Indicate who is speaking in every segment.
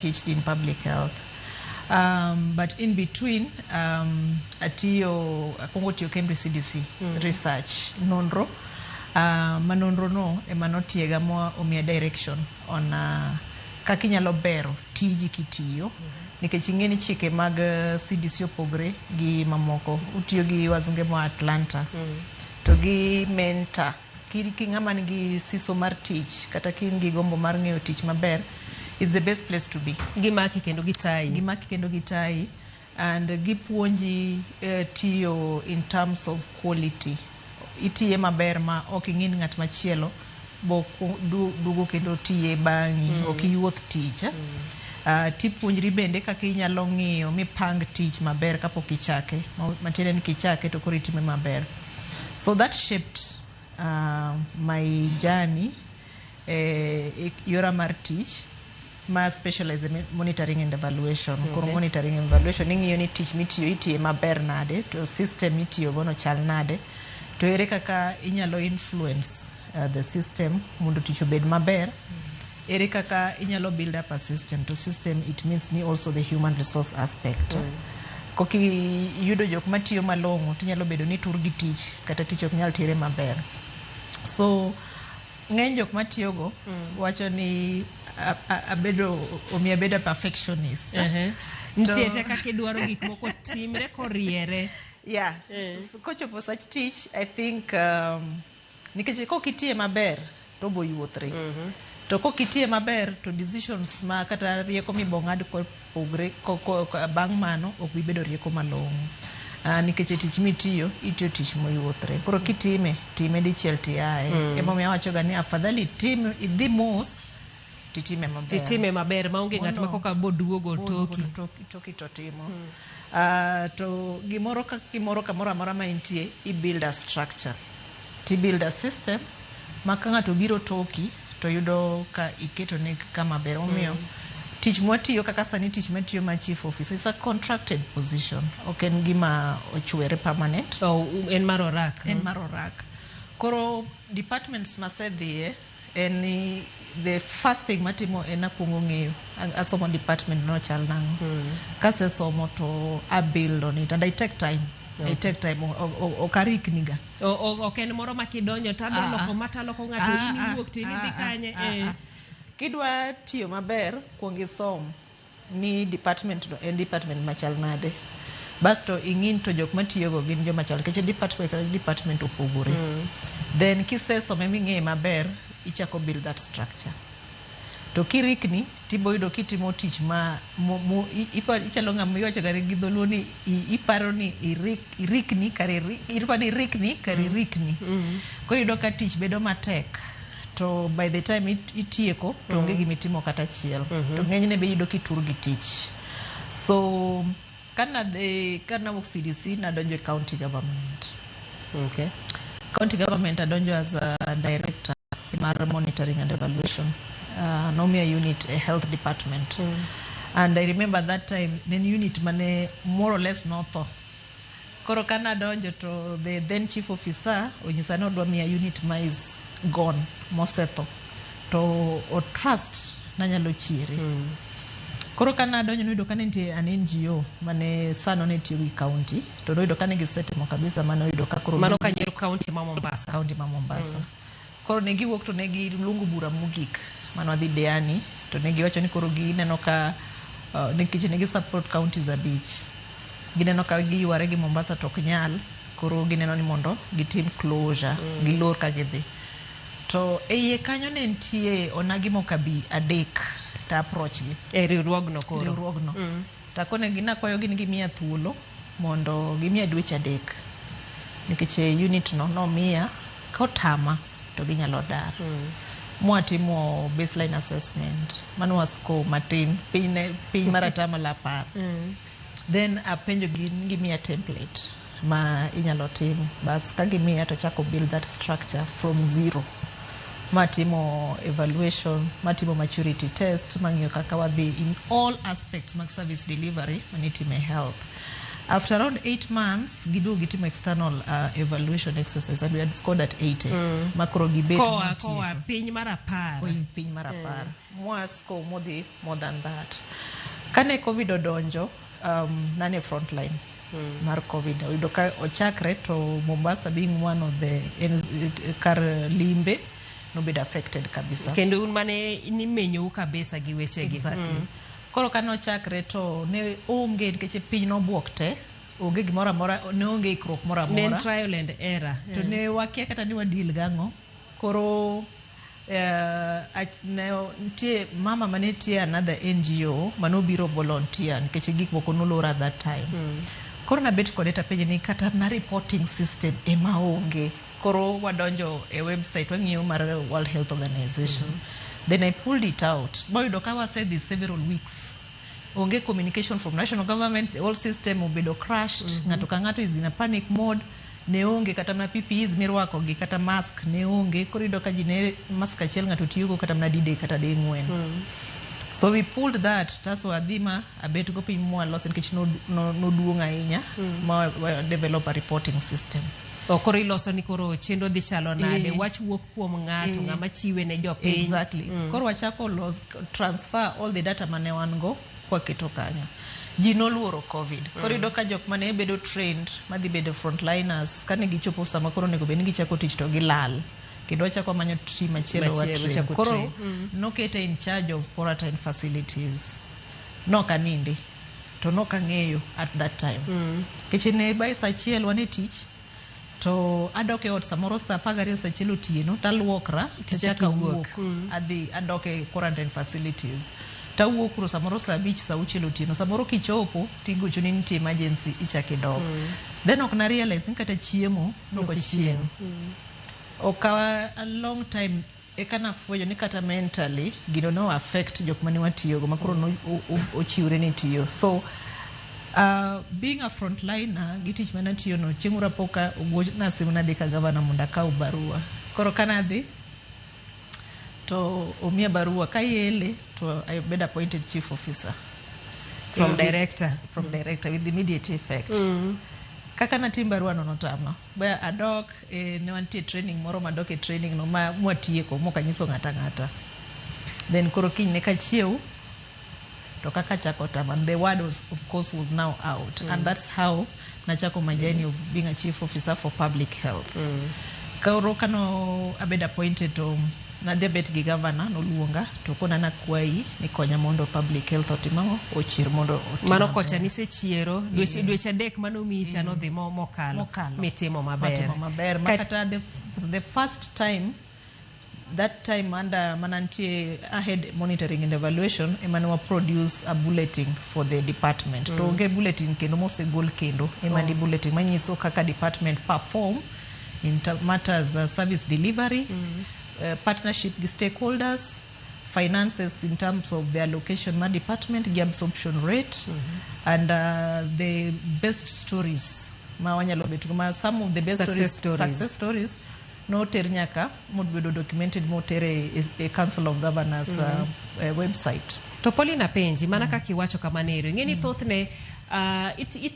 Speaker 1: PhD in public health. But in between atiyo, akwongo tiyo Cambridge CDC research nonro, ma nonro no ema notiega mo omiya direction on kaka inyalo bero tiji kitiyo, nikech ing'e ni chike mag CDC opogre gi mamoko. Utiyo gi wazunge moa Atlanta to gi mentor ki ng'ama nigi siso mar tich kata ka in gi gombo mar ng'eyo tich maber, is the best place to be.
Speaker 2: Gimaki kendo gitayi.
Speaker 1: Gimaki kendo gitayi and gipuonji tiyo in terms of quality. Itiye maber ma ok ing'i ni ng'at machielo bo duogo kendo tiye bang'i, ok iwuoth tich. Tipuonjri bende kaka inyalo ng'iyo mipang tich maber kapok ichake, matiende ni kichake to koro itime maber. So that shaped my journey, yora mar tich ma specialize in monitoring and evaluation. Koro monitoring and evaluation ing'iyo ni tich mitiyo itiye maber nade, to system mitiyo go no chal nade, to ere kaka inyalo influence the system mondo tich obed maber, ere kaka inyalo build up a system. To system, it means ni also the human resource aspect. Koki iyudo jok matiyo malong'o, tinyalo bedo ni tur gi tich kata tich ok nyal tire maber. So ng'eny jok matiyogo wacho ni abedo omiyo abedo a perfectionist.
Speaker 2: Nitie te kaka idwaro gik moko timre koriere.
Speaker 1: Yeah. So, kochopo sach tich, I think nikech kok itiye maber to bo yuothre, to kok itiye maber to decisions ma kata rieko mibong'ad kopogre bang' mano ok bi bedo rieko malong'o. Nikech e tich mitiyo, itiyo tich moyuothre. Koro kitime, time dichiel tiaye. Emomiyo awachoga ni afadhali tim idhi mos titime maber.
Speaker 2: Titime maber maonge ng'at ma koka boduogo toki.
Speaker 1: Toki to timo. To gimoro ka gimoro kamoro amora ma intie, i build a structure. Ti build a system ma ka ng'ato biro toki to yudo ka iketone kama ber. Omiyo tich mwatiyo kaka sani, tich matiyo ma chief officer is a contracted position. Ok en gima ochwere permanent.
Speaker 2: Oh, en mar orak.
Speaker 1: En mar orak. Koro departments masedhiye en ni the first thing matimo en akwongo ng'eyo asomo department no chal nang'o. Kasesomo to a build on it and I take time. I take time, ok arikni ga.
Speaker 2: Ok en moro ma kidonjo to adwa loko ma taloko ng'ato, in iwuok to in idhi kanye.
Speaker 1: Kidwa tiyo maber, kuong isom ni department no en department machal nade. Basto ing'i to jok matiyogo gin joma chal, nikech department ka department opogore. Then kisesome ming'eye maber, ichako build that structure. To kirikni, tibo yudo kitimo tich ma ichalo ng'ama iwacho ga gi dholuo ni iparo ni irikni kare iparo ni irikni kare irikni. Koro iyudo ka tich bedo matek. To by the time itieko to onge gimitimo kata achiel. To ng'enyne be iyudo kitur gi tich. So kanadhi kanawuok CDC, nadonjo e county government. County government adonjo as a director mar monitoring and evaluation. Nomiya unit e health department. And I remember that time ne en unit mane more or less notho. Koro kanadonjo to the then chief officer onyisa ni odwa miya unit ma is gone, mosetho. To o trust nanyalo chiere. Koro kanadonjo noyudo ka ne nitie an NGO mane sano ne tiyo gi county, to noyudo ka ne gisetimo kabisa manoyudo ka koro
Speaker 2: Mano kanyiero county ma Mombasa.
Speaker 1: County ma Mombasa. Koro ne giwuok to ne giluongo bura mogik mane wadhi Diani, to ne giwacho ni koro gineno ka nikech ne gi support counties abich. Gineno ka giyware gi Mombasa to ok nyal, koro gineno ni mondo gitim closure, gilor ka gidhi. To e iye kanyo ne nitie onagi moko adek to approach gi.
Speaker 2: E riwruogno koro.
Speaker 1: Riwruogno. To akonegi nakwayogi ni gimiya thuolo mondo gimiya dweche 3. Nikech e unit no nomiya kotama to ginyalo dar. Mwatimo baseline assessment mano wa score matin piny ne piny mar atamalo 10. Then apenjo gi ni gimiya template ma inyalo tim. Bas ka gimiya to achako build that structure from zero. Matimo evaluation, matimo maturity test, mang'iyo kaka wadhi in all aspects mag service delivery manitime health. After around 8 months, giduogo gitimo external evaluation exercise and we had scored at 80. Makoro gibet
Speaker 2: Koa
Speaker 1: motieko.
Speaker 2: koa piny mar 10.
Speaker 1: Koa piny mar 10. Mwa score modhi more than that. Kane COVID odonjo, nane front line mar COVID. Oyudo ka ochakre to Mombasa being one of the en, kar limbe nobedo affected kabisa.
Speaker 2: Kendo un mane nimenyou kabisa gi wechegi.
Speaker 1: Exactly. Koro kane ochakre to ne onge, nikech piny nobuok te, onge gimoro amora, ne onge ikruok moro
Speaker 2: Ne en
Speaker 1: amora.
Speaker 2: trial and error.
Speaker 1: To ne wakia kata ni wadeal gang'o. Koro ne nitie mama mane tiyo another NGO manobiro volunteer nikech gik moko nolor at that time. Koro nabet kode tapenje ni kata na reporting system ema onge. Koro wadonjo e website wang'iyo mar World Health Organization. Then I pulled it out. Boyudo ka wasedhi several weeks. Onge communication from national government, the whole system obedo crashed. Ng'ato ka ng'ato is in a panic mode. Ne onge kata mana PPEs mirwako gi kata mask ne onge. Koro iyudo ka ji ne mask achiel ng'ato tiyogo kata mana didek kata ding'wen. So we pulled that, taso wadhi ma abet go piny mwalose nikech noduong' ahinya ma wa develop a reporting system.
Speaker 2: To koro iloso ni koro chenro dhi chalo nade, wach wuok kuom ng'ato, ng'ama chiwe ne jopiny.
Speaker 1: Exactly. Koro wachako los, transfer all the data mane wan go kwaketo kanyo. Ji noluoro COVID. Koro iyudo ka jok mane bedo trained madhi bedo frontliners kane gichopo sama koro onego bed ni gichako tich to gilal. Kendo wachako manyo team machielo wa
Speaker 2: Machielo,
Speaker 1: train.
Speaker 2: chako
Speaker 1: Koro
Speaker 2: train.
Speaker 1: nokete in charge of quarantine facilities. Nok anindi to nok ang'eyo at that time. Nikech ne by saa achiel wan e tich to adok e ot samoro saa 12 saa 1 otieno taluokra
Speaker 2: Tichako
Speaker 1: tachako
Speaker 2: iwuok.
Speaker 1: awuok adhi adok e quarantine facilities tawuok kuro samoro saa 5 saa 6 otieno samoro kichopo tigochoni nitie emergency ichako idok. Then ok na realize ni kata chiemo nok ochiem. Okawa a long time eka nafwenyo ni kata mentally gino no affect jok mane watiyogo ma koro no ochiwre ni tiyo. So being a frontliner gi tich mane atiyo no, chieng' moro apo ka ogochna simu nadhi ka gavana mondo akaw barua. Koro kanadhi to omiya barua kayele to I bed appointed chief officer.
Speaker 2: From director.
Speaker 1: From director with immediate effect. Kaka natim barua no notama. Ba adok ne wantie training moro madok e training no ma mwatieko mokanyiso ng'ata ng'ata. Then koro kinyne kachiew to kaka chako tama, and the word was of course was now out. And that's how nachako my journey of being a chief officer for public health. Koro kano abed appointed to nadhi abet gi governor noluonga to kona nakwayi ni konya mondo public health otim ang'o ochier mondo otim
Speaker 2: Mano
Speaker 1: maber.
Speaker 2: kocha nisechiero dweche 3 manomiyi cha nodhi mokalo
Speaker 1: Mokalo.
Speaker 2: mitimo maber.
Speaker 1: Matimo maber. Ma kata the first time that time under manantie ahead monitoring and evaluation ema ne wa produce a bulletin for the department. To onge bulletin kendo mosegol kendo ema ndi bulletin manyiso kaka department perform in matters service delivery, partnership gi stakeholders, finances in terms of the allocation ma department gi absorption rate, and the best stories ma wanyalo bet go, ma some of the best
Speaker 2: Success
Speaker 1: stories,
Speaker 2: stories.
Speaker 1: Success stories noter nyaka mobedo documented moter e Council of Governors website.
Speaker 2: To Pauline apenji mana kaka iwacho kamano ero, ing'e ni thothne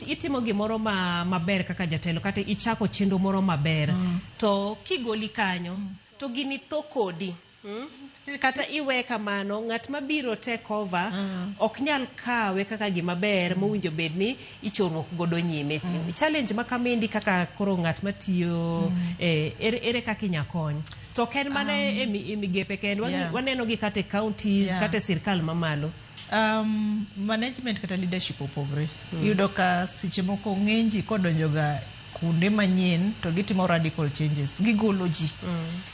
Speaker 2: itimo gimoro maber kaka jatelo kata ichako chenro moro maber to kigoli kanyo to gini tho kodi. Kata iwe kamano ng'at mabiro take over ok nyal kawe kaka gima ber mowinjo bed ni ichorruok godo nyime. Challenge ma kamendi kaka koro ng'at matiyo ere kaka inya kony? To ok en mana e migepe kende, waneno gi kata e counties, kata e sirkal mamalo.
Speaker 1: Management kata leadership opogre. Iyudo ka seche moko ng'eny ji kodonjo ga kuonde manyien to gitimo radical changes, gigolo ji.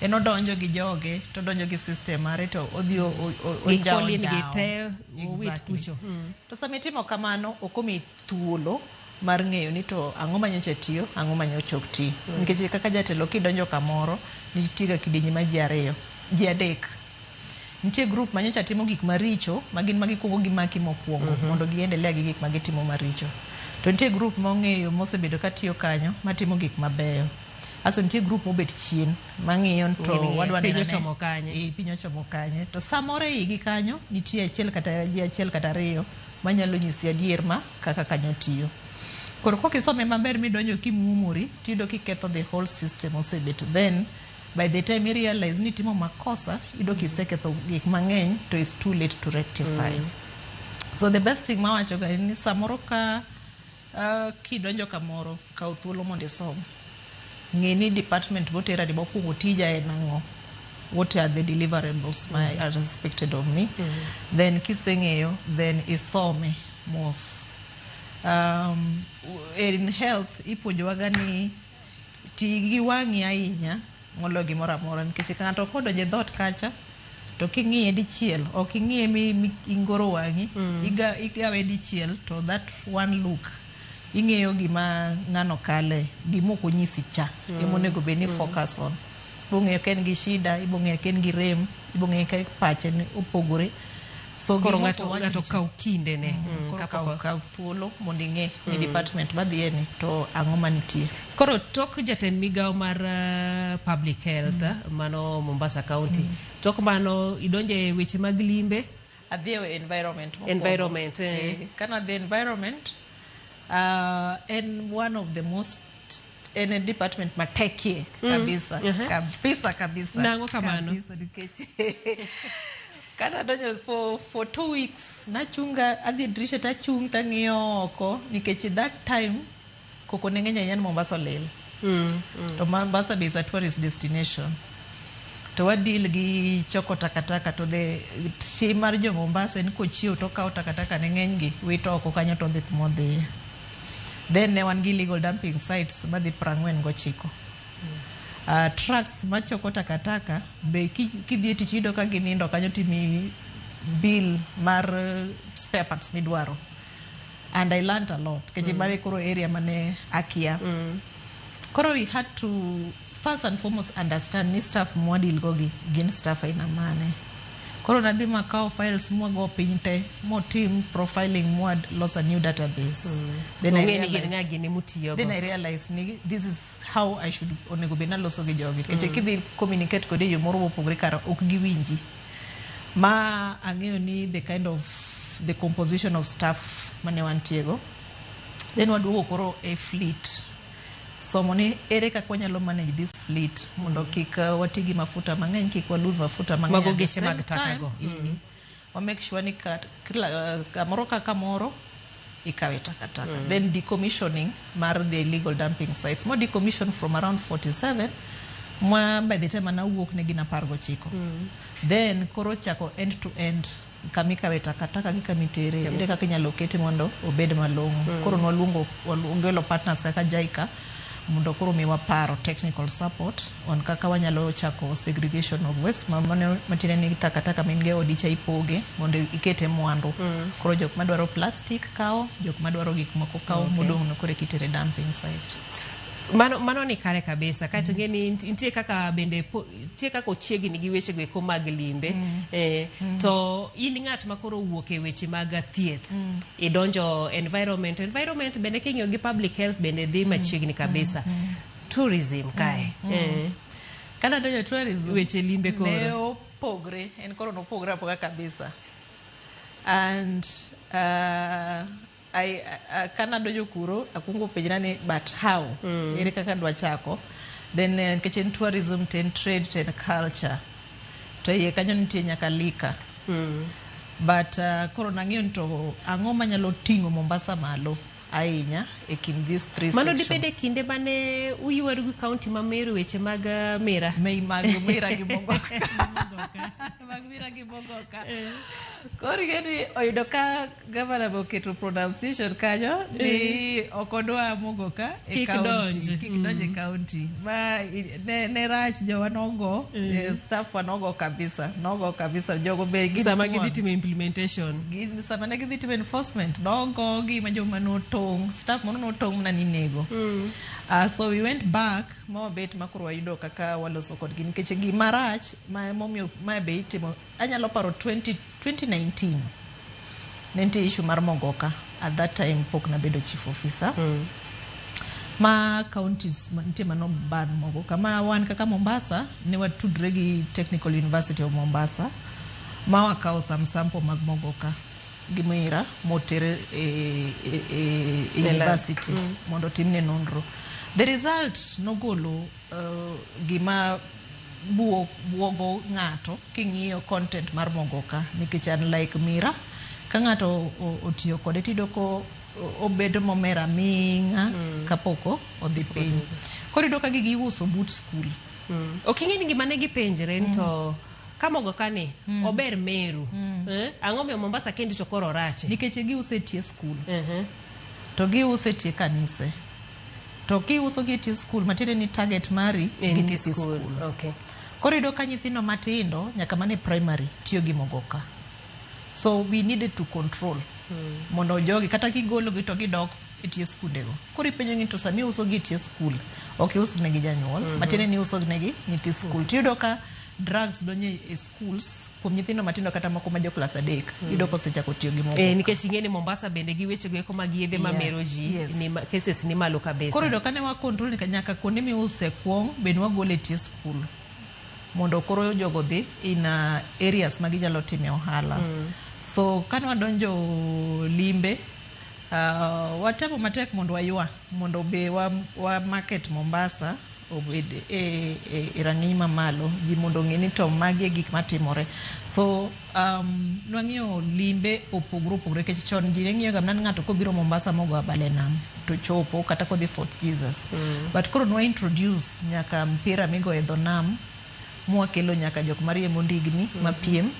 Speaker 1: En odonjo gi joge to odonjo gi system mare to odhi onjawo
Speaker 2: Gikolin gi
Speaker 1: njawo.
Speaker 2: te owit
Speaker 1: Exactly.
Speaker 2: kucho.
Speaker 1: To sama itimo kamano ok omiyi thuolo mar ng'eyo ni to ang'o manyocha tiyo, ang'o manyocha ok ti. Nikech kaka jatelo kidonjo kamoro nitie ga kidienje mar ji 2, ji 3. Nitie group manyocha timo gik maricho ma gin magikuongo gimaki mokwongo mondo giendelea gi gik magitimo maricho. To nitie group mong'eyo mosebedo katiyo kanyo matimo gik mabeyo. Aso nitie group mobet chien mang'iyo to
Speaker 2: Gini,
Speaker 1: wadwa
Speaker 2: piny
Speaker 1: neno ane.
Speaker 2: ochomo kanye.
Speaker 1: Piny ochomo kanye. To samoro e igi kanyo nitie achiel kata ji achiel kata 2 manyalo nyisi adier ma kaka kanyo tiyo. Koro kokisome maber midonjo kimumori, tiyudo kiketho the whole system osebet. Then by the time you realize ni itimo makosa, iyudo kiseketho gik mang'eny to it's too late to rectify. So the best thing mawacho ga en ni samoro ka kidonjo kamoro, kaw thuolo mondo isom. Ng'e ni department motera ni mokwongo tija en ang'o. What are the deliverables ma are expected of me? Then kiseng'eyo, then isome mos. In health ipuonjowaga ni ti gi wang'i ahinya moloyo gimoro amora nikech ng'ato kodonjo e dhoot kacha to king'iye dichiel ok ing'iye mi ingoro wang'i igawe dichiel to that one look ing'eyo gima ng'ano kale gima ok onyisi cha ema onego bed ni focus on ibong'eyo ka en gi shida ibong'eyo ka en gi rem ibong'eyo ka pache ni opogore so
Speaker 2: Koro
Speaker 1: gima
Speaker 2: ng'ato
Speaker 1: ok owach
Speaker 2: ng'ato
Speaker 1: ni cha-
Speaker 2: kaw kindene
Speaker 1: koro
Speaker 2: kapok
Speaker 1: kaw thuolo mondo ing'e ni department madhiye ni to ang'o manitie.
Speaker 2: Koro tok jatend migawo mar public health mano Mombasa County, tok mano idonje e weche mag limbe.
Speaker 1: Adhi e environment mokwongo.
Speaker 2: Environment, eh.
Speaker 1: Eh, kana dhi environment en one of the most en a department matekie kabisa kabisa kabisa.
Speaker 2: Nang'o kamano?
Speaker 1: Kabisa, nikech kana donjo for 2 weeks nachunga adhi e dirisha tachung' tang'iyo oko nikech that time koko ne ng'eny ahinya ni Mombasa olil to Mombasa be is a tourist destination to wa deal gi choko takataka to the tim mar jo Mombasa en kochiew to okawo takataka ne ng'eny gi wito oko kanyo to odhi kuma odhiye. Then ne wan gi illegal dumping sites madhi 49. Trucks machoko takataka be kidhi e tich iyudo ka ginindo kanyo timiyi bill mar spare parts midwaro and I learnt a lot nikech mano koro area mane akia. Koro we had to first and foremost understand ni staff mwadeal go gi gin staff aina mane. Koro nadhi makawo files mwago piny te motim profiling mwa los a new database. Then I
Speaker 2: Ong'e ni gin
Speaker 1: realized-
Speaker 2: ng'a gini mutiyogo.
Speaker 1: Then I realized ni this is how I should onego bed naloso gi jogi nikech kidhi communicate kode e yo moro mopogore kara ok giwinji ma ang'eyo ni the kind of the composition of staff mane wantiego. Then waduogo koro e fleet somo ni ere kaka wanyalo manage this fleet mondo kik wati gi mafuta mang'eny kik wa lose mafuta mang'eny.
Speaker 2: Mago
Speaker 1: At the
Speaker 2: geche
Speaker 1: same
Speaker 2: mag taka
Speaker 1: time,
Speaker 2: go.
Speaker 1: wa make sure ni kila, kamoro ka kamoro ikawe takataka. Then decommissioning mar the illegal dumping sites mo decommission from around 47 ma by the time anawuok ne gin 19. Then koro chako end to end kamikawe takataka gi kamitere ere kaka inyalo kete mondo obed malong'o. Koro nwaluongo wagwelo partners kaka JICA mondo koro miwa paro technical support on kaka wanyalo chako segregation of waste ma mano matiende ni takataka ma in go e odi cha ipoge mondo ikete mwandu. Koro jok madwaro plastic kawo, jok madwaro gik moko kawo modong' no koro eka itere dumping site.
Speaker 2: Mano ni kare kabisa kaeto ing'e ni nitie kaka bende nitie kaka ochiegni gi weche go eko mag limbe to in ng'at ma koro owuok e weche mag thieth idonjo environment environment bende king'iyo gi public health bende dhi machiegni kabisa tourism kae
Speaker 1: Kana donjo tourism
Speaker 2: weche limbe koro
Speaker 1: ne opogre en koro nopogre apoga kabisa and kana donjo kuro akwongo penjra ni but how ere kaka dwa chako then nikech en tourism to en trade to en culture to iye kanyo nitie nyaka liquor but koro nang'iyo ni to ang'o manyalo ting'o Mombasa malo ahinya e kind these three
Speaker 2: mano
Speaker 1: sections.
Speaker 2: dibed e kinde mane uywaru gi kaunti ma Meru weche mag mira
Speaker 1: Mei mag mira gi mogoka mag mira gi mogoka koro ing'e oyudo ka gavana be oketo pronunciation kanyo ni ok odwa mogoka e
Speaker 2: Kik
Speaker 1: county
Speaker 2: donj.
Speaker 1: kik donj e county ma ne rach jowa nogo staff wa nogo kabisa nogo kabisa jogo be gin
Speaker 2: sama gidhi
Speaker 1: thuon.
Speaker 2: timo implementation
Speaker 1: Gin sama ne gidhi timo enforcement nogogi ma joma notong' staff moro notong' mana ni nego so we went back ma wabet ma koro wayudo kaka waloso kodgi nikech gima rach ma momiyo ma be itimo anyalo paro 20, 2019 ne nitie issue mar mogoka at that time pok nabedo chief officer ma counties nitie mano ban mogoka ma wan kaka Mombasa ne watudre gi Technical University of Mombasa ma wakawo some sample mag mogoka gi miraa moter e
Speaker 2: E lab.
Speaker 1: university mondo otimne nonro. The result nogolo gima buogo ng'ato king'iyo content mar mogoka, nikech unlike miraa, ka ng'ato otiyo kode tiyudo ko obedo momer aming'a kapok odhi piny. Koro iyudo ka gigi iuso but skul.
Speaker 2: Ok ing'e ni gima ne gipenjre ni to ka mogoka ni ober Meru, eh? Ang'o miyo Mombasa kendi to koro orache?
Speaker 1: Nikech giuso e tie skul to giuso e tie kanise, to kiuso gi e tie skul matiende ni target mari
Speaker 2: En
Speaker 1: gi
Speaker 2: nyithi
Speaker 1: nyithi
Speaker 2: skul.
Speaker 1: skul. Koro iyudo ka nyithindo matindo nyaka mana e primary tiyo gi mogoka, so we needed to control mondo jogi kata kigologi to gidok e tie skundego. Koro ipenjo ni to sami iuso gi e tie skul, ok ius negi janyuol, matiende ni iuso negi nyithi skul, tiyudo ka drugs donjo e schools kuom nyithindo matindo, kata moko ma jo klas 3 iyudo kosechako tiyo gi mogoka.
Speaker 2: Eh, nikech ing'e ni Mombasa bende gi weche go eko mag yedhe mamero ji ni cases ni malo kabisa.
Speaker 1: Koro iyudo ka ne wa control ni nyaka kuonde miuse kuong be ne wagolo e tie skul mondo koro jogo dhi in areas ma ginyalo time ohala. So kane wadonjo limbe, watemo matek mondo waywa mondo be wa market Mombasa obed e rang'iny mamalo, ji mondo ong'e ni to magi e gik matimore. So nwang'iyo limbe opogore opogore, nikech chon ji ne ng'iyo ga mana ni ng'ato kobiro Mombasa mogo abal e nam to chopo, kata kodhi Fort Jesus, but koro nwa introduce nyaka mpira migoyo e dho nam, mwakelo nyaka jok mariembo ndigni mapiem,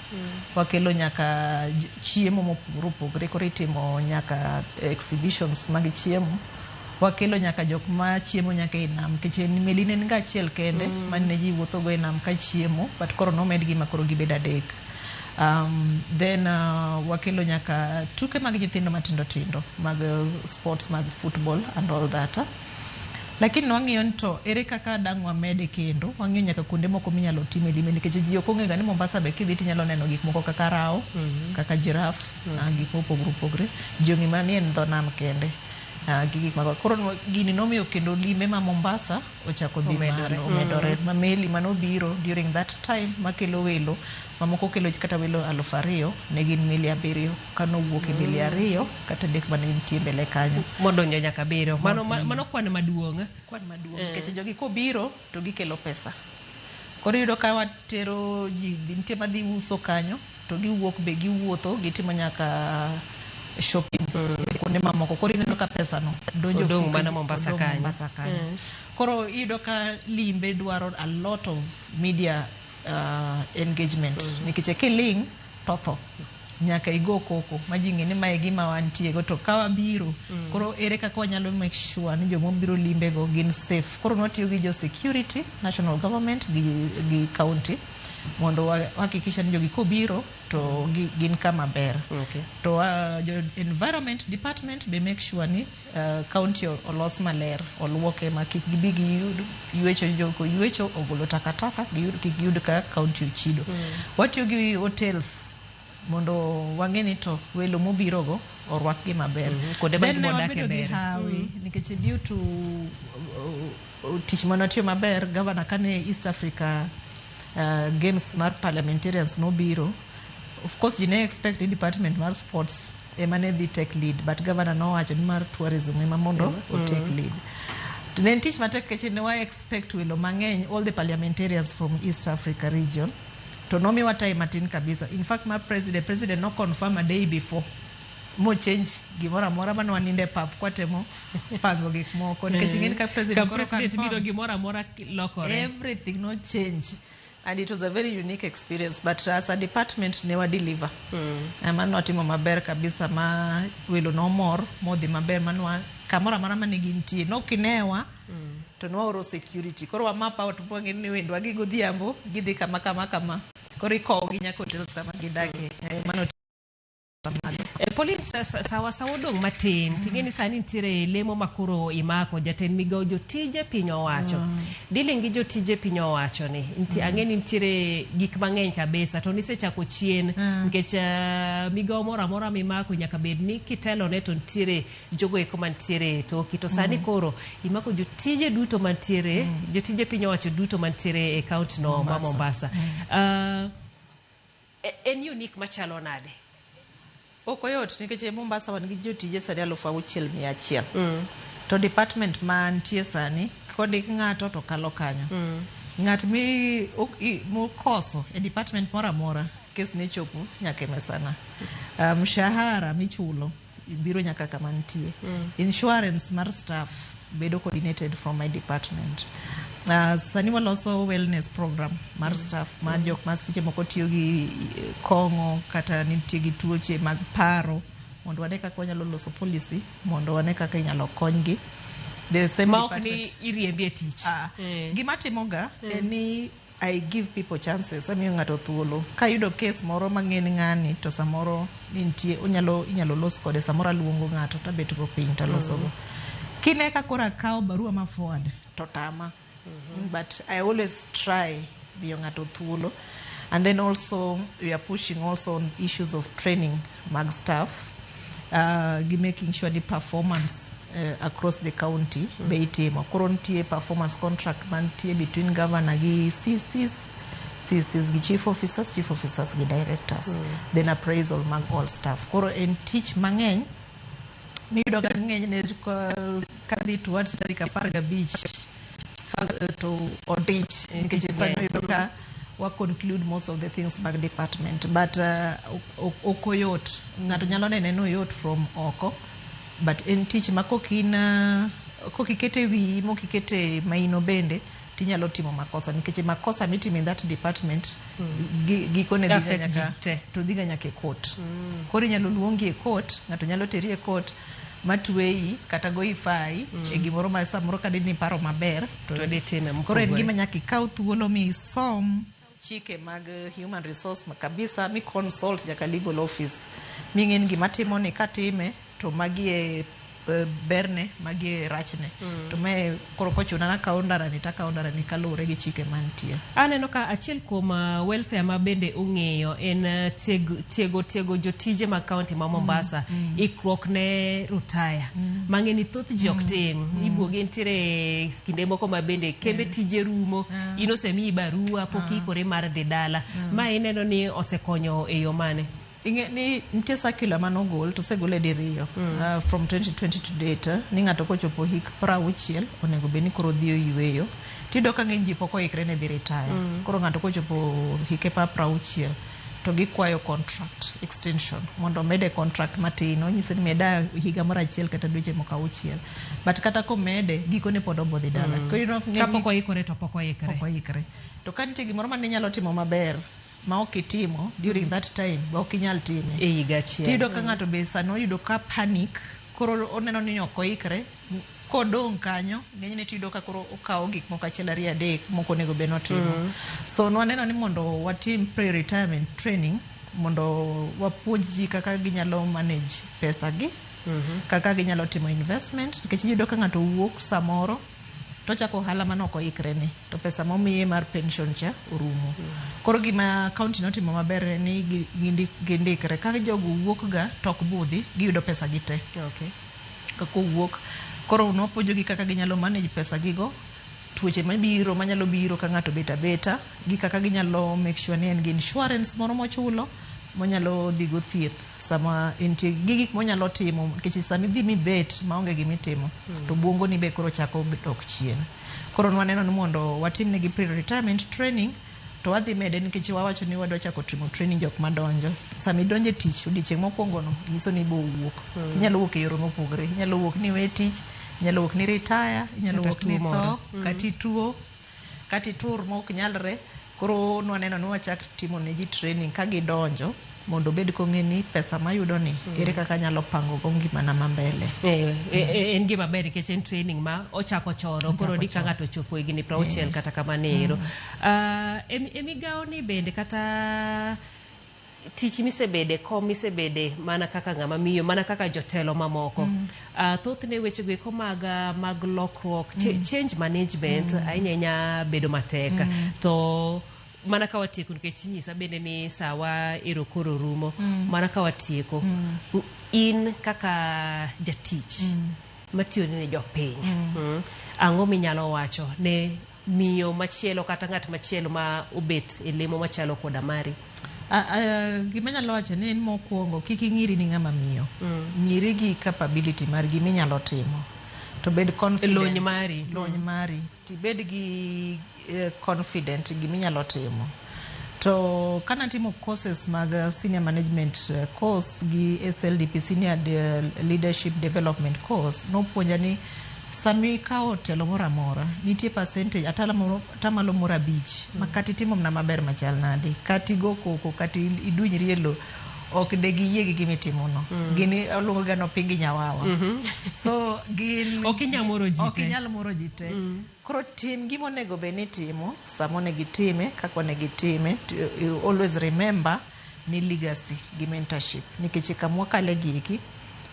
Speaker 1: wakelo nyaka chiemo mopogore opogore, koro itimo nyaka exhibitions mag chiemo, wakelo nyaka jok ma chiemo nyaka e nam, nikech en meli ne en ga achiel kende mane ji wuothogo e nam ka chiemo, but koro nomedgi ma koro gibedo adek. Then wakelo nyaka tuke mag nyithindo matindo tindo mag sports mag football and all that. Lakini nwang'iyo ni to ere kaka dang' wamede kendo wang'iyo nyaka kuonde moko minyalo time limbe, nikech ji ok ong'eyo ga ni Mombasa be kidhi tinyalo neno gik moko kaka rao, kaka giraffe, gik mopogore opogore. Ji ong'e mana ni en dho nam kende gi gik mago. Koro gini nomiyo kendo limbe ma Mombasa ochako dhi
Speaker 2: Omedore.
Speaker 1: malo, omedore, ma meli manobiro during that time makelo welo mamoko kelo kata welo 2000 ne gin meli 7 kanowuok e meli 2 kata 3 mane nitie mbele kanyo.
Speaker 2: Modonjo nyaka 7. Mano kwan maduong'.
Speaker 1: Kwan maduong', nikech jogi kobiro to gikelo pesa. Koro iyudo ka watero ji, nitie madhi uso kanyo to giwuok be giwuotho gitimo nyaka shopping kuonde mamoko. Koro ineno ka pesa no donjo
Speaker 2: Odong'
Speaker 1: ofuke
Speaker 2: mana Mombasa
Speaker 1: odong'
Speaker 2: kanyo.
Speaker 1: Mombasa kanyo. Koro iyudo ka limbe dwaro a lot of media engagement, nikech kiling to tho. Nyaka igo koko ma ji ng'e ni mae e gima wantie go, to ka wabiro koro ere kaka wanyalo make sure ni jomobiro limbe go gin safe. Koro nwatiyo gi jo security, national government gi county mondo wahakikisha ni jogi kobiro to gin kama ber. To jo environment department be make sure ni county olos maler, oluoke ma kik gibi giyud ywecho, joko ywecho ogolo takataka, giyud kik giyud ka county ochido. Watiyo gi hotels mondo wang'e ni to welo mobiro go orwakgi maber.
Speaker 2: Kuonde ma
Speaker 1: Then
Speaker 2: ji
Speaker 1: ne
Speaker 2: modake
Speaker 1: wabedo gi
Speaker 2: ber.
Speaker 1: hawi nikech due to tich manwatiyo maber, governor kane East Africa Games mar parliamentarians nobiro, of course ji ne expect ni department mar sports ema ne dhi take lead, but governor nowacho ni mar tourism ema mondo o take lead. To ne en tich matek nikech ne wa expect welo mang'eny, all the parliamentarians from East Africa region, to nomiwa time matin kabisa. In fact mar president no confirm a day before mo change gimoro amora mane waninde pap kwatemo pango gik moko, nikech ing'eni ka president
Speaker 2: Ka
Speaker 1: koro
Speaker 2: president
Speaker 1: confirm,
Speaker 2: biro gimoro amora lokore.
Speaker 1: Everything no change and it was a very unique experience, but as a department ne wa deliver mano watimo maber kabisa ma welo nomor modhi maber manwa kamoro amora mane gintie nokinewa to nwaoro security. Koro wa map out mwang'e ni wendwa gi godhiambo gidhi kama kama kama, koro ikowogi nyaka hotels kama gidake. Eh, mano malo.
Speaker 2: Eh, Pauline, sawa sawa odong' matin ting'e ni sani nitiere lemo ma koro imako jatend migawo jotije piny owacho dealing gi jotije piny owacho ni ang'e ni nitiere gik mang'eny kabisa to nisechako chien nikech migawo moro amora mimako nyaka bed ni kitelone to nitiere jogo eko mantiere e toki to sani koro imako jotije duto mantiere jotije piny owacho duto mantiere e kaunti no ma Mombasa. En unique machalo nade?
Speaker 1: Ok oyot nikech e Mombasa wan gi jotije sani 6,100. To department mantie sani kondik ng'ato to kalo kanyo. Ng'at mi mokoso e department moro amora kes ne chopo nyaka e mesana. Mshahara michulo biro nyaka kama nitie. Insurance mar staff bedo coordinated from my department. Sani waloso wellness program mar staff mar jok ma seche moko tiyo gi kong'o kata nitie gi tuoche mag paro mondo wane kaka wanyalo loso policy mondo wane kaka inyalo konygi. The same
Speaker 2: Ma ok ni
Speaker 1: department-
Speaker 2: iriembi e tich.
Speaker 1: Ah, gima timoga en ni I give people chances, amiyo ng'ato thuolo. Kayudo case moro mang'e ni ng'ani to samoro ni nitie onyalo inyalo los kode samoro aluongo ng'ato tabet go piny talosogo. Kine ka koro akawo barua ma forward to tama. But I always try miyo ng'ato thuolo. And then also we are pushing also on issues of training mag staff gi making sure ni performance across the county be itimo. Koro nitie performance contract mantie between governor gi CCs, CCs gi chief officers gi directors. Then appraisal mag all staff. Koro en tich mang'eny miyudo ka ng'enyne kadhi towards tarik 15 to odich nikech
Speaker 2: tich
Speaker 1: sani
Speaker 2: ng'eny.
Speaker 1: Oyudo ka wa conclude most of the things mag department, but ok oyot. Ng'ato nyalo nene ni oyot from oko, but en tich ma kokin kokikete wiyi mokikete maino bende tinyalo timo makosa nikech makosa mitimo in that department gikone dhiga
Speaker 2: Affect ji
Speaker 1: nyaka
Speaker 2: te.
Speaker 1: To dhiga nyaka e court. Koro inyalo luongi e court, ng'ato nyalo teri e court matweyi kata goyi fai e gimoro ma samoro kadini paro maber.
Speaker 2: To ditime
Speaker 1: Koro en
Speaker 2: mopogore.
Speaker 1: Gima nyaka ikaw thuolo misom chike mag human resource ma kabisa mi consult nyaka legal office ming'e ni gima timo ni katime to magi e berne, magi e rachne, to mae koro kochuna nakawo ndarani takawo ndarani kaluwore gi chike mantie.
Speaker 2: Aneno ka achiel kuom welfare ma bende ong'eyo en tiego jotije mag kaunti ma Mombasa ikruok ne rutaya mang'e ni thoth ji ok tim ibuogi nitiere kinde moko ma bende kembe tije rumo in osemiyi barua pok iikori mar dhi dala ma ineno ni osekonyo e yo mane?
Speaker 1: Ing'e ni nitie circular manogol to osegole diriyo from 2020 to date ni ng'ato kochopo hik 60 onego bed ni koro dhi oyweyo. Tiyudo ka ng'eny ji pok oikre ne dhi retire. Koro ng'ato kochopo hike pa 60 to gikwayo contract extension mondo omede contract matin onyise ni meda higa moro achiel kata dweche moko 6, but kata komede gikone pod obodhi dala. Koro iyudo ng'eny
Speaker 2: kapok oikore to pok oikore.
Speaker 1: Pok oikre to ka nitie gimoro mane inyalo timo maber ma ok itimo during that time ba ok inyal time
Speaker 2: e higa achiel.
Speaker 1: Tiyudo ka ng'ato be sano oyudo ka panic koro oneno ni ok oikre kodong' kanyo ng'enyne tiyudo ka koro okawo gik moko achiel ariyo adek mok onego bed notimo. So nwaneno ni mondo watim pre-retirement training mondo wapuonj ji kaka ginyalo manage pesa gi, kaka ginyalo timo investment nikech iyudo ka ng'ato wuok samoro tochako ohala mane ok oikre ne to pesa momiye mar pension cha orumo. Koro gima county notimo maber en ni gindikre ka jogo wuok ga to ok budhi giyudo pesa gi te. Kaka owuok koro nwapuonjogi kaka ginyalo manage pesa gigo, tuoche mabiro manyalo biro ka ng'ato bet abeta gi kaka ginyalo make sure ni en gi insurance moro mochulo monyalo dhigo thieth sama entie gi gik monyalo timo nikech sama idhi mibet maonge gimitimo to obwongo ni be koro chako dok chien. Koro nwaneno ni mondo watim negi pre-retirement training to wadhi mede nikech wawacho ni wadwa chako timo training jok madonjo. Sama idonjo e tich odiochieng' mokwongo no nyiso ni ibo wuok. Inyalo wuok e yore mopogore, inyalo wuok ni iwe tich, inyalo wuok ni retire, inyalo
Speaker 2: Kata
Speaker 1: wuok ni
Speaker 2: tuo
Speaker 1: tho
Speaker 2: moro.
Speaker 1: kata ituo kata itur mok nyalre. Koro nwaneno ni wachak timo ne ji training ka gidonjo mondo obed kong'e ni pesa mayudo ni ere kaka anyalo pango go ngimana ma mbele.
Speaker 2: En gima ber nikech en training ma ochako chon koro di ka ng'ato ochopo higni 60 kata kamano ero. E migawo ni bende kata tich misebede kom misebede mana kaka ng'ama miyo mana kaka jotelo mamoko thothne wechego eko mag lokruok change management ahinya ahinya bedo matek to mana ka watieko nikech inyisa bende ni sawa ero koro rumo mana ka watieko in kaka jatich matiyo ne jopiny ang'o minyalo wacho ne miyo machielo kata ng'at machielo ma obet e lemo machalo koda mari?
Speaker 1: Gima anyalo wacho ni en mokwongo kik ing'iri ni ng'ama miyo. Ng'iri gi capability mar gima inyalo timo. To bed confident.
Speaker 2: Lony mari.
Speaker 1: Lony mari. Tibed gi confident gima inyalo timo. To kana timo courses mag senior management course gi SLDP, Senior Leadership Development Course, nopuonja ni sami ikawo telo moro amora, nitie percentage atamalo moro 5 ma kata itimo mana maber machal nade, kata igo koko, kata idunyri e lo, ok de giyie gi gima itimono. Gin oluongo ga nopingi nyawawa. So gin
Speaker 2: Ok inyal moro ji
Speaker 1: ok
Speaker 2: te.
Speaker 1: inyal moro ji te. Koro tim gima onego bed ni itimo, sama onego itime, kaka onego itime. You always remember ni legacy gi mentorship. Nikech kama wakale gi eki,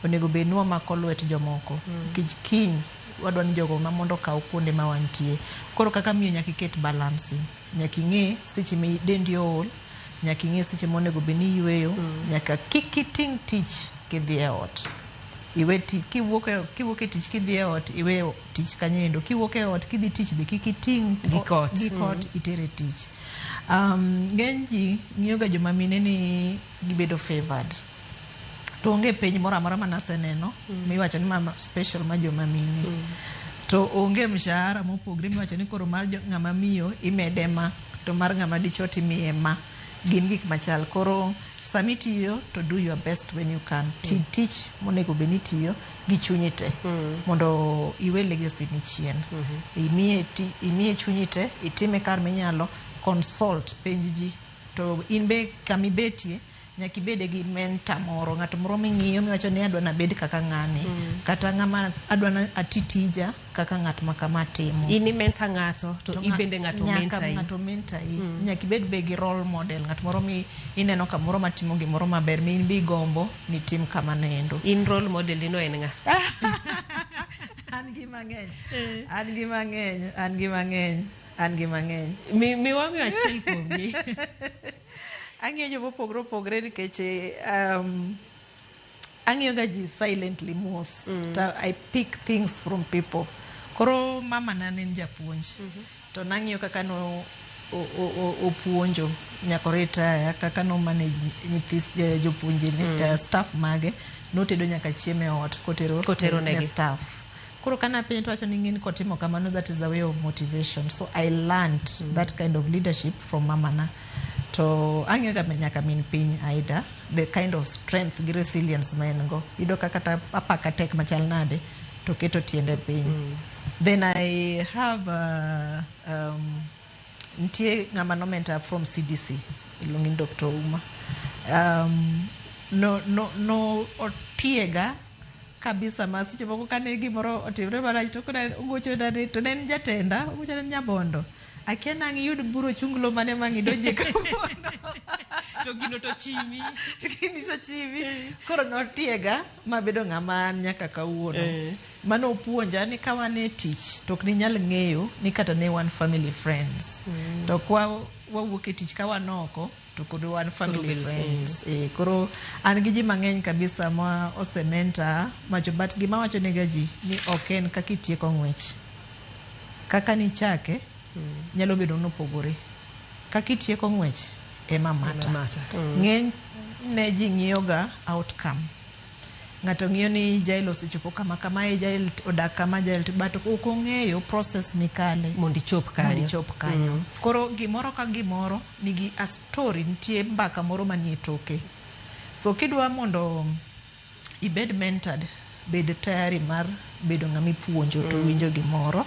Speaker 1: onego bed ni wamako lwet jomoko. Nikech kiny wadwa ni jogo ma mondo okaw kuonde ma wantie. Koro kaka miyo nyaka iket balancing. Nyaka ing'e seche ma dendi ool, nyaka ing'e seche monego bed ni iyweyo, nyaka kik iting' tich kidhi e ot. Iwe tich kiwuok e tich kidhi e ot, iwe tich kanyo endo. Kiwuok e ot kidhi tich be kik iting'
Speaker 2: Gik ot.
Speaker 1: Gik ot iter e tich. Ng'eny ji ng'iyo ga joma mine ni gibedo favored. To onge penj moro amora manaseneno miwacho ni ma special ma joma mine. To onge mshahara mopogre miwacho ni koro mar ng'ama miyo imede ma to mar ng'ama dichuo timiye ma. Gin gik machal. Koro sami tiyo to do your best when you can. Ti tich monego bed ni itiyo gi chunyi te mondo iwe legacy ni chien. Imiye chunyi te, itime kar minyalo, consult, penj ji. To in be kamibetie nyaka ibede gi mentor moro, ng'ato moro ming'iyo miwacho ni adwa nabed kaka ng'ani, kata ng'ama adwa na ati tija kaka ng'at ma kama timo.
Speaker 2: In i-mentor ng'ato to ibende ng'ato
Speaker 1: nyaka
Speaker 2: mentor i.
Speaker 1: Ng'ato mentor i. Nyaka ibed be gi role model, ng'at moro mi ineno kamoro matimo gimoro maber mi in be igombo ni tim kamano endo.
Speaker 2: In role model ino en ng'a?
Speaker 1: An gi mang'eny. An gi mang'eny, an gi mang'eny, an gi mang'eny.
Speaker 2: Mi wamiyo achiel kuomgi.
Speaker 1: Ang'iyo joma opogore opogore nikech ang'iyo ga ji silently mos. To I pick things from people. Koro mama na ne en japuonj. To nang'iyo kaka no opuonjo nyaka retire, kaka no manage nyithi jopuonjene, staff mage, notedo nyaka chiemo e ot kotero
Speaker 2: Kotero
Speaker 1: ne
Speaker 2: negi.
Speaker 1: staff. Koro kana penjo to wacho ni ng'eni kotimo kamano, that is a way of motivation. So I learned that kind of leadership from mamana. To ang'iyo ga nyaka min piny Aida, the kind of strength gi resilience ma en go. Iyudo ka kata apaka tek machal nade to keto tiende piny. Then I have nitie ng'ama nomenta from CDC iluongo ni Dr. Uma. No otiega kabisa ma seche moko kane gimoro otimre marach to kona ogochona ni to ne en jatenda, ogochona ni Nyabondo, akia nang' iyud bur ochunglo mane ma ang' idonje kawuono.
Speaker 2: To gino to chimi.
Speaker 1: Gini to chimi. Koro notiega mabedo ng'ama an nyaka kawuono. Mano opuonja ni ka wan e tich to ok ninyal ng'eyo ni kata ne wan family friends. To kwa wawuok e tich ka wan oko to kod wan family friends. Koro an gi ji mang'eny kabisa ma osementa macho, but gima wacho nega ji ni ok en kaka itieko ng'wech. Kaka nichake nyalo bedo nopogore. Kaka itieko ng'wech ema mata.
Speaker 2: Mata.
Speaker 1: Ng'eny ne ji ng'iyo ga outcome. Ng'ato ng'iyo ni Jael osechopo kama kama, Jael odak kama, Jael, but ok ong'eyo process mikale
Speaker 2: mondo ichop
Speaker 1: mondo
Speaker 2: kanyo.
Speaker 1: Ichop kanyo. Koro gimoro ka gimoro nigi a story, nitie mbaka moro manie toke. So kidwa mondo ibed mentored, bed tayari mar bedo ng'ama ipuonjo to winjo gimoro,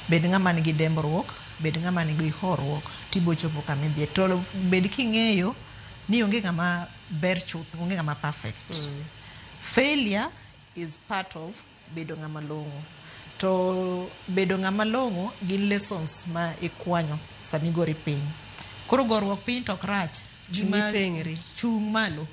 Speaker 1: bed ng'ama nigi dembruok, bed ng'ama nigi horuok, tibo chopo kama idhiye. To bed king'eyo ni onge ng'ama ber chuth, onge ng'ama perfect. Failure is part of bedo ng'ama long'o. To bedo ng'ama long'o gin lessons ma ikwanyo sama igori piny. Koro goruok piny to ok rach.
Speaker 2: Chung' iteng'ri.
Speaker 1: Chung' malo.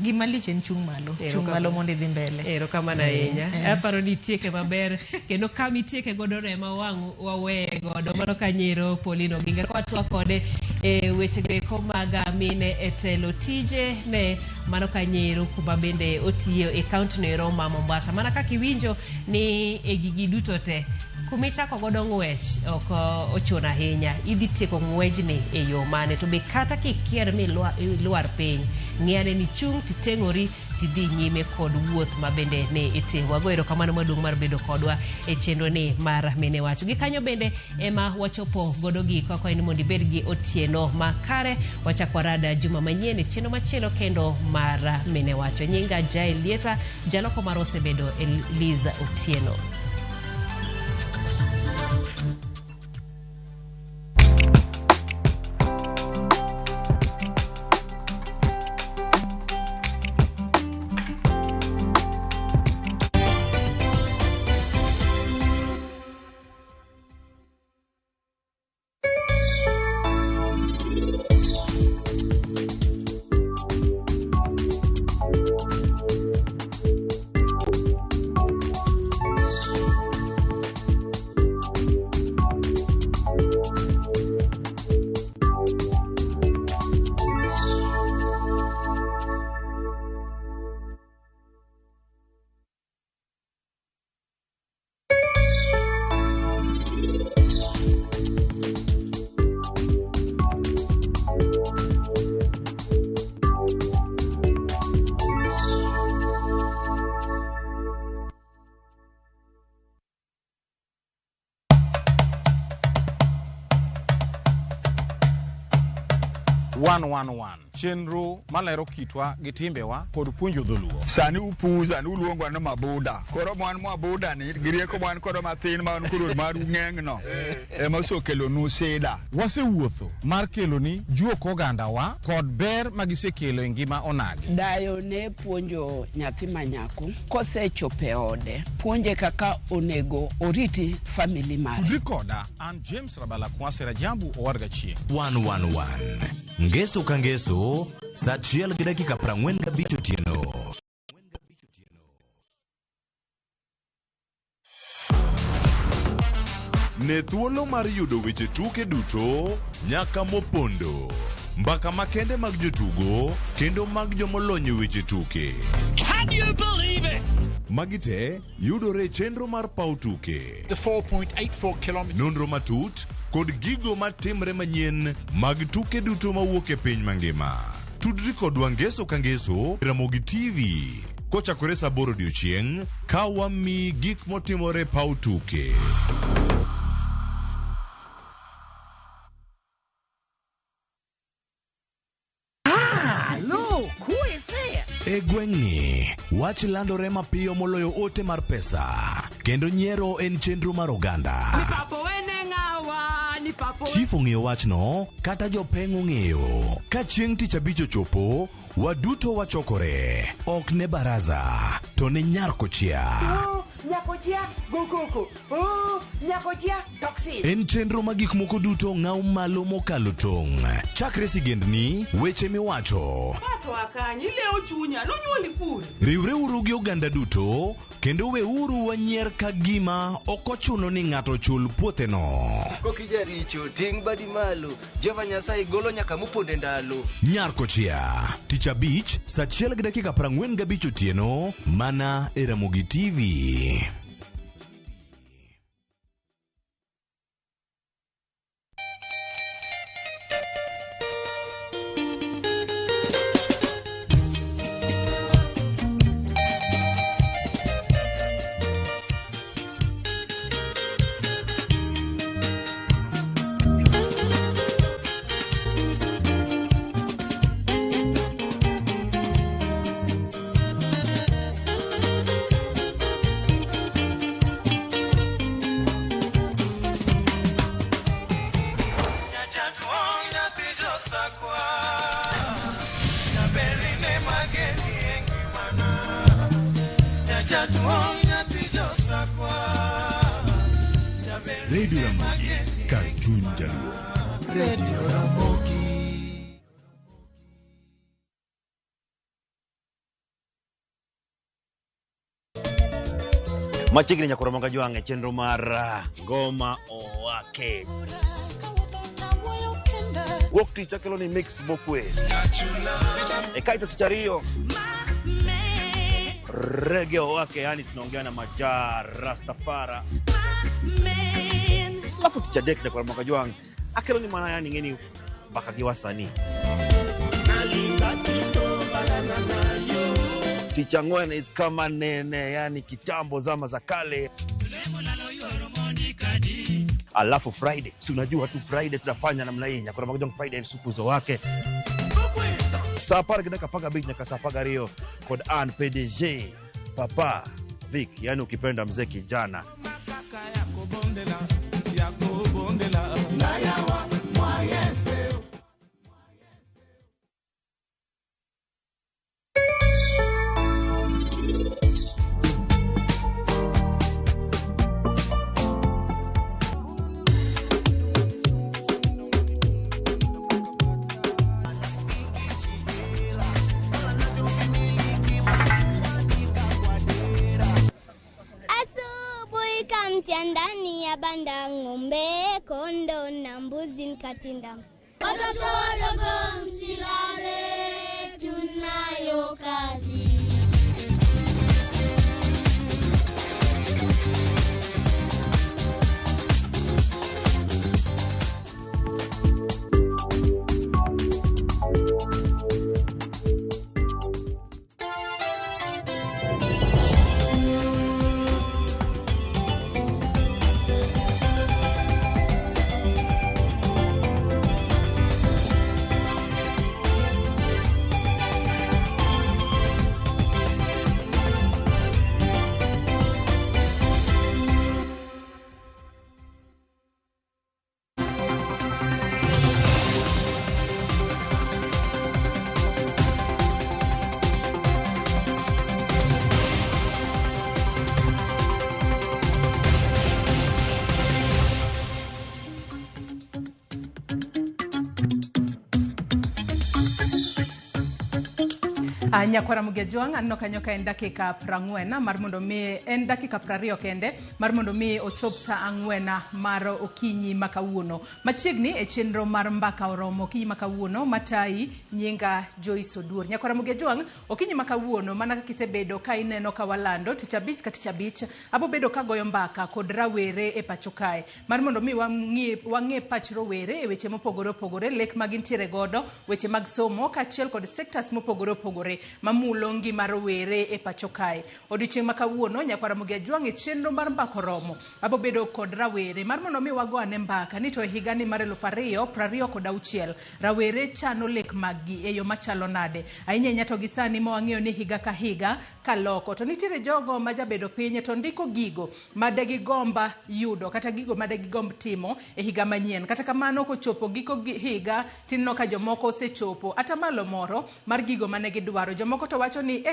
Speaker 1: Gima lich en chung' malo. Chung' malo mondo idhi mbele.
Speaker 2: Erokamano ahinya. Aparo ni itieke maber kendo kama itieke godo no ema wang' waweye godo. Mano kanyero Pauline Oginga ka watwak kode e weche eko mag mine e telo tije ne mano kanyero kuma bende otiyo e kaunti no ero ma Mombasa. Mana kaka iwinjo ni e gigi duto te Kumichako godo ng'wech ok ochuno ahinya, idhi tieko ng'wejni e yo mane? To be kata kikier mi ilwar piny, ng'iyane ni chung' titeng'ori tidhi nyime kod wuoth ma bende ne itimo. Wago erokamano maduong' mar bedo kodwa e chenro ni mar Mine Wacho. Gi kanyo bende ema wachopo godo giko. Akwayi ni mondo ibed gi otieno makare. Wachak warada juma manyien e chenro machielo kendo mar Mine Wacho. Nyinga Jael Lieta, jaloko mar osebedo Eliza Otieno.
Speaker 3: One one one chenro malero kitwa gi timbewa kod puonjo dholuo.
Speaker 4: Sani upuza ni uluongwa ni mabuda. Koro mwan mabuda ni gi rieko mwan kodo mathin ma wan koro maru ng'eng no ema osekelonu sida.
Speaker 3: Wasewuotho mar keloni juok ogandawa kod ber magisekelo e ngima onagi.
Speaker 5: Dayo ne puonjo nyathi ma nyako kosechopo e ode, puonje kaka onego oriti family mare.
Speaker 3: Tudri koda an James Rabala Kwase Rajabu Owadga Chieng'.
Speaker 6: 111 Ngeso ka ngeso saa 1:45 otieno.
Speaker 7: Ne thuolo mar yudo weche tuke duto nyaka mopondo, mbaka makende mag jotugo kendo mag jomolony e weche tuke.
Speaker 8: Can you believe it?
Speaker 7: Magi te yudore e chenro mar paw tuke.
Speaker 8: The 4.84 kilometers.
Speaker 7: Nonro matut kod gigo matimre manyien mag tuke duto mawuok e piny mangima. Tudri kodwa ngeso ka ngeso Ramogi TV kochakore saa 8 odiochieng' ka wamiyi gik motimore e paw tuke.
Speaker 9: Look, who is there?
Speaker 6: E gweng'ni, wach landore mapiyo moloyo ote mar pesa, kendo nyiero en chenro mar oganda. Chief ong'eyo wachno, kata jopeng' ong'eyo. Ka chieng' tich abich ochopo, waduto wachokore. Ok ne baraza, to ne nyar kochia.
Speaker 9: Nyakochia, go koko. Oh, Nyakochia, toxic.
Speaker 6: En chenro ma gik moko duto ng'aw malo mokalo tong'. Chakre sigendni, weche miwacho,
Speaker 9: Pato akanyi ilewo chunya, nonyuoli kure.
Speaker 6: Riwreuru gi oganda duto kendo weuru wanyier ka gima ok ochuno ni ng'ato chul puotheno.
Speaker 10: Kokijaricho ting' badi malo Jehova Nyasaye golo nyaka moponde ndalo.
Speaker 6: Nyar kochia, tich abich, saa 1:45 otieno, mana e Ramogi TV.
Speaker 7: Radio Ramogi, kar chuny jaluo.
Speaker 11: Radio Ramogi.
Speaker 12: Machiegni nyaka Ramogi Jwang' e chenro mar Ngoma Owake. Wuok tich akelo ni mix mokwe. E kaito tich ariyo Reggae Owake, yani tunaongea na Majaa Rastafara. Alafu tich adek nyakwar Ramogi Ajwang' akelo ni mana yani ing'eni mbaka gi wasanii. Tich ang'wen is kama nene, yani kitambo zama za kale. Alafu Friday, si unajua tu Friday tunafanya namna hii, nyakwar Ramogi Ajwang' Friday ni sukuzo wake. Saa 10 gi dakika 15 nyaka saa 12 kod an PDG Papa Vic, yani ukipenda mzee kijana.
Speaker 13: Asubuhi kamtia ndani ya banda ng'ombe, kondo na mbuzi nikatinda. Watoto wadogo msilale, tunayo kazi.
Speaker 14: Nyakwara Ramogi Ajwang' aneno kanyo ka en dakika 40 mar mondo mi en dakika 20 kende mar mondo mi ochop saa 4 mar okinyi ma kawuono. Machiegni e chenro mar mbaka oromo okinyi ma kawuono matayi nyinga Joyce Oduor. Nyakwara Ramogi Ajwang' okinyi ma kawuono mana kaka isebedo ka ineno ka walando tich abich ka tich abich abobedo ka goyo mbaka kod rawere e pacho kae mar mondo mi wang'e pach rowere e weche mopogore opogore, lek ma gintiere godo, weche mag somo kaachiel kod sectors mopogore opogore mamulo ngima rowere e pacho kae. Odiochieng' ma kawuono nyakwara Ramogi Ajwang' e chenro mar mbaka oromo abobedo kod rawere mar mondo mi wago ane mbaka ni to e higani mar 2026 rawere chano lek maggi e yo machalo nade. Ahinya ahinya to gi sani ma wang'eyo ni higa ka higa kaloko to nitiere jogo ma jabedo piny to ndiko gigo madegigomba yudo kata gigo madegigomb timo e higa manyien. Kata kamano kochopo giko higa tineno ka jomoko osechopo atamalo moro mar gigo mane gidwaro. Jomoko to wacho ni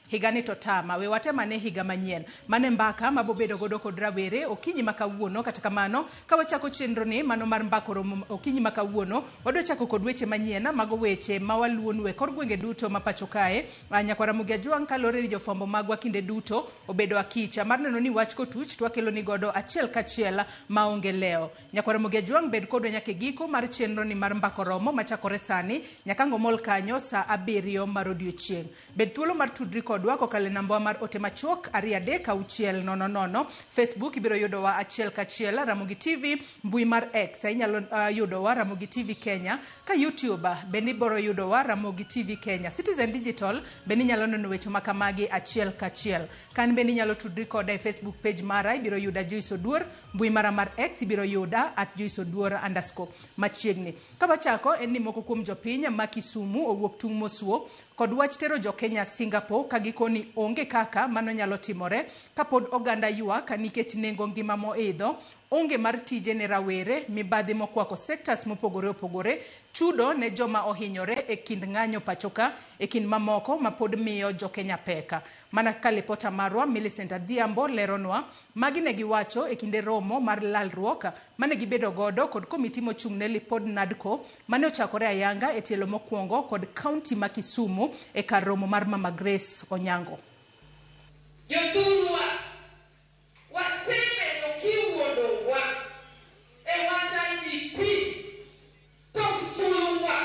Speaker 14: higani to tama, we watemane higa manyien. Mane mbaka mabobedo godo kod rawere okinyi ma kawuono. Kata kamano ka wachako chenro ni mano mar mbaka oromo okinyi ma kawuono, wadwa chako kod weche manyien, mago weche ma waluonwe e kor gwenge duto ma pacho kae. Nyakwara Ramogi Ajwang' kalore ni jofwambo magwa kinde duto obedo akicha mar neno ni wach kotuch to wakelo ni godo achiel kachiel maonge leo. Nyakwara Ramogi Ajwang' bed kodwa nyaka e giko mar chenro ni mar mbaka oromo machakore sani nyaka ngomol kanyo saa 7 mar odiochieng'. Bed thuolo mar tudri kodwa kokalo e namba mar ote machuok 236 000. Facebook ibiro yudowa achiel kachiel Ramogi TV, mbui mar X inyalo yudowa Ramogi TV Kenya, ka YouTube bende ibiro yudowa Ramogi TV Kenya, Citizen Digital bende inyalo neno weche makamagi achiel kachiel. Kan bende inyalo tudri koda e Facebook page mara, ibiro yuda Joyce Oduor, mbui mara mar X ibiro yuda @JoyceOduor_ machiegni. Ka wachako en ni moko kuom jopiny ma Kisumu owuok tung' mosuo kod wach tero jokenya Singapore ka gikoni onge kaka mano nyalo timore kapod oganda ywak nikech nengo ngima moidho, onge mar tije ne rawere, mibadhi mokwako sectors mopogore opogore, chudo ne joma ohinyore e kind ng'anyo pachoka e kind mamoko mapod miyo jokenya peka. Mana kaka lipota marwa Millicent Adhiambo leronwa, magi ne giwacho e kinde romo mar lalruok mane gibedo godo kod komiti mochung' ne lipod NADCO mane ochakore ayanga e tielo mokwongo kod kaunti ma Kisumu e kar romo mar Mama Grace Onyango.
Speaker 15: Jothurwa, wasebedo kiwuondowa e wach IDP to chulwa,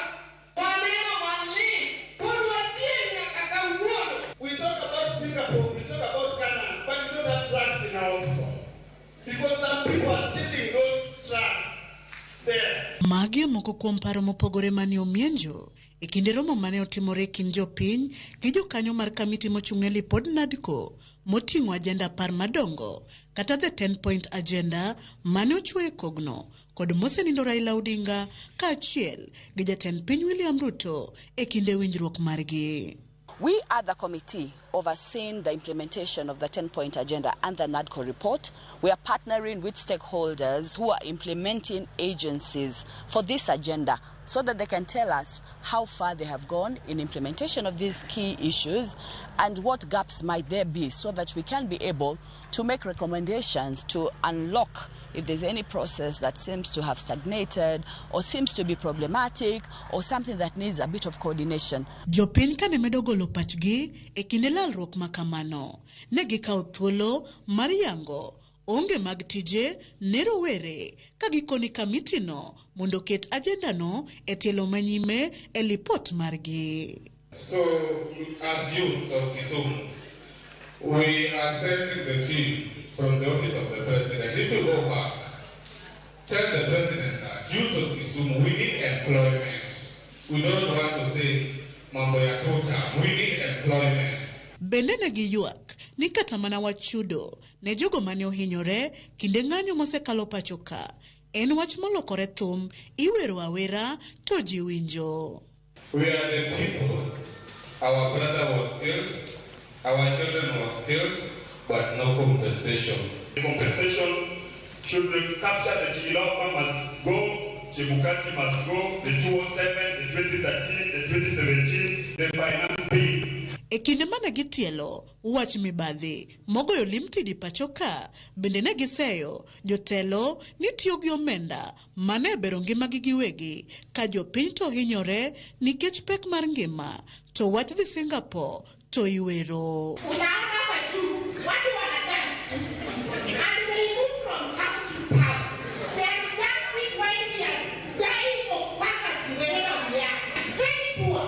Speaker 15: waneno malit, pod wadhier nyaka kawuono.
Speaker 16: We talk about Singapore, we talk about Canaan, but we don't have drugs in our hospital. Because some people are stealing those drugs.
Speaker 17: Magi e moko kuom paro mopogore mane omienjo e kinde romo mane otimore e kind jopiny gi jokanyo mar kamiti mochung'ne lipod NADCO moting'o ajenda 10 madongo kata the 10 point agenda mane ochuoye kogno kod mosenindo Raila Odinga kaachiel gi jatend piny William Ruto e kinde winjruok margi.
Speaker 18: We are the committee overseeing the implementation of the 10-point agenda and the NADCO report. We are partnering with stakeholders who are implementing agencies for this agenda so that they can tell us how far they have gone in implementation of these key issues and what gaps might there be so that we can be able to make recommendations to unlock if there's any process that seems to have stagnated or seems to be problematic or something that needs a bit of coordination.
Speaker 17: Jopiny kane medo golo pachgi e kinde lalruok ma kamano, ne gikawo thuolo mar yango onge mag tije ne rowere ka gikoni kamitino mondo oket ajendano e tielo manyime e lipot margi.
Speaker 16: So, as youth of Kisumu, we are sending the team from the office of the president. If you go back, tell the president that youth of Kisumu, we need employment. We don't want to say mambo ya tuta. We need employment.
Speaker 17: Bende ne giywak ni kata mana wach chudo ne jogo mane ohinyore kinde ng'anyo mosekalo pacho ka en wach molokore thum iwero awera to ji winjo.
Speaker 16: We are the people. Our brother was killed, our children was killed, but no compensation.
Speaker 19: The compensation should capture the Chilapa must go, Chebukati must go, the 2007, the 2013, the 2017, the finance bill.
Speaker 17: E kinde mane gitielo wach mibadhi mogoyo limtidi pacho ka bende ne giseyo jotelo ni tiyo gi omenda mane bero ngimagi giwegi ka jopiny to hinyore nikech pek mar ngima to wach dhi Singapore to iwero.
Speaker 15: Unaona hapa juu watu wana dance and they move from town to town. They are dancing while we are dying of poverty wherever we are. Very poor.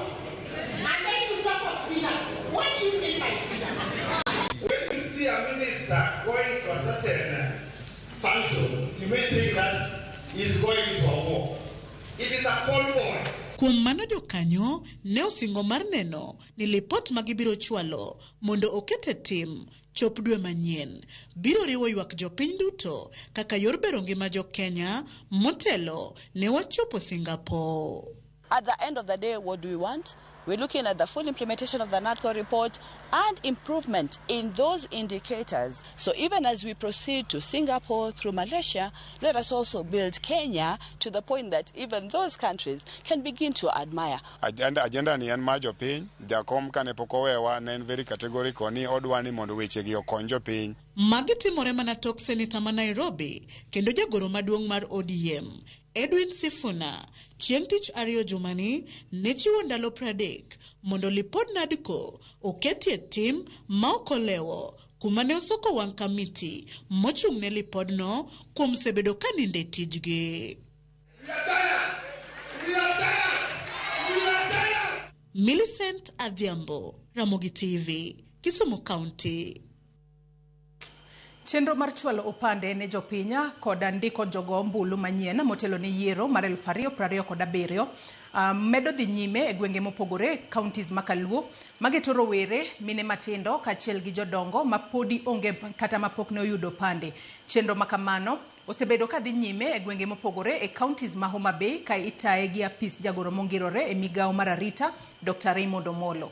Speaker 15: And then you talk of Singapore. What do you mean by Singapore?
Speaker 16: When you see a minister going to a certain function, you may think that he's going to a war. It is a convoy.
Speaker 17: Kuom mano jokanyo ne osingo mar neno ni lipot ma gibiro chwalo mondo oket e tim chop dwe manyien biro riwo ywak jopiny duto kaka yor bero ngima jo Kenya motelo ne wachopo Singapore.
Speaker 18: At the end of the day, what do we want? We're looking at the full implementation of the NADCO report and improvement in those indicators. So even as we proceed to Singapore through Malaysia, let us also build Kenya to the point that even those countries can begin to admire.
Speaker 20: Agenda ni en mar jopiny, jakom kane pok owewa ne en very categorical ni odwa ni mondo wechegi okony jopiny.
Speaker 17: Magi timore mana tok seneta ma Nairobi kendo jagoro maduong' mar ODM Edwin Sifuna chieng' tich ariyo jumani ne chiwo ndalo 30 mondo lipod NADCO oketie tim ma ok olewo kuma ne osoko wang' kamiti mochung' ne lipodno kuom sebedo ka ninde tijgi. Millicent Adhiambo, Ramogi TV, Kisumu County.
Speaker 14: Chenro mar chwalo opande ne jopiny kod ndiko jogo ombulu manyien motelo ne yiero mar 2027 medo dhi nyime e gwenge mopogore counties ma Kaluo mageto rowere, mine matindo kaachiel gi jodongo ma podi onge kata mapok ne oyudo opande. Chenro ma kamano osebedo ka dhi nyime e gwenge mopogore e counties ma Homa Bay ka itaye gi apis jagoro mongirore e migawo mar arita Dr. Raymond Omolo.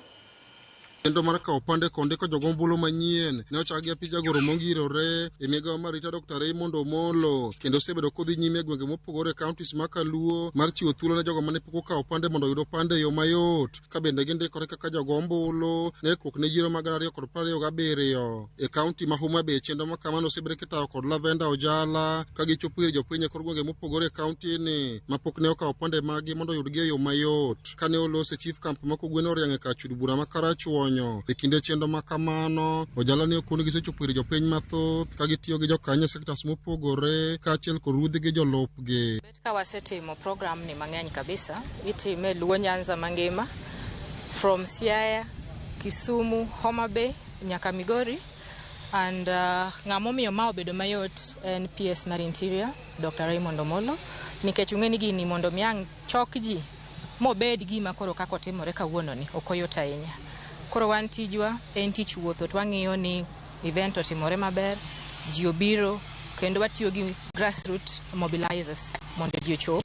Speaker 21: Chenro mar kawo opande kod ndiko jogo ombulu manyien ne ochak gi apis jagoro mongirore e migawo mar arita Dr. Raymond Omolo kendo osebedo kodhi nyime e gwenge mopogore e counties ma Kaluo mar chiwo thuolo ne jogo mane pok okawo opande mondo oyud opande e yo mayot ka bende gindikore kaka jogo ombulu ne ikruok ne yiero mag 2027 e county ma Homa Bay. Chenro ma kamano osebedo kitayo kod Lavenda Ojala ka gichopo ir jopiny e kor gwenge mopogore e county ni mapok ne okawo opande maggi mondo oyudgi e yo mayot. Kane olose chief camp ma Kogweno oriang' e kar chud bura ma Karachuonyo e kinde chenro ma kamano, Ojala ne okoni gisechopo ir jopiny mathoth ka gitiyo gi jokanyo e sectors mopogore kaachiel kod ruodhi gi jolupgi.
Speaker 22: Ka wasetimo program ni mang'eny kabisa, itime Luo Nyanza mangima from Siaya, Kisumu, Homa Bay nyaka Migori. And ng'ama omiyo ma obedo mayot en PS mar Interior, Dr. Raymond Omolo, nikech ung'e ni gini mondo mi ang' chok ji mobed gima koro kaka otimore kawuononi ok oyot ahinya. Koro wan tijwa en tich wuotho to wang'iyo ni event otimore maber, ji obiro kendo watiyo gi grassroots mobilizers mondo ji ochop.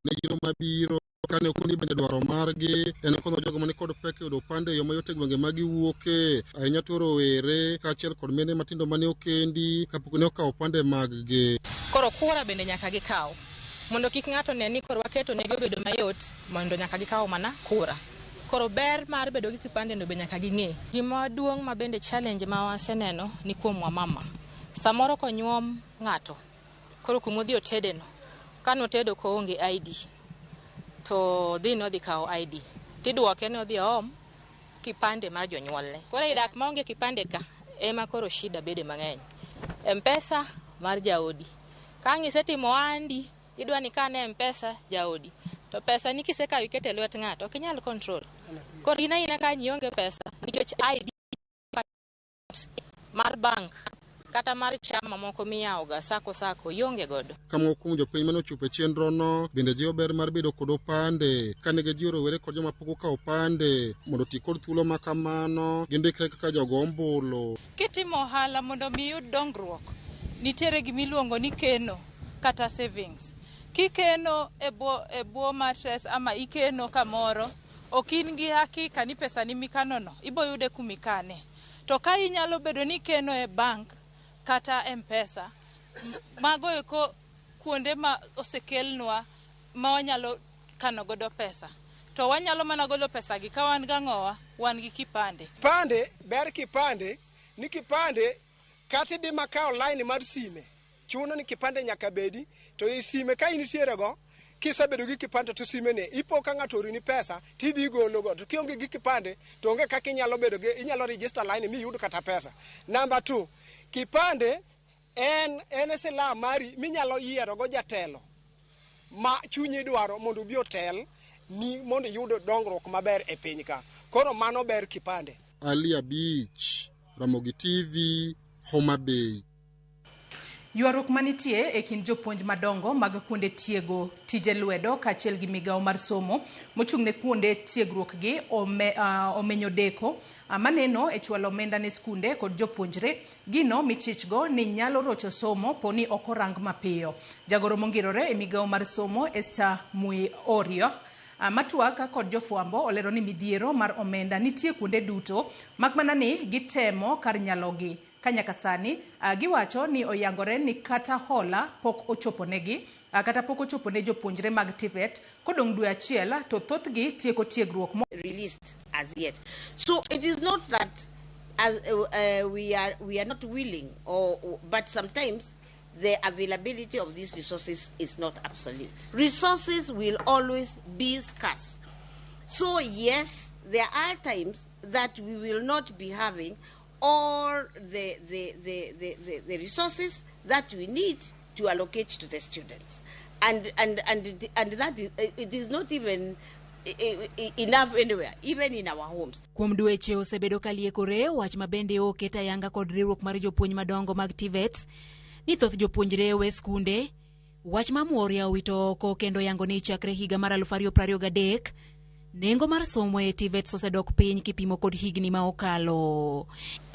Speaker 21: Ne yiero mabiro kane okoni bende dwaro margi en konyo jogo mani kod pek e yudo opande e yo mayot e gwenge ma giwuoke ahinya to rowere kaachiel kod mine matindo mane okendi kapok ne okawo opande maggi.
Speaker 22: Koro kura bende nyaka gikaw mondo kik ng'ato ne ni koro waketo negi obedo mayot mondo nyaka gikaw mana kura. Koro ber mar bedo gi kipande no be nyaka ging'e. Gima duong' ma bende challenge ma waseneno ni kuom wamama. Samoro konyuom ng'ato koro kumodhi otede no kanotedo koonge ID to dhi nodhi kawo ID tiduoke ni odhi oom kipande mar jonyuolne. Koro e dak maonge kipande ka ema koro shida bede mang'eny. M-Pesa mar jaodi. Ka ang' isetimo ohandi idwa ni kane M-Pesa jaodi. To pesa ni kisekawo ikete lwet ng'ato ok inyal control. Koro in aina ka ionge pesa nikech ID mar bank kata mar chama moko miyawoga sako sako ionge godo.
Speaker 21: Ka moko kuom jopiny mane ochopo e chenrono bende jiwo ber mar bedo kod opande kane gijiwo rowere kod joma pok okawo opande mondo oti kod thuolo ma kamano gindikre kaka jogo ombulu.
Speaker 1: Kitimo ohala mondo mi iyud dongruok, nitiere gimiluongo ni keno kata savings. Kikeno e bwo mattress ama ikeno kamoro, ok in gi hakika ni pesa ni mikanono iboyude kumikane. To ka inyalo bedo ni ikeno e bank kata M-Pesa, mago eko kuonde ma osekelnwa ma wanyalo kano godo pesa. To wanyalo mana golo pesa gi ka wan gang'owa, wan gi kipande.
Speaker 2: Kipande, ber kipande, ni kipande kata idhi makawo line mar sime, chuno ni kipande nyaka bedi, to e sime ka initiere go, kisebedo gi kipande to sime ne ipo ka ng'ato orini pesa tidhi igolo go, to kionge gi kipande to onge kaka inyalo bedo gi, inyalo register line miyud kata pesa. Number 2, kipande en silaha mari minyalo yiero go jatelo ma chunyi dwaro mondo obi otel ni mondo iyud dongruok maber e piny ka. Koro mano ber kipande.
Speaker 21: Ali Abich, Ramogi TV, Homa Bay.
Speaker 14: Ywaruok manitie e kind jopuonj madongo mag kuonde tiego tije lwedo kaachiel gi migawo mar somo mochung'ne kuonde tiegruok gi omenyo deko maneno e chwalo omenda ne skunde kod jopuonjre gino michichgo ni nyalo rocho somo poni ok orang mapiyo. Jagoro mongirore e migawo mar somo Esther Muoria matwak kod jofwambo olero ni midhiero mar omenda nitie kuonde duto makmana ni gitemo kar nyalogi. Ka nyaka sani giwacho ni oyangore ni kata hola pok ochoponegi kata pok ochopone jopuonjre mag TVET kodong' dwe achiel to thothgi tieko tiegruok
Speaker 23: released as yet. So it is not that as we are not willing, or but sometimes the availability of these resources is not absolute. Resources will always be scarce. So yes, there are times that we will not be having all the resources that we need to allocate to the students, and that is, it is not even enough anywhere, even in our homes.
Speaker 24: Kuom dweche osebedo kaliekore wach mabende oket ayanga kod riwruok mar jopuonj madongo mag TVET ni thoth jopuonjre we skunde wach ma Muoria owito oko kendo yango ni chakre higa mar 2023 nengo mar somo e TVET osedok piny kipimo kod higni ma okalo.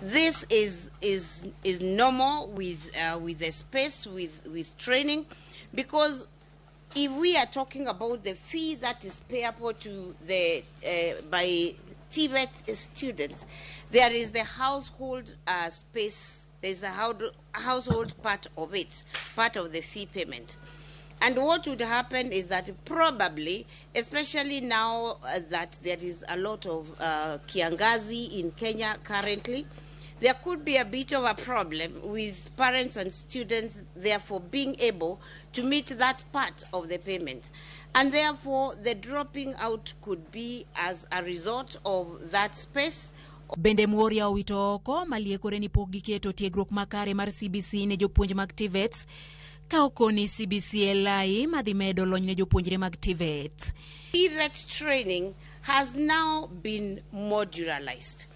Speaker 23: This is normal with the space, with training, because if we are talking about the fee that is payable to the by TVET students, there is the household space. There is a household part of it, part of the fee payment. And what would happen is that probably, especially now that there is a lot of kiangazi in Kenya currently, there could be a bit of a problem with parents and students therefore being able to meet that part of the payment. And therefore, the dropping out could be as a result of that space.
Speaker 24: Bende Muoria owito oko maliekore ni pok giketo tiegruok makare mar CBC ne jopuonj mag TVET Ka okoni CBCLI madhi medo lony ne jopuonjre mag TVET.
Speaker 23: TVET training has now been modularized.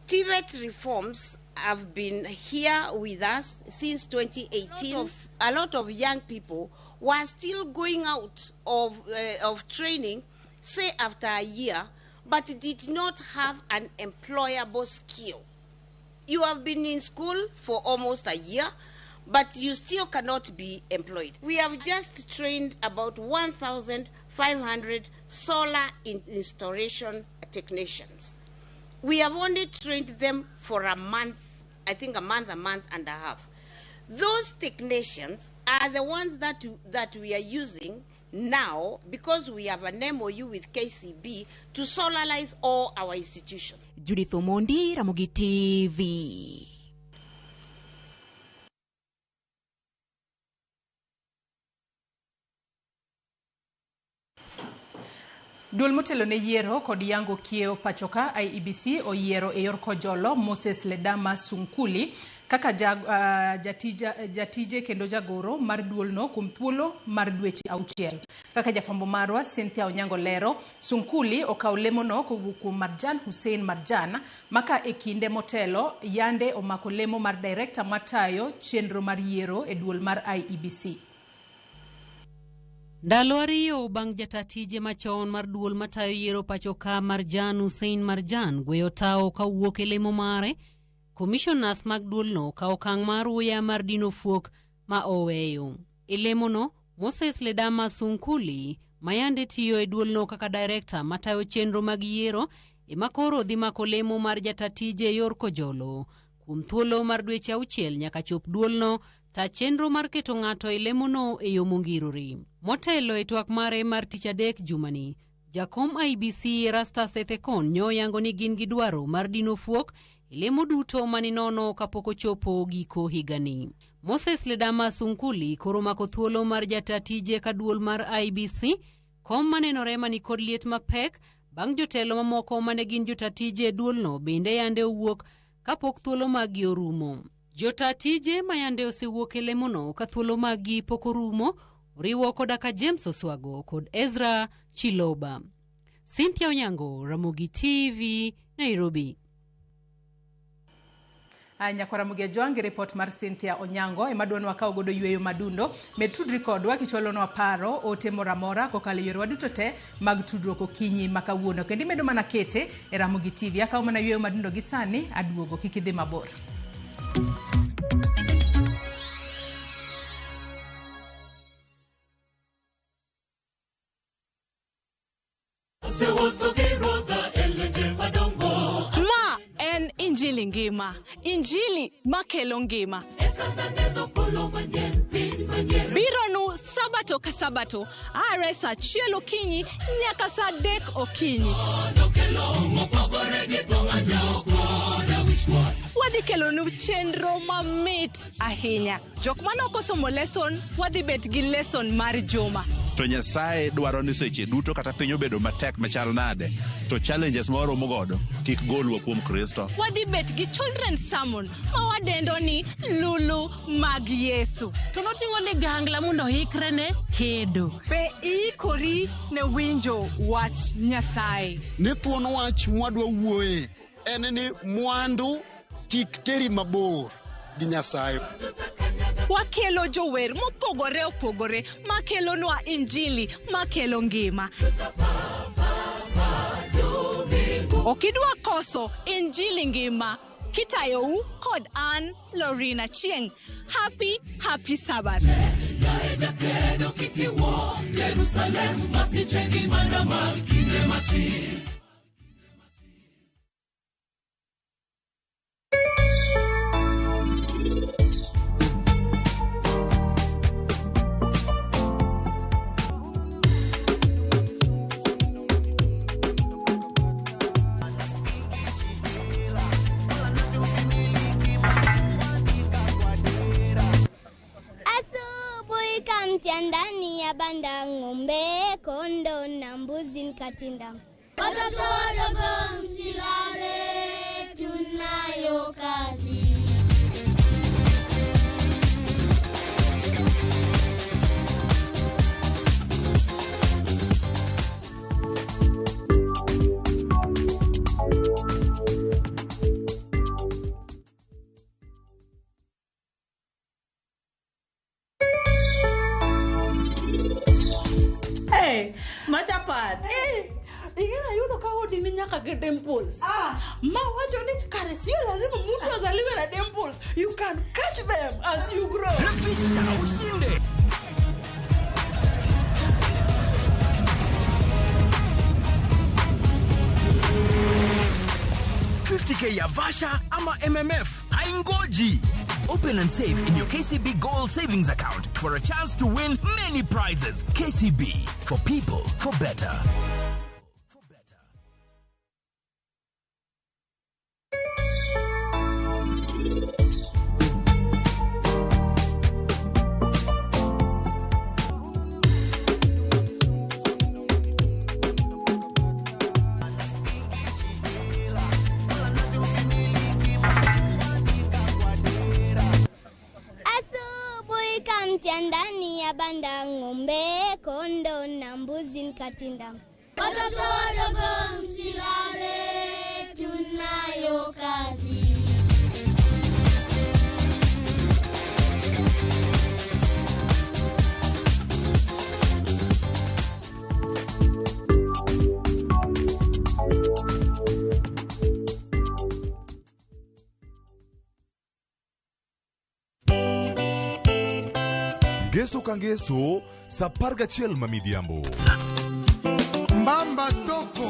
Speaker 23: TVET reforms have been here with us since 2018. A lot of young people were still going out of training, say after a year, but did not have an employable skill. You have been in school for almost a year, but you still cannot be employed. We have just trained about 1,500 solar installation technicians. We have only trained them for a month, I think a month and a half. Those technicians are the ones that we are using now because we have an MOU with KCB to solarize all our institutions.
Speaker 24: Judith Omondi, Ramogi TV.
Speaker 14: Duol motelo ne yiero kod yango kiewo pachoka IEBC oyiero e yor kojolo Moses Ledama Sunkuli kaka jatije kendo jagoro mar duolno kuom thuolo mar dweche 6. Kaka jafwambo marwa Cynthia Onyango lero, Sunkuli okawo lemono kowuok kuom Marjan Hussein Marjan maka e kinde motelo yande omako lemo mar director matayo chenro mar yiero e duol mar IEBC.
Speaker 3: Ndalo ariyo bang' jatatije machon mar duol matayo yiero pachoka Marjan Hussein Marjan gweyo tao kawuok e lemo mare, commissioners mag duolno kawo okang' mar uya mar dino fuok ma oweyo. E lemono, Moses Ledama Sunkuli mayande tiyo e duolno kaka director matayo chenro mag yiero ema koro dhi mako lemo mar jatatije e yor kojolo kuom thuolo mar dweche 6 nyaka chop duolno ta chenro mar keto ng'ato e lemono e yo mongirore. Motelo e twak mare mar tich adek jumani, jakom IEBC Erastus Ethekon nyoyango ni gin gi dwaro mar dino fuok e lemo duto maninono kapok ochopo giko higani. Moses Ledama Sunkuli koro mako thuolo mar jatatije ka duol mar IEBC, kom manenore mani kod liet mapek bang' jotelo mamoko mane gin jotatije e duolno bende yande owuok kapok thuolo maggi orumo. Jotatije mayande osewuok e lemono ka thuolo maggi pok orumo oriwo koda ka James Oswago kod Ezra Chiloba. Cynthia Onyango, Ramogi TV, Nairobi.
Speaker 14: Nyakwara Ramogi Jwang' gi report mar Cynthia Onyango ema dwanwa kawo godo yweyo madundo. Med tudri kodwa kichwalonwa paro ote moro amora kokalo e yorewa duto te mag tudruok okinyi ma kawuono. Kendo imedo mana kete e Ramogi TV. Akawo mana yweyo madundo gi sani aduogo, kik idhi mabor.
Speaker 4: Ma en Injili ngima, Injili makelo ngima. Bironu sabato ka sabato, are saa 1 okinyi nyaka saa 3 okinyi. Wadhi kelonu chenro mamit ahinya. Jok mane ok osomo lesson, wadhi bet gi lesson mar juma.
Speaker 5: To Nyasaye dwaro ni seche duto kata piny obedo matek machal nade, to challenges ma waromo godo kik golwa kuom Kristo.
Speaker 4: Wadhi bet gi children's sermon ma wadendo ni Lulu mag Yesu.
Speaker 8: To noting'o ligangla mondo oikre ne kedo.
Speaker 4: Be iikori ne winjo wach Nyasaye?
Speaker 25: Ni thuon wach mwadwa wuoye en ni mwandu kik teri mabor gi Nyasaye.
Speaker 4: Wakelo jower mopogore opogore makelonwa Injili makelo ngima. Okidwa koso Injili ngima kitayou kod an Lorina Chieng. Happy, happy Sabbath.
Speaker 13: Ndani ya banda ng'ombe, kondo na mbuzi nikatinda. Watoto wadogo msilale, tunayo kazi.
Speaker 4: chapat.
Speaker 6: Ingine yudo ka odi ni nyaka gi dimples. Ma wacho ni kare sio lazima mtu azaliwe na dimples. You can catch them as you grow.
Speaker 7: Refisha ushinde.
Speaker 9: $50K ya Vasha ama MMF haingoji. Open and save in your KCB Gold Savings Account for a chance to win many prizes. KCB, for people, for better.
Speaker 13: Ndani ya banda ng'ombe, kondo na mbuzi nikatinda. Watoto wadogo msilale, tunayo kazi.
Speaker 10: Ngeso ka ngeso sa 11 ma midhiambo.
Speaker 11: Mbamba toko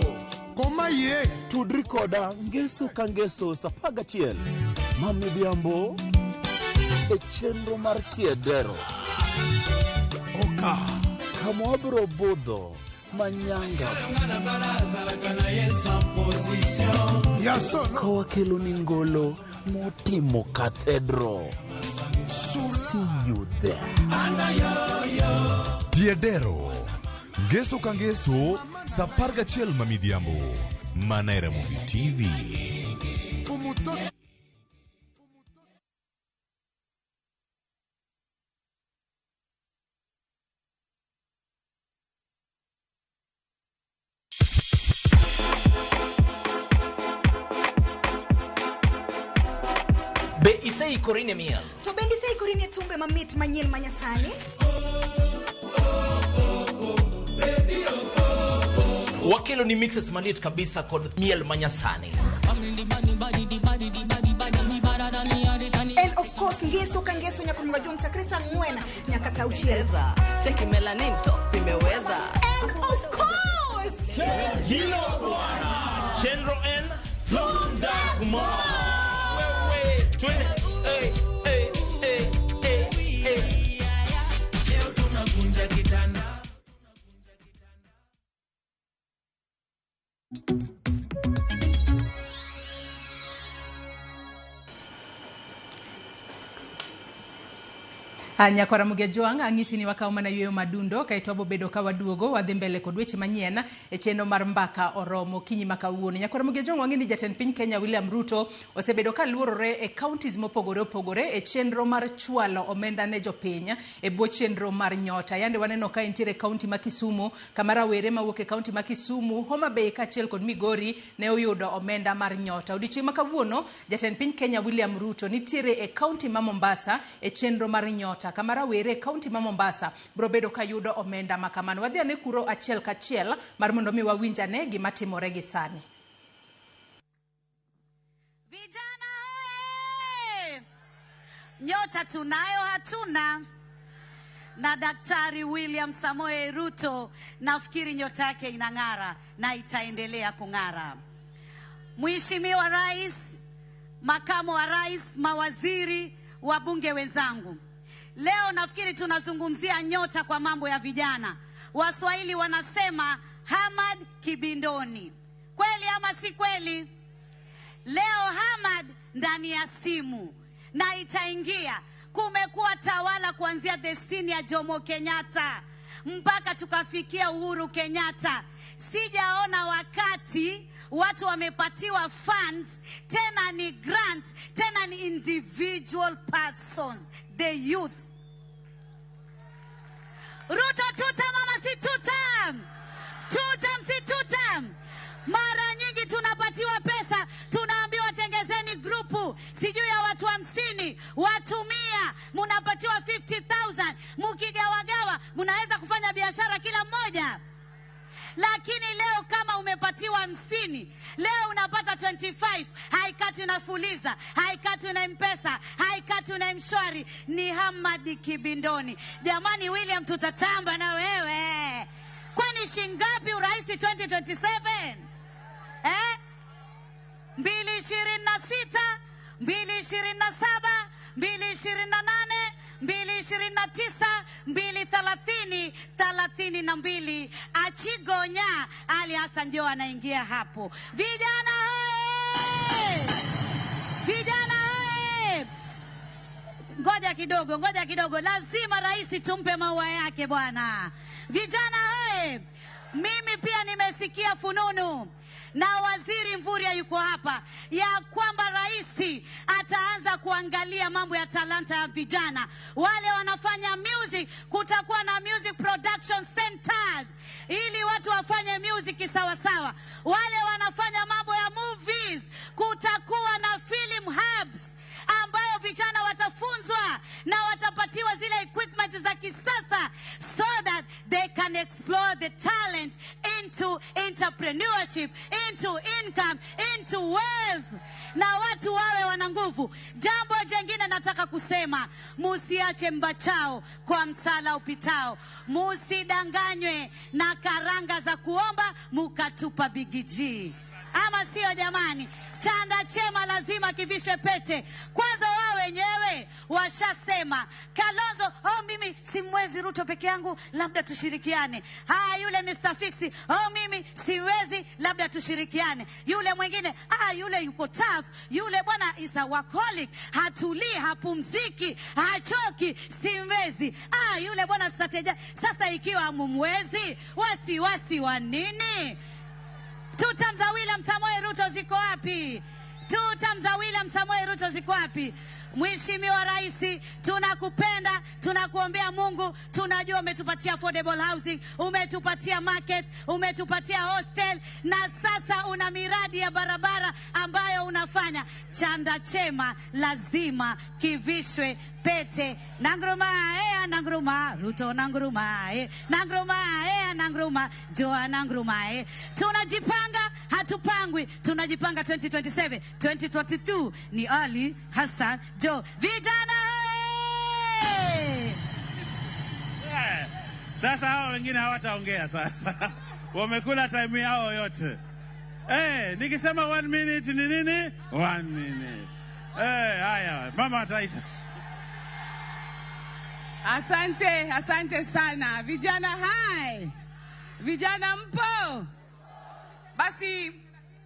Speaker 11: koma ye
Speaker 26: tudri koda ngeso ka ngeso sa 11 ma midhiambo e chenro mar Tiedero.
Speaker 11: Oka
Speaker 26: kama wabiro budho manyanga ka wakelo ni ngolo motimo kathedro. See you there.
Speaker 10: Tiedero. Ngeso ka ngeso sa 11 ma midhiambo. Mana e Ramogi TV.
Speaker 27: Be iseikori ne miel?
Speaker 28: To bende iseikori ne thumbe mamit manyien manyasani?
Speaker 27: Wakelo ni mixes maliet kabisa kod miel manyasani.
Speaker 28: And of course ngeso ka ngeso nyaka mga chakre saa 4 nyaka saa 6.
Speaker 29: Cheki melanin top imeweza.
Speaker 28: And of course
Speaker 27: Hilo bwana Chenro N Tunda Kumar. Hey, hey, hey, hey, hey.
Speaker 30: Leo tunakunja kitanda.
Speaker 14: Nyakwara Mugejuang' ang'isi ni wakawo mana yueyo madundo kaeto wabobedo ka waduogo wadhi mbele kod weche manyien e chenro mar mbaka oromo kinyi ma kawuono. Nyakwara Mugejuang' wang'e ni jatend piny Kenya William Ruto osebedo ka luorore e counties mopogore opogore e chenro mar chwalo omenda ne jopiny e bwo chenro mar nyota. Yande waneno ka entiere county ma Kisumu kama rawere mawuok e county ma Kisumu, Homa Bay kaachiel kod Migori ne oyudo omenda mar nyota. Odiochieng' ma kawuono jatend piny Kenya William Ruto nitiere e county ma Mombasa e chenro mar nyota kama rawere e county ma Mombasa biro bedo ka yudo omenda ma kamano. Wadhi ane kuro achiel kachiel mar mondo mi wawinj ane gima timore gi sani.
Speaker 31: Vijana oye! Nyota tunayo hatuna? Na Daktari William Samoei Ruto nafikiri nyota yake inang'ara na itaendelea kung'ara. Mheshimiwa Rais, Makamu wa Rais, mawaziri, wabunge wenzangu. Leo nafikiri tunazungumzia nyota kwa mambo ya vijana. Waswahili wanasema Hamad kibindoni. Kweli ama si kweli? Leo Hamad ndani ya simu na itaingia. Kumekuwa tawala kuanzia the senior Jomo Kenyatta mpaka tukafikia Uhuru Kenyatta. Sijaona wakati watu wamepatiwa funds, tena ni grants, tena ni individual persons, the youth. Ruto tutam ama si tutam? Tutam si tutam? Mara nyingi tunapatiwa pesa, tunaambiwa tengezeni grupu, sijui ya watu 50, watu 100, mnapatiwa 50,000, mkigawagawa, mnaweza kufanya biashara kila mmoja. Lakini leo kama umepatiwa 50, leo unapata 25, haikatwi na Fuliza, haikatwi na M-Pesa, haikatwi na M-Shwari, ni Hamadi Kibindoni. Jamani William, tutatamba na wewe. Kwani shingapi urais 2027? 2026, 2027, 2028, 2029, 2030, 32. Achigonya Ali Hassan Joho anaingia hapo. Vijana hoye! Vijana hoye! Ngoja kidogo, ngoja kidogo. Lazima rais tumpe maua yake bwana. Vijana hoye! Mimi pia nimesikia fununu na Waziri Mvurya yuko hapa, ya kwamba rais ataanza kuangalia mambo ya talanta ya vijana. Wale wanafanya music, kutakuwa na music production centers ili watu wafanye music sawa sawa. Wale wanafanya mambo ya movies, kutakuwa na film hubs ambayo vijana watafunzwa na watapatiwa zile equipment za kisasa so that they can explore the talent into entrepreneurship, into income, into wealth, na watu wawe wana nguvu. Jambo jingine nataka kusema, musiache mbachao kwa msala upitao. Musidanganywe na karanga za kuomba mukatupa bigiji. Ama sio jamani? Chanda chema lazima kivishwe pete. Kwanza wao wenyewe washasema Kalonzo, oh mimi simwezi Ruto peke yangu, labda tushirikiane. Haya, yule Mr. Fixi, oh mimi siwezi, labda tushirikiane. Yule mwingine, yule yuko tough, yule bwana is a workaholic, hatulii, hapumziki, hachoki, simwezi. Yule bwana strategia. Sasa ikiwa mumwezi, wasiwasi wa nini? Tutam za William Samoei Ruto ziko wapi? Tutam za William Samoei Ruto ziko wapi? Mheshimiwa Rais, tunakupenda, tunakuombea Mungu, tunajua umetupatia affordable housing, umetupatia market, umetupatia hostel, na sasa una miradi ya barabara ambayo unafanya. Chanda chema lazima kivishwe pete. Nangruma, nangruma, Ruto nangruma, nangruma, nangruma, Joa nangruma. Tunajipanga, hatupangwi, tunajipanga 2027, 2022 ni Ali Hassan Joho. Vijana hey!
Speaker 1: Sasa hawa wengine hawataongea sasa. Wamekula time yao yote. Nikisema 1 minute ni nini? 1 minute. Haya, mama ataita.
Speaker 2: Asante, asante sana. Vijana hai. Vijana mpo. Basi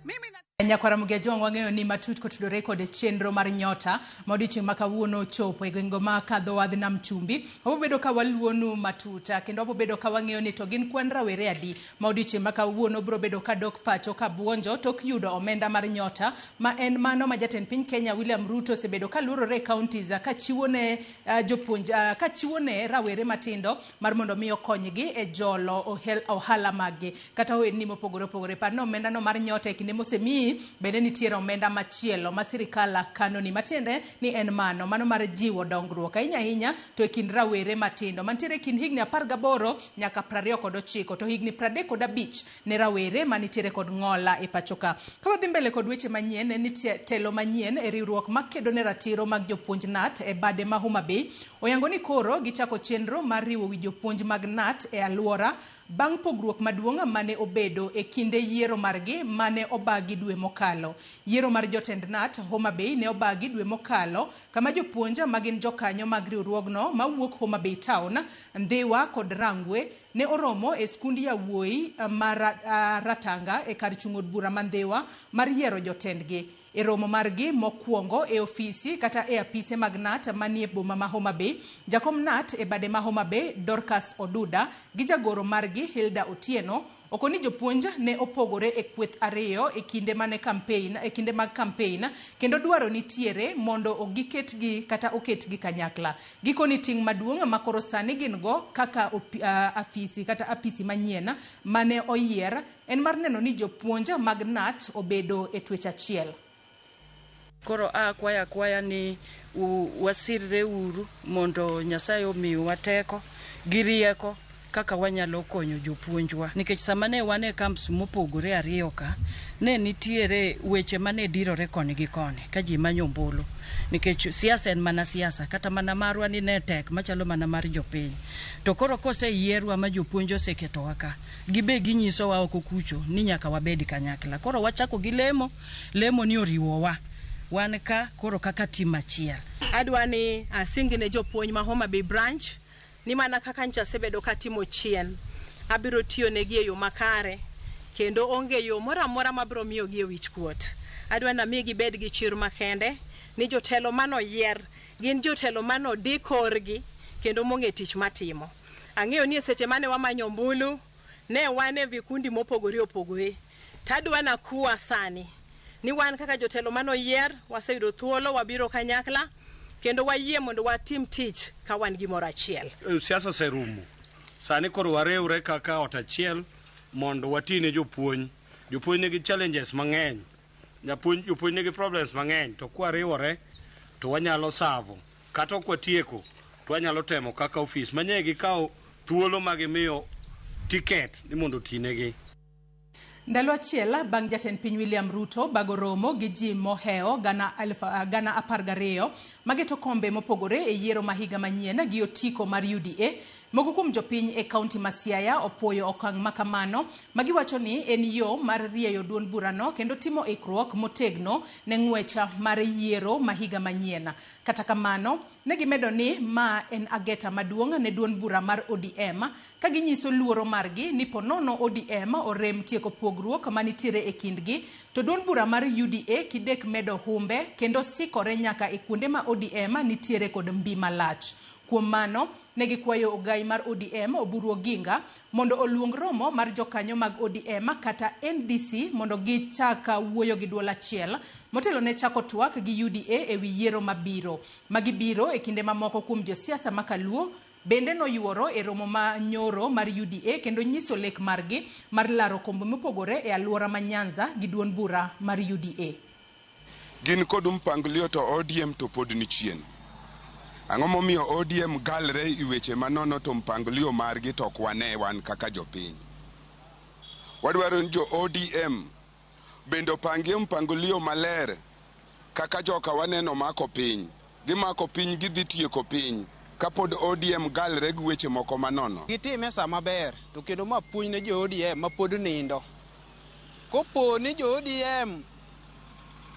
Speaker 2: mimi na
Speaker 14: Nyakwara Mugejwang' wang'eyo ni matut kotudore kod chenro mar Nyota ma odiochieng' ma kawuono ochopo e gwenge ma kadho wadh nam chumbi. Wabobedo ka waluonu matut kendo wabobedo ka wang'eyo ni to gin kwan rawere adi ma odiochieng' ma kawuono biro bedo ka dok pacho ka buonjo tok yudo omenda mar Nyota ma en mano ma jatend piny Kenya William Ruto osebedo ka luorore e counties ka chiwo ne jopuonj ka chiwo ne rawere matindo mar mondo mi okonygi e jolo ohala maggi kata ohelni mopogore opogore. Par ni omenda no mar Nyota e kinde mosemiyi bende nitiere omenda machielo ma sirikal kanoni matiende ni en mano mar jiwo dongruok ahinya ahinya to e kind rawere matindo mantiere e kind higni 18 nyaka 29 to higni 35 ne rawere manitiere kod ng'ola e pacho ka. Ka wadhi mbele kod weche manyien, nitie telo manyien e riwruok makedo ne ratiro mag jopuonj KNUT e bade ma Homa Bay oyango ni koro gichako chenro mar riwo wi jopuonj mag KNUT e alwora bang' pogruok maduong' mane obedo e kinde yiero margi mane obagi dwe mokalo. Yiero mar jotend KNUT Homa Bay ne obagi dwe mokalo kama jopuonj magin jokanyo mag riwruogno mawuok Homa Bay Town, Ndhiwa kod Rangwe ne oromo e skund yawuoyi mar Ratanga e kar chung' od bura ma Ndhiwa mar yiero jotendgi. E romo margi mokwongo e ofisi kata e apise mag KNUT manie boma ma Homa Bay, jakom KNUT e bade ma Homa Bay Dorcas Oduda gi jagoro margi Hilda Otieno okoni jopuonj ne opogore e kweth ariyo e kinde mane campaign, e kinde mag campaign kendo dwaro nitiere mondo giketgi kata oketgi kanyakla. Gikoni ting' maduong' ma koro sani gin go kaka afisi kata apisi manyien mane oyier en mar neno ni jopuonj mag KNUT obedo e twech achiel.
Speaker 12: Koro akwaya ni wasirre uru mondo Nyasaye omiwa teko gi rieko kaka wanyalo konyo jopuonjwa, nikech sama ne wan e camps mopogore ariyo ka, ne nitiere weche mane dirore koni gi koni ka ji manyo ombulu, nikech siasa en mana siasa, kata mana marwa ni ne tek machalo mana mar jopiny. To koro koseyierwa ma jopuonj oseketowa ka, gibe ginyisowa oko kucho ni nyaka wabed kanyakla. Koro wachako gi lemo, lemo ni oriwowa wan ka koro kaka tim achiel.
Speaker 3: Adwa ni asing ne jopuonj ma Homa Bay branch ni mana kaka nyocha asebedo katimo chien, abiro tiyo negi e yo makare kendo onge yo moro amora mabiro miyogi e wich kuot. Adwa ni ami gibed gi chir makende ni jotelo manoyier gin jotelo manodi korgi kendo mong'e tich matimo. Ang'eyo ni e seche mane wamanyo ombulu, ne wan e vikundi mopogore opogore. Tadwa nakuwa sani ni wan kaka jotelo manoyier waseyudo thuolo wabiro kanyakla kendo wayie mondo watim tich ka wan gimoro achiel.
Speaker 15: Siasa oserumo. Sani koro wariwre kaka ot achiel mondo wati ne jopuonj. Jopuonj nigi challenges mang'eny. Jopuonj nigi problems mang'eny to kwariwore to wanyalo savo. Kata ok watieko to wanyalo temo kaka ofis manye gikawo thuolo ma gimiyo ticket ni mondo otinegi.
Speaker 14: Ndalo achiel bang' jatend piny William Ruto bago romo gi ji moheo gana 12 mageto kombe mopogore e yiero ma higa manyien gi otiko mar UDA, moko kuom jopiny e kaunti ma Siaya opuoyo okang' makamano magiwacho ni en yo mar rieyo duond burano kendo timo ikruok motegno ne ng'wecha mar yiero ma higa manyien. Kata kamano, ne gimedo ni ma en ageta maduong' ne duond bura mar ODM ka ginyiso luoro margi ni ponono ODM orem tieko pogruok manitiere e kindgi to duond bura mar UDA kidek medo humbe kendo sikore nyaka e kuonde ma ODM nitiere kod mbi malach. Kuom mano, ne gikwayo ogai mar ODM Oburu Oginga mondo oluong romo mar jokanyo mag ODM kata NDC mondo gichak wuoyo gi duol achiel motelo ne chako twak gi UDA ewi yiero mabiro. Magibiro e kinde mamoko kuom josiasa ma Kaluo bende noyuoro e romo ma nyoro mar UDA kendo nyiso lek margi mar laro kombe mopogore e alwora ma Nyanza gi duond bura mar UDA.
Speaker 16: Gin kod mpangilio to ODM to pod ni chien. Ang'o momiyo ODM galre i weche manono to mpangilio margi to ok wane wan kaka jopiny. Wadwaro ni jo ODM bende opangie mpangilio maler kaka joka waneno mako piny. Gimako piny gidhi tieko piny kapod ODM galre gi weche moko manono.
Speaker 17: Gitime sama ber to kendo ma puonj ne jo ODM ma pod nindo. Kopo ni jo ODM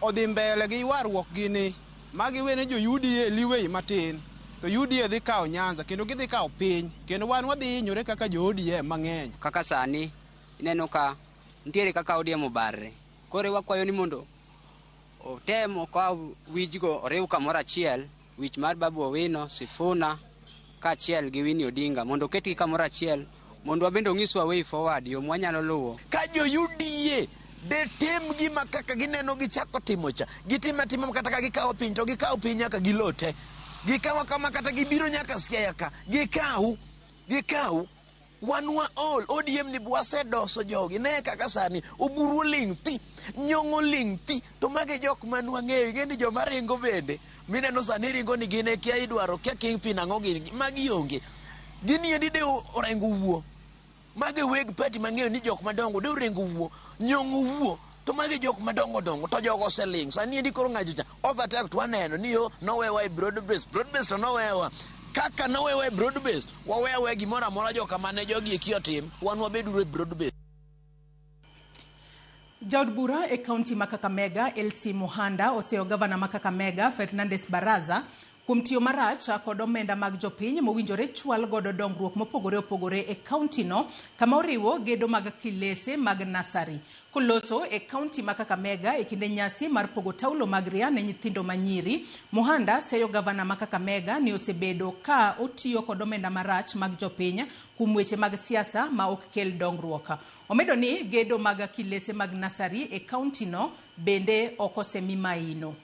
Speaker 17: odhi mbele gi ywaruok gini ma giwene jo UDA liwei matin to UDA dhi kawo Nyanza kendo gidhi kawo piny kendo wan wadhi hinyore kaka jo ODM mang'eny.
Speaker 18: Kaka sani ineno ka nitiere kaka ODM obarre, koro wakwayo ni mondo otem okaw wijgo oriw kamoro achiel, wich mar Babu Owino, Sifuna kaachiel gi Winnie Odinga mondo oketgi kamoro achiel mondo wabende onyiswa way forward, yo mwanyalo luwo.
Speaker 19: Ka jo UDA de tim gima kaka gineno gichako timo cha, gitimo atima kata ka gikawo piny to gikawo piny nyaka gilote, gikawo kama kata gibiro nyaka Siaya ka, gikaw wan waol. ODM ni wasedoso jogi, ne kaka sani Oburu oling' thi, Nyong'o oling' thi, to magi jok man wang'eyo. Ing'e ni joma ringo bende mineno sani ringo ni gin e kia idwaro kia kingpin ang'o gini, magi onge. Gini endi de orengo wuo, magi weg party mang'eyo ni jok madongo de orengo wuo, Nyong'o wuo, to magi jok madongo dongo to jogo oseling'. Sani endi koro ng'ajo cha overtake to waneno ni yo nowewa e broad base, broad base to nowewa kaka nowewa e broad base, wawewa gimoro amora joka mane jogi eki otim, wan wabeduru e broad base.
Speaker 14: Jaod bura e kaunti ma Kakamega Elsie Muhanda oseyo gavana ma Kakamega Fernandes Baraza kuom tiyo marach kod omenda mag jopiny mowinjore chwal godo dongruok mopogore opogore e kaunti no kama oriwo gedo mag kilese mag nasari. Koloso e kaunti ma Kakamega e kinde nyasi mar pogo taulo mag ria ne nyithindo manyiri, Muhanda seyo gavana ma Kakamega ni osebedo ka otiyo kod omenda marach mag jopiny kuom weche mag siasa ma ok kel dongruok. Omedo ni gedo mag kilese mag nasari e kaunti no bende ok osemi maino.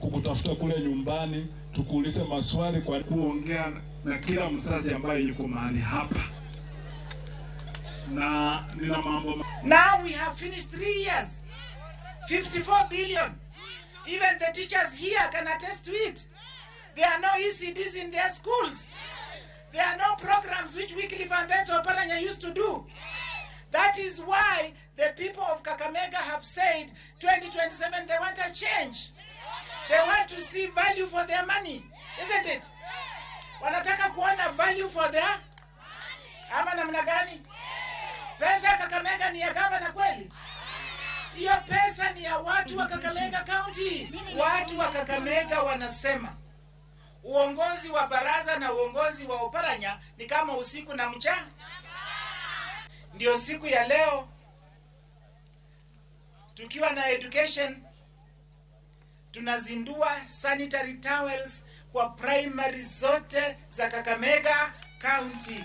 Speaker 20: Kukutafuta kule nyumbani tukuulize maswali kwa kuongea na kila mzazi ambaye yuko mahali hapa. Na nina mambo.
Speaker 21: Now we have finished 3 years, 54 billion.
Speaker 4: Even the teachers here can attest to it. There are no ECDs in their schools. There are no programs which Wycliffe Ambetsa Oparanya used to do. That is why the people of Kakamega have said 2027 they want a change. They want to see value for their money, isn't it? Wanataka kuona value for their ama namna gani? Pesa ya Kakamega ni ya gavana kweli? Hiyo pesa ni ya watu wa Kakamega County. Watu wa Kakamega wanasema uongozi wa baraza na uongozi wa Oparanya ni kama usiku na mchana. Ndio siku ya leo tukiwa na education tunazindua sanitary towels kwa primary zote za Kakamega County.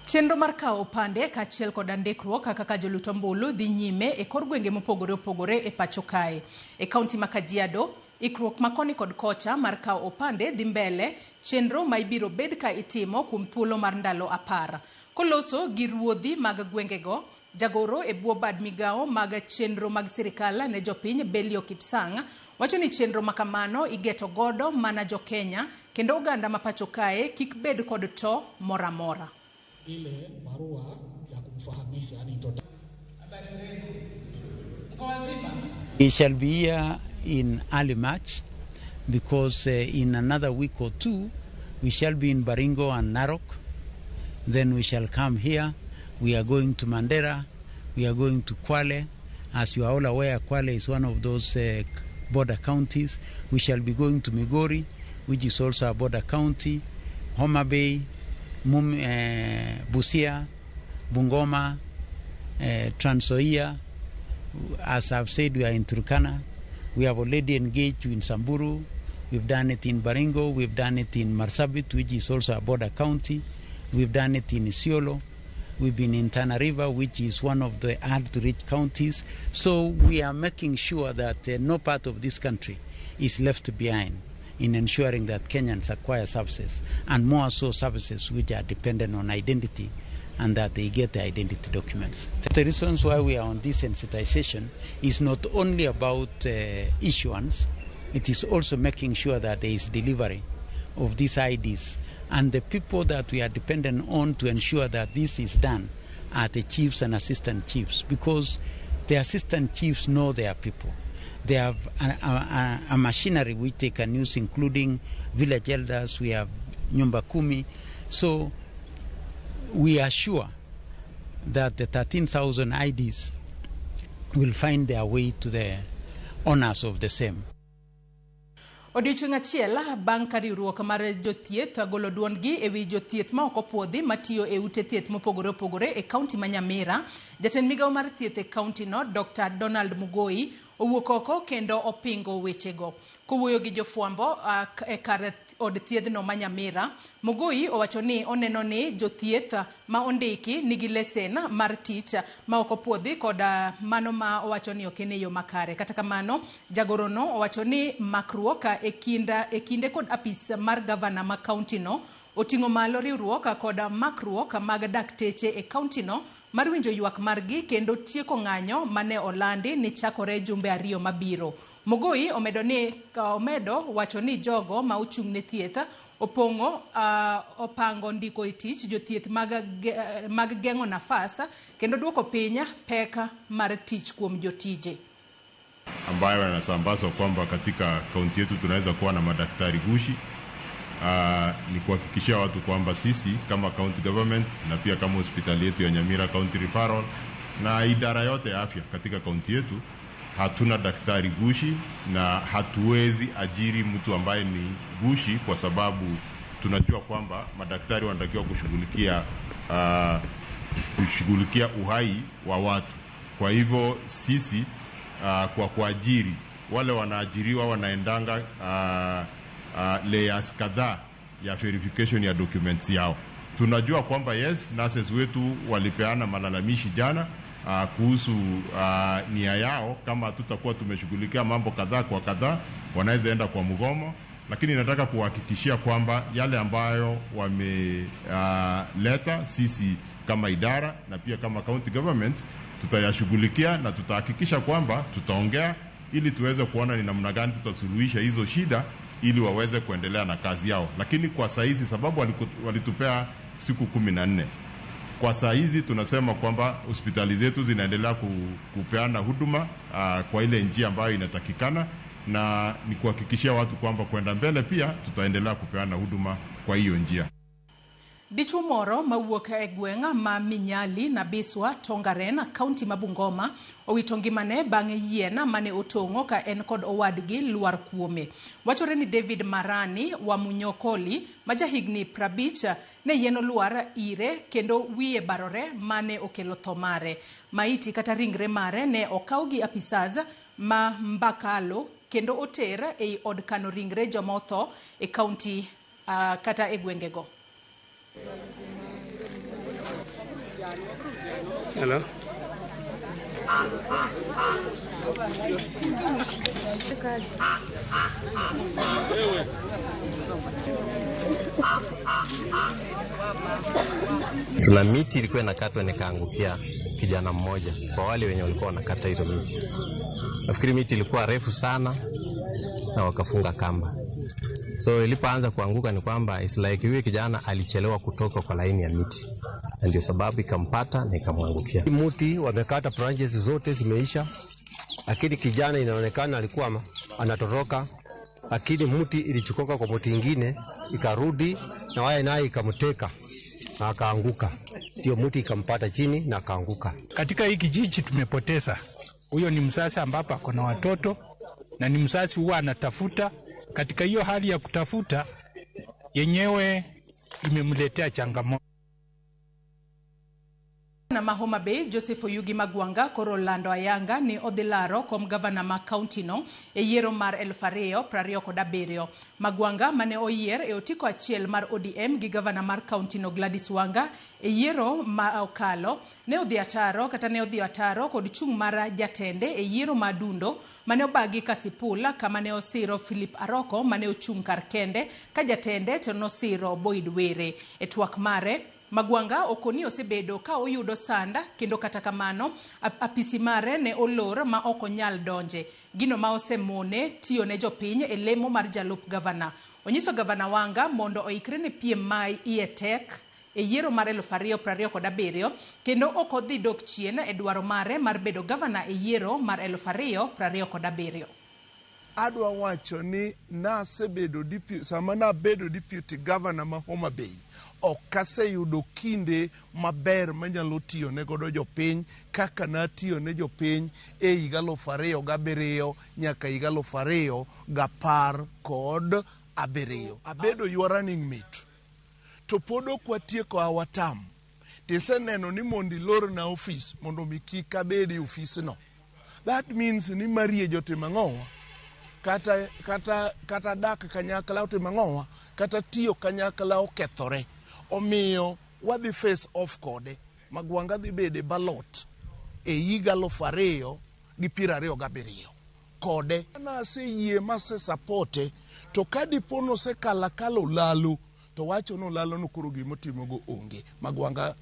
Speaker 14: Chenro mar kawo opande kaachiel kod ndikruok kaka jolut ombulu dhi nyime e kor gwenge mopogore opogore e pacho kae. E kaunti ma Kajiado, ikruok ma koni kod kocha mar kawo opande dhi mbele, chenro ma ibiro bed ka itimo kuom thuolo mar ndalo 10. Koloso gi ruodhi mag gwengego, jagoro e bwo bad migawo mag chenro mag sirikal ne jopiny Belio Kipsang wacho ni chenro makamano igeto godo mana jo-Kenya kendo oganda ma pacho kae kik bed kod to moro amora.
Speaker 5: Ile barua ya kumfahamisha yani
Speaker 6: He shall be here in early March because in another week or two we shall be in Baringo and Narok. Then we shall come here. We are going to Mandera. We are going to Kwale. As you are all aware, Kwale is one of those border counties. We shall be going to Migori, which is also a border county, Homa Bay, Busia, Bungoma, Trans Nzoia. As I've said, we are in Turkana. We have already engaged in Samburu. We've done it in Baringo. We've done it in Marsabit, which is also a border county. We've done it in Isiolo. We've been in Tana River, which is one of the hard-to-reach counties. So we are making sure that no part of this country is left behind in ensuring that Kenyans acquire services, and more so services which are dependent on identity, and that they get the identity documents. The reasons why we are on this sensitization is not only about issuance, it is also making sure that there is delivery of these IDs, and the people that we are dependent on to ensure that this is done are the chiefs and assistant chiefs, because the assistant chiefs know their people. They have a machinery which they can use, including village elders. We have Nyumba Kumi. So we are sure that the 13,000 IDs will find their way to the owners of the same.
Speaker 14: Odiochieng' achiel bang' ka riwruok mar jothieth golo duondgi ewi jothieth ma ok opuodhi matiyo e ute thieth mopogore opogore e kaunti ma Nyamira, jatend migawo mar thieth e kaunti no Dr. Donald Mugoi owuok oko kendo opingo wechego. Kowuoyo gi jofwambo e kar od thiethno ma Nyamira, Mugoi owacho ni oneno ni jothieth ma ondiki nigi lesen mar tich ma ok opuodhi kod mano ma owacho ni ok en e yo makare. Kata kamano, jagorono owacho ni makruok e kinde kod apis mar gavana ma kaunti no oting'o malo riwruok kod makruok mag dakteche e kaunti no mar winjo ywak margi kendo tieko ng'anyo mane olandi ni chakore jumbe 2 mabiro. Mogoi omedo wacho ni jogo ma ochung' ne thieth opango ndiko e tich jothieth mag geng'o nafas kendo duoko piny pek mar tich kuom jotije
Speaker 7: ambayo yanasambazwa kwamba katika kaunti yetu tunaweza kuwa na madaktari gushi. Ni kuhakikishia watu kwamba sisi kama county government na pia kama hospitali yetu ya Nyamira County Referral na idara yote ya afya katika kaunti yetu hatuna daktari gushi na hatuwezi ajiri mtu ambaye ni gushi, kwa sababu tunajua kwamba madaktari wanatakiwa kushughulikia uhai wa watu. Kwa hivyo sisi kwa kuajiri wale wanaajiriwa wanaendanga layers kadhaa ya verification ya documents yao. Tunajua kwamba yes, nurses wetu walipeana malalamishi jana kuhusu nia yao, kama tutakuwa tumeshughulikia mambo kadhaa kwa kadhaa wanaweza enda kwa mgomo, lakini nataka kuhakikishia kwamba yale ambayo wameleta sisi kama idara na pia kama county government Tutayashughulikia na tutahakikisha kwamba tutaongea ili tuweze kuona ni namna gani tutasuluhisha hizo shida ili waweze kuendelea na kazi yao. Lakini kwa saa hizi, sababu walitupea siku 14, kwa saa hizi tunasema kwamba hospitali zetu zinaendelea kupeana huduma kwa ile njia ambayo inatakikana, na ni kuhakikishia watu kwamba kwenda mbele pia tutaendelea kupeana huduma kwa hiyo njia.
Speaker 14: Dichuo moro mawuok e gweng' ma Minyali na Biswa Tongaren, kaunti ma Bungoma, owito ngimane bang' yien mane otong'o ka en kod owadgi lwar kuome. Wachore ni David Marani wa Munyokoli ma jahigni 50 ne yien olwar ire kendo wiye barore mane okelo tho mare. Maiti kata ringre mare ne okaw gi apisas ma Mbakalo kendo oter ei od kano ringre joma otho e kaunti kata e gwengego.
Speaker 15: Hello.
Speaker 8: Kuna miti ilikuwa inakatwa nikaangukia kijana mmoja, kwa wale wenye walikuwa wanakata hizo miti. Nafikiri miti ilikuwa refu sana na wakafunga kamba. So ilipoanza kuanguka ni kwamba it's like huyu kijana alichelewa kutoka kwa laini ya miti, na ndio sababu ikampata na ikamwangukia.
Speaker 9: Mti wamekata branches zote zimeisha, lakini kijana inaonekana alikuwa anatoroka, lakini mti ilichukoka kwa mti ingine ikarudi na waya naye ikamteka na akaanguka, ndio mti ikampata chini na akaanguka.
Speaker 10: Katika hii kijiji tumepoteza huyo, ni mzazi ambapo ako na watoto na ni mzazi huwa anatafuta. Katika hiyo hali ya kutafuta yenyewe imemletea changamoto.
Speaker 14: Na ma Homa Bay Joseph Oyugi Magwanga koro lando ayanga ni odhi laro kom gavana ma kaunti no e yiero mar 2027. Magwanga mane oyier e otiko achiel mar ODM gi gavana mar kaunti no Gladys Wanga e yiero ma okalo ne odhi ataro kata ne odhi ataro kod chung' mar jatende e yiero ma Dundo mane obagi Kasipul kama ne osiro Philip Aroko mane ochung' kar kende ka jatende to nosiro Boyd Were. E twak mare Magwanga okoni osebedo ka oyudo sanda kendo kata kamano apisi mare ne olor ma ok onyal donje, gino ma osemone tiyo ne jopiny e lemo mar jalup gavana. Onyiso gavana Wanga mondo oikre ne piem ma iye tek e yiero mar 2027 kendo ok odhi dok chien e dwaro mare mar bedo gavana e yiero mar 2027.
Speaker 11: Adwa wacho ni nasebedo sama nabedo deputy governor ma Homa Bay, ok aseyudo kinde maber manyalo tiyo ne godo jopiny kaka natiyo ne jopiny e higa 2007 nyaka higa 2017. Abedo your running mate to pod ok watieko our term. Tiseneno ni mondo ilorna ofis mondo mi kik abed e ofisno. That means ni marie jotimo ang'owa? Kata dak kanyakla otimo ang'owa, kata tiyo kanyakla okethore. Omiyo wadhi face off kode. Magwanga dhi bede ballot e higa 2027 kode. Naseyie masesapote to ka dipo nosekalo akala olalo to wacho no olalo no koro gimotimogo onge. Magwanga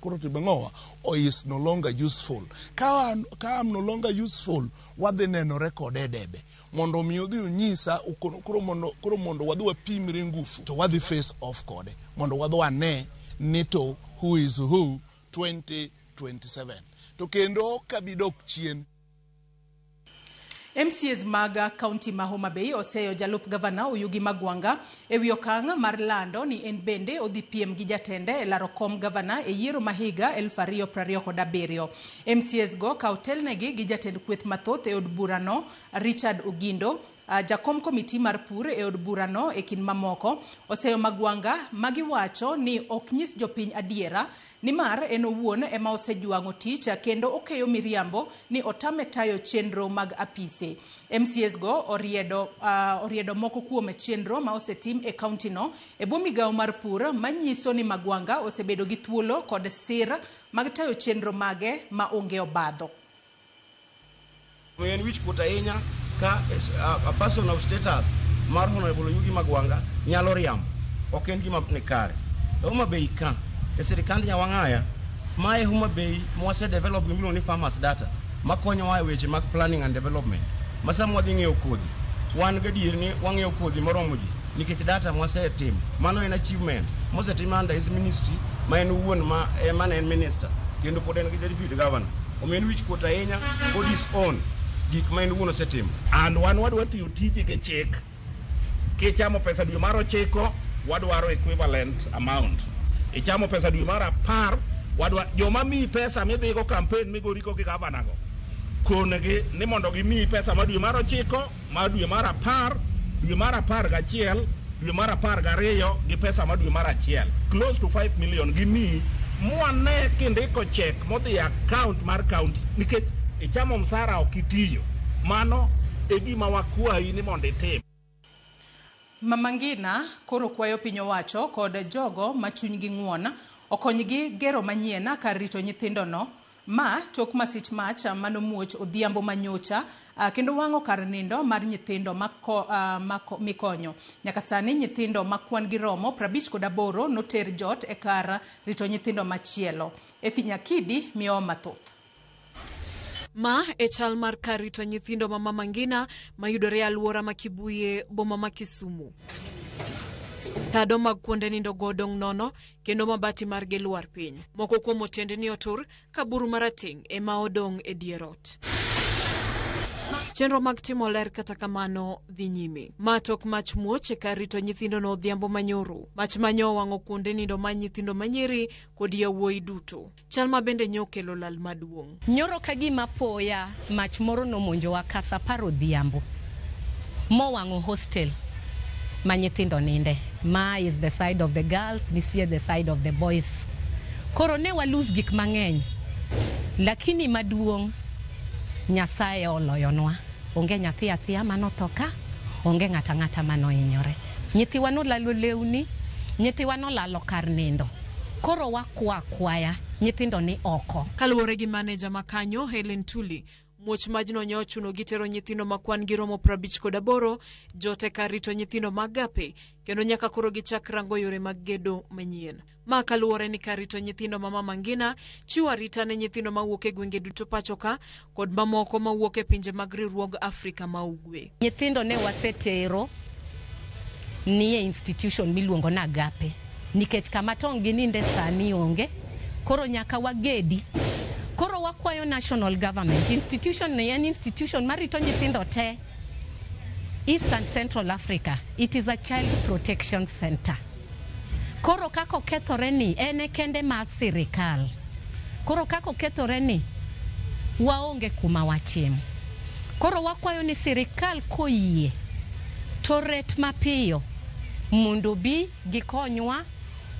Speaker 11: koro timo ang'owa, is no longer useful. Ka am no longer useful, wadhi nenore kode e debe mondo mi odhi onyisa koro mondo wadhi wapimre ngufu to wadhi face off kode mondo wadhi wane ni to who is who 2027 to kendo ok abi dok chien.
Speaker 14: MCAs mag kaunti ma Homa Bay oseyo jalup gavana Oyugi Magwanga ewi okang' mar lando ni en bende odhi piem gi jatende e laro kom gavana e yiero ma higa 2027. MCAs go ka otelnegi gi jatend kweth mathoth e od burano Richard Ogindo, jakom komiti mar pur e od burano e kind mamoko, oseyo Magwanga magiwacho ni ok nyis jopiny adiera nimar en owuon ema osejwang'o tich kendo okeyo miriambo ni otame tayo chenro mag apise. MCAs go oriedo moko kuom chenro ma osetim e kaunti no e bwo migawo mar pur manyiso ni Magwanga osebedo gi thuolo kod sir mag tayo chenro mage ma onge obadho.
Speaker 13: En wich kuot ahinya ka a person of status mar Honorable Oyugi Magwanga nyalo riambo, ok en gima ni kare. Homa Bay ka e sirikand Nyawang'aya Mae Homa Bay mwase develop gimiluongo ni farmers data makonyowa e weche mag planning and development. Ma sama wadhi ng'iewo kodhi, wan gadier ni wang'iewo kodhi moromo ji nikech data mwasetimo. Mano en achievement mosetim under his ministry ma en owuon ma ema ne en minister kendo pod en gi deputy governor. Omiyo en wichkuot ahinya kod his own gik ma en owuon osetimo.
Speaker 21: And wan wadwa tiyo tiji gi chik. Kichamo pesa dwe mar 9, wadwaro equivalent amount. Ichamo pesa dwe mar 10, wadwa joma miyi pesa midhigo campaign migoriko gi gavana go. Konegi ni mondo gimiyi pesa ma dwe mar 9, ma dwe mar 10, dwe mar 11, dwe mar 12 gi pesa ma dwe mar 1. Close to 5 million gimiyi mwane kindiko chek modhi e account mar county nikech ichamo msara ok itiyo. Mano e gima wakwayi ni mondo itim.
Speaker 14: Mama Ngina koro kwayo piny owacho kod jogo ma chunygi ng'won okonygi gero manyien kar rito nyithindono ma tok masich mach manomuoch odhiambo manyocha kendo wang'o kar nindo mar nyithindo mikonyo. Nyaka sani nyithindo ma kwan gi romo 58 noter jot e kar rito nyithindo machielo. Efi Nyakidi miyo mathoth.
Speaker 22: Ma e chal mar kar rito nyithindo ma Mama Ngina mayudore e alwora ma Kibuye, boma ma Kisumu. Tado mag kuonde nindo go odong' nono kendo mabati margi lwar piny. Moko kuom otendni otur ka buru marateng' ema odong' e dier ot. Chenro mag timo ler kata kamano dhi nyime. Ma tok mach muoch e kar rito nyithindo no odhiambo manyoro. Mach manyo owang'o kuonde nindo mar nyithindo manyiri kod yawuoyi duto. Chal ma bende nyo okelo lal maduong'.
Speaker 23: Nyoro ka gima poya mach moro nomonjowa ka sa 10 odhiambo mowang'o hostel ma nyithindo ninde. Ma is the side of the girls, this is the side of the boys. Koro ne wa lose gik mang'eny, lakini maduong' Nyasaye oloyonwa. Onge nyathi athiya manotho ka, onge ng'ata ng'ata manohinyore. Nyithiwa nolalo lewni, nyithiwa nolalo kar nindo. Koro wakwa akwaya nyithindo ni oko.
Speaker 22: Kaluwore gi maneja ma kanyo Helen Tuli, muoch majno nyo ochuno gitero nyithindo ma kwan gi romo 58 jote kar rito nyithindo mag Agape kendo nyaka koro gichak rango yore mag gedo manyien. Ma kaluwore ni kar rito nyithindo ma Mama Ngina chiwo arita ne nyithindo mawuok e gwenge duto pacho ka kod mamoko mawuok e pinje mag riwruog Afrika ma Ugwe.
Speaker 23: Nyithindo ne wasetero nie institution miluongo ni Agape nikech kama tong' gininde sani onge, koro nyaka wagedi. Koro wakwayo national government, institution ni en institution marito nyithindo te East and Central Africa. It is a child protection center. Koro kaka okethore ni en e kende mar sirikal. Koro kaka okethore ni waonge kuma wachimo. Koro wakwayo ni sirikal koyie to ret mapiyo mondo bi gikonywa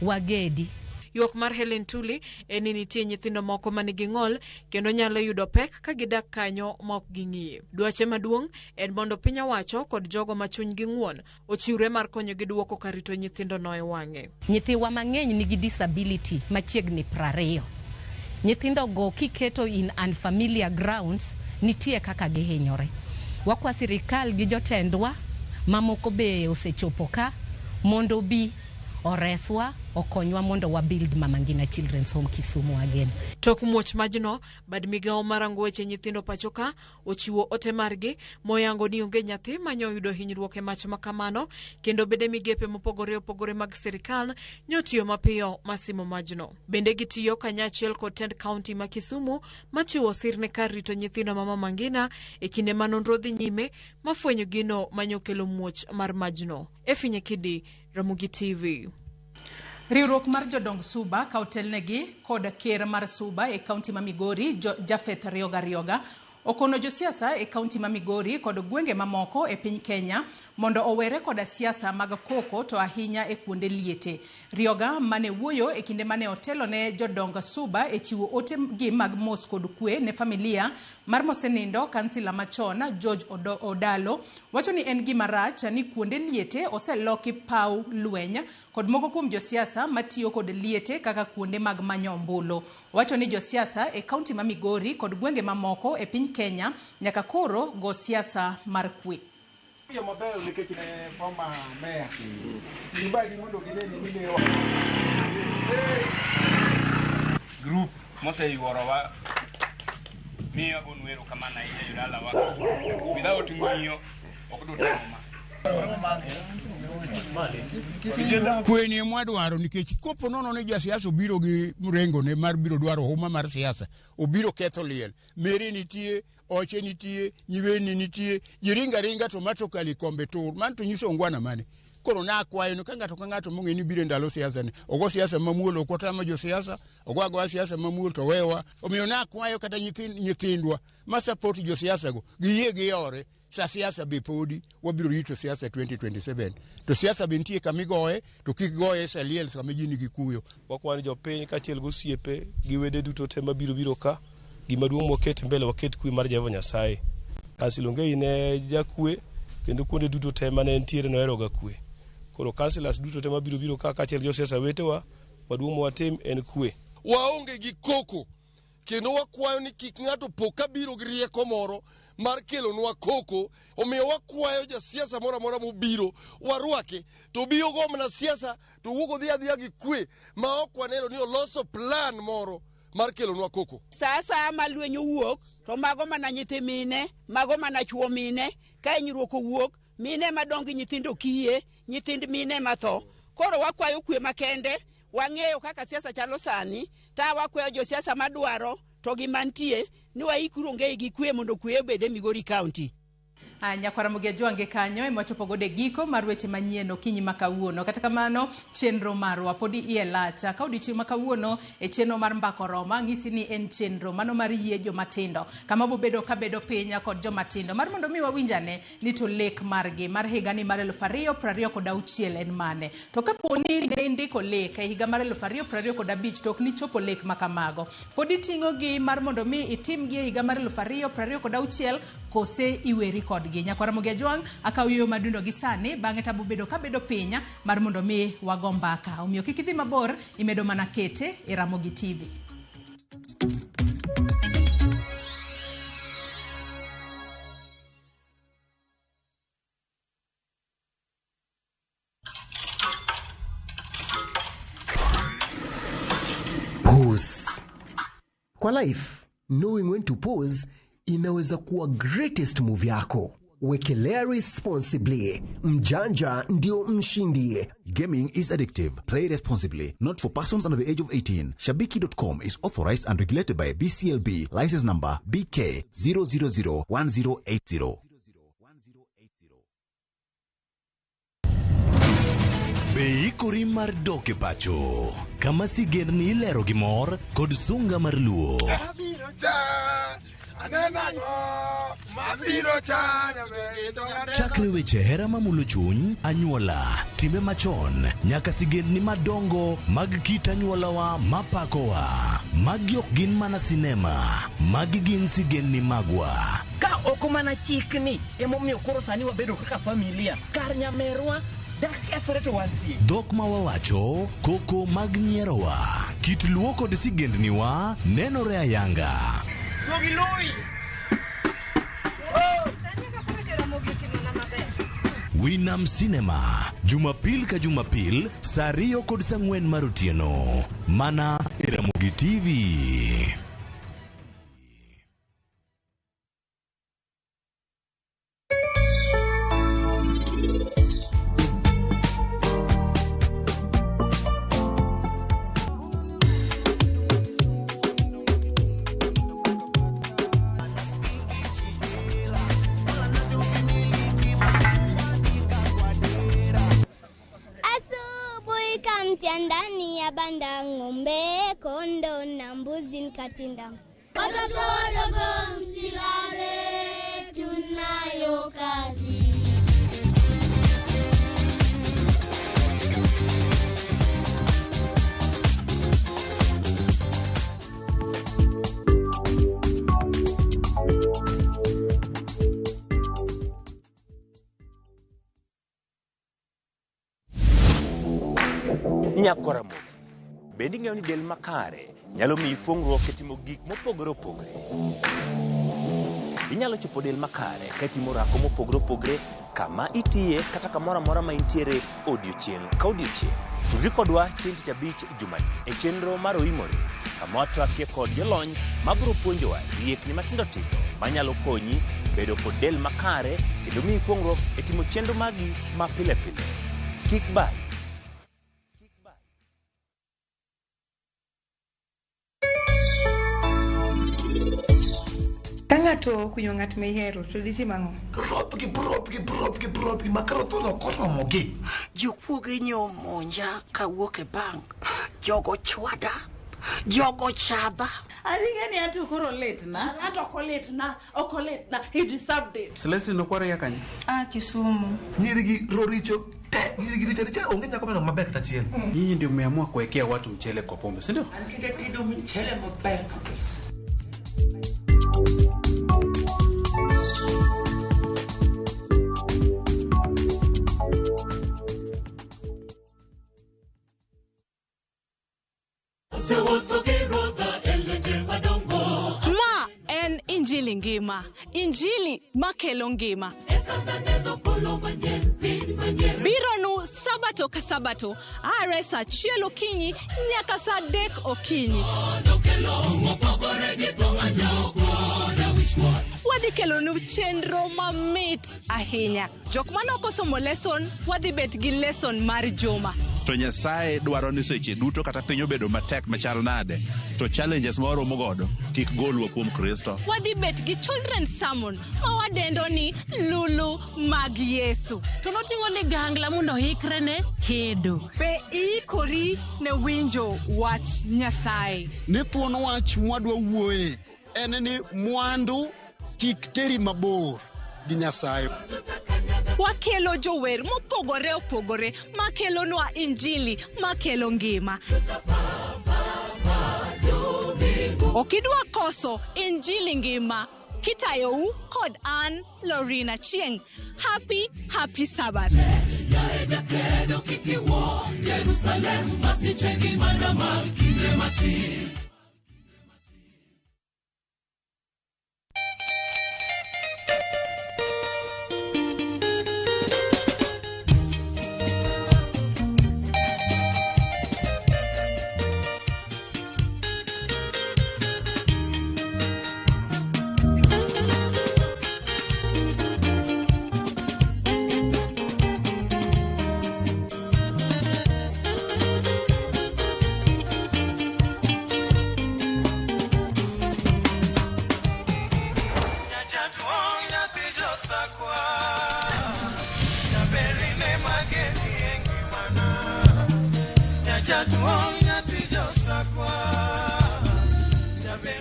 Speaker 23: wagedi.
Speaker 22: Ywak mar Helen Tuli en ni nitie nyithindo moko manigi ng'ol kendo nyalo yudo pek ka gidak kanyo ma ok ging'iye. Dwache maduong' en mondo piny owacho kod jogo ma chunygi ng'won ochiwre mar konyogi duoko kar rito nyithindo no e wang'e.
Speaker 23: Nyithiwa mang'eny nigi disability machiegni 20. Nyithindo go kiketo in unfamiliar grounds nitie kaka gihinyore. Wakwa sirikal gi jotendwa mamoko be osechopo ka mondo bi oreswa okonywa mondo wa build Mama Ngina Children's Home Kisumu again.
Speaker 22: Tok muoch majno, bad migawo marango weche nyithindo pacho ka ochiwo ote margi moyango ni onge nyathi manyo yudo hinyruok e mach makamano kendo bede migepe mopogore opogore mag sirikal nyotiyo mapiyo masimo majno. Bende gitiyo kanyachiel kod tend kaunti ma Kisumu machiwo sir ne kar rito nyithindo ma Mama Ngina e kinde ma nonro dhi nyime mafwenyo gino manyokelo muoch mar majno. Efi Nyakidi, Ramogi TV.
Speaker 14: Riwruok mar jodong Suba ka otelnegi kod ker mar Suba e kaunti ma Migori Japheth Rioga Rioga okono josiasa e kaunti ma Migori kod gwenge mamoko e piny Kenya mondo owere koda siasa mag koko to ahinya e kuonde liete. Rioga mane wuoyo e kinde mane otelo ne jodong Suba e chiwo ote gi mag mos kod kwe ne familia mar mosenindo kansila machon George Odalo wacho ni en gima rach ni kuonde liete oseloki paw lweny kod moko kuom josiasa matiyo kod liete kaka kuonde mag manyo ombulu. Wacho ni josiasa e kaunti ma Migori kod gwenge mamoko e piny Kenya nyaka koro go siasa mar kwe.
Speaker 24: Group
Speaker 1: Moseyuorowa miyo agonu erokamano ahinya jodalawa. Without ng'iyo ok dutimo ma.
Speaker 2: Kweni mwadwaro nikech kopo nono ni jasiasa obiro gi mrengone mar biro dwaro huma mar siasa, obiro ketho liel. Mere nitie, oche nitie, nyiweni nitie, ji ringa ringa to mato kali kombe tur. Mano to nyiso ongwana mane? Koro nakwayo ni ka ng'ato ka ng'ato mong'e ni biro e ndalo siasa ni, ogo siasa mamuol, ok watamo josiasa, ogo agoya siasa mamuol to wewa. Omiyo nakwayo kata nyithindwa ma support josiasa go, giyie giyore. Sa siasa be podi wabiro rito siasa 2027 to siasa be nitie kama igoye to kik goye sa liel kama ji nigi kuyo.
Speaker 12: Wakwayo ni jopiny kaachiel gi osiepe gi wede duto te mabiro biro ka, gima duong' mwaket mbele waket kwe mar Jehova Nyasaye. Kansila Ongei ne jakwe kendo kuonde duto te mane entiere noheroga kwe. Koro councillors duto te mabiro biro ka kaachiel gi josiasa wetewa, maduong' mwatim en kwe.
Speaker 24: Waonge gi koko kendo wakwayo ni kik ng'ato po ka biro gi rieko moro mar kelonwa koko. Omiyo wakwayo jasiasa moro amora mobiro warwake, to obi ogo mana siasa to owuog odhi adhiya gi kwe ma ok waneno ni oloso plan moro mar kelonwa koko.
Speaker 25: Sa asaya ma lweny owuok to mago mana nyithi mine, mago mana chuo mine. Ka hinyruok owuok, mine madong' gi nyithindo kiye, nyithind mine matho. Koro wakwayo kwe makende. Wang'eyo kaka siasa chalo sani, ta wakwayo josiasa madwaro to gi mantie ni waikuru Ongei gi kwe mondo kwe obed e Migori County.
Speaker 14: Nyakwara Ramogi Ajwange kanyo ema wachopo godo e giko mar weche manyien okinyi ma kawuono. Kata kamano, chenro marwa podi iye lach. Ka odiochieng' ma kawuono e chenro mar Mbaka Oroma, ang'isi ni en chenro mano mar yie jomatindo, kama bobedo kabedo piny kod jomatindo mar mondo mi wawinj ane ni to lek margi mar higani mar 2026 en mane. To kapo ni ne indiko lek e higa mar 2025 to ok nichopo lek ma kamago, pod iting'o gi mar mondo mi itimgi e higa mar 2026 kose iweri kodgi. Nyakwara Ramogi Ajwang', akaw yueyo madundo gi sani, bang'e to abobedo kabedo piny mar mondo mi wago mbaka. Omiyo kik idhi mabor, imedo mana kete e Ramogi TV.
Speaker 26: Pause. Kwa life, knowing when to pause inaweza kuwa greatest move yako. Wekelea responsibly. Mjanja ndio mshindi.
Speaker 27: Gaming is addictive. Play responsibly. Not for persons under the age of 18. Shabiki.com is authorized and regulated by BCLB. License number BK 0001080.
Speaker 28: Be ikori mar dok e pacho kama sigendni ilero gi mor kod sunga mar luo?
Speaker 29: Abiro cha, aneno ang'o, mabiro cha, nyaber to aneno.
Speaker 28: Chakre weche hera mamulo chuny, anyuola, timbe machon, nyaka sigendni madongo mag kit anyuolawa mapakowa. Magi ok gin mana sinema, magi gin sigendni magwa.
Speaker 30: Ka ok mana chikni emomiyo koro sani wabedo kaka familia kar nyamerwa dak kethore to wantie.
Speaker 28: Dhok ma wawacho, koko mag nyierowa, kit luo kod sigendniwa nenore ayanga. Winam Cinema, Jumapil ka Jumapil, saa 2 kod saa 4 mar otieno. Mana e Ramogi TV.
Speaker 31: Asubuhi kamtia ndani ya banda ng'ombe, kondo na mbuzi nikatinda.
Speaker 32: Watoto wadogo msilale, tunayo kazi.
Speaker 33: Nyakwar Ramogi, bende ing'eyo ni del makare nyalo miyi fuong'ruok e timo gik mopogore opogore. Inyalo chopo del makare ka itimo orako mopogore opogore kama itiye kata kamoro amora ma intiere odiochieng' ka odiochieng'. Tudri kodwa chieng' tich abich jumani e chenro mar Oimore kama watwakie kod jolony mabiro puonjowa riekni matindo tindo manyalo konyi bedo kod del makare kendo miyi kuong'ruok e timo chenro magi ma pile pile. Kik bari.
Speaker 3: Ka ng'ato okunyo ng'at ma ihero to ditim ang'o?
Speaker 4: Rothgi, rothgi, rothgi, rothgi, ma koro tholo koromogi.
Speaker 5: Jokuoge nyomonja kawuok e bank. Jogo chwada. Jogo chadha.
Speaker 6: Aringa ni anto koro litna.
Speaker 7: Anto ok olitna, ok olitna. He deserved it.
Speaker 8: Celestine nokwaro ya kanye?
Speaker 3: Ah, Kisumu.
Speaker 4: Nyirigi roricho te, nyirigi richo richo, onge nyako mano maber kata achiel.
Speaker 8: Nyinyi ndio mmeamua kuwekea watu mchele kwa pombe, si ndio?
Speaker 6: An kinde tedo mchele maber kabisa.
Speaker 9: Ma en Injili ngima, Injili makelo ngima. Bironu Sabato ka Sabato, are saa achiel okinyi nyaka saa adek okinyi. Wadhi kelonu chenro mamit ahinya. Jok manok osomo lesson, wadhi bet gi lesson mar juma.
Speaker 15: To Nyasaye dwaro ni seche duto kata piny obedo matek machal nade, to challenges ma waromo godo kik golwa kuom Kristo.
Speaker 9: Wadhi bet gi children's sermon ma wadendo ni Lulu mag Yesu.
Speaker 22: To noting'o ligangla mondo oikre ne kedo.
Speaker 9: Be iikori ne winjo wach Nyasaye?
Speaker 16: Ni thuon wach mwadwa wuoye en ni mwandu kik teri mabor gi Nyasaye.
Speaker 9: Wakelo jower mopogore opogore makelonwa injili makelo ngima. Ok idwa koso injili ngima. Kitayou kod an Lorina Chieng. Happy, happy Sabbath.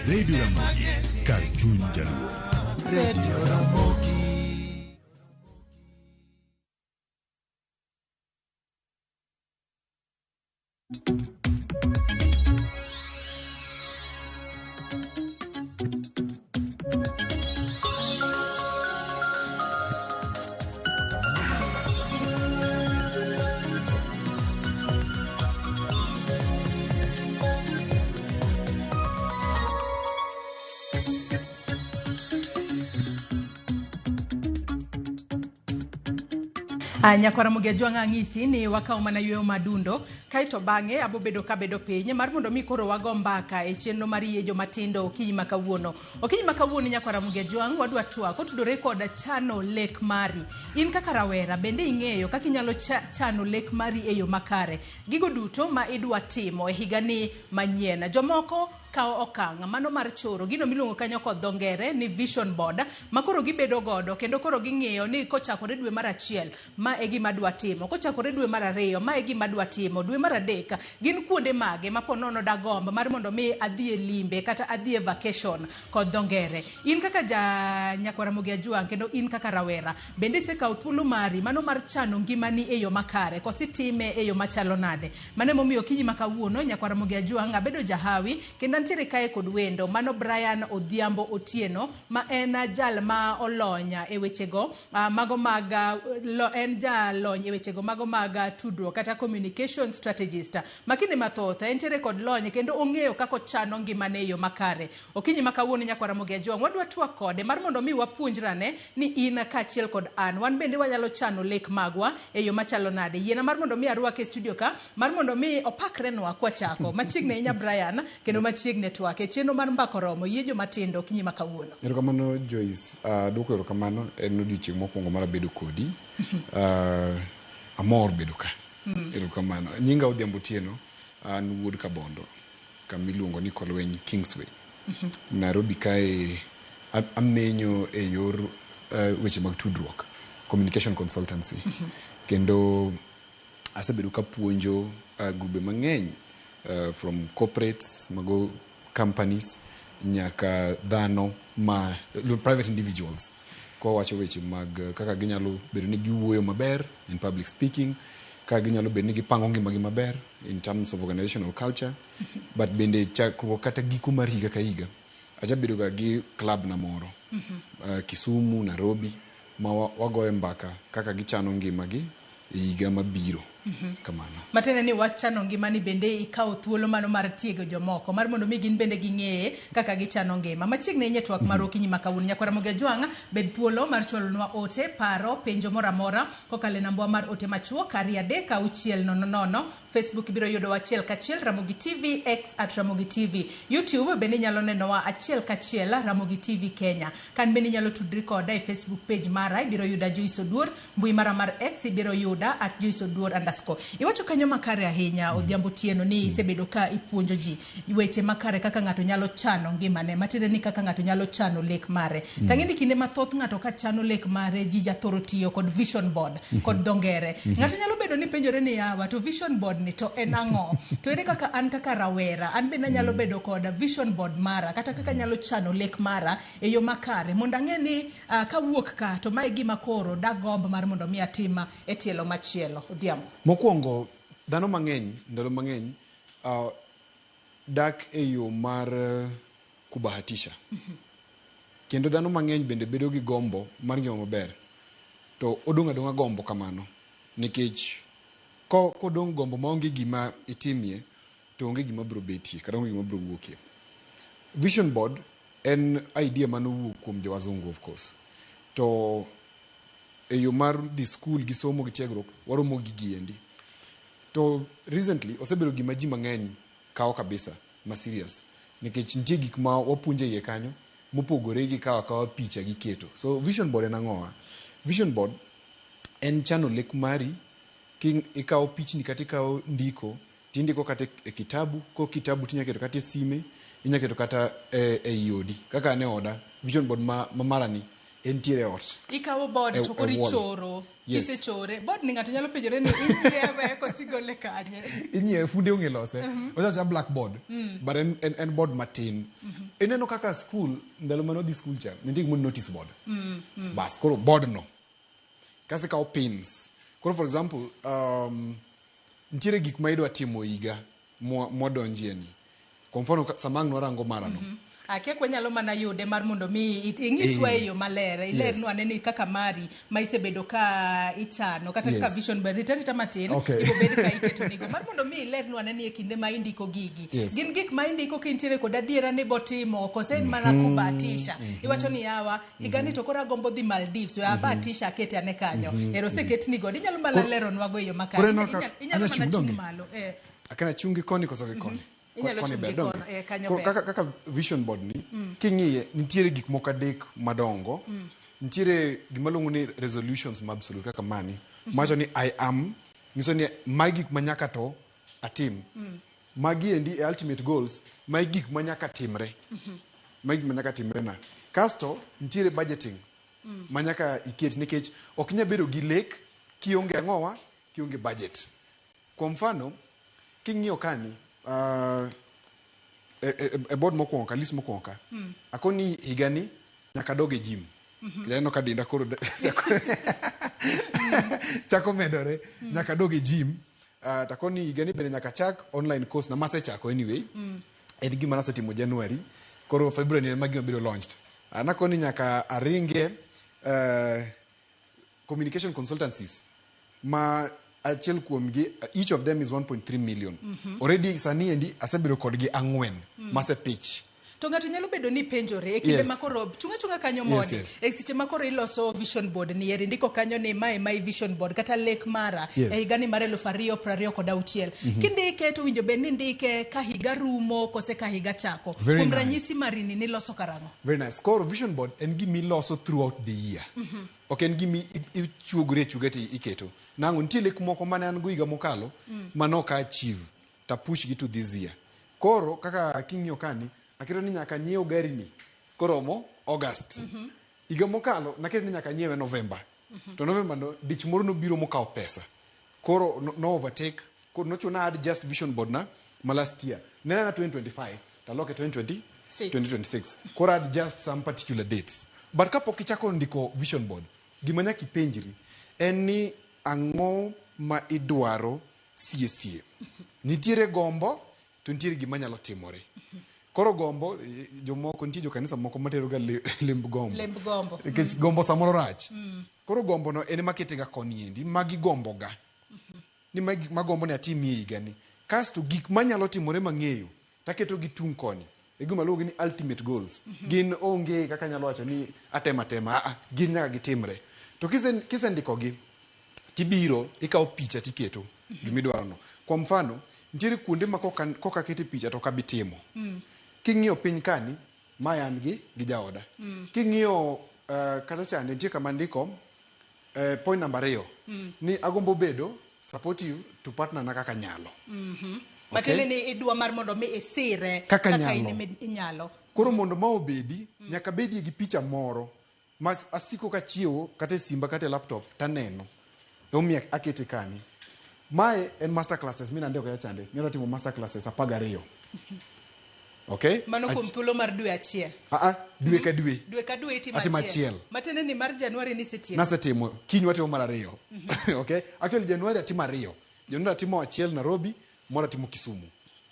Speaker 17: Radio Ramogi, kar chuny jaluo.
Speaker 4: Radio Ramogi.
Speaker 14: Nyakwara Mugia ang'isi ni wakaw mana yweyo madundo kaeto bang'e abobedo kabedo piny mar mondo mi koro wago mbaka e chenro mar yie jomatindo okinyi ma kawuono. Okinyi ma kawuono nyakwara Mugia Jwang' wadwa twak kotudore kod chano lek mari. In kaka rawera bende ing'eyo kaka inyalo chano lek mari e yo makare. Gigo duto ma idwa timo e higani manyien. Jomoko kawo okang' mano mar choro gino miluongo kanyo kod dho ngere ni vision board ma koro gibedo godo kendo koro ging'iyo ni kochakore dwe mar achiel ma e gima adwa timo, kochakore dwe mar ariyo ma e gima adwa timo, dwe mar adek gin kuonde mage ma po nono dagomb mar mondo mi adhi e limbe kata adhi e vacation kod dho ngere. In kaka ja nyakwara Ramogi Ajwang' kendo in kaka rawera bende isekawo thuolo mari mano mar chano ngimani e yo makare koso itime e yo machalo nade. Mano emomiyo okinyi ma kawuono nyakwara Ramogi Ajwang' abedo jahawi kendo antiere kae kod wendo mano Brian Odhiambo Otieno ma en jal ma olony e wechego mago mag en jalony e wechego mago mag tudruok kata communication strategist. Ma kinde mathoth entiere kod lony kendo ong'eyo kaka ochano ngimane e yo makare. Okinyi ma kawuono nyakwara Ramogi Ajwang' wadwa twak kode mar mondo mi wapuonjrane ni in kaachiel kod an wan bende wanyalo chano lek magwa e yo machalo nade. Yiena mar mondo mi arwake e studio ka mar mondo mi opakrenwa kwachako. Machiegni ahinya Brian kendo machiegni Machiegni e twak e chenro mar Mbaka Oromo yie joma tindo okinyi ma kawuono.
Speaker 1: Erokamano Joyce, duoko erokamano en odiochieng' mokwongo mar bedo kodi. Amor bedo ka. Erokamano. Nyinga Odhiambo Otieno, an wuod Kabondo, kama iluongo ni Kolweny Kingsway. Nairobi kae amenyo e yor weche mag tudruok, communication consultancy. Kendo asebedo kapuonjo grube mang'eny from corporates, mago companies, nyaka dhano ma private individuals. Kwawacho weche mag kaka ginyalo bedo ni giwuoyo maber in public speaking, kaka ginyalo bedo ni gipango ngimagi maber in terms of organizational culture, but bende chakruok kata giko mar higa ka higa, ajabedo ga gi club na moro Kisumu, Nairobi, ma wagoye mbaka kaka gichano ngimagi e higa mabiro. Kamano.
Speaker 14: Matiende ni wach chano ngimani bende ikawo thuolo mano mar tiego jomoko mar mondo mi gin bende ging'eye kaka gichano ngima. Machiegni ahinya e twak mar okinyi ma kawuono. Nyakwar Ramogi Ajwang' bed thuolo mar chwalonwa ote, paro, penjo moro amora kokalo e nambwa mar ote machuok 23600. Facebook ibiro yudowa achiel kachiel Ramogi TV, X at Ramogi TV. YouTube bende inyalo nenowa achiel kachiel Ramogi TV Kenya. Kan bende inyalo tudri koda e Facebook page mara, ibiro yuda Joyce Oduor, mbui mara mar X ibiro yuda at Joyce Oduor underscore. Iwacho kanyo makare ahinya Odhiambo Otieno ni isebedo ka ipuonjo ji weche makare kaka ng'ato nyalo chano ngimane, matiende ni kaka ng'ato nyalo chano lek mare. Tang'e ni kinde mathoth ng'ato ka chano lek mare ji jathoro tiyo kod vision board kod dho ngere. Ng'ato nyalo bedo ni penjore ni yawa to vision board ni to en ang'o? To ere kaka an kaka rawera an bende anyalo bedo kod vision board mara kata kaka anyalo chano lek mara e yo makare mondo ang'e ni kawuok ka to mae gima koro dagomb mar mondo mi atima e tielo machielo. Odhiambo.
Speaker 1: Mokwongo, dhano mang'eny, ndalo mang'eny, dak e yo mar kubahatisha. Kendo dhano mang'eny bende bedo gi gombo mar ngima maber. To odong' adong'a gombo kamano. Nikech kodong' gombo maonge gima itimie, to onge gima biro betie, kata onge gima biro wuokie. Vision board en idea manowuok kuom jowazungu of course. To e yo mar dhi school gi somo gi tiegruok, waromo gi giendi. To recently, osebedo gima ji mang'eny kawo kabisa ma serious. Nikech nitie gik ma wapuonjo e iye kanyo, mopogore gi kawo akawa picha gi keto. So vision board en ang'owa? Vision board en chano lek mari, ikawo pichni kata ikawo ndiko, tindiko kata e kitabu, ko kitabu tinya keto kata e sime, inya keto kata e odi. Kaka an e oda, vision board ma mara ni, entiere e ot.
Speaker 14: Ikawo board to koro
Speaker 1: e wall.
Speaker 14: ichoro.
Speaker 1: Yes.
Speaker 14: Kisechore, board ni ng'ato nyalo penjore ni inyiewe koso igole kanye.
Speaker 1: Inyiewe, funde ong'e lose. Ochacha blackboard, but en board matin. Ineno kaka school, ndalo mane wadhi school cha, nitie gimoro ni notice board. Bas, koro board no. Kasto ikawo pins. Koro for example, nitiere gik ma idwa timo higa mwadonjie ni. Kwa mfano, sama ang' nwarango mara no.
Speaker 14: Akia kwanyalo mana yude mar mondo mi ing'iswa e yo maler, ilernwa ane ni kaka mari ma isebedo ka ichano kata kaka vision board, rit arita matin, ibo bed ka iketo nigo mar mondo mi ilernwa ane ni e kinde ma indiko gigi. Gin gik ma indiko kintiere kod adiera ni botimo koso en mana kubahatisha. Iwacho ni yawa, higani to koro agombo dhi Maldives, we abahatisha akete ane kanyo. Ero oseketni godo, inyalo mana leronwago e yo makare.
Speaker 1: Koro ineno ka
Speaker 14: Inyalo
Speaker 1: anya
Speaker 14: mana
Speaker 1: chung'
Speaker 14: chung'
Speaker 1: donge?
Speaker 14: malo.
Speaker 1: Akena chung' gi koni koso gi koni?
Speaker 14: Inyalo
Speaker 1: Koni
Speaker 14: chung'
Speaker 1: ber,
Speaker 14: gi
Speaker 1: donge?
Speaker 14: kono, kanyo
Speaker 1: Koro
Speaker 14: ber.
Speaker 1: kaka vision board ni, king'iye, nitiere gik moko adek madongo. Nitiere gima luongo ni resolutions ma absolute kaka mani. Mawacho ni I am, nyiso ni magi gik ma nyaka to atim. Magi endi e ultimate goals, magi gik ma nyaka timre. Magi gik ma nyaka timre na. Kasto, nitiere budgeting ma nyaka iket nikech ok inyal bedo gi lek kionge ang'owa, kionge budget. Kwa mfano, king'iyo kani, e board mokwongo ka, list mokwongo ka, akoni higani nyaka adog e gym. Aneno ka denda koro chako medore, nyaka adog e gym. Takoni higani bende nyaka chak online course na masechako anyway. En gima nasetimo January, koro February ema gima biro launched. Nakoni nyaka aringe communication consultancies ma achiel kuomgi, each of them is 1.3 million. Already sani endi asebedo kodgi ang'wen mase pitch.
Speaker 14: To ng'ato nyalo bedo ni penjore e kinde ma koro chunga chunga kanyo modi e seche ma koro iloso vision board ni eri ndiko kanyo ni mae my vision board kata lek mara e higa ni mar 2026. Kindike to winjo bed ni ndike ka higa rumo kose ka higa chako.
Speaker 1: Very
Speaker 14: Kuom
Speaker 1: nice.
Speaker 14: ranyisi marini niloso karang'o?
Speaker 1: Very nice. Koro vision board en gima iloso throughout the year. Ok en gima ichuogori achuoga to iketo. Nang'o nitie lek moko mane an go higa mokalo mane ok achieve to push gi to this year. Koro kaka king'iyo kani aketo ni nyaka nyiew gari ni koromo August. Higa mokalo naketo ni nyaka nyiewe November. To November no dich moro nobiro mokawo pesa. Koro no, no overtake koro nochuna adjust vision board na ma last year. Ne en 2025 taloke 2020
Speaker 14: Six.
Speaker 1: 2026. Koro adjust some particular dates. But kapok ichako ndiko vision board, gima nyaka ipenjri en ni ang'o ma idwaro sie sie. Nitiere gombo to nitiere gima nyalo timore. Koro gombo, jomoko nitie jokanisa moko matero ga lemb gombo.
Speaker 14: Lemb gombo.
Speaker 1: Nikech gombo samoro rach. Koro gombo no en ema kete ga koni endi, magi gombo ga. Ni magi magombo ni atimie higani. Kasto gik manyalo timore mang'eyo, taketo gi tung' koni. E gima luongo ni ultimate goals. Gin onge kaka anyalo wacho ni atema atema, ah, ah, gin nyaka gitimre. To kisendikogi, tibiro ikawo picha tiketo gimidwaro no. Kwa mfano, nitiere kuonde ma koka akete picha to ok abi timo. King'iyo piny kani, mae an gi jaoda. King'iyo kacha chande nitie kama andiko point number 2 ni agombo bedo supportive to partner na kaka nyalo. Okay.
Speaker 14: Matiende ni idwa mar mondo mi isire
Speaker 1: Kaka nyalo.
Speaker 14: in ema inyalo.
Speaker 1: Koro mondo ma obedi, nyaka bedie gi picha moro ma asiko kachiewo kata e simba kata e laptop taneno. Emomiyo akete kani. Mae en master classes mina andiko kacha chande. Nyalo timo master classes 12. Okay?
Speaker 14: Mano kuom thuolo mar dwe achiel.
Speaker 1: Dwe ka dwe.
Speaker 14: Dwe ka dwe itimo
Speaker 1: Atimo
Speaker 14: achiel.
Speaker 1: achiel.
Speaker 14: Matiende ni mar Januari nisetieko.
Speaker 1: Nasetimo. Kiny watimo mar 2. Okay? Actually Januari atimo 2. Januari atimo achiel Nairobi, moro atimo Kisumu.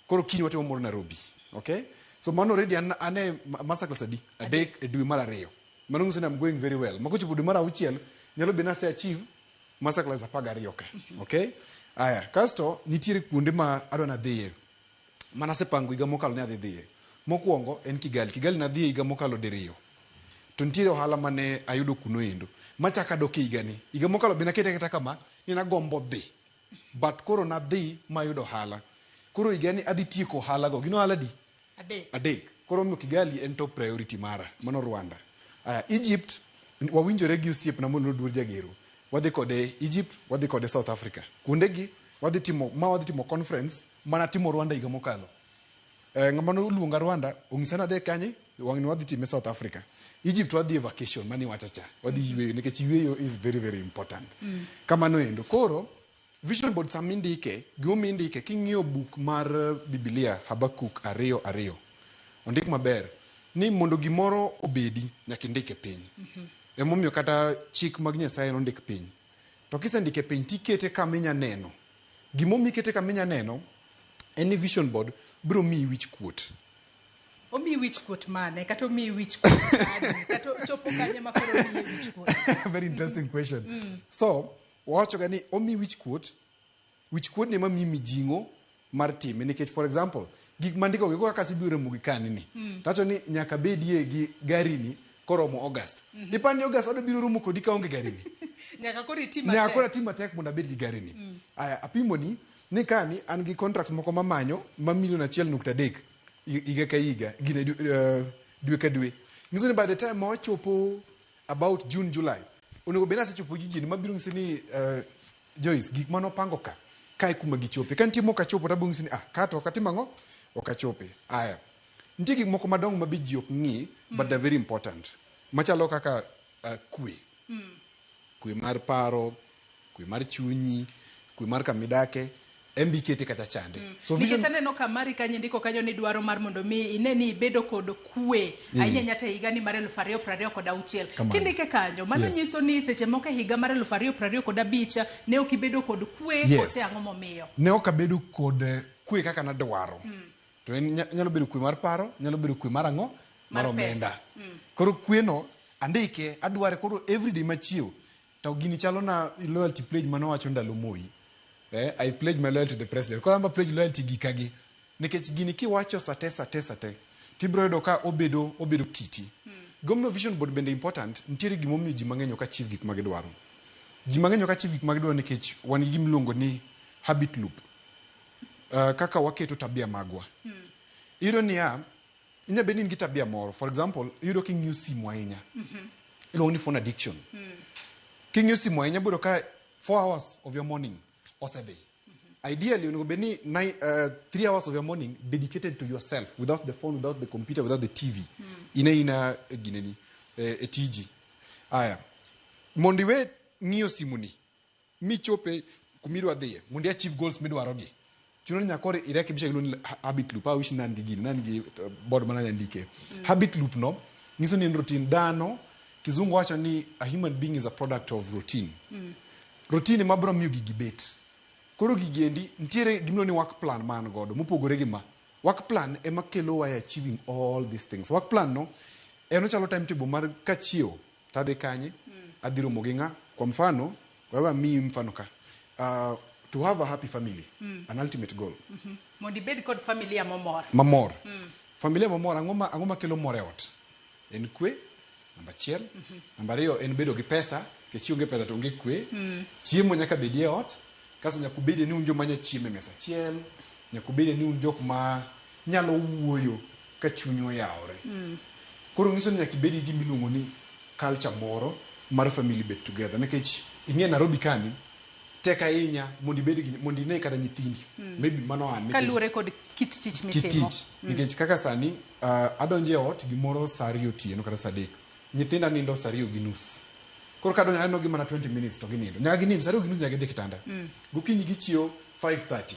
Speaker 1: Koro kiny watimo moro Nairobi. Okay? So mano already an ane master class adi? 3 e dwe mar 2. Mano nyiso ni I'm going very well. Makochopo dwe mar 6 nyalo bedo ni ase achieve master class 12 ka. Okay? Aya, kasto nitiere kuonde ma adwa nadhiye. Mana asepango higa mokalo ni adhi dhiye. Mokwongo en Kigali. Kigali nadhiye higa mokalo diriyo. To nitiere ohala mane ayudo kuno endo. Machako adok e higani. Higa mokalo be nakete aketa kama ni nagombo dhi. But koro nadhi mayudo ohala. Koro higani adhi tieko ohala go. Gin ohala di?
Speaker 14: 3.
Speaker 1: 3. Koro omiyo Kigali en top priority mara. Mano Rwanda. Aya, Egypt wawinjore gi osiepna mondo Oduor Jagero. Wadhi kode Egypt, wadhi kode South Africa. Kuondegi wadhi timo conference mana timo Rwanda higa mokalo. Ng'ama noluonga Rwanda onyisa ni adhi kanye, wang'ni wadhi time South Africa. Egypt wadhi e vacation mani wacho cha. Wadhi yweyo nikech yweyo is very very important. Kamano endo. Koro vision board sama indike, gimomiyo indike king'iyo buk mar Biblia Habakuk 2:2. Ondik maber ni mondo gimoro obedi nyaka indike piny. Emomiyo kata chik mag Nyasaye nondik piny. To kisendike piny tikete kama inya neno. Gimomiyo ikete kama inya neno en ni vision board biro miyi wich kuot.
Speaker 14: Omiyi wich kuot mane? Kata omiyi wich kuot adi? Kata ochopo kanye ma koro omiyi wich kuot?
Speaker 1: Very interesting question. So, wawacho ga ni omiyi wich kuot, wich kuot ni ema miyi mijing'o mar time nikech for example, gik mandiko gi kaka asebiro romo gi kani ni. Tawacho ni nyaka bedie gi gari ni koromo August. Ipani ni August adwa biro romo kodi kaonge gari ni.
Speaker 14: Nyaka koro itim
Speaker 1: Nyaka
Speaker 14: matek.
Speaker 1: koro atim matek mondo abed gi gari ni. Aya, apimo ni kani an gi contracts moko mamanyo ma milion 1.3 higa ka higa, gine dwe ka dwe. Nyiso ni by the time ma wachopo about June, July, onego bed ni asechopo gi gini mabiro nyisi ni Joyce, gik mane opango ka, kae kuma gichope. Ka nitie mok achopo to abiro nyisi ni ka to ok atimo ang'o? Ok achope. Aya. Nitie gik moko madongo ma be ji ok ng'i, but they're very important. Machalo kaka kwe. Kwe mar paro, kwe mar chunyi, kwe mar kama idake, en be ikete kata chande. So
Speaker 14: Nikech
Speaker 1: vision
Speaker 14: aneno ka mari kanyo indiko kanyo ni dwaro mar mondo mi ine ni ibedo kod kwe ahinya ahinya to e higa ni mar 2026.
Speaker 1: Kamano.
Speaker 14: Kindike kanyo, mano nyiso ni seche moko e higa mar 2025 ne ok ibedo kod kwe kose ang'o momiyo?
Speaker 1: Ne ok abedo kod kwe kaka nadwaro. To en nyalo bedo kwe mar paro, nyalo bedo kwe mar ang'o? Mar
Speaker 14: Mar
Speaker 1: omenda.
Speaker 14: pesa.
Speaker 1: Koro kwe no andike, adware koro everyday machiew. To gini chalo na loyalty pledge mane owacho ndalo Moi. I pledge my loyalty to the president. Koro amba pledge loyalty gika gi. Nikech gini kiwacho sate sate sate. Tibiro yudo ka obedo obedo kiti. Gimomiyo vision board bende important, nitiere gimomiyo ji mang'eny ok achieve gik ma gidwaro. Ji mang'eny ok achieve gik ma gidwaro nikech wan gi gimiluongo ni habit loop. Kaka waketo tabia magwa. Iyudo niya, inya bedo ni in gi tabia moro. For example, iyudo king'iyo simu ahinya. Iluongo ni phone addiction. King'iyo simu ahinya ibiro ka 4 hours of your morning osedhi. Ideally, onego bed ni 3 hours of your morning dedicated to yourself, without the phone, without the computer, without the TV. In aina e gineni, e tiji. Aya, mondo iwe ng'iyo simu ni, michope kumidwa dhiye, mondo i achieve goals midwaro gi. Chuno ni nyaka koro irekebisha gimiluongo ni habit loop. I wish ne an gi gini, ne an gi board mana andike. Habit loop no, nyiso ni en routine. Dhano, kizungu wacho ni a human being is a product of routine. Routine ema biro miyo gigi bet. Koro gigi endi, nitiere gimiluongo ni work plan ma an godo, mopogore gi ma. Work plan ema kelowa e achieving all these things. Work plan no, en ochalo timetable mar kachiewo, tadhi kanye, adhi romo gi ng'a. Kwa mfano, wewe amiyi mfano ka. To have a happy family, an ultimate goal.
Speaker 14: Mondo ibed kod familia momor.
Speaker 1: Mamor. Familia mamor, ang'o ma kelo mor e ot? En kwe, namba achiel. Namba ariyo en bedo gi pesa, nikech kionge pesa to onge kwe. Chiemo nyaka bedie e ot, kasto nyaka ubedie ni un joma nya chiemo e mesa achiel, nyaka ubedie ni un jok ma nyalo wuoyo ka chunyu oyawore. Koro nyiso ni nyaka ibed gi gima iluongo ni culture moro mar family bet together nikech ing'e Nairobi kani tek ahinya mondo ibed gi mondo ine kata nyithindi. Maybe mano an nikech
Speaker 14: Kaluwore kod kit tich
Speaker 1: kit
Speaker 14: mitimo.
Speaker 1: tich nikech kaka sani adonjo e ot gimoro saa ariyo otieno kata saa adek nyithinda nindo saa ariyo gi nus koro kadonjo aneno gi mana 20 minutes to ginindo nyaka ginind saa ariyo gi nus nyaka gidhi e kitanda gokinyi gichiewo 5:30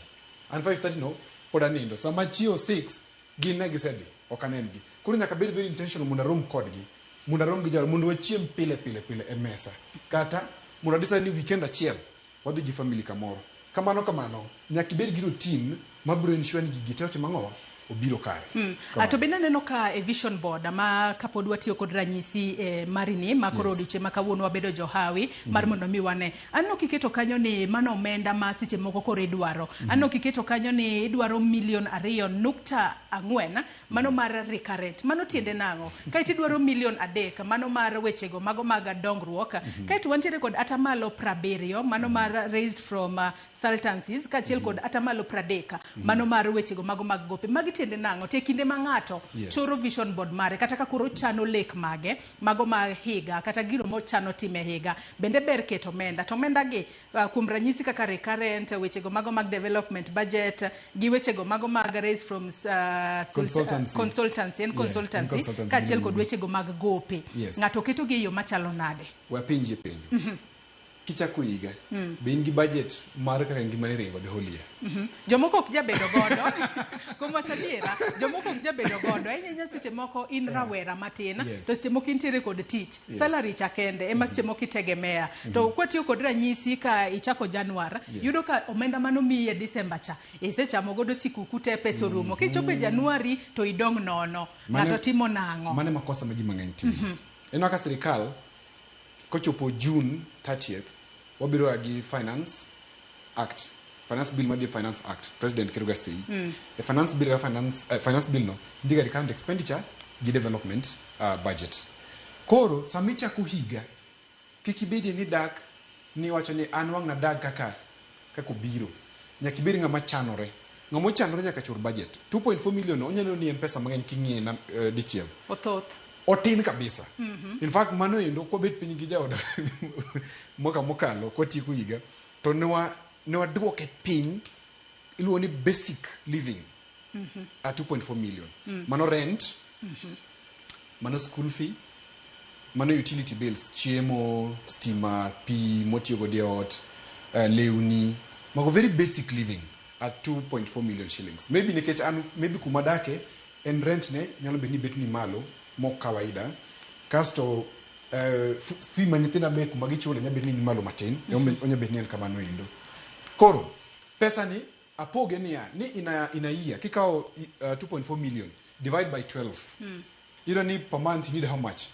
Speaker 1: an 5:30 no pod anindo sama achiewo 6 gin ne gisedhi ok anen gi koro nyaka bed very intentional mondo arom kodgi mondo arom gi jood mondo wachiem pile pile pile e mesa kata mondo adecide ni weekend achiel wadhi gi family kamoro kamano kamano nyaka ibed gi routine mabiro ensure ni gigi te otimo ang'owa obiro kare Kamano.
Speaker 14: To bende aneno ka e vision board ma kapod watiyo kod ranyisi marini ma koro odiochieng' ma kawuono wabedo johawi mar mondo mi wane. Aneno kiketo kanyo ni mano omenda ma seche moko koro idwaro. Aneno kiketo kanyo ni idwaro milion 2.4 mano mar recurrent. Mano tiende nang'o? Kaeto idwaro milion 3 mano mar wechego mago mag dongruok. Kaeto wantiere kod atamalo 70 mano mar raised from sultancies kaachiel kod atamalo 30 mano mar wechego mago mag gope. Magi tiende nang'o? To e kinde ma ng'ato choro vision board mare kata ka koro chano lek mage mago mag higa kata gino mochano time higa bende ber keto omenda to omenda gi kuom ranyisi kaka recurrent wechego mago mag development budget gi wechego mago mag raise from
Speaker 1: Consultancy.
Speaker 14: Consultancy en
Speaker 1: Yeah,
Speaker 14: consultancy
Speaker 1: en consultancy.
Speaker 14: Kaachiel kod wechego mag gope ng'ato keto gi e yo machalo nade?
Speaker 1: Wapenjie penjo kichako higa be in gi budget mar kaka ngimani ringo the whole year?
Speaker 14: Jomoko ok jabedo godo. Kuom wacho adiera, jomoko ok jabedo godo. Ahinya ahinya seche moko in rawera matin, to seche moko intiere kod tich. Salary cha kende ema seche moko itegemea. To kwatiyo kod ranyisi ka ichako Januar, yudo ka omenda manomiyi e December cha, isechamo godo sikuku te pesa orumo. Kichopo e Januari to idong' nono. Ng'ato timo nang'o?
Speaker 1: Mano ema kosa ma ji mang'eny timo. Ineno ka sirikal kochopo June 30th wabiro ga gi Finance Act. Finance Bill madhi e Finance Act. President keto ga sei. E Finance Bill ka Finance Bill no nitie ga recurrent expenditure gi development budget. Koro sama ichako higa kik ibedie ni dak ni wacho ni an wang' nadag kaka kaka obiro. Nyaka ibed ng'ama chanore. Ng'ama ochanore nyaka chor budget. 2.4 million onyalo ni en pesa mang'eny king'iye dichiel.
Speaker 14: Othoth.
Speaker 1: Otin kabisa. In fact mano endo kwabet piny gi jaoda mwaka mokalo kwatieko higa to ne waduoke piny iluongo ni basic living at 2.4 million. Mano rent, mano school fee, mano utility bills, chiemo, stima, pi motiyo godo e ot, lewni, mago very basic living at 2.4 million shillings. Maybe nikech an maybe kuma adake en rent ne nyalo bet ni bet ni malo mok kawaida. Kasto fee ma nyithinda be kuma gichule nyalo bet ni ni malo matin, onya bet ni en kamano endo. Koro pesa ni apoge niya ni ina year kikawo 2.4 million divide by 12. Iyudo ni per month you need how much?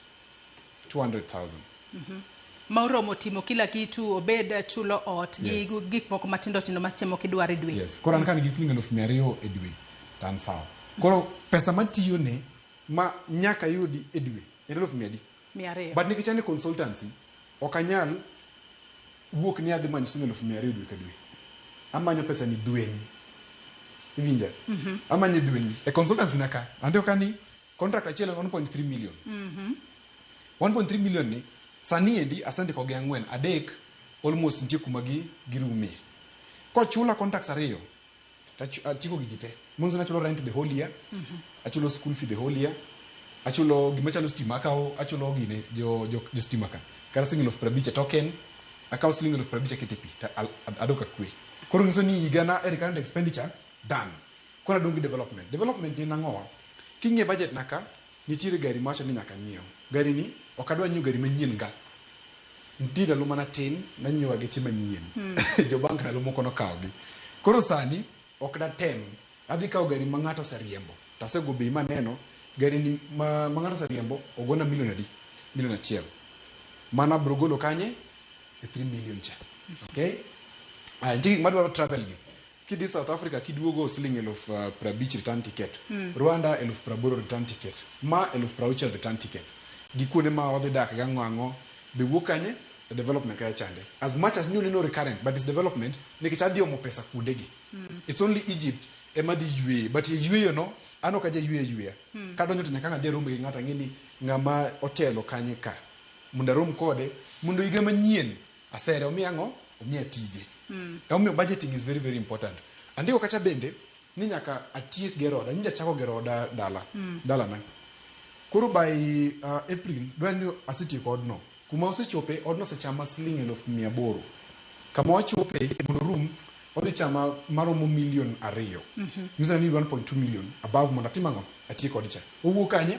Speaker 1: 200,000.
Speaker 14: Ma oromo timo kila kitu obed chulo ot gi gik moko matindo tindo ma seche moko idwaro e dwe.
Speaker 1: Yes. Koro an ka nigi siling 200,000 e dwe to an sawa. Koro pesa matiyo ne ma nyaka yudi e dwe en eluf mia adi?
Speaker 14: 200.
Speaker 1: But nikech an e consultancy, ok anyal wuok ni adhi manyo siling 200,000 dwe ka dwe. Amanyo pesa ni dhweny. Iwinja? Amanyo dhweny. E consultancy na ka, andiko ka ni contract achiel en 1.3 million. 1.3 million ni sani endi asendiko gi ang'wen, adek almost nitie kuma gi girumie. Kochula contracts ariyo, to atieko gigi te. Manyiso ni achulo rent the whole year, achulo school fee the whole year, achulo gima chalo stima akawo, achulo gine jo stima ka. Kata siling 50,000 e token, akawo siling 50,000 akete pi, to adok akwe. Koro nyiso ni higa na e recurrent expenditure, done. Koro adong' gi development. Development ni nang'owa? King'iyo budget na ka, nitiere gari mawacho ni nyaka nyiew. Gari ni, ok adwa nyiewo gari manyien nga. Nitie ndalo mana tin, nanyiewo geche manyien. Jo bank ndalo moko nokawogi. Koro sani, ok datem. Adhi kawo gari ma ng'ato oseriembo. To asego bei maneno, gari ni ma ng'ato oseriembo, ogona milion adi? Milion achiel. Mano abiro golo kanye? E 3 million cha. Okay? Aya, nitie gik madwaro travel gi. Kidhi South Africa kiduogo siling 50,000 return ticket. Rwanda 80,000 return ticket. Ma 60,000 return ticket. Gi kuonde ma wadhi dak gang'o ang'o, be wuok kanye? E development kaya chande. As much as ni oneno recurrent, but it's development, nikech adhi omo pesa kuonde gi. It's only Egypt ema dhi yweyo, but e yweyo no, an ok aja yweyo yweya. Kadonjo to nyaka ang' adhi arom gi ng'ato ang'e ni ng'ama otelo kanye ka. Mondo arom kode, mondo higa manyien asere omiya ang'o? Omiya tije. Emomiyo budgeting is very very important. Andiko kacha bende ni nyaka atiek gero oda. Nyocha achako gero oda dala, dalana. Koro by April dwa ni asetieko odno. Kuma osechope, odno osechama siling 800,000. Kama wachope mondo orum, odhi chama maromo milion 2. Nyiso ni 1.2 million above mondo atim ang'o? Atiek odi cha. Owuok kanye?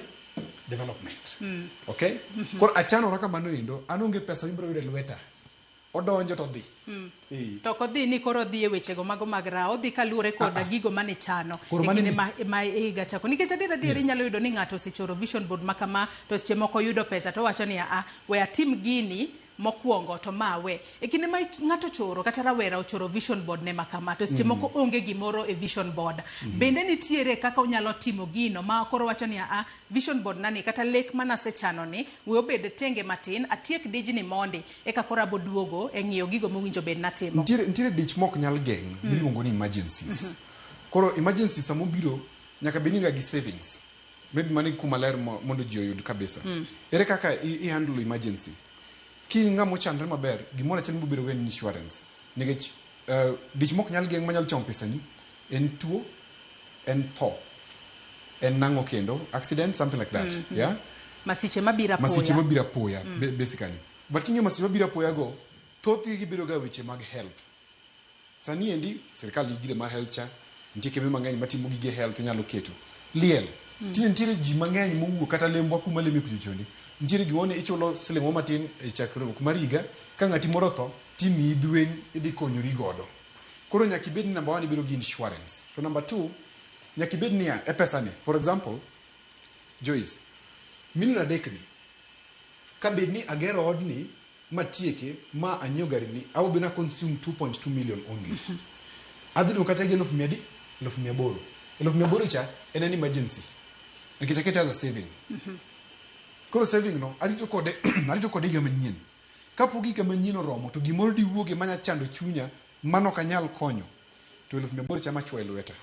Speaker 1: Development. Okay? Koro achanora kamano endo, an onge pesa mibiro yudo e lweta. Odonjo to dhi.
Speaker 14: To ok odhi ni koro odhi e wechego mago mag raha, odhi kaluwore koda gigo mane chano
Speaker 1: Koro
Speaker 14: e
Speaker 1: mano
Speaker 14: kinde ma higa chako. Nikech adier adier inyalo yudo ni ng'ato osechoro vision board ma kama, to seche moko oyudo pesa to owacho ni a we atim gini mokwongo to ma we. E kinde ma ng'ato ochoro kata rawera ochoro vision board ne ma kama, to seche moko onge gimoro e vision board. Bende nitiere kaka onyalo timo gino ma koro wacho ni a vision board nani kata lek manasechano ni we obed tenge matin, atiek dijni mondi eka koro abo duogo e ng'iyo gigo mowinjo bed natimo.
Speaker 1: Nitiere dich mok nyal geng' miluongo ni emergencies. Koro emergencies samobiro nyaka bed ni in ga gi savings. Maybe mano e kuma ler mondo ji oyud kabisa. Ere kaka i handle emergency? Ki in ng'ama ochanre maber, gimoro achiel mibiro bedo go en insurance. Nikech dich mok nyal geng' manyalo chamo pesani en tuo, en tho, en nang'o kendo, accident, something like that. Yeah?
Speaker 14: Masiche mabiro apoya.
Speaker 1: Masiche mabiro apoya, basically. But king'iyo masiche mabiro apoya go, thothgi gibedo ga weche mag health. Sani endi, sirikal nigi gire mar health cha, nitie kembe mang'eny matimo gige health inyalo keto. Liel. Tinde nitiere ji mang'eny mowuok kata lembwa kuma leme kucho chondi. Nitiere gimoro ni ichulo siling moro matin e chakruok mar higa, ka ng'ati moro otho, timiyi dhweny idhi konyori godo. Koro nyaka ibed ni number 1 ibedo gi insurance. To number 2, nyaka ibed niya, e pesa ni, for example, Joyce, milion 3 ni, ka bed ni agero odni matieke ma anyiewo gari ni, I will be na consume 2.2 million only. Adhi dong' kacha gi eluf mia adi? 800,000. 800,000 cha en an emergency. Nikech akete as a saving. Koro saving no, arito kode, arito kode higa manyien. Kapok higa manyien oromo, to gimoro diwuoge manya chando chunya, mano ok anyal konyo. To 800,000 cha machwo e lweta.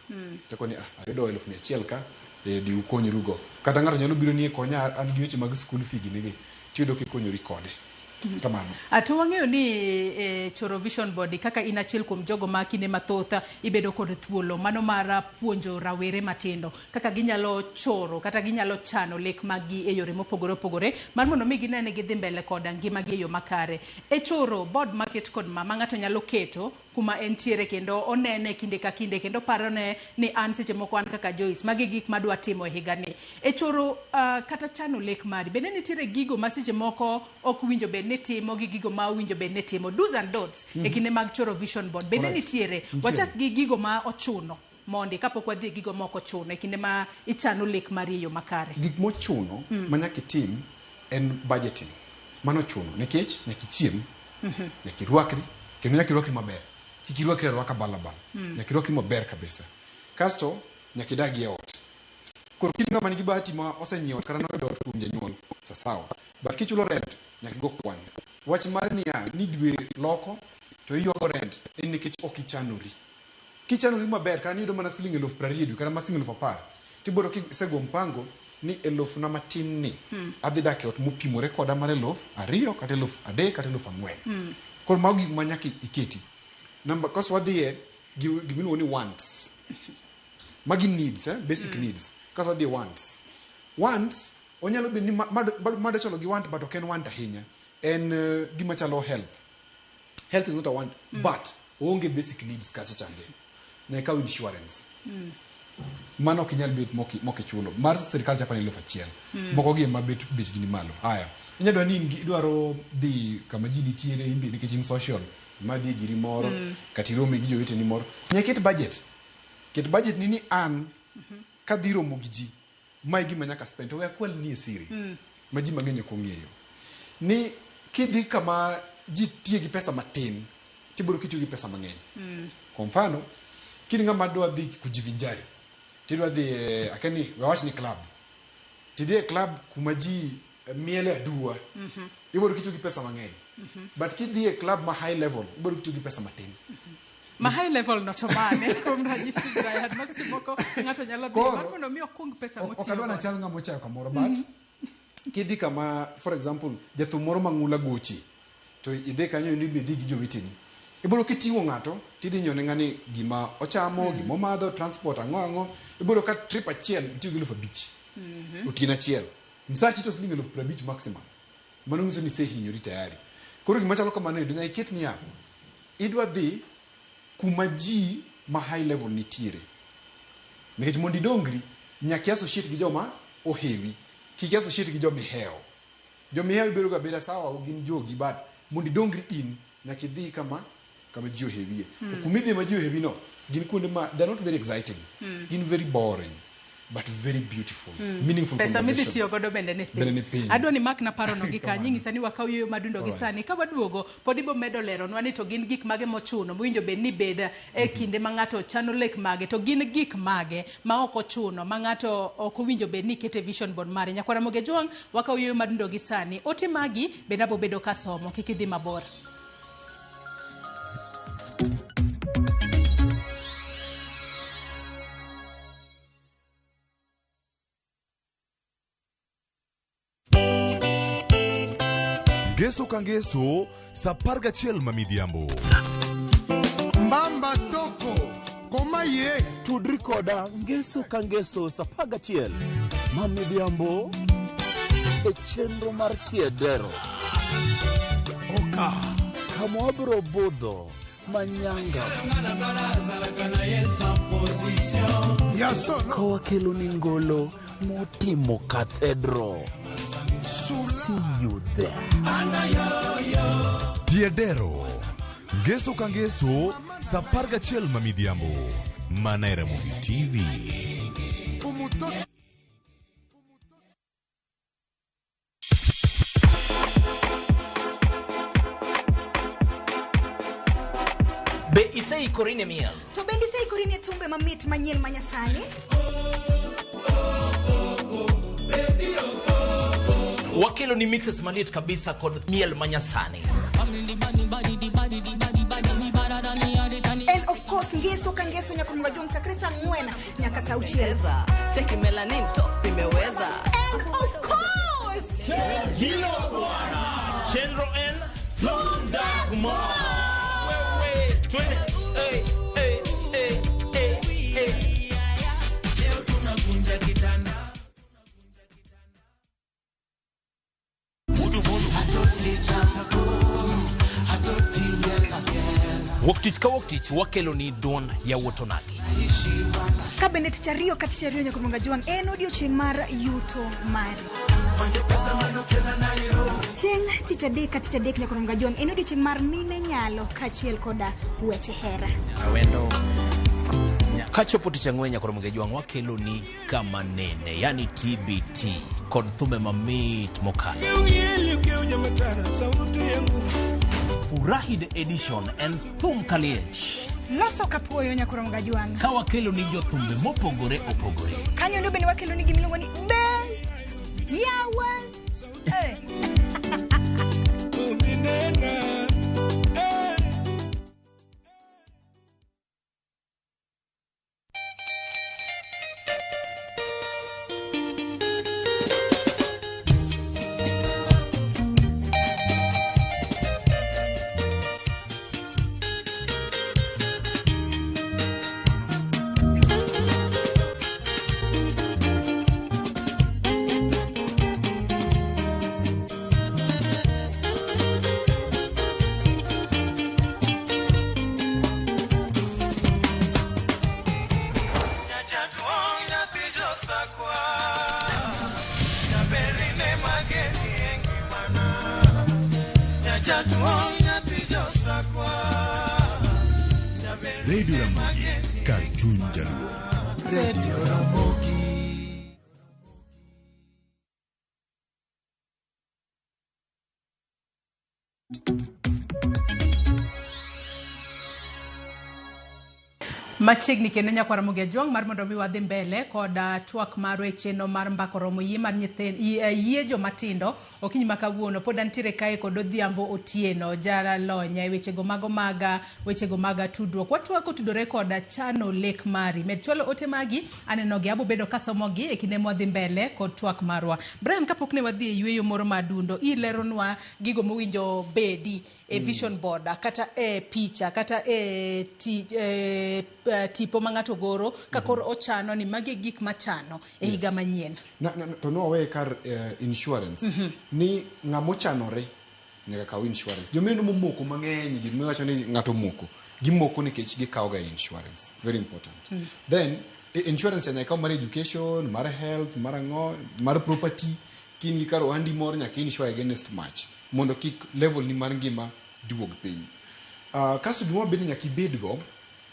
Speaker 1: To koni, ayudo 100,000 ka, dhi ukonyrugo. Kata ng'ato nyalo biro ni e konya, an gi weche mag school fee gini gi, tiyudo kikonyori kode. Kamano.
Speaker 14: To wang'eyo ni choro vision board kaka in achiel kuom jogo ma kinde mathoth ibedo kod thuolo mano mar puonjo rawere matindo kaka ginyalo choro kata ginyalo chano lek maggi e yore mopogore opogore mar mondo mi gine ni gidhi mbele koda ngimagi e yo makare. E choro board maket kod ma ng'ato nyalo keto kuma entiere kendo onene kinde ka kinde kendo parone ni an seche moko an kaka Joyce magi gik madwa timo e higani. E choro kata chano lek mari bende nitiere gigo ma seche moko ok winjo bed ni timo gi gigo ma owinjo bed ni timo, do's and don'ts e kinde mag choro vision board bende nitiere. Wachak gi gigo ma ochuno mondi kapok wadhi e gigo ma ok ochuno e kinde ma ichano lek mari e yo makare.
Speaker 1: Gik mochuno ma nyaka itim en budgeting. Mano ochuno nikech nyaka ichiem, nyaka irwakri, kendo nyaka irwakri maber. Kik irwakri arwaka balabal. Nyaka irwakri maber kabisa. Kasto nyaka idagi e ot. Koro kin ng'ama nigi bahati ma osenyiewo ot kata noyudo ot kuom janyuol, sawa. But kichulo rent, nyaka igo kwan. Wach mar niya, ni dwe loko to iywago rent en nikech ok ichanori. Kichanori maber kata niyudo mana siling 20,000 e dwe kata mana siling 10,000 tibiro kisego mpango ni eluf na matin ni adhi dak e ot mopimore koda mar 2,000 kata 3,000 kata 4,000. Koro mago gik ma nyaka iketi. Namba kaso wadhiye gimiluongo ni wants. Magi needs, basic needs. Kaso wadhiye wants. Wants onyalo bedo ni mado chalo gi want but ok en want ahinya. En gima chalo health. Health is not a want but oonge basic needs kacha chande. Nyaka ikaw insurance. Mano ok inyal bet mokichulo. Mar sirikal chapa ni 1,000. Moko gi ema bet bechgi ni malo. Haya. Inyalo dwaro ni idwaro dhi kama ji nitiere in be nikech in social. Ma dhi e giri moro kata irome gi joweteni moro. Nyaka iket budget. Ket budget ni an kadhi romo gi ji ma e gima nyaka spend. To we akwal ni e siri ma ji mang'eny ok ong'eyo. Ni kidhi kama ji tiye gi pesa matin tibiro kitiyo gi pesa mang'eny. Kwa mfano, kin ng'ama dwa dhi kujivinjari, tidwa dhi e, akia ni we awach ni club. Tidhi e club kuma ji miele aduwa. Ibiro kitiyo gi pesa mang'eny. But kidhi e club ma high level, ibiro kitiyo gi pesa matin.
Speaker 14: Ma high level no to mane kuom ranyisi Brian ma seche moko ng'ato nyalo dhi mar mondo mi okung pesa
Speaker 1: Ok
Speaker 14: motiyo
Speaker 1: adwa
Speaker 14: godo.
Speaker 1: nachal ng'ama ochayo kamoro but kidhi kama for example jathum moro mang'ula goche to idhi kanyo ni idhi gi joweteni ibiro kiting'o ng'ato tidhi nyiewo ne ng'ani gima ochamo gima omadho transport ang'o ang'o ibiro ka trip achiel itiyo gi 5,000 otieno achiel msachi to siling 50,000 maximum. Mano nyiso ni isehinyori tayari. Koro gima chalo kamano endo nyaka iket niya idwa dhi kuma ji ma high level nitiere. Nikech mondo idongri nyaka i associate gi joma ohewi. Kik i associate gi joma ihewo. Joma ihewo ibedo ga abeda sawa gin jogi but mondo idongri in nyaka idhi kama ji ohewie. To kuma idhi ma ji ohewi no gin kuonde ma they are not very exciting. Gin very boring but very beautiful. Meaningful
Speaker 14: Pesa midhi
Speaker 1: conversations.
Speaker 14: tiyo godo bende ni
Speaker 1: Bende ni
Speaker 14: piny.
Speaker 1: piny.
Speaker 14: Adwa ni mak na parono gi kanyo inyisa ni wakaw yueyo madundo gi sani. Ka waduogo pod ibo medo leronwa ni to gin gik mage mochuno mowinjo bed ni bed e kinde ma ng'ato chano lek mage to gin gik mage ma ok ochuno ma ng'ato ok owinjo bed ni kete vision board mare. Nyakwara Moge Jwang' wakaw yueyo madundo gi sani. Ote magi bende abo bedo kasomo kik idhi mabor.
Speaker 17: Ngeso ka ngeso sa 11 ma midhiambo.
Speaker 29: Mbamba toko koma ye
Speaker 2: tudri koda ngeso ka ngeso sa 11 ma midhiambo e chenro mar tiedero
Speaker 29: oka
Speaker 2: kama wabiro budho manyanga ka wakelo ni ngolo motimo cathedral. See you there.
Speaker 17: Tiedero. Ngeso ka ngeso sa 11 ma midhiambo. Mana e Ramogi TV.
Speaker 29: Fumutoto.
Speaker 30: Be iseikori ne miel?
Speaker 3: To bende iseikori ne thumbe mamit manyien ma nyasani?
Speaker 30: Wakelo ni mixes maliet kabisa kod miel manyasani.
Speaker 3: And of course ngeso ka ngeso nyaka mga juang chakre saa 4 nyaka saa 6.
Speaker 10: Cheki melanin top imeweza.
Speaker 3: And of course
Speaker 30: Hilo bwana. Chenro N Thundagmo. Wewe twende. Hey, hey, hey, hey, hey.
Speaker 6: Leo tunakunja kitanda.
Speaker 30: Wuok tich ka wuok tich wakelo ni duond yawuot onagi.
Speaker 3: Ka bende tich ariyo ka tich ariyo nyaka mga juang en odiochieng' mar yuto mari. Chieng' tich adek ka tich adek nyaka mga juang en odiochieng' mar mine nyalo kaachiel koda weche hera.
Speaker 30: Awendo. Kachopo tich ang'wen nyaka Ramogi Jwang' wakelo ni kama nene, yani TBT kod thumbe mamit mokalo. Furahi the edition and thum kaliech.
Speaker 3: Loso kapuoyo nyakurom gajwang'.
Speaker 30: Ka wakelo ni jothumbe mopogore opogore.
Speaker 3: Kanyo endo bende wakelo ni gimiluongo ni be yawa. Eh.
Speaker 17: Radio Ramogi, kar chuny Jaluo.
Speaker 4: Radio Ramogi.
Speaker 14: Machiegni kendo nyakwar Ramogi Ajwang' mar mondo mi wadhi mbele kod twak marwa e chenro mar mbako romo yie mar nyithind yie jomatindo okinyi ma kawuono pod antiere kae kod Odhiambo Otieno jalony e wechego mago mag wechego mag tudruok. Watwak otudore kod chano lek mari. Med chwalo ote magi anenogi abo bedo kasomogi e kinde mwadhi mbele kod twak marwa. Brian kapok ne wadhi e yueyo moro madundo ileronwa gigo mowinjo bedi e vision board kata e picha kata e tipo ma ng'ato goro ka koro ochano ni magi e gik machano e higa manyien.
Speaker 1: To nwawe kar insurance ni ng'ama ochanore nyaka kaw insurance. Joma momoko mang'eny gimiwacho ni ng'ato omoko gimoko nikech gikawo ga insurance, very important. Then insurance nyaka ikaw mar education, mar health, mar ang'o, mar property. Kin gi kar ohandi moro nyaka insure against mach mondo kik level ni mar ngima duog piny. Kasto gimoro bende nyaka ibedgo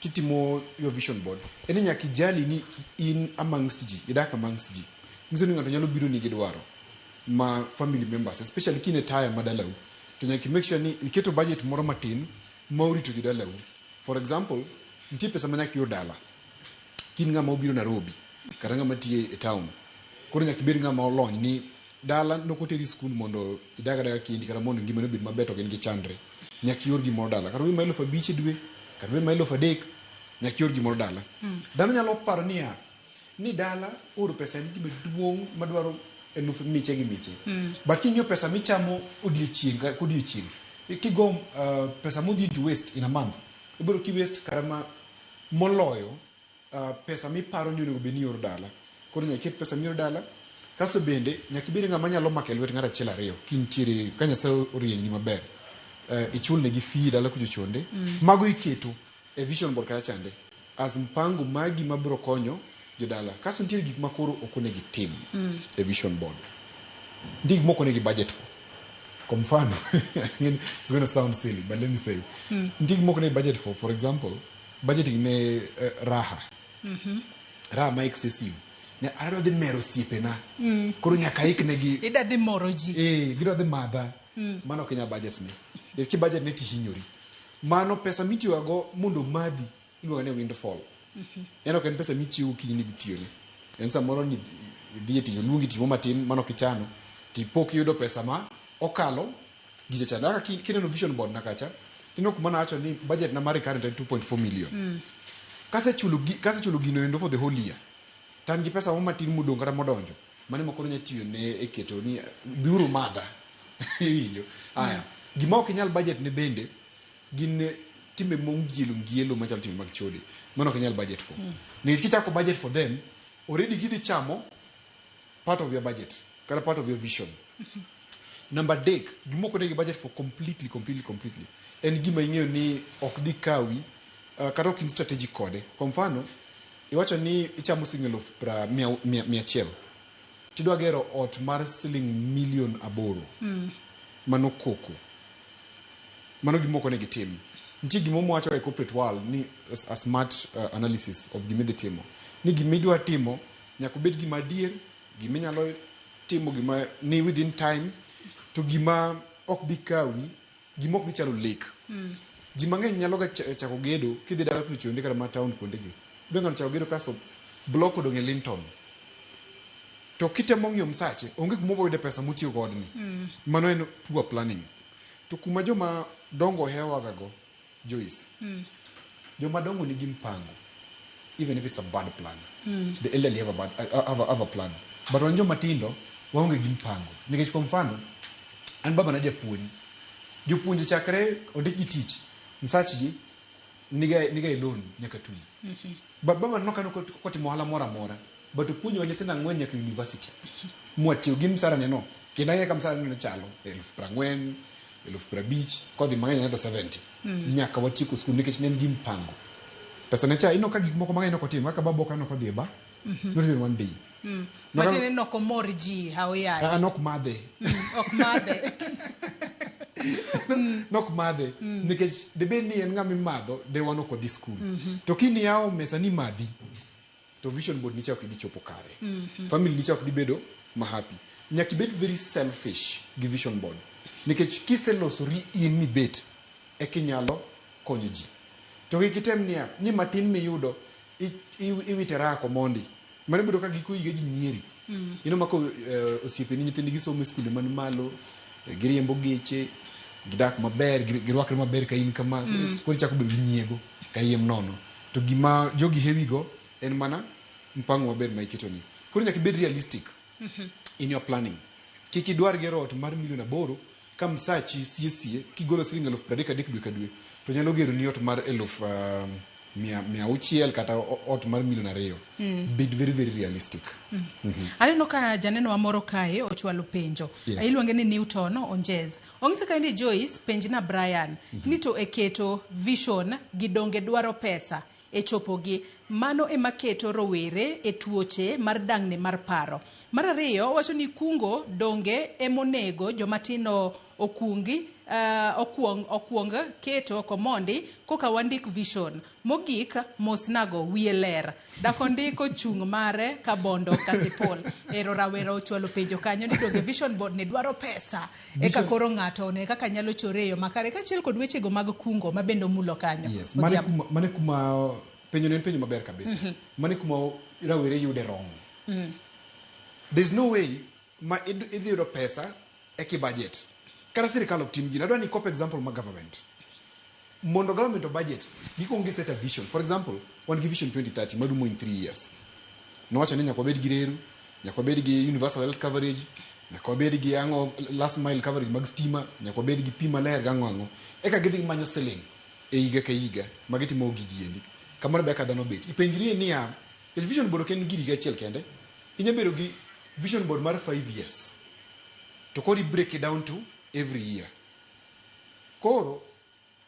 Speaker 1: kitimo your vision board en ni nyaka ijali ni in amongst ji, idak amongst ji. Nyiso ni ng'ato nyalo biro ni gi dwaro ma family members, especially kin e taya ma dalau, to nyaka make sure ni iketo budget moro matin ma orito jodalau. For example, nitie pesa ma nyaka ior dala kin ng'ama obiro Nairobi kata ng'ama tiyo e town. Koro nyaka ibed ng'ama olony ni dala nokoteri skul mondo idag adaga kendi kata mondo ngimani obed maber to gin gichandre. Nyaka ior gimoro dala kata obed ma 5,000 e dwe kata obed ma 3,000 nyaka ior gimoro dala. Dhano nyalo paro niya ni dala oro pesa en gima duong' madwaro elufu miche gi miche. But king'iyo pesa michamo odiochieng' ka odiochieng' kigo pesa modhi into waste in a month ibiro ki waste kata ma moloyo pesa miparo ni onego bed ni ioro dala. Koro nyaka iket pesa mioro dala. Kasto bende nyaka ibed ng'ama nyalo mako e lwet ng'ato achiel ariyo kintiere ka Nyasaye orienyni maber. Ichul negi fee dala kucho chonde. Mago iketo e vision board kacha chande as mpango magi mabiro konyo jodala. Kasto nitiere gik ma koro ok onego itim e vision board. Nitie gik mok onego i budget for. Kwa mfano, it's going to sound silly, but let me say. Nitie gik mok onego i budget for. For example, budgeting ne raha. Raha ma excessive. Ne adwa dhi mero osiepena. Koro nyaka iknegi.
Speaker 14: Idwa dhi moro ji.
Speaker 1: Gidwa dhi madha. Mano ok inyal budget ne. Nikech ki budget ne tihinyori. Mano pesa mitiyogo mondo omadhi iluongo ni windfall. En ok en pesa michiwo kiny ni dhi tiyone. En samoro ni idhi e tich oluongi tich moro matin mano ok ichano tipo kiyudo pesa ma okalo gicha chande. Kaka kineno vision board na kacha tineno kuma nawacho ni budget na mar recurrent en 2.4 million. Kasechulo gino endo for the whole year to an gi pesa moro matin modong' kata modonjo mano ema koro anya tiyo ne e keto ni biuru madha. Iwinjo? Aya. Gima ok inyal budget ne bende gin timbe mongielo ngielo machalo timbe mag chode. Mano ok inyal budget for. Nikech kichako budget for them, already gidhi chamo part of your budget kata part of your vision. Number adek, gima ok onego budget for completely, completely, completely en gima ing'eyo ni ok dhi kawi kata ok in strategic kode. Kwa mfano, iwacho ni ichamo siling 100,000 tidwa gero ot mar siling 8 million. Mano koko. Mano gima ok onego itim. Nitie gima mwacho e corporate world ni a smart analysis of gima idhi timo. Ni gima idwa timo nyaka obed gima adier, gima inyalo timo gima ni within time, to gima ok bi kawi, gima ok dhi chalo lek. Ji mang'eny nyalo ga chako gedo kidhi dala kuchonde kata ma town kuondegi. Idwa ng'ato chako gedo kasto block odong' e Linton. To kitemo ng'iyo msache, onge kuma oboyude pesa motiyo go odni. Mano en poor planning. To kuma joma dongo hewaga go, Joyce, joma dongo nigi mpango even if it's a bad plan. The elderly have a bad, have a plan. But wan joma tindo waonge gi mpango. Nikech kwa mfano, an baba na japuonj. Jopuonje chakre ondik gi tich, msachgi niga e loan nyaka tum. But baba nokano kotimo ohala moro amora. But opuonjowa nyithindo ang'wen nyaka university. Mwatiyo gi msara ne no. Kendo ang'eyo ka msara ne chalo 40,000, 50,000, kodhi mang'eny to 70. Nyaka watieko skul nikech ne en gi mpango. Pesa ne cha ineno ka gik moko mang'eny nok otimo kaka baba ok aneno kodhi e bar. Not even one day.
Speaker 14: Matiende ni ok omor ji aoyaye.
Speaker 1: Ah, nok madhe.
Speaker 14: Ok madhe.
Speaker 1: Nok madhe. Nikech debed ni en ng'ama imadho, de wan ok wadhi skul. To kini yawo mesa ni madhi, to vision board nicha ok idhi chopo kare. Family nicha ok dhi bedo ma happy. Nyaka ibed very selfish gi vision board. Nikech kiselosori in mibet, eka inyalo konyo ji. To kik item niya, ni matin miyudo, iwite rako mondi. Mano bedo ka giko higa ji nyieri. Ineno mako osiepeni nyithindgi somo e skunde man malo, giriembo geche, gidak maber, girwakre maber ka in kama, koro ichako bedo gi nyiego kayiem nono. To gima jogi hewigo en mana mpango maber ma iketoni. Koro nyaka ibed realistic in your planning. Kik idwar gero ot mar milion 8 ka msachi sie sie kigolo siling 33,000 dwe ka dwe to nyalo geroni ot mar 600,000 kata ot mar milion 2. Bed very very realistic.
Speaker 14: Aneno ka janeno wa moro kae ochwalo penjo.
Speaker 1: Yes.
Speaker 14: Iluonge ni Newton Onjez. Ong'ise kae ni Joyce penjna Brian ni to e keto vision gi donge dwaro pesa e chopogi. Mano ema keto rowere e tuoche mar dang'ni mar paro. Mar ariyo, owacho ni kungo donge emonego jomatindo okungi okuong keto komondi koka wandik vision. Mogik mosnago wiye ler. Dako ndiko chung' mare ka bondo kasipol. Ero rawera ochwalo penjo kanyo ni donge vision board ni dwaro pesa. Eka koro ng'ato one kaka nyalo chore e yo makare kaachiel kod wechego mag kungo ma bende omulo kanyo.
Speaker 1: Yes, mane kuma penjo ne en penjo maber kabisa. Mane kuma rawere yude wrong. There's no way ma idhi yudo pesa e ki budget. Kata sirikal ok tim gino. Adwa ni copy example ma government. Mondo government o budget, gikuongo gi set a vision. For example, wan gi vision 2030 marumo in 3 years. Nowacho ni nyaka wabed gi reru, nyaka wabed gi universal health coverage, nyaka wabed gi ang'o last mile coverage mag stima, nyaka wabed gi pi maler gang'o ang'o. Eka gidhi gimanyo siling e higa ka higa ma gitimo gigi endi. Kamoro be kaka dhano bet. Ipenjri niya, vision board ok en gir higa achiel kende. Inya bedo gi vision board mar 5 years. To koro i break it down to every year. Koro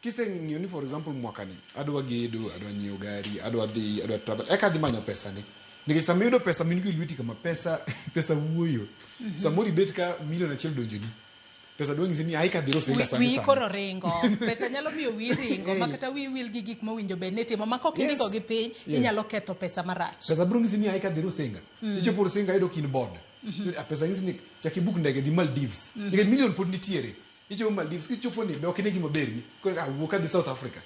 Speaker 1: kiseng'iyo ni for example mwakani adwa gedo, adwa nyiewo gari, adwa dhi, adwa travel, eka adhi manyo pesa ni. Nikech sama iyudo pesa min go e lweti kama pesa pesa wuoyo. Samoro ibet ka milion 1 donjoni. Pesa dwa nyisi ni ai ka dhiro singa sani.
Speaker 14: Wiyi koro ringo. Pesa nyalo miyo wiyi ringo ma kata wiyi wil gi gik mowinjo bed ni itimo ma kok indiko gi piny inyalo ketho pesa marach.
Speaker 1: Pesa biro nyisi ni ai ka dhiro singa. Ichopo Rusinga iyudo kin board. Pesa nyisi ni chak ibuk ndege dhi Maldives. Nikech milion pod nitiere. Ichopo Maldives kichopo ni be ok ine gima berni. Koro wuok adhi South Africa.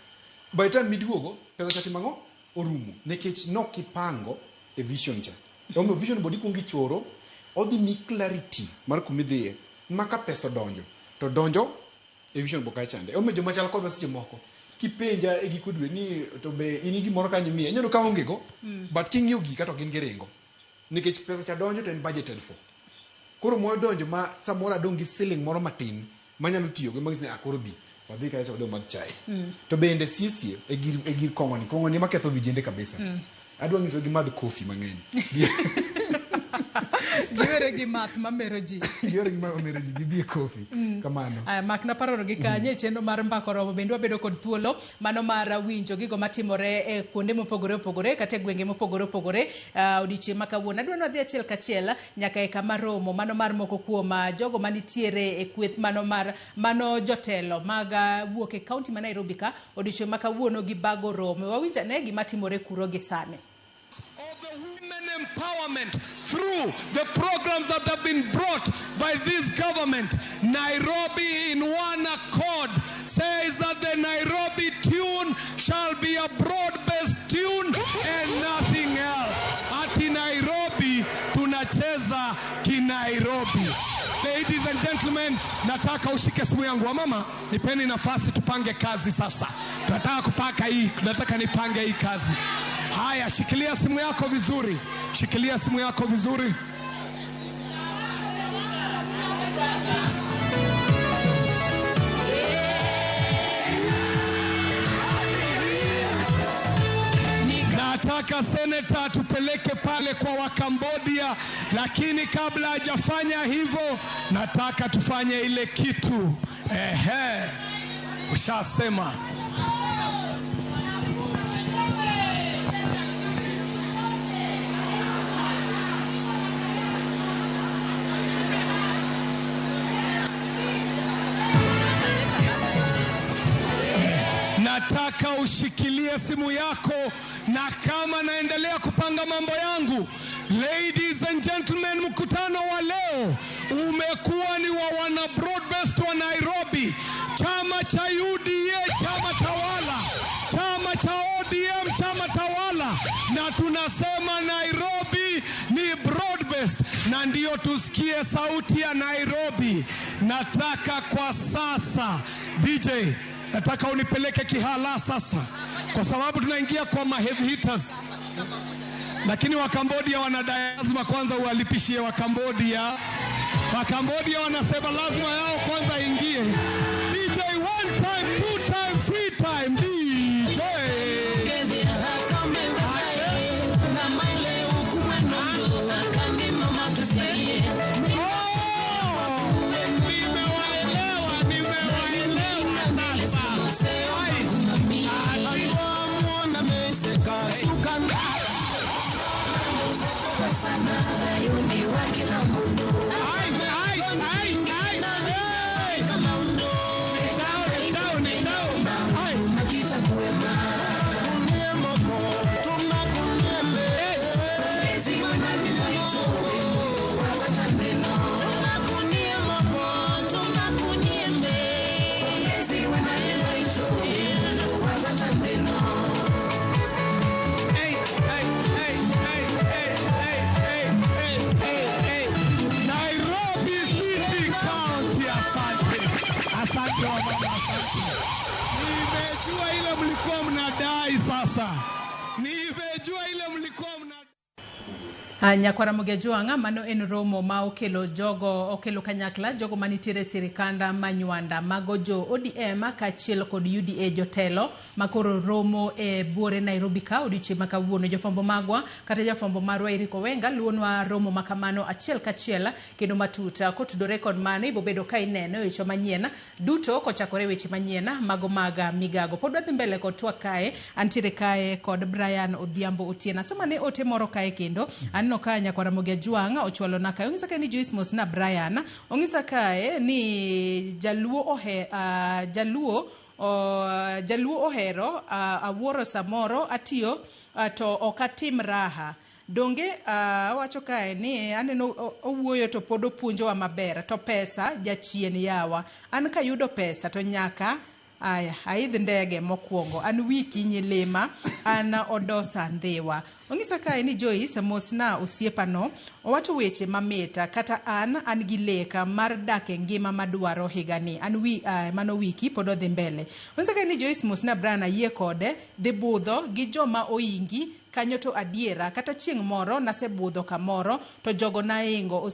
Speaker 1: By the time miduogo pesa cha timo ang'o? Orumo. Nikech nok ipango e vision cha. Emomiyo vision board ikuongo ichoro, odhi mi clarity mar kumidhiye. Ma ka pesa odonjo, to donjo e vision board kacha chande. Emomiyo joma chal kodwa seche moko, kipenja e giko dwe ni to be in gi gimoro kanyo imiya, inyalo ka aonge go, but king'iyo gika to gin giringo. Nikech pesa cha donjo to en budgeted for. Koro modonjo ma samoro adong' gi siling moro matin manyalo tiyogo mang'isi ni koro bi wadhi kacha wadhi wamadh chae. To bende sie e gir kong'o ni, kong'o ni ema ketho vijende kabisa. Adwa nyiso gi madh kofi mang'eny.
Speaker 14: Giwere gi math mamero ji.
Speaker 1: Giwere gi math mamero ji, gibi e kofi. Kamano.
Speaker 14: Aya, makna parono gi kanyo e chenro mar Mbaka Oromo bende wabedo kod thuolo mano mar winjo gigo matimore e kuonde mopogore opogore kata e gwenge mopogore opogore odiochieng' ma kawuono. Adwa ni wadhi achiel kachiel nyaka e kama romo mano mar moko kuom jogo manitiere e kweth mano mar mano jotelo mag wuok e kaunti ma Nairobi ka odiochieng' ma kawuono gi bago romo. Wawinj ane gima timore kuro gi sani.
Speaker 11: Of the women empowerment through the programs that have been brought by this government. Nairobi in one accord says that the Nairobi shall be a broad-based tune and nothing else. Ati Nairobi tunacheza kinairobi. Ladies and gentlemen, nataka ushike simu yangu. Wamama, nipeni nafasi tupange kazi sasa. Tunataka kupaka hii, tunataka nipange hii kazi. Haya, shikilia simu yako vizuri, shikilia simu yako vizuri. Nataka seneta tupeleke pale kwa Wakambodia, lakini kabla hajafanya hivyo, nataka tufanye ile kitu. Ehe, ushasema. Nataka ushikilie simu yako, na kama naendelea kupanga mambo yangu. Ladies and gentlemen, mkutano wa leo umekuwa ni wa wana broad-based wa Nairobi, chama cha UDA, chama tawala, chama cha ODM, chama tawala, na tunasema Nairobi ni broad-based, na ndiyo tusikie sauti ya Nairobi. Nataka kwa sasa DJ, nataka unipeleke Kihala sasa, kwa sababu tunaingia kwa ma heavy hitters. Lakini Wakambodia wanadai lazima kwanza uwalipishie Wakambodia. Wakambodia wanasema lazima yao kwanza ingie. DJ, one time, two time, three time, DJ. Nairobi City County, asante. Asante wamama, asante. Nimejua ile mlikuwa mnadai sasa. Nimejua ile mlikuwa mnadai.
Speaker 14: Nyakwara Mugejuanga, mano en romo ma okelo jogo okelo kanyakla jogo manitiere sirikanda manywanda mago jo ODM kaachiel kod UDA jotelo makoro romo e buore Nairobi ka odiochieng' ma kawuono. Jofwambo magwa kata jafwambo marwa Eric Owenga luonwa romo makamano achiel kachiel kendo matut. Kotudore kod mano ibobedo ka ineno e weche manyien duto kochakore weche manyien mago mag migago. Pod wadhi mbele kod twak kae, antiere kae kod Brian Odhiambo Otieno. Asoma ne ote moro kae kendo aneno ka Nyakwara Mugejuanga ochwalo na kae. Ong'isa kae ni Joyce Mosna Brian ong'isa kae ni jaluo ohe jaluo ohero awuoro samoro atiyo to ok atim raha. Donge awacho kae ni aneno owuoyo to pod opuonjowa maber to pesa jachien yawa. An kayudo pesa to nyaka aya aidh ndege mokwongo. An wiki nyilima an odosa ndhiwa. Ong'isa kae ni Joyce mosna osiepano owacho weche mamita kata an gi leka mar dak e ngima madwaro higani. An wi mano wiki pod odhi mbele. Ong'isa kae ni Joyce mosna Brian ayie kode dhi budho gi joma oingi kanyo to adiera kata chieng' moro nasebudho kamoro to jogo naingo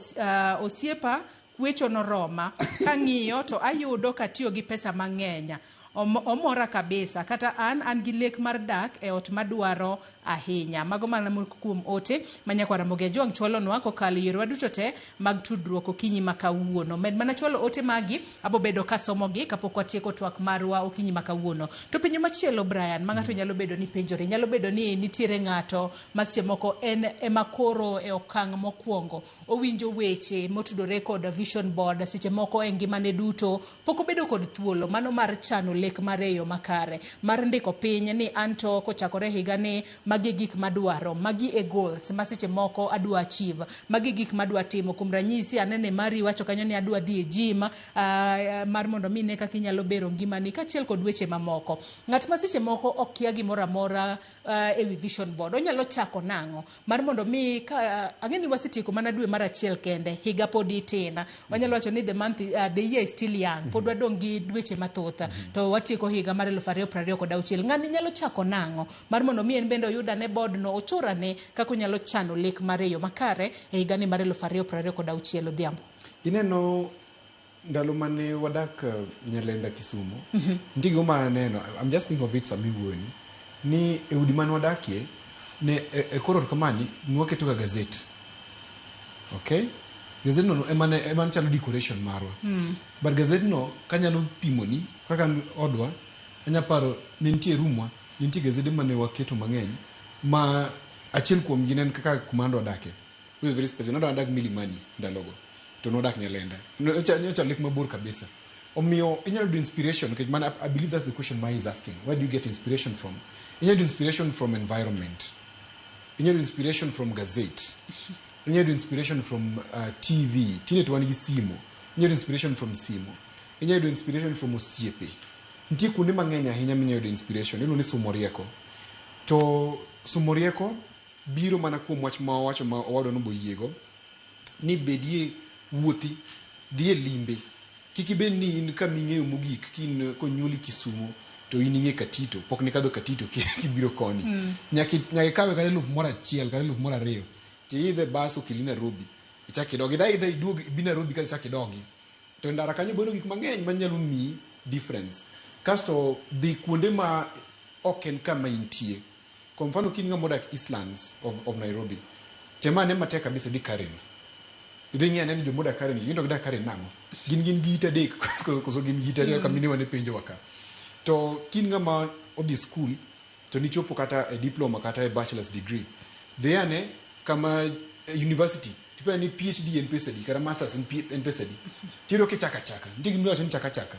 Speaker 14: osiepa wecho noroma kang'iyo to ayudo katiyo gi pesa mang'eny. Omora kabisa kata an gi lek mar dak e ot madwaro ahinya. Mago mana moko kuom ote ma Nyakwara Mugejuang chwalonwa kokalo yorewa duto te mag tudruok okinyi ma kawuono. Med mana chwalo ote magi abobedo kasomogi kapok watieko twak marwa okinyi ma kawuono. To penjo machielo Brian, ma ng'ato nyalo bedo ni penjore, nyalo bedo ni nitiere ng'ato ma seche moko en ema koro e okang' mokwongo owinjo weche motudore kod vision board, seche moko e ngimane duto pok obedo kod thuolo mano mar chano lek lek mare e yo makare mar ndiko piny ni anto kochakore higani magi e gik madwaro, magi e goals ma seche moko adwa achieve, magi e gik madwa timo. Kuom ranyisi anene mari iwacho kanyo ni adwa dhi e gym mar mondo mi ine kaka inyalo bero ngimani kaachiel kod weche mamoko. Ng'at ma seche moko okia gimoro amora ewi vision board onyalo chako nang'o mar mondo mi ka ang'e ni wasetieko mana dwe mar achiel kende, higa pod itin. Wanyalo wacho ni the month, the year is still young, pod wadong' gi dweche mathoth to watieko higa mar 2026. Ng'ani nyalo chako nang'o mar mondo mi en bende oyud ane board no, ochor ane kaka onyalo chano lek mare e yo makare e higani mar 2026 Odhiambo.
Speaker 1: Ineno ndalo mane wadak Nyalenda Kisumu, nitie gima ma aneno, I'm just thinking of it sama iwuoyoni, ni e udi mane wadakie, ne e kor ot kamani, ne waketo ga gazet. Okay? Gazet no ema ne chalo decoration marwa. But gazet no kanyalo pimoni, kaka odwa, anya paro ne nitie room wa, ne nitie gazede mane waketo mang'eny, ma achiel kuom gi ne en kaka kuma ne wadakie. Which is very specific. Nodwa wadak Milimani ndalogo. To nodak Nyalenda. Nyocha lek mabor kabisa. Omiyo inyalo yudo inspiration nikech mana I believe that's the question Mai is asking. Where do you get inspiration from? Inyalo yudo inspiration from environment. Inyalo yudo inspiration from gazette. Inyalo yudo inspiration from TV. Tinde to wan gi simu. Inyalo yudo inspiration from simu. Inyalo yudo inspiration from osiepe. Nitie kuonde mang'eny ahinya minyalo yudo inspiration. Iluongo ni sumo rieko. To sumo rieko biro mana kuom wach ma wawacho ma owadwa no boyiego ni bedie wuothi dhi e limbe kik ibed ni in kama ing'eyo mogik kin konyuoli Kisumo to in ing'e Katito pok nikadho Katito kibiro koni. Nyaka ikawe kata 1000 kata 2000 tiidhe bas okeli Nairobi ichak idogi idhi aidha iduog ibi Nairobi kasto ichak idogi to e ndara kanyo boyudo gik mang'eny manyalo miyi difference kasto dhi kuonde ma ok en kama intie. Kwa mfano ka in ng'ama odak Eastlands of Nairobi, tem ane matek kabisa idhi Karen. Idhi ng'i ane ni joma odak Karen gi, gin to gidak Karen nang'o? Gin gin gi ite adek koso gin gi ite ariyo kaka minewa ne penjowa ka. To ka in ng'ama odhi skul to nichopo kata e diploma kata e bachelor's degree, dhi ane kama e university tipenjo ni PhD en pesa adi kata masters en pesa adi. Tiyudo kichako achaka. Nitie gima iwacho ni chak achaka.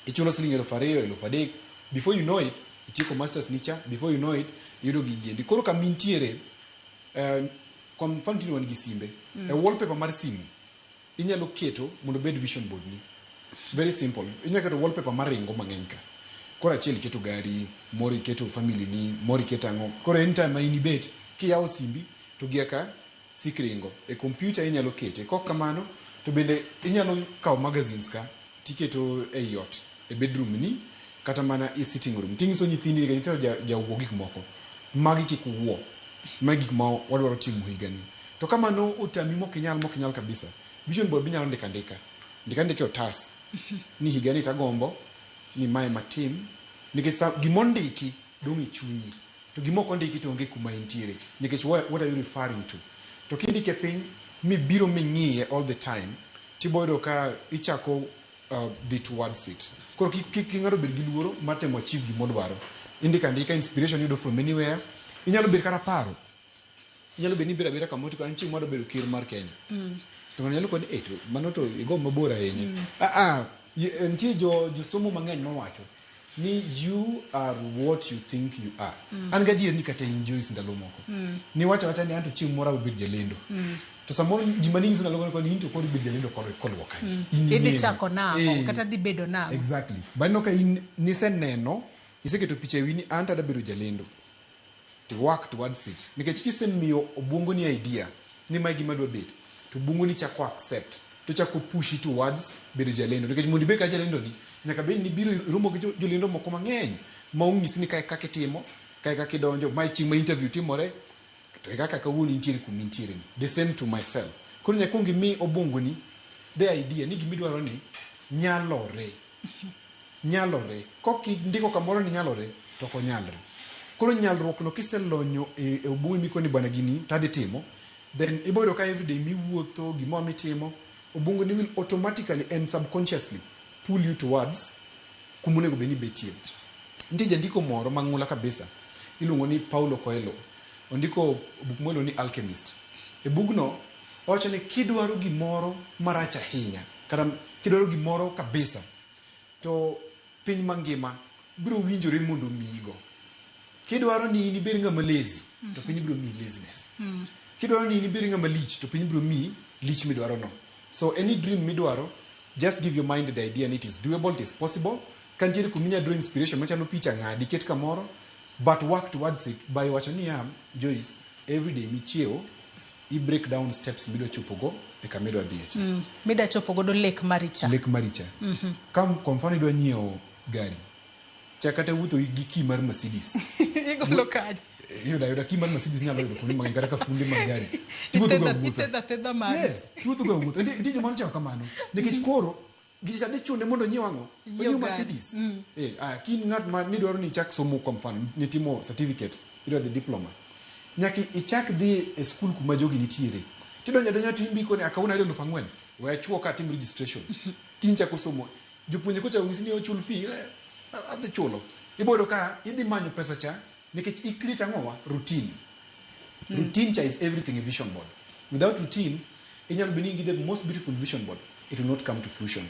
Speaker 1: Ichulo siling 2000, 3000, before you know it, itieko masters ni cha, before you know it, iyudo gigi endi. Koro kama intiere, kwa mfano tinde wan gi simbe. E wallpaper mar simu, inyalo keto mondo obed vision board ni. Very simple. Inyalo keto wallpaper maringo mang'eny ka. Koro achiel iketo gari, moro iketo family ni, moro iketo ang'o. Koro anytime ma in ibet, kiyawo simbi, to gia ka sik ringo. E computer inyalo kete. Kok kamano, to bende inyalo kawo magazines ka, tiketo ei ot, e bedroom ni, kata mana e sitting room. Tinyiso nyithindi nikech nyithindo jawuo gik moko. Magi kik wuo. Magi gik ma wadwaro timo higani. To ka mano otami mokinyal mokinyal kabisa, vision board binyalo ndiko andika. Ndika andika e otas. Ni higani tagombo, ni mae matim. Nikech sa, gimondiki dong' e chunyi. To gima ok ondiki to onge kuma entiere. Nikech what are you referring to? To kindike piny, mibiro ming'iye all the time, tiboyudo ka ichako dhi towards it. Koro kik ng'ato bed gi luoro mar temo achieve gimodwaro. Indiko andika inspiration iyudo from anywhere. Inyalo bet kata paro. Inyalo bet ni ibedo abeda kamoro to an chieng' moro adwa bedo ker mar Kenya. To ng'ato nyalo koni, eh, to mano to igo mabor ahinya. Ah, ah, nitie josomo mang'eny mawacho ni you are what you think you are. An gadier ni kata in Joyce ndalo moko. Niwacho awacha ni anto chieng' moro abiro bedo jalendo. To samoro ji mane nyiso ndalogo ni in to koro ibedo jalendo koluwo kanyo. In
Speaker 14: Idhi
Speaker 1: ing'eyo.
Speaker 14: chako nang'o kata dhi bedo nang'o.
Speaker 1: Exactly. But ineno ka in niseneno, iseketo picha e wiyi ni anto adwa bedo jalendo. To work towards it. Nikech kisemiyo obwongoni idea ni mae gima adwa bet, to obwongoni chako accept, to chako pushi towards bedo jalendo. Nikech mondo ibed ka jalendo ni, nyaka bed ni ibiro iromo gi jolendo moko mang'eny ma onyisi ni kae kaka itimo, kae kaka idonjo, mae chieng' ma interview timore, to e kaka kawuono intiere kuma intiere ni. The same to myself. Koro nyaka kuong imi obwongoni the idea ni gimidwaro ni nyalore. Nyalore. Kok indiko kamoro ni nyalore, to ok onyalre. Koro nyalruok no kiselonyo e obwongoni mikoni bwana gini tadhi timo, then ibo yudo ka everyday miwuotho, gimoro mitimo, obwongoni will automatically and subconsciously pull you towards kuma onego bed ni ibetie. Nitie jandiko moro mang'ula kabisa, iluongo ni Paulo Coelho. Ondiko buk moro ni Alchemist. E bugno, owacho ni kidwaro gimoro marach ahinya, kata kidwaro gimoro kabisa, to piny mangima biro winjore mondo omiyigo. Kidwaro ni in ibed ng'ama lazy, to piny biro miyi laziness. Kidwaro ni in ibed ng'ama lich, to piny biro miyi lich midwaro no. So any dream midwaro, just give your mind the idea ni it is doable, it is possible. Ka nitiere kuma inyalo draw inspiration machalo picha ng'adi ket kamoro, but work towards it by wacho niya, Joyce, every day michiewo, i break down steps midwa chopogo e kama idwa dhiye cha.
Speaker 14: Midwa chopo godo lek mari cha.
Speaker 1: Lek mari cha. Ka kwa mfano idwa nyiewo gari, chak kata wuotho gi key mar Mercedes.
Speaker 14: Igolo kanye?
Speaker 1: Iyudo ayuda key mar Mercedes inyalo yudo kuonde mang'eny kata ka funde mag gari. Tiwuotho go awuotha.
Speaker 14: Ithedha thedha mari.
Speaker 1: Yes, tiwuotho go awuotha. Nitie joma nochako kamano. Nikech koro gicha dhi chune mondo onyiew ang'o?
Speaker 14: Onyiew
Speaker 1: Onyiew
Speaker 14: gari.
Speaker 1: Mercedes. Aya, ka in ng'at ma nidwaro ni ichak somo kwa mfano, nitimo certificate, idwa dhi diploma. Nyaka ichak dhi e skul kuma jogi nitiere. Tidonjo adonja to imbi koni akawuono ayudo 4,000. We achuo ka atim registration. Kiny chako somo. Jopuonje kochako nyisi ni ochul fee, adhi chulo. Ibo yudo ka idhi manyo pesa cha nikech i create ang'owa? Routine. Routine cha is everything a vision board. Without routine, inyalo bedo ni in gi the most beautiful vision board, it will not come to fruition.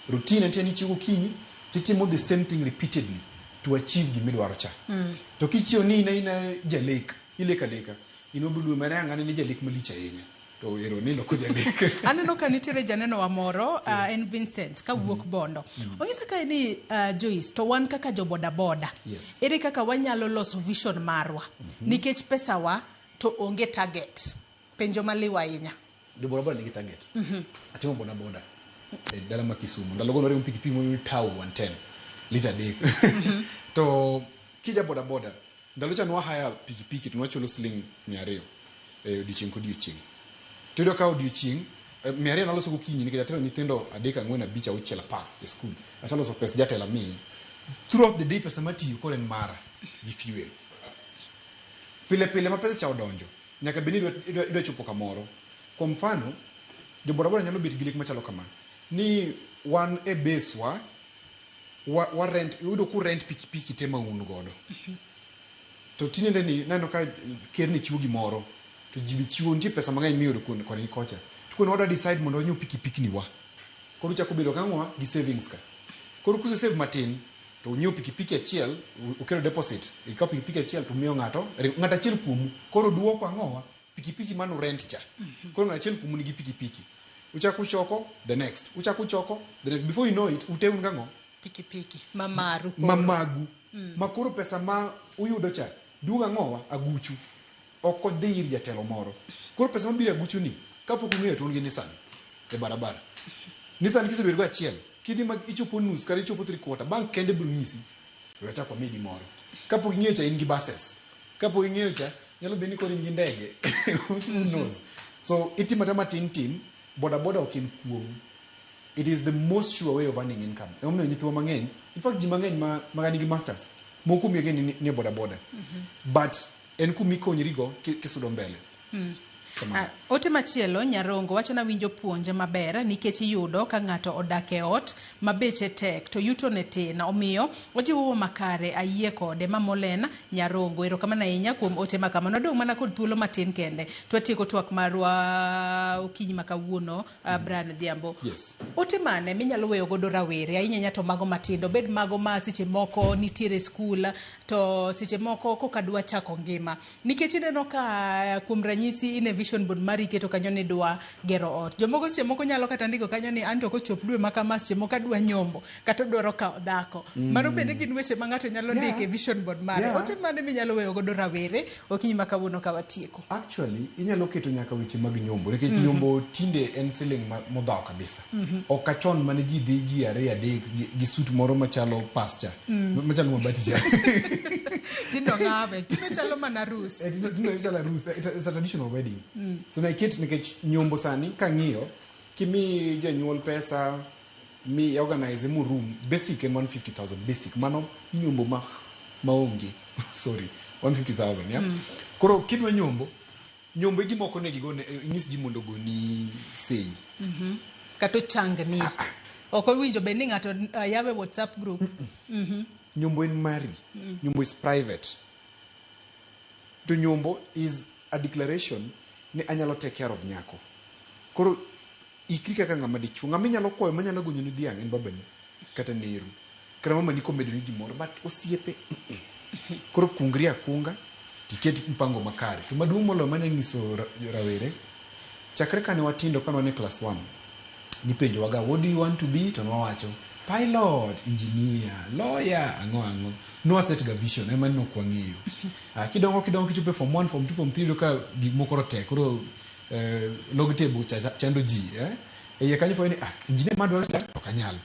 Speaker 1: Routine en ni ichiew gokinyi titimo the same thing repeatedly to achieve gimidwaro cha. To kichiew ni in aina jalek, ilek aleka, in wabiro luwe mana ng'ane ni jalek malich ahinya. To ero nindo ko jalek.
Speaker 14: Aneno ka nitiere janeno wa moro, en Vincent kawuok Bondo. Onyisa kae ni Joyce, to wan kaka jo boda boda. Ere kaka wanyalo loso vision marwa? Nikech pesa wa to onge target. Penjo maliw ahinya.
Speaker 1: Jo boda boda nigi target. Atimo boda boda e dala ma Kisumu. Ndalo go noriembo pikipiki moro Tau 110 lita 3. To kija boda boda, ndalo cha nwa hire pikipiki to nwachulo siling 200 e odiochieng' kodiochieng'. To iyudo ka odiochieng' 200 naloso gokinyi nikech atero nyithindo 3 4 5 6 10 e skul. Aseloso pes jatelo amiyi. Throughout the day pesa matiyo koro en mara gi fuel. Pile pile ma pesa cha odonjo, nyaka bed ni idwa chopo kamoro. Kwa mfano, jo boda boda nyalo bet gi lek machalo kama. Ni wan e base wa, wa rent, iyudo ku rent pikipiki te ma un godo. To tinende ni neno ka ker ni chiwo gimoro, to ji be chiwo, nitie pesa mang'eny miyudo koni gi kocha. To koro wadwa decide mondo wanyiew pikipiki ni wa. Koro uchako bedo kang'owa gi savings ka. Koro kuse save matin, to unyiewo pikipiki achiel, ukelo deposit, ikawo pikipiki achiel to umiyo ng'ato, ng'ato achiel kuomu. Koro duoko ang'owa, pikipiki manu rent cha. Koro ng'ato achiel kuomu nigi pikipiki. Uchako uchoko the next, uchako uchoko the next. Before you know it, ute un gang'o?
Speaker 14: Pikipiki mamaru.
Speaker 1: Mamagu. Ma koro pesa ma uyudo cha, duogo ang'owa, aguchu. Ok odhi ir jatelo moro. Koro pesa mabiro e aguchu ni, kapok ung'eyo to un gi Nissan e barabara. Nissan kisebedo go achiel, kidhi ma ichopo nus kata ichopo 3/4, bank kende biro nyisi, we achak wamiyi gimoro. Kapok ing'eyo cha in gi buses. Kapok ing'eyo cha, nyalo bedo ni koro in gi ndege. Who knows? So itimo ata matin tin, boda boda ok en kuong'. It is the most sure way of earning income. Emomiyo nyithiwa mang'eny, in fact ji mang'eny ma nigi masters, moko kuomgi again ni boda boda. But en kuma ikonyrigo kisudo mbele. Kamano.
Speaker 14: Ote machielo Nyarongo wacho na winjo puonj maber nikech iyudo ka ng'ato odak e ot ma beche tek to yuto ne tin, omiyo ojiwowa makare, ayie kode. Mamolen Nyarongo, erokamano ahinya kuom ote ma kamano. Wadong' mana kod thuolo matin kende to watieko twak marwa okinyi ma kawuono. Brian Odhiambo. Ote mane minyalo weyo godo rawere ahinya ahinya to mago matindo, bed mago ma seche moko nitiere skul to seche moko koka dwa chako ngima, nikech ineno ka kuom ranyisi in e vision board mari iketo kanyo ni dwa gero ot, jomoko seche moko nyalo kata ndiko kanyo ni anto kochop dwe ma kama seche moko adwa nyombo kata odwaro kawo dhako. Mano bende gin weche ma ng'ato nyalo ndiko e vision board mare. Ote mane minyalo weyo godo rawere okinyi ma kawuono ka watieko?
Speaker 1: Actually, inyalo keto nyaka weche mag nyombo nikech nyombo tinde en siling modhaw kabisa. Ok ka chon mane ji dhi ji 2 3 gi suit moro machalo pascha, machalo mabati cha.
Speaker 14: Tindo ng'awe, tindo chalo mana arus.
Speaker 1: Tindo chalo arus. It's a traditional wedding. So na iket nikech nyombo sani kang'iyo, kimi janyuol pesa mi organize mu room basic en 150,000 basic, mano nyombo maonge. Sorry, 150,000, yeah? Koro kidwa nyombo, nyombo e gima ok onego igone, inyis ji mondo ogoni sei.
Speaker 14: Kata ochangni. Ok owinjo bed ni ng'ato yawe WhatsApp group.
Speaker 1: Nyombo en mari. Nyombo is private. To nyombo is a declaration ni anyalo take care of nyako. Koro ikri kaka ng'ama dichuo. Ng'ama inyalo kwayo manyalo gonyoni dhiang' en babani kata neru. Kata mama ni komedo ni gimoro, but osiepe, Koro kungri akunga, tiket mpango makare. To maduong' moloyo manya nyiso rawere, chakre kane watindo kane wan e class 1, nipenjowaga what do you want to be to nwawacho pilot, engineer, lawyer, ang'o ang'o. Nwaset ga vision, ema ni ok wang'eyo. Kidongo kidongo kichopo e form 1, form 2, form 3 iyudo ka gik moko koro tek, koro log table cha chando ji, eh? E iye kanyo fwenyo ni engineer madwaro cha ok anyal.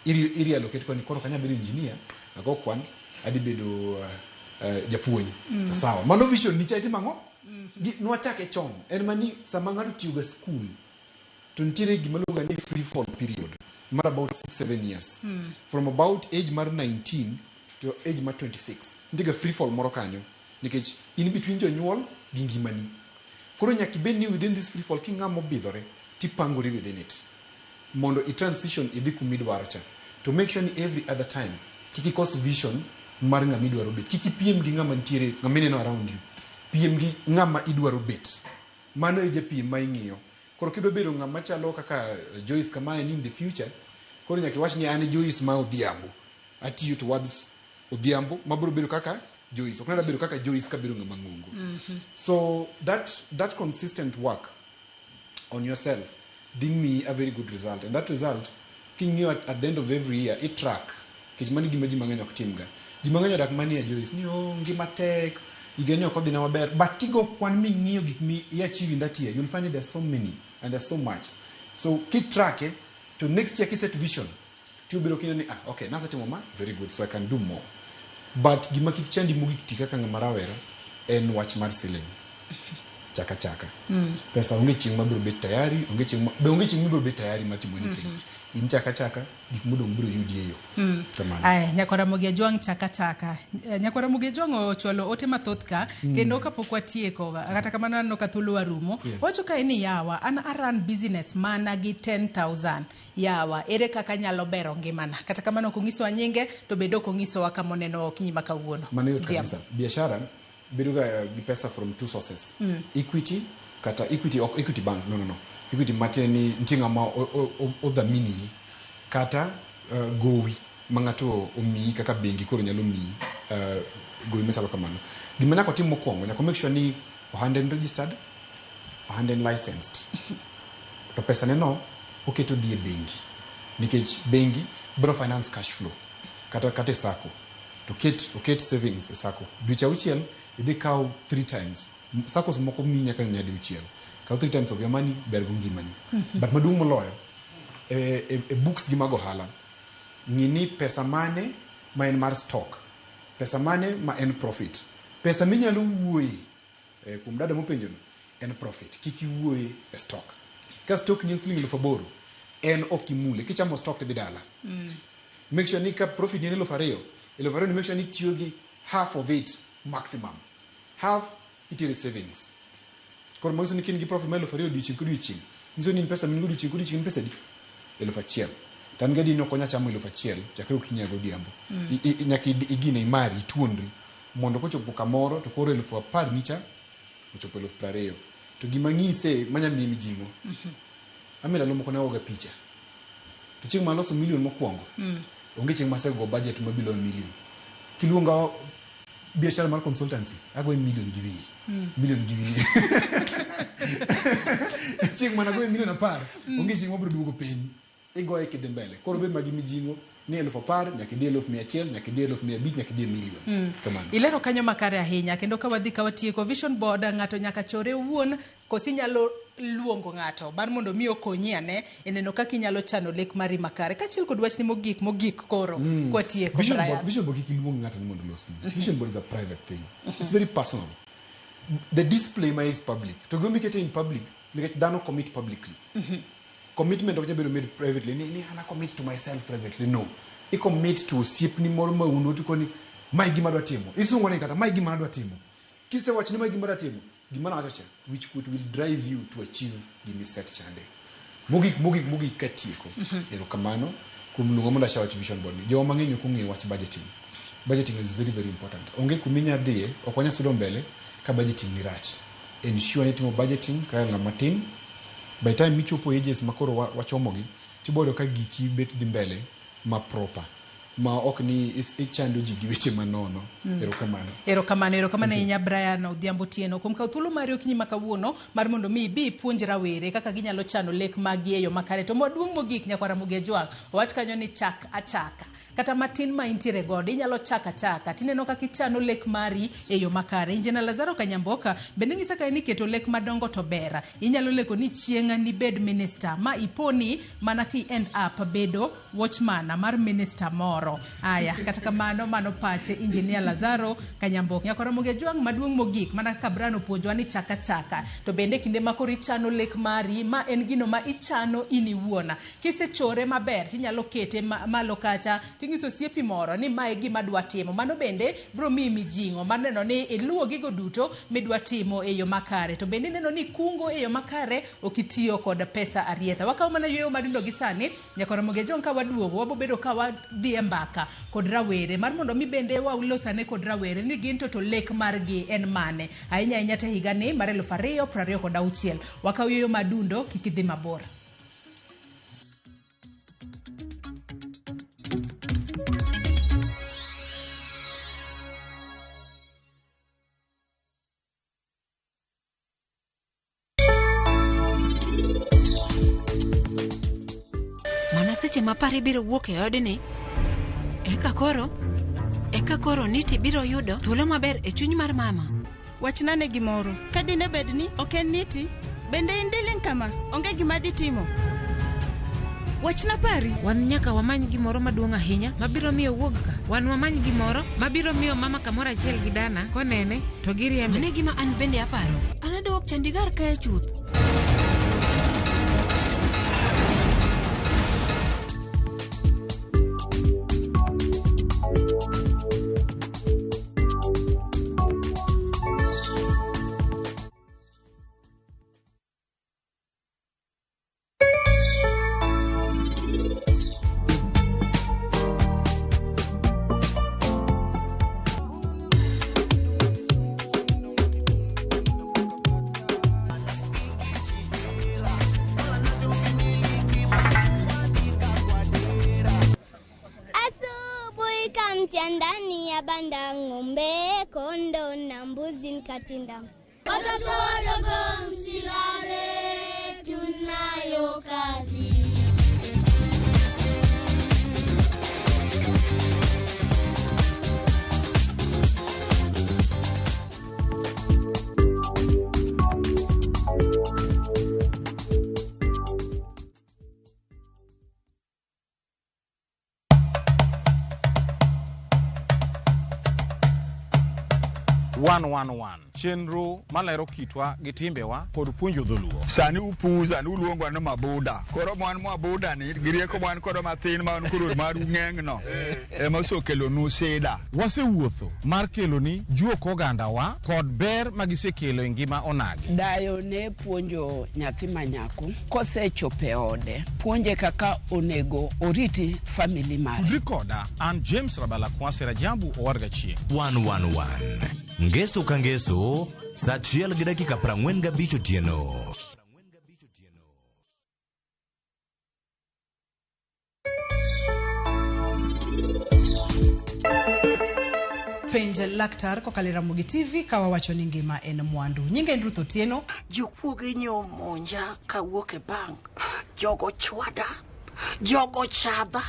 Speaker 1: I reallocate koni koro ok anyal bedo engineer, ago kwan adhi bedo japuonj. Sawa. Mano vision ni cha itimo ang'o? Nwachake chon. En mani sama ng'ato tiyo ga school to nitiere gima iluongo ni free fall period mar about 6-7 years. From about age mar 19 to age mar 26. Nitie ga free fall moro kanyo nikech in between jonyuol gi ngimani. Koro nyaka ibed ni within this free fall king'ama obidhore tipangori within it. Mondo i transition idhi kuma idwaro cha. To make sure ni every other time kik ikos vision mar ng'ama idwaro bet. Kik ipiem gi ng'ama nitiere, ng'ama ineno around you. Piem gi ng'ama idwaro bet. Mano e japiem ma ing'iyo. Koro kidwa bedo ng'ama chalo kaka Joyce kamae ni in the future, koro nyaka iwach ni an Joyce ma Odhiambo. Atiyo towards Odhiambo mabiro bedo kaka Joyce. Ok nada bedo kaka Joyce kabedo ng'ama ng'ongo. So that consistent work on yourself dhi miyi a very good result. And that result, king'iyo at the end of every year, i track. Nikech mano gima ji mang'eny ok timga. Ji mang'eny odak manie Joyce ni oh, ngima tek, higa ni ok odhina maber. But kigo kwan ming'iyo gik mi i achieve in that year, you'll find there's so many and there's so much. So ki track e, to next year kiset vision, tibiro kineno ni okay, nasetimo ma, very good, so I can do more. But gima kik chandi mogik ti kaka ng'ama rawera en wach mar siling. Chaka chaka. Pesa onge chieng' mabiro bet tayari, onge chieng' be onge chieng' mibiro bet tayari mar timo anything. In chaka chaka, gik modong' biro yudi e yo. Kamano.
Speaker 14: Aya, Nyakwar Ramogi Ajwang' chaka chaka. Nyakwar Ramogi Ajwang' ochwalo ote mathoth ka, kendo kapok watieko, kata kamano aneno ka thuolo warumo. Owacho kae ni yawa, an a run business mana gi 10,000. Yawa, ere kaka anyalo bero ngimana? Kata kamano ok onyisowa nyinge, to bende ok onyisowa kama oneno okinyi ma kawuono.
Speaker 1: Mano yot
Speaker 14: Odhiambo.
Speaker 1: kabisa. Biashara bedo ga gi pesa from two sources. Equity kata Equity ok Equity Bank, no. Equity matiende ni nitie ng'ama odhamini kata gowi ma ng'ato omiyi kaka bengi koro nyalo miyi gowi machalo kamano. Gima nyaka otim mokwongo, nyaka make sure ni ohande en registered, ohande en licensed. To pesa ne no oketo dhi e bengi. Nikech bengi biro finance cash flow kata e sacco. To oket savings e sacco. Dweche auchiel idhi kaw 3 times. Saccos moko miyi nyaka nyadi auchiel. Kaw 3 times of your money, ber go ngimani. But maduong' moloyo, e books gi mag ohala, ng'i ni pesa mane ma en mar stock, pesa mane ma en profit. Pesa minyalo wuoye kuom dada mopenjono en profit. Kik iwuoye e stock. Ka stock ni en siling 8,000, en ok imule. Kichamo stock idhi dala. Make sure ni ka profit ni en 2,000, 2,000 ni make sure ni itiyo gi half of it maximum. Half itiyo savings. Koro manyiso ni kin gi profit mar 2,000 odiochieng' kodiochieng', nyiso ni in pesa min go odiochieng' kodiochieng' en pesa adi? 1,000. To an gadier ni ok onya chamo 1,000 chakre okinyi nyaka godhiambo. Nyaka igine imari, ituonri mondo kochopo kamoro to koro 10,000 ni cha ochopo 20,000. To gima ng'ise manya miye mijing'o. Ame ndalo moko ne agoga picha. To chieng' maloso million mokwongo, onge chieng' masego budget mabiloyo million. Kiluonga biashara mar consultancy, agoyo million gi wiye. Million gi wiye. Chieng' mana goyo million 10, onge chieng' mabiro duogo piny. Igoye kidhi mbele. Koro bed magi mijing'o ni 10,000 nyaka idhi 100,000, nyaka idhi 500,000, nyaka idhi million. Kamano.
Speaker 14: Ilero kanyo makare ahinya kendo ka wadhi ka watieko vision board ng'ato nyaka chore owuon kosi inyalo luongo ng'ato mar mondo mi okonyi ane e neno kaka inyalo chano lek mari makare kaachiel kod wachni mogik koro kwatieko
Speaker 1: Vision
Speaker 14: Brian.
Speaker 1: board, vision board kik iluong ng'ato ni mondo olosni. Vision board is a private thing. It's very personal. The display ma is public. To gima ikete in public, nikech dhano commit publicly. Commitment ok nyal bedo made privately. Ni an a commit to myself privately. No. I commit to osiepni moro ma un go tikoni mae gima adwa timo. Isungo ni kata mae gima adwa timo. Kisewacho ni mae gima adwa timo, gima nawacho cha, wich kuot will drive you to achieve gima iset chande. Mogik, mogik, mogik katieko. Erokamano kuom luonga mondo ashare wach vision board ni. Jowa mang'eny ok ong'eyo wach budgeting. Budgeting is very, very important. Onge kuma inya dhiye, ok wanyal sudo mbele ka budgeting ni rach. Ensure ni itimo budgeting kaka ng'ama tin. By the time michopo ages ma koro wachomogi, tibiro yudo ka giki bet dhi mbele ma proper. Ma ok ni ichando ji gi weche manono. Erokamano.
Speaker 14: Erokamano, erokamano ahinya Brian Odhiambo Tieno kuom kawo thuolo mari okinyi ma kawuono mar mondo mi ibi ipuonj rawere kaka ginyalo chano lek maggi e yo makare. To maduong' mogik nyakwara Ramogi Ajwang' owach kanyo ni chak achaka. Kata matin ma intiere godo inyalo chako achaka tineno kaka ichano lek mari e yo makare. Injinia Lazaro Kanyamboka bende nyisa kae ni keto lek madongo to ber. Inyalo leko ni chieng' nibed minister ma iponi mana ki end up bedo watchman mar minister moro. Aya, kata kamano mano pache Injinia Lazaro Kanyamboka. Nyakwara Ramogi Ajwang' maduong' mogik mana kaka Brian opuonjowa ni chaka chaka. To bende kinde ma koro ichano lek mari ma en gino ma ichano in iwuon. Kisechore maber tinyalo kete malo kacha tinyiso osiepi moro ni mae gima adwa timo. Mano bende biro miyi mijing'o mar neno ni iluwo gigo duto midwa timo e yo makare. To bende ineno ni kungo e yo makare ok itiyo kod pesa arietha. Wakawo mana yueyo madundo gi sani nyakwara Ramogi Ajwang' ka waduogo wabobedo ka wadhi e mbaka kod rawere mar mondo mi bende walosane kod rawere ni gin to lek margi en mane ahinya ahinya te higani mar 2026. Wakawo yueyo madundo kik idhi mabor.
Speaker 12: Mana seche ma pari biro wuok e odni, eka koro Niti biro yudo thuolo maber e chuny mar mama.
Speaker 13: Wachna ne gimoro. Ka dine bed ni ok en Niti, bende in diling' kama? Onge gima ditimo. Wachna pari.
Speaker 12: Wan nyaka wamany gimoro maduong' ahinya mabiro miyo wuog ka. Wan wamany gimoro mabiro miyo mama kamoro achiel gi dana konene to giriembe. Mano e gima an bende aparo. An adwa ok chandigar kae chuth.
Speaker 32: Ndani ya banda ng'ombe, kondo na mbuzi nikatinda. Watoto wadogo msilale, tunayo kazi.
Speaker 8: One chenro malero kitwa gi timbewa kod puonjo dholuo.
Speaker 29: Sani upuza ni uluongwa ni mabuda. Koro mwan mabuda ni gi rieko mwan kodo mathin ma wan koro maru ng'eng'no ema osekelonu sida.
Speaker 8: Wasewuotho mar keloni juok ogandawa kod ber magisekelo e ngima onagi.
Speaker 18: Dayo ne puonjo nyathi manyako kosechopo e ode, puonje kaka onego oriti family mare.
Speaker 8: Tudri koda an James Rabala Kwasi Rajabu Owarga Chieng'.
Speaker 17: 111 Ngeso ka ngeso saa 1:45 otieno.
Speaker 3: Penj laktar kokalo e Ramogi TV ka wawacho ni ngima en mwandu. Nyinga en Ruth Otieno.
Speaker 5: Jokuoge nyomonja kawuok e bank. Jogo chwada. Jogo chadha.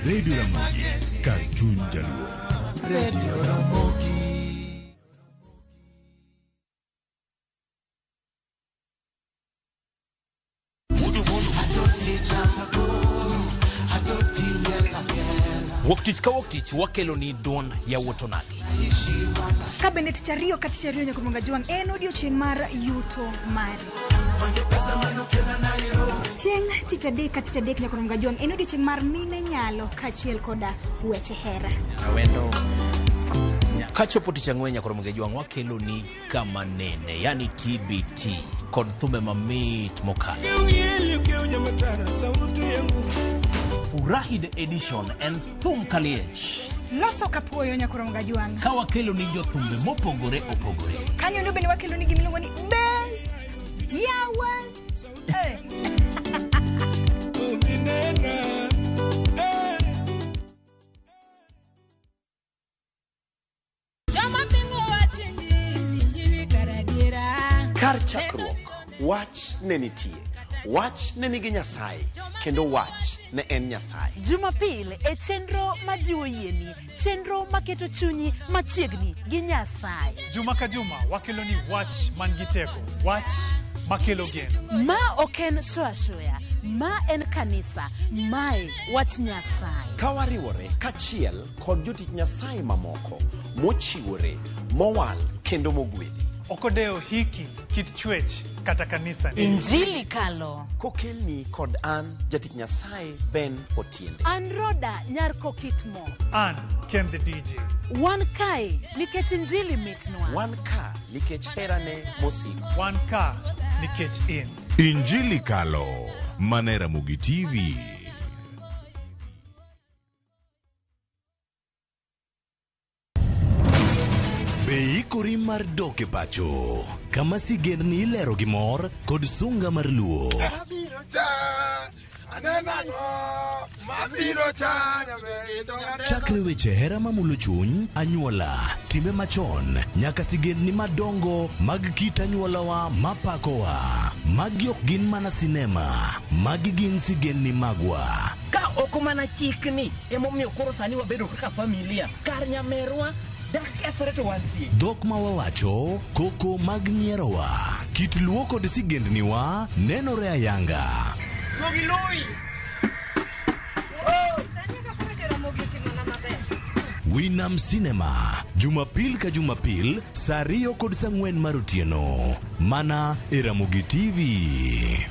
Speaker 17: Radio Ramogi, kar chuny Jaluo.
Speaker 6: Radio Ramogi.
Speaker 30: Wuok tich ka wuok tich wakelo ni duond yawuot onagi.
Speaker 3: Ka bende tich ariyo ka tich ariyo nyaka Jwang' en odiochieng' mar yuto mari. Chieng' tich adek ka tich adek nyaka Jwang' en odiochieng' mar mine nyalo kaachiel koda weche hera.
Speaker 30: Awendo. Kachopo tich ang'wen nyaka romo gi jwang' wakelo ni kama nene, yani TBT kod thumbe mamit mokalo. Furahi the edition en thum kaliech.
Speaker 3: Loso kapuoyo nyaka Ramogi Jwang'.
Speaker 30: Ka wakelo ni jothumbe mopogore opogore.
Speaker 3: Kanyo no bende wakelo ni gimiluongo ni be yawa. Eh.
Speaker 7: Kar chakruok, wach ne nitie. Wach ne nigi Nyasaye, kendo wach ne en Nyasaye.
Speaker 15: Jumapil e chenro majiwo yieni, chenro maketo chunyi machiegni gi Nyasaye.
Speaker 19: Juma ka juma wakelo ni wach man gi teko, wach makelo geno.
Speaker 15: Ma ok en show ashoya, ma en kanisa, mae wach Nyasaye.
Speaker 7: Ka wariwore kachiel kod jotich Nyasaye mamoko mochiwore, mowal kendo mogwedhi.
Speaker 19: Ok odewo hiki, kit chwech kata kanisa.
Speaker 15: Injili kalo.
Speaker 7: Kokelni kod an jatich Nyasaye Ben Otiende.
Speaker 15: An Roda nyar Kokitmo.
Speaker 19: An Ken the DJ.
Speaker 15: Wan kae nikech injili mitnwa.
Speaker 7: Wan ka nikech herane mosiko.
Speaker 19: Wan ka nikech in.
Speaker 17: Injili Kalo, mana e Ramogi TV. Be ikori mar dok e pacho kama sigendni ilero gi mor kod sunga mar luo? Chakre weche hera mamulo chuny, anyuola, timbe machon, nyaka sigendni madongo mag kit anyuolawa mapakowa. Magi ok gin mana sinema, magi gin sigendni magwa.
Speaker 6: Ka ok mana chikni emomiyo koro sani wabedo kaka familia kar nyamerwa dak kethore to wantie.
Speaker 17: Dhok ma wawacho, koko mag nyierowa, kit luo kod sigendniwa nenore ayanga. Winam Cinema, Jumapil ka Jumapil, saa ariyo kod saa ang'wen mar otieno. Mana e Ramogi TV.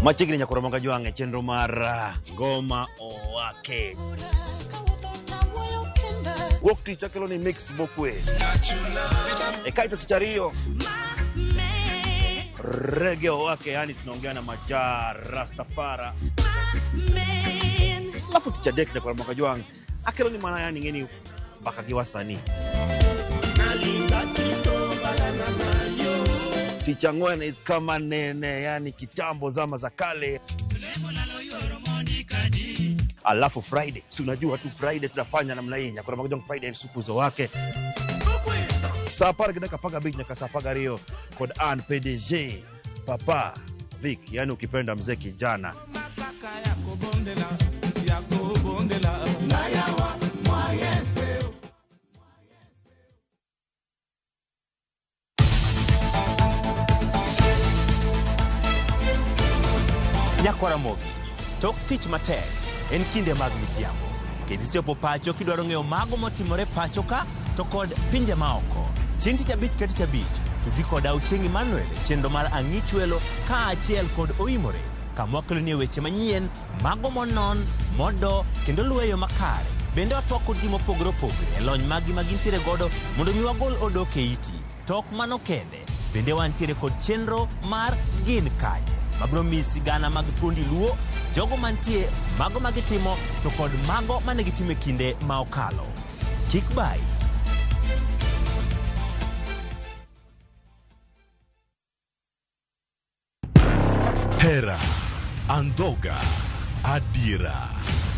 Speaker 20: Machiegni nyaka Ramogi Jwang' e chenro mar Ngoma Owake. Wuok tich akelo ni mix mokwe. E kaeto tich ariyo rege owake, yani tunaongea na majaa Rastafara. Alafu tich adek nyaka Ramogi Jwang' akelo ni mana yani ng'eni mbaka gi wasanii. Tich ang'wen is kama nene, yani kitambo zama za kale. Alafu Friday, si unajua tu Friday tunafanya namna hii, nyakora Jwang' Friday sukuzo wake saa apar gi dakika apar gabich nyaka saa apar gariyo kod an PDG Papa Vic, yani ukipenda mzee kijana.
Speaker 21: Nyakwaramogi, tok tich matek en kinde mag midhiambo. Kendo isechopo pacho kidwaro ng'eyo mago motimore pacho ka to kod pinje maoko. Chieng' tich abich ka tich abich to dhi koda Ochieng' Emmanuel e chenro mar Ang'ichwelo kaachiel kod Oimore kama wakeloni weche manyien mago monon, modo kendo luwo e yo makare. Bende watwak kod ji mopogore opogore e lony maggi ma gintiere godo mondo mi wagol odok e iti. To ok mano kende, bende wantiere kod chenro mar Gin Kanye mabiro miyi sigana mag thuondi Luo, jogo mantie, mago ma gitimo to kod mago mane gitimo e kinde ma okalo. Kik bayi.
Speaker 17: Hera, andhoga, adiera.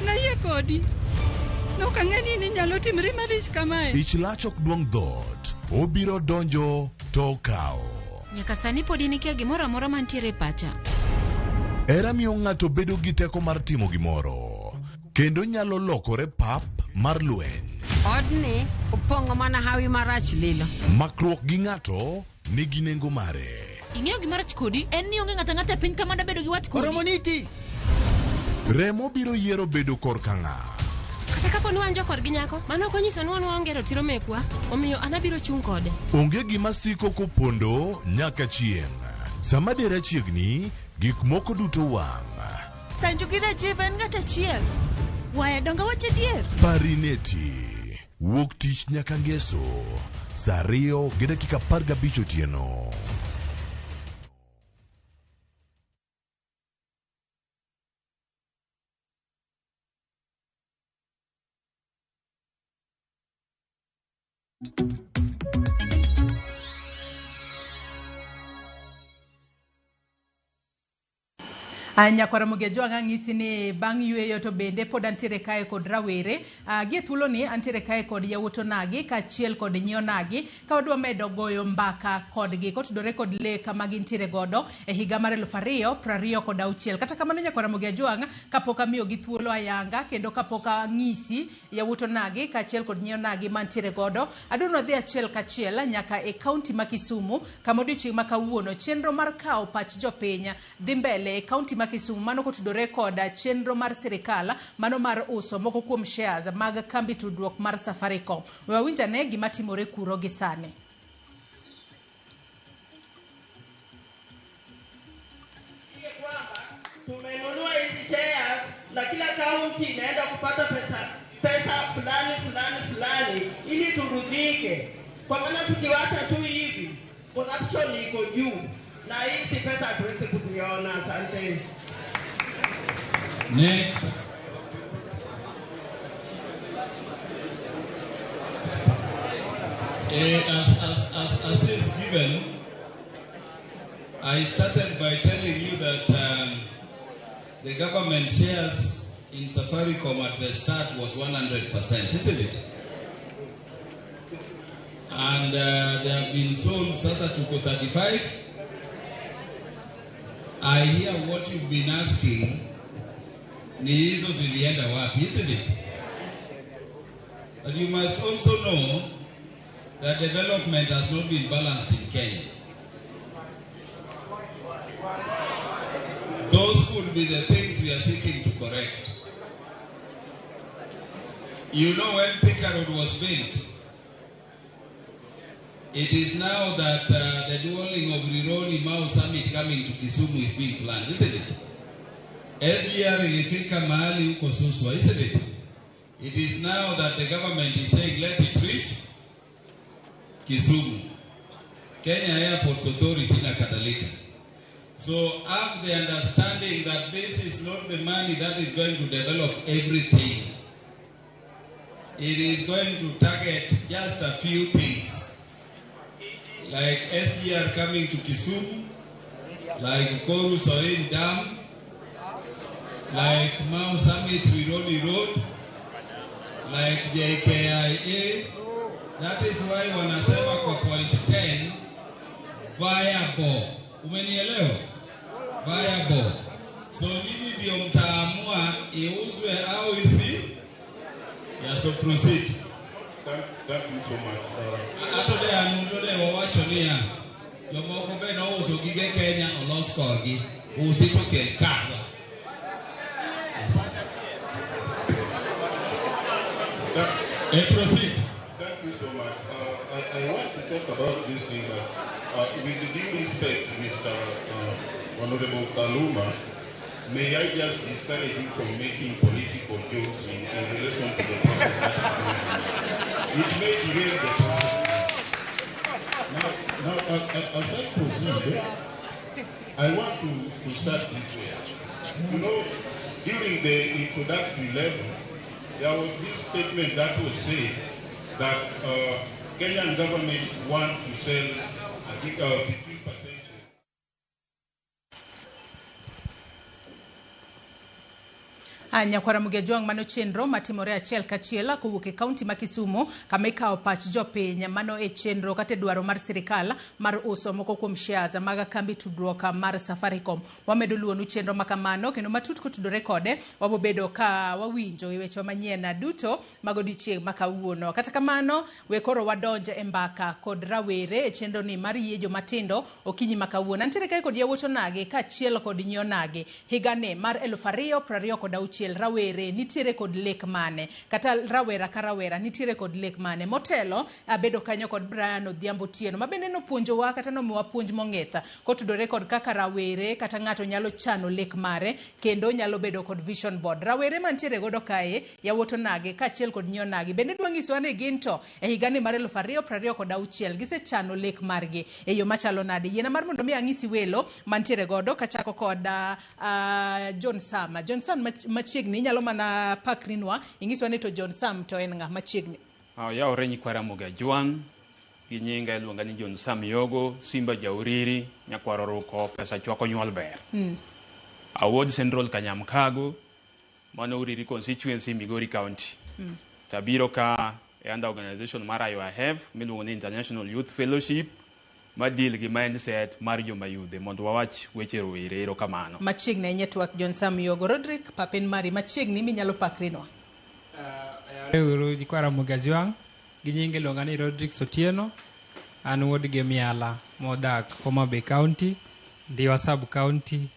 Speaker 13: Nayie kodi. Nok ang'e ni ninyalo timri malich kamae.
Speaker 17: Ich lach ok duong' dhoot, obiro donjo to okawo.
Speaker 12: Nyaka sani pod in ikia gimoro amora mantiere e pacha.
Speaker 17: Hera miyo ng'ato bedo gi teko mar timo gimoro, kendo nyalo lokore pap mar lweny.
Speaker 23: Odni opong'o mana hawi marach lilo.
Speaker 17: Makruok gi ng'ato nigi nengo mare.
Speaker 12: Ing'eyo gima rach kodi en ni onge ng'ato ang'ata e piny ka mada bedo gi wat kodi.
Speaker 2: Oromo niti.
Speaker 17: Remo biro yiero bedo korka ng'a?
Speaker 12: Kata kapo ni wan jokorgi nyako, mano ok onyiso ni wan waonge ratiro mekwa, omiyo an abiro chung' kode.
Speaker 17: Onge gima siko kopondo nyaka chieng'. Sama dera chiegni, gik moko duto wang'.
Speaker 13: Sanju gi Rajiv en ng'at achiel. Waya donge wach adier?
Speaker 17: Parineti. Wuok tich nyaka ngeso. Saa 2:15 otieno.
Speaker 14: Nyakwara Mogejo ang'isi ni bang' yueyo to bende pod antiere kae kod rawere. Gie thuoloni antiere kae kod yawuot onagi kaachiel kod nyi onagi ka wadwa medo goyo mbaka kodgi kotudore kod lek ma gintiere godo e higa mar 2026. Kata kamano nyakwara Mogejo kapok amiyogi thuolo ayanga kendo kapok ang'isi yawuot onagi kaachiel kod nyi onagi mantiere godo, adwa ni wadhi achiel kachiel nyaka e kaunti ma Kisumu kama odiochieng' ma kawuono chenro mar kawo pach jopiny dhi mbele e kaunti ma Kisumu mano kotudore kod chenro mar sirikal mano mar uso moko kuom shares mag kambi tudruok mar Safaricom. We wawinj ane gima timore kuro gi sani.
Speaker 9: Tumenunua hizi shares na kila kaunti inaenda kupata pesa fulani fulani fulani ili turudhike, kwa maana tukiwacha tu hivi corruption iko juu na hizi pesa hatuwezi kuziona. Asante.
Speaker 10: Next. As is given, I started by telling you that the government shares in Safaricom at the start was 100%, isn't it? And they have been sold sasa tuko 35. I hear what you've been asking, ni hizo zilienda wapi, isn't it? But you must also know that development has not been balanced in Kenya. Those could be the things we are seeking to correct. You know, when Thika Road was built, it is now that the dualling of Rironi Mau Summit coming to Kisumu is being planned, isn't it? SGR ilifika mahali huko Suswa, isn't it? It is now that the government is saying let it reach Kisumu, Kenya Airports Authority na kadhalika. So have the understanding that this is not the money that is going to develop everything. It is going to target just a few things, like SGR coming to Kisumu, like Koru Soin Dam, like Mau Summit Rironi Road, like JKIA. That is why wanasema kwa point 10 viable. Umenielewa? Viable. So nyinyi ndio mtaamua iuzwe au isi. Yeah, so proceed.
Speaker 16: Thank you so much.
Speaker 10: Atode anundode wawacho niya jomoko be nouso gige Kenya olos korgi usi to kel karwa. Proceed.
Speaker 16: Thank you so much. I want to talk about this thing. With due respect, Mr. Honorable Kaluma, may I just discourage you from making political jokes in relation to the process that is going on. It may derail the process. Now, as I proceed, I want to start this way. You know, during the introductory level, there was this statement that was said that Kenyan government want to sell, I think, 15%.
Speaker 14: Nyakwara Mugia Jwang' mano chenro matimore achiel kachiel kowuok e kaunti ma Kisumu kama ikawo pach jopiny mano e chenro kata e dwaro mar sirikal mar uso moko kuom shares mag kambi tudruok mar Safaricom. Wamedo luwonu chenro makamano kendo matut kotudore kode wabobedo ka wawinjo e weche manyien duto mag odiochieng' ma kawuono. Kata kamano we koro wadonj e mbaka kod rawere e chenro ni mar yie jomatindo okinyi ma kawuono. Antiere kae kod yawuot onagi kaachiel kod nyi onagi. Higani mar 2026 rawere nitiere kod lek mane? Kata rawera ka rawera nitiere kod lek mane? Motelo abedo kanyo kod Brian Odhiambo Otieno ma bende nopuonjowa kata nomiwa puonj mong'ith kotudore kod kaka rawere kata ng'ato nyalo chano lek mare kendo nyalo bedo kod vision board. Rawere mantiere godo kae yawuot onagi kaachiel kod nyi onagi bende dwa nyisowa ni gin to e higani mar 2026 gisechano lek margi e yo machalo nade. Yiena mar mondo mi ang'isi welo mantiere godo kachako kod John Sam. John Sam machiegni inyalo mana pakrinwa ing'iswa ni to John Sam to en ng'a machiegni.
Speaker 1: Oyawore nyikwa Ramogi Ajwang' gi nyinga iluonga ni John Sam Yogo, Simba Jauriri, nyakwar Oruko, pesa chwako nyuol ber. Awuod Central Kanyamkago, mano Uriri constituency, Migori County. Tabiro ka e under organization mar IYF miluongo ni International Youth Fellowship ma deal gi mindset mar joma yudhe mondo wawach weche rowere. Erokamano.
Speaker 14: Machiegni ahinya twak John Sam Yogo. Rodrick, papen mari machiegni minyalo pakrinwa.
Speaker 2: Uru nyikwa Ramogi Ajwang' gi nyinge iluonga ni Rodrick Sotieno an wuod Gemiala modak Homa Bay County, Ndhiwa Sub County,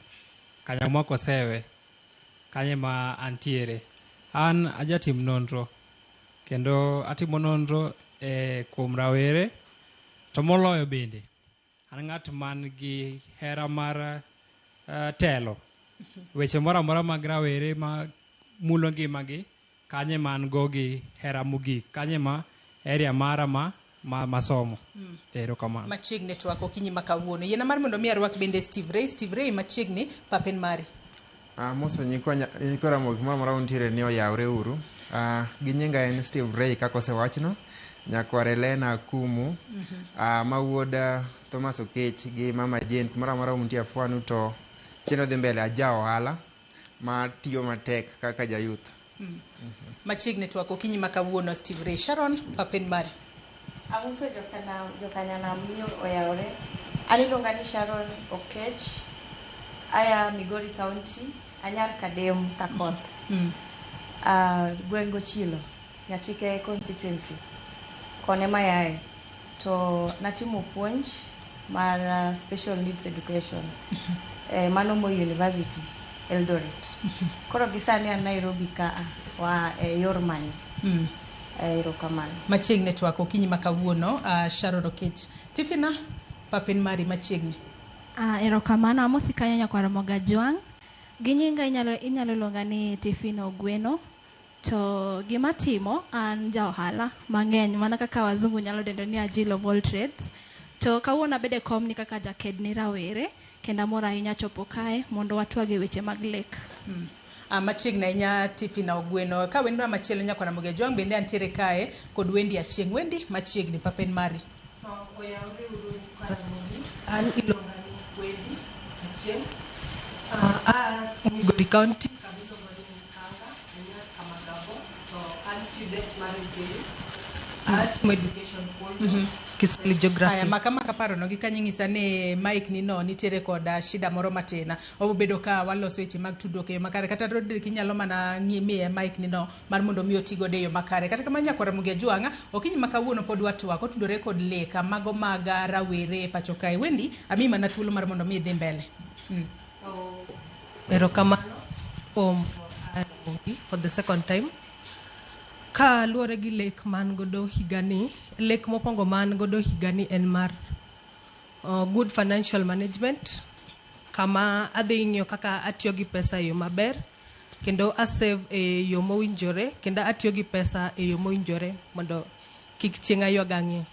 Speaker 2: Kanyamwa Kosewe kanye ma antiere. An ajatim nonro kendo atimo nonro e kuom rawere to moloyo bende an ng'at man gi hera mar telo weche moro amora mag rawere ma mulo ngimagi kanye ma an go gi hera mogik kanye ma area mara ma masomo. Erokamano.
Speaker 14: Machiegni twak okinyi ma kawuono. Yiena mar mondo mi arwak bende Steve Ray. Steve Ray machiegni papen mari.
Speaker 4: Amoso nyikwa Ramogi kumoro amora untiere ni oyawre uru. Gi nyinga en Steve Ray kaka osewachno. Nyakwar Elena Akumu, ma wuod Thomas Okech gi Mama Jane kumoro amora untie afwanu to chenro dhi mbele aja ohala ma tiyo matek kaka ja youth.
Speaker 14: Machiegni twak okinyi ma kawuono Steve Ray. Sharon, papen mari.
Speaker 11: Amoso jokanyanam ni oyawre. An iluonga ni Sharon Okech. Aya Migori County, anyar Kadem Kakoth. Gweng' Gochilo, Nyatike constituency. Kone mayae. To natimo puonj mar special needs education. Mano Moi University, Eldoret. Koro gi sani an Nairobi ka wa e yor manyo. Erokamano.
Speaker 14: Machiegni twak okinyi ma kawuono Sharon Okech. Tifina, papen mari machiegni.
Speaker 22: Erokamano, amosi kanyo nyakwar Ramogi Ajwang'. Gi nyinga inyalo luonga ni Tifina Ogweno. To gima timo an ja ohala mang'eny mana kaka wazungu nyalo dendo ni a Jill of all trades. To kawuono abedo e kom ni kaka jaked ni rawere kendo amor ahinya chopo kae mondo watwag e weche mag lek.
Speaker 14: Machiegni ahinya Tifina Ogweno. Ka wendo machielo nyakwar Ramogi Ajwang' bende antiere kae kod Wendy Achieng'. Wendy machiegni papen mari.
Speaker 23: Oyawre uru nyikwa Ramogi. An iluonga ni Wendy Achieng'. Migori County kama iluongo ni Mkanga, anyar Kamagabo, to an student mar MKU. Atimo education puonjo Kiswahili geography.
Speaker 14: Aya, maka maka parono gi kanyo ing'isa ni mic ni no nitiere kod shida moro matin. Wabobedo ka waloso weche mag tudruok e yo makare. Kata Rodrick inyalo mana miye mic ni no mar mondo mi oti godo e yo makare. Kata kamano nyakwar Ramogi Ajwang', okinyi ma kawuono pod watwak otudore kod lek mago mag rawere e pacho kae. Wendy, amiyi mana thuolo mar mondo mi idhi mbele.
Speaker 23: Erokamano kuom for the second time. Ka luwore gi lek man godo higani, lek mokwongo man godo higani en mar good financial management, kama adhi ng'iyo kaka atiyo gi pesa e yo maber, kendo a save e yo mowinjore, kendo atiyo gi pesa e yo mowinjore mondo Kik chieng' aywag ang'e.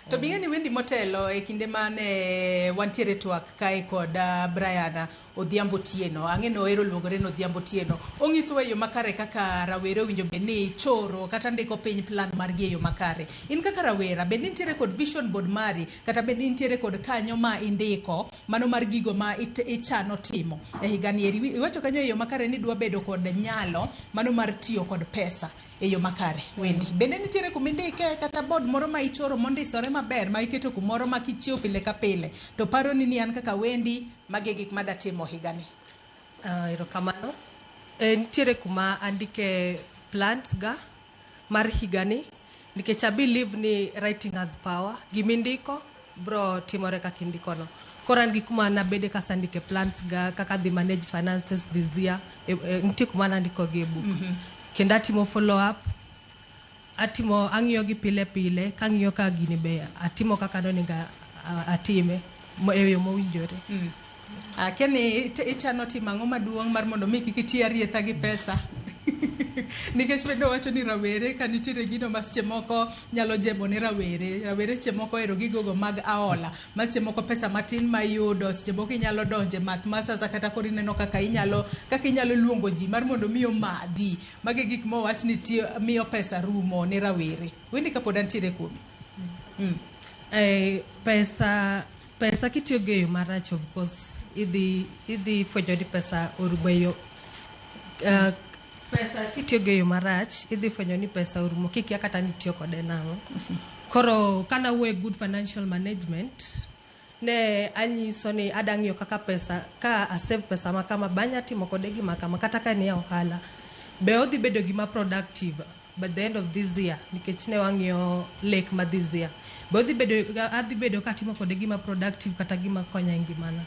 Speaker 14: To bing'e ni Wendi motelo e kinde mane wantiere twak kae kod Brian Odhiambo Tieno. Ang'e ni ohero luongore ni Odhiambo Tieno. Onyisowa e yo makare kaka rawere owinjo bed ni choro kata ndiko piny plan margi e yo makare. In kaka rawera, bed ni nitiere kod vision board mari kata bed ni nitiere kod kanyo ma indiko mano mar gigo ma ichano timo e higani eri. Iwacho kanyo e yo makare ni idwa bedo kod nyalo mano mar tiyo kod pesa e yo makare. Wendi, bende nitiere kuma indike kata board moro ma ichoro mondisore maber ma iketo kumoro ma kichiewo pile ka pile to paroni ni an kaka Wendi magi e gik madatimo higani.
Speaker 23: Erokamano. Nitiere kuma andike plans ga mar higani nikech I believe ni writing has power. Gimindiko bro timore kaka indiko no. Koro an gi kuma nabede kasandike plans ga kaka adhi manage finances this year. Nitie kuma nandiko gi e book. Kendo atimo follow up. Atimo ang'iyo gi pile pile kang'iyo ka gini be atimo kaka nonego atime e yo mowinjore.
Speaker 14: Akia ni ichano timo ang'o maduong' mar mondo mi kik iti arietha gi pesa. Nikech bende owacho ni rawere ka nitiere gino ma seche moko nyalo jembo ne rawere. Rawere seche moko ohero gigogo mag aola. Ma seche moko pesa matin ma iyudo, seche moko inyalo donje math ma sasa kata koro ineno kaka inyalo luongo ji mar mondo mi omadhi. Magi gik mowach ni miyo pesa rumo ne rawere. Wendi kapod antiere kuomi.
Speaker 23: Pesa kitiyo go e yo marach, of course, idhi fwenyo ni pesa orumo e yo. Pesa kitiyo go e yo marach, idhi fwenyo ni pesa orumo kikia kata ni itiyo kode nang'o. Koro kana wuoyo good financial management, ne anyiso ni adwa ng'iyo kaka pesa, ka asave pesa ma kama, be anya timo kode gima kama, kata ka ni e ohala. Be odhi bedo gima productive by the end of this year, nikech ne wang'iyo lek ma this year. Be odhi bedo, adhi bedo katimo kode gima productive kata gima konya e ngimana.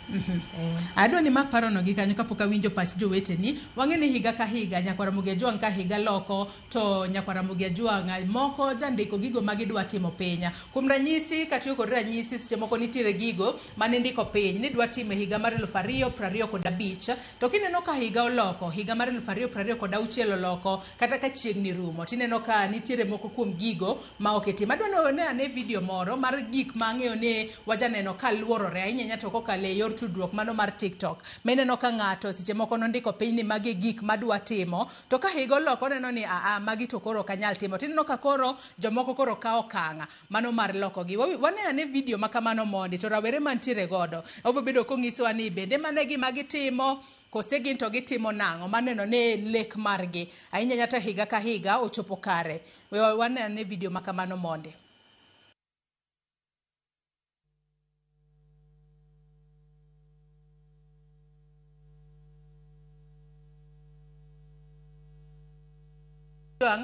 Speaker 14: Adwa ni mak parono gi kanyo kapok awinjo pach joweteni. Wang'e ni higa ka higa Nyakwar Ramogi Ajwang' ka higa loko to Nyakwar Ramogi Ajwang' moko jandiko gigo ma gidwa timo piny. Kuom ranyisi katiyo kod ranyisi seche moko nitiere gigo mane indiko piny ni idwa timo e higa mar 2025 to kineno ka higa oloko, higa mar 2026 oloko kata ka chiegni rumo tineno ka nitiere moko kuom gigo ma ok itim. Adwa ni one ane video moro mar gik ma ang'eyo ni wajaneno ka luorore ahinya ahinya to kokalo e yor tudruok mano mar TikTok. Mineno ka ng'ato seche moko nondiko piny ni magi e gik madwa timo to ka higa oloko oneno ni aa magi to koro ok anyal timo. Tineno ka koro jomoko koro kawo okang' mano mar lokogi. Wane ane video ma kamano mondi to rawere mantiere godo obiro bedo konyisowa ni bende mano e gima gitimo kose gin to gitimo nang'o maneno ni lek margi ahinya ahinya to higa ka higa ochopo kare. Wane ane video ma kamano mondi.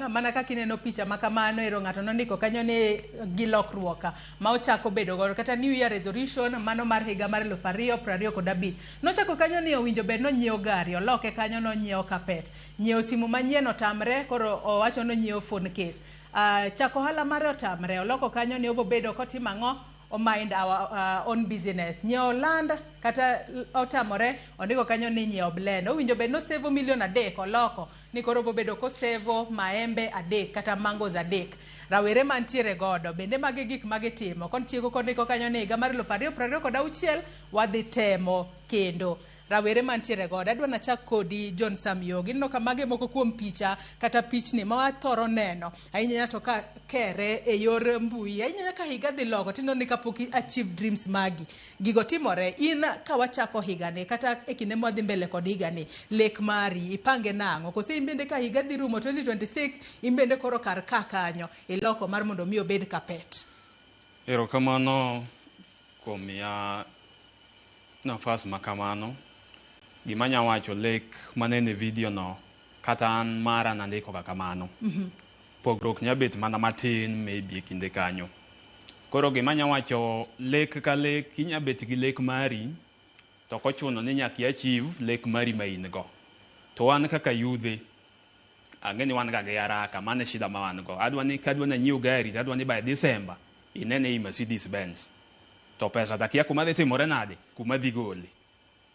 Speaker 14: Mana kaka ineno picha ma kamano ero ng'ato nondiko kanyo ni gi lokruok ma ochako bedo godo kata new year resolution mano mar higa mar 2025. Nochako kanyo ni owinjo bed nonyiewo gari, oloke kanyo nonyiewo carpet. Nyiewo simu manyien otamre koro owacho nonyiewo phone case. Chako ohala mare otamre, oloko kanyo ni obobedo kotimo ang'o? Mind our own business. Nyiewo land kata otamore ondiko kanyo ni nyiewo blend. Owinjo bed nosevo milion 3 oloko ni koro obobedo kosevo maembe 3 kata mangoes 3. Rawere mantiere godo bende magi gik magitimo. Kontieko kondiko kanyo ni higa mar 2026 wadhi temo kendo. Rawere mantiere godo adwa nachak kodi John Sam Yogi. Ineno ka mage moko kuom picha kata pichni ma wathoro neno ahinya to ka kere e yor mbui ahinya ka higa dhi loko tineno ni kapok i achieve dreams magi gigo timore. In ka wachako higani kata e kinde mwadhi mbele kod higani lek mari ipange nang'o kose in bende ka higa dhi rumo 2026 in bende koro kar ka kanyo iloko mar mondo mi obed kapet.
Speaker 1: Erokamano kuom miya nafas ma kamano. Gima anya wacho lek manene video no kata an mara nandiko ga kamano. Pogruok nya bet mana matin maybe e kinde kanyo. Koro gima anya wacho lek ka lek inya bet gi lek mari to kochuno ni nyaka i-achieve lek mari ma in go. To wan kaka yudhe ang'e ni wan ga gi haraka, mano e shida ma wan go. Adwa ni kadwa nanyiew gari to adwa ni by December inene ei Mercedes Benz. To pesa takia kuma dhi timore nade, kuma dhi gole.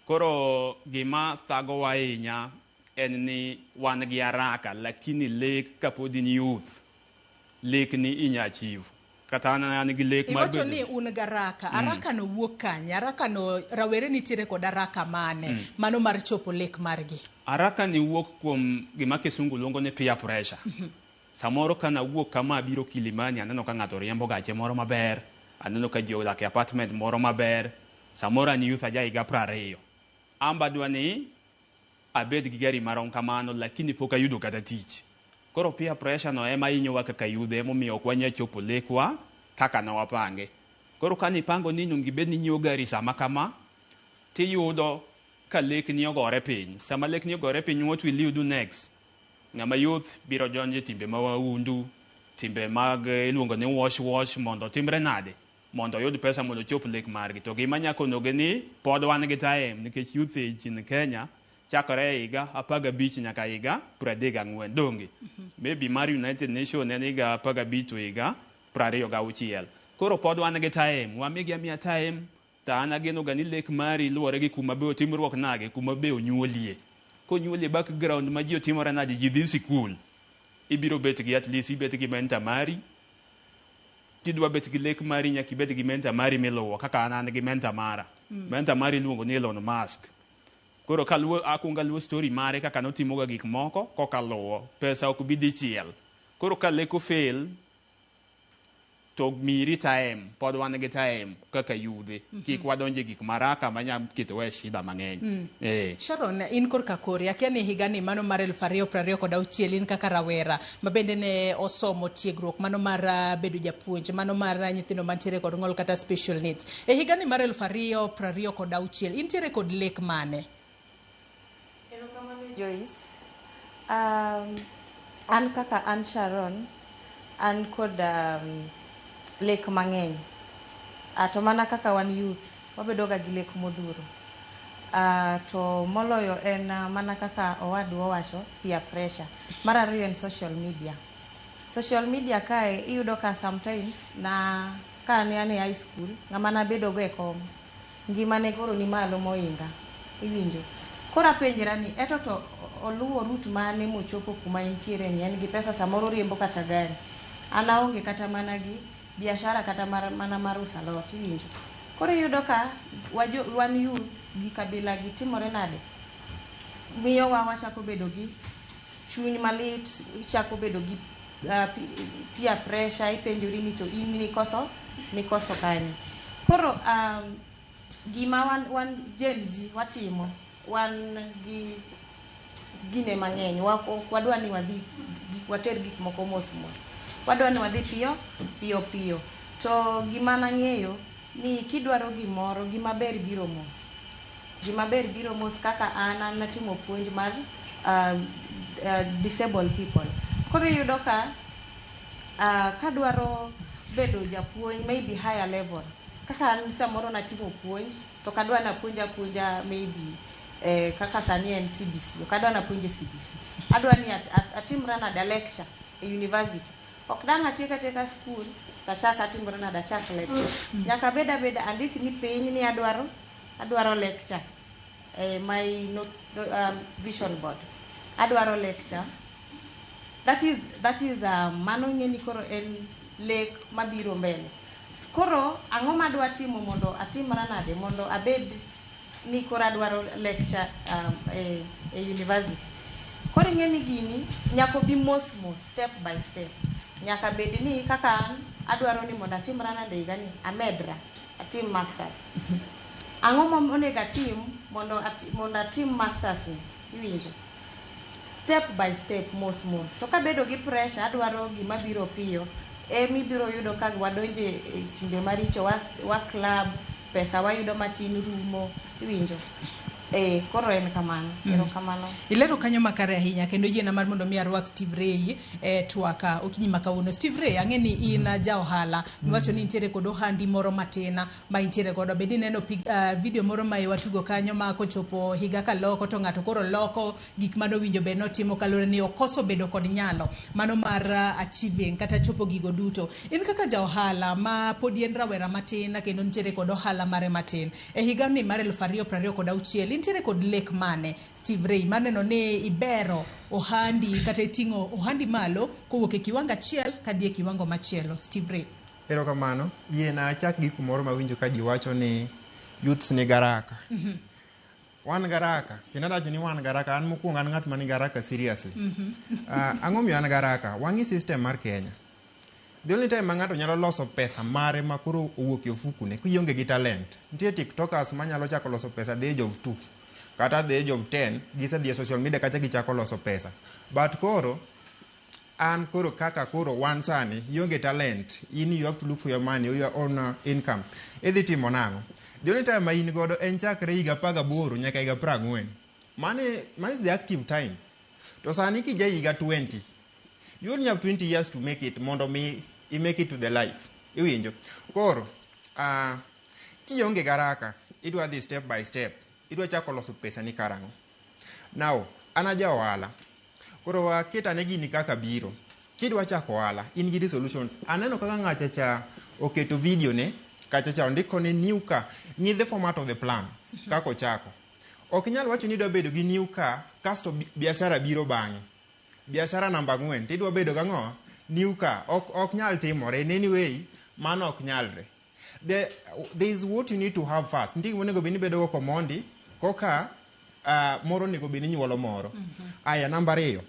Speaker 1: Koro gima thagowa ahinya en ni wan gi haraka lakini lek kapod in youth. Lekni inya achieve. Kata an an gi lek mar
Speaker 14: Iwacho
Speaker 1: bedo
Speaker 14: ni un garaka. Araka no wuok kanye? Araka no rawere nitiere kod araka mane? Mano mar chopo lek margi.
Speaker 1: Araka ni wuok kuom gima kisungu luongo ni peer pressure. Samoro ka nawuok kama abiro Kilimani aneno ka ng'ato riembo gache moro maber, aneno ka ji odak e apartment moro maber, samoro an youth aja higa 20. Amba adwa ni abed gi gari marom kamano lakini pok ayudo kata tich. Koro peer pressure no ema hinyowa kaka yudhe emomiyo ok wanyal chopo lekwa kaka ne wapange. Koro ka nipango ni onego ibed ni inyiewo gari sama kama, tiyudo ka lekni ogore piny. Sama lekni ogore piny, what will you do next? Ng'ama youth biro donjo e timbe maundu, timbe mag iluongo ni wash wash mondo otimre nade? Mondo oyud pesa mondo ochop lek margi. To gima nyaka onoge ni pod wan gi time nikech youth age in Kenya chakore e higa 15 nyaka higa 34. Donge? Maybe mar United Nation en higa 15 to higa 26. Koro pod wan gi time, wamigi amiya time to an ageno ga ni lek mari luwore gi kuma be otimruok nage, kuma be onyuolie. Konyuolie background ma ji otimore nade, ji dhi sikul. Ibiro bet gi at least ibet gi mentor mari. Kidwa bet gi lek mari nyaka ibed gi mentor mari miluwo kaka an an gi mentor mara. Mentor mari iluongo ni Elon Musk. Koro kaluwo akwongo aluwo story mare kaka notimoga gik moko koka luwo. Pesa ok bi dichiel. Koro ka lek ofail to miri time, pod wan gi time kaka yudhe. Kik wadonje gik maraka manya ketowa e shida mang'eny.
Speaker 14: Sharon, in korka kori, akia ni higani mano mar 2026 in kaka rawera ma bende ne osomo tiegruok mano mar bedo japuonj, mano mar nyithindo mantiere kod ng'ol kata special needs. E higani mar 2026, intiere kod lek mane?
Speaker 11: Erokamano Joyce. An kaka an Sharon, an kod lek mang'eny. To mana kaka wan youths, wabedo ga gi lek modhuro. To moloyo en mana kaka owadwa owacho, peer pressure. Mar ariyo en social media. Social media kae iyudo ka sometimes na ka ne an e high school, ng'ama nabedo go e kom, ngimane koro ni malo mohinga. Iwinjo? Koro apenjra ni eto to oluwo route mane mochopo kuma entiere ni en gi pesa samoro oriembo kata gari. An aonge kata mana gi biashara kata mar, mana mar uso alot, iwinjo? Koro iyudo ka wan youth gi kabila gi timore nade? Miyowa wachako bedo gi chuny malit, ichako bedo gi peer pressure, ipenjori ni to in nikoso kanye. Koro gima wan Gen Z watimo, wan gi gine mang'eny, ok wadwa ni wadhi water gik moko mos mos. Wadwa ni wadhi piyo piyo piyo. To gima nang'eyo ni kidwaro gimoro, gima ber biro mos. Gima ber biro mos kaka an natimo puonj mar disabled people. Koro iyudo ka kadwaro bedo japuonj maybe higher level. Kaka an samoro natimo puonj, to kadwa napuonj apuonja maybe kaka sani en CBC, ok adwa napuonj e CBC. Adwa ni atimra nade lecture e university. Ok dang' atiek atieka school, tachak atimra nade achak lecture. Nyaka abed abeda andik ni piny ni adwaro lecture e my note, vision board. Adwaro lecture. That is mano ing'e ni koro en lek mabiro mbele. Koro ang'o madwa timo mondo atimra nade mondo abed ni koro adwaro lecture e university. Koro ing'e ni gini nyaka obi mos mos, step by step. Nyaka bed ni kaka an adwaro ni mondo atimra nade higani, amedra, atim masters. Ang'o monego atim mondo atim masters ni? Iwinjo? Step by step, mos mos. To kabedo gi pressure, adwaro gima biro piyo, emibiro yudo ka wadonje e timbe maricho, wa club, pesa wayudo matin rumo, iwinjo? Koro en kamano. Erokamano.
Speaker 14: Ilero kanyo makare ahinya kendo yiena mar mondo mi arwak Steve Ray e twaka okinyi ma kawuono. Steve Ray, ang'e ni in ja ohala, miwacho ni intiere kod ohandi moro matin ma intiere godo. Bende ineno video moro ma watugo kanyo ma kochopo higa kaloko to ng'ato koro loko gik manowinjo bed notimo kaluwore ni okoso bedo kod nyalo mano mar achieving kata chopo gigo duto. In kaka ja ohala ma podi en rawera matin kendo nitiere kod ohala mare matin. E higa ni mar 2026 Intiere kod lek mane Steve Ray maneno ni ibero ohandi kata iting'o ohandi malo kowuok e kiwango achiel kadhi e kiwango machielo? Steve Ray.
Speaker 4: Erokamano. Yiena achak gi kumoro mawinjo ka ji wacho ni youths ni garaka. Wan garaka. Kendo adawacho ni wan garaka. An mokwongo an ng'at man garaka seriously. Ang'o miyo an garaka? Wang'i system mar Kenya. The only time ma ng'ato nyalo loso pesa mare ma koro owuok e ofukune kionge gi talent. Nitie tiktokers manyalo chako loso pesa at the age of 2 kata at the age of 10 gisedhi e social media kacha gichako loso pesa. But koro an koro kaka koro wan sani ionge talent, in you have to look for your money or your own income. Idhi timo nang'o? The only time ma in godo en chakre higa 18 nyaka higa 40. Mane is the active time. To sani kija higa 20, you only have 20 years to make it mondo mi i make it to the life. Iwinjo? Koro, kionge garaka, idwa dhi step by step. Idwa chako loso pesa ni karang'o. Now, an aja ohala. Koro waket ane gini kaka biro. Kidwa chako ohala, in gi resolutions. Aneno kaka ng'acha cha oketo video ne, kacha cha ondiko ni new car. Ng'i the format of the plan, kaka ochako. Ok inyal wacho ni idwa bedo gi new car, kasto biashara biro bang'e. Biashara namba 4, tidwa bedo gang'o? New car. Ok nyal timore. In any way, mano ok nyalre. There is what you need to have first. Nitie gima onego bed ni ibedo go komondi, koka moro onego bed ni nyuolo moro. Aya, namba 2.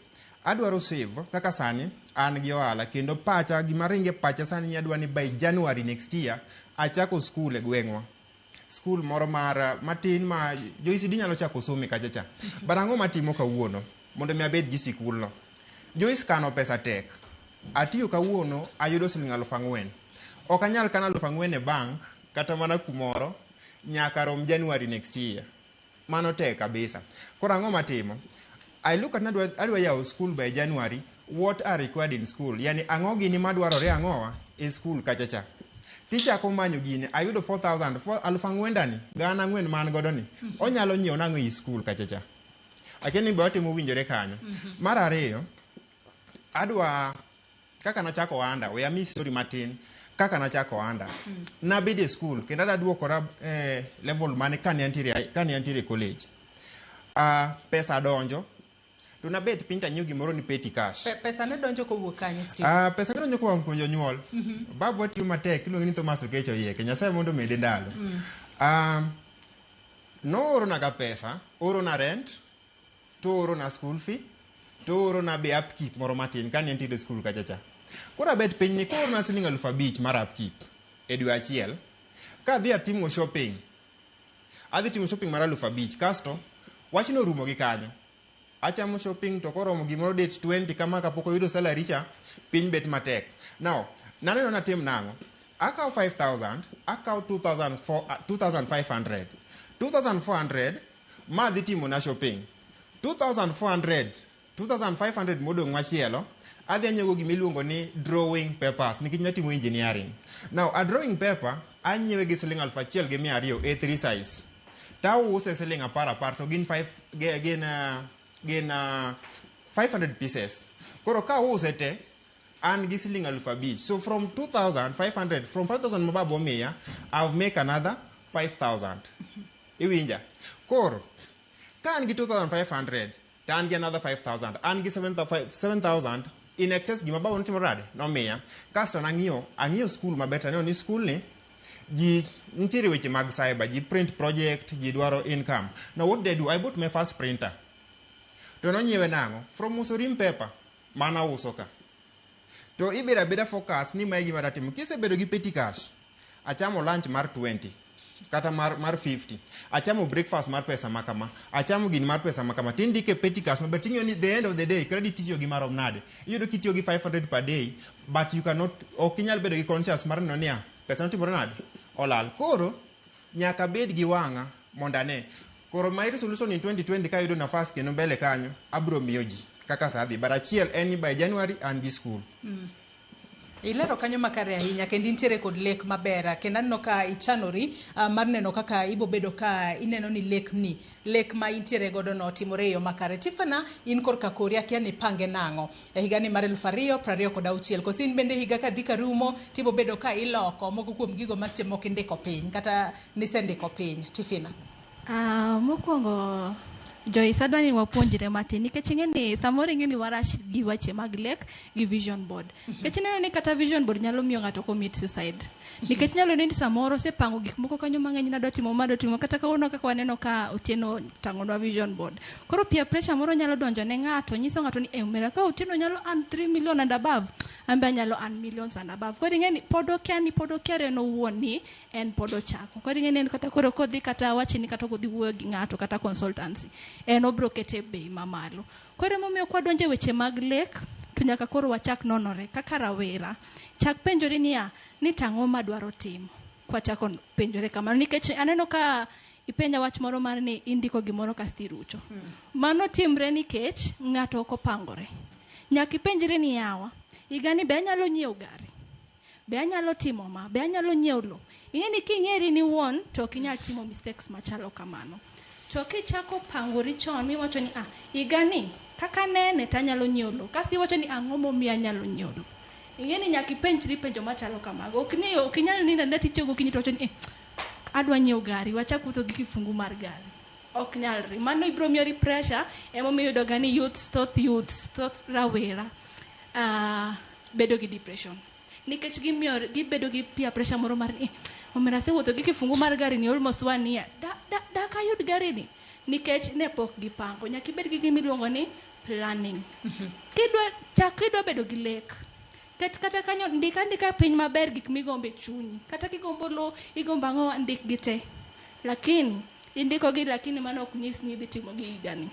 Speaker 4: Adwaro save, kaka sani, an gi ohala, kendo pacha, gima ringe pacha sani ni adwa ni by January next year, achako school e gweng'wa. School moro mar matin ma jo ECD nyalo chako somo kacha cha. But ang'o matimo kawuono mondo mi abed gi sikul no? Joyce kano pesa tek. Atiyo kawuono ayudo siling 4,000. Ok anyal kano 4,000 e bank kata mana kumoro nyaka rom January next year. Mano tek kabisa. Koro ang'o matimo? I look at adwa yawo school by January. What are required in school? Yani ang'o gini madwarore ang'owa e school kacha cha. Tichako manyo gini, ayudo 4,000, 4,000 dani, 4,000 man godo ni. Onyalo nyiewo nang'o e school kacha cha. Akia ni be watimo winjore kanyo. Mar ariyo, adwa kaka nachako ohanda, we ami story matin. Kaka nachako ohanda. Nabedo e school kendo adwa duokora level mane kane antiere college. Pesa donjo. To nabet piny tanyiewo gimoro ni petty cash.
Speaker 14: Pesa ne donjo kowuok kanye, Steve?
Speaker 4: Pesa ne donjo kowuok kuom jonyuol. Babwa tiyo matek, iluonge ni Thomas Okecho Oyieke. Nyasaye mondo omede ndalo. Noorona ga pesa, oorona rent, to oorona school fee, to oorona be upkeep moro matin kane antiere e school kacha cha. Koro abet piny ni koorona siling 5,000 mar upkeep e dwe achiel, kadhi atimo shopping, adhi timo shopping mar 5,000, kasto wachno orumo gi kanyo. Achamo shopping to koromo gimoro date 20 kama kapok oyudo salary cha, piny bet matek. Now, naneno natim nang'o? Akawo 5,000, akawo 2,500. 2,400 ma dhi timo na shopping. 2,400, 2,500 modong' machielo, adhi anyiewo gima iluongo ni drawing papers, nikech natimo engineering. Now, a drawing paper, anyiewe gi siling 1,200 A3 size. Tause siling 10 to gin 500 pieces. Koro ka use te, an gi siling 5,000. So from 2,500, from 5,000 ma baba omiya, I've make another 5,000. Iwinja? Koro, ka an gi 2,500, to an gi another 5,000. An gi 7,000 in excess gima baba notimo nade? Nomiya. Kasto ang'iyo school maber, taneno ni school ni, ji nitiere weche mag cyber, ji print project, ji dwaro income. Now what did I do? I bought my first printer. To nonyiewe nang'o? From uso rim paper, mana uso ka. To ibedo abeda focus ni mae gima datimo. Kisebedo gi petty cash, achamo lunch mar 20, kata mar 50. Achamo breakfast mar pesa makama. Achamo gini mar pesa makama. Tindike petty cash maber. Ting'iyo ni the end of the day, credit tiyo gi marom nade. Iyudo kitiyo gi 500 per day, but you cannot, ok inyal bedo gi conscious mar neno niya, pesa notimore nade? Olal. Koro, nyaka bed gi wang'a mondo ane. Koro my resolution in 2020 kayudo nafas kendo mbele kanyo, abro miyo ji kaka sa dhi. But achiel en ni by January an gi school.
Speaker 14: Ilero kanyo makare ahinya kendo intiere kod lek maber kendo aneno ka ichanori mar neno kaka ibobedo ka ineno ni lekni lek ma intiere godo no timore e yo makare. Tifana, in korka kori akia ni pange nang'o e higani mar 2026 koso in bende higa ka dhi karumo tibobedo ka iloko moko kuom gigo ma seche moko indiko piny kata nisendiko piny. Tifina.
Speaker 22: Mokwongo Joyce, adwa ni wapuonjre matin nikech ing'e ni samoro ing'e ni warash gi weche mag lek gi vision board. Nikech ineno ni kata vision board nyalo miyo ng'ato commit suicide. Nikech nyalo ni samoro osepango gik moko kanyo mang'eny nadwa timo ma adwa timo kata kawuono kaka waneno ka Otieno tang'onwa vision board. Koro peer pressure moro nyalo donjo ne ng'ato, nyiso ng'ato ni eh, omera ka Otieno nyalo earn 3 million and above, an be anyalo earn millions and above. Koro ing'e ni pod okia ni pod okiare en owuon ni en pod ochako. Koro ing'e ni en kata koro kodhi kata wachni kata kodhi wuoyo gi ng'ato kata consultancy, en obro kete bei mamalo. Koro emomiyo kwadonjo e weche mag lek, to nyaka koro wachak nonore kaka rawera. Chak penjori niya, ni tang'o madwaro timo. Kwachako penjore kamano nikech aneno ka ipenja wach moro mar ni indiko gimoro kasto irucho. Mano timre nikech ng'ato ok opangore. Nyaka ipenjri ni yawa, higani be anyalo nyiewo gari? Be anyalo timo ma? Be anyalo nyiewo lo? Ing'e ni king'eri ni wuon to ok inyal timo mistakes machalo kamano. To kichako pangori chon miwacho ni ah, higani kaka nene to anyalo nyiewo lo. Kasto iwacho ni ang'o momiyo anyalo nyiewo lo? Ing'e ni nyaka ipenjri penjo machalo kamago. Ok ni ok inyal nindo aninda tichiew gokinyi to iwacho ni eh, adwa nyiewo gari, wachak wuotho gi kifungu mar gari. Ok nyalre. Mano ibiro miyori pressure, emomiyo iyudo ga ni youths, thoth youths, thoth rawera bedo gi depression. Nikech gimiyo gibedo gi peer pressure moro mar ni, omera asewuotho gi kifungu mar gari ni almost one year. Da, da, dak ayud gari ni. Nikech ne pok gipango. Nyaka ibed gi gima iluongo ni planning. Kidwa, chak kidwa bedo gi lek. Ket kata kanyo, ndik andika piny maber gik migombo e chunyi. Kata kigombo lo, igombo ang'o, ndik gi te. Lakini, indiko gi lakini mano ok nyis ni idhi timo gi higani.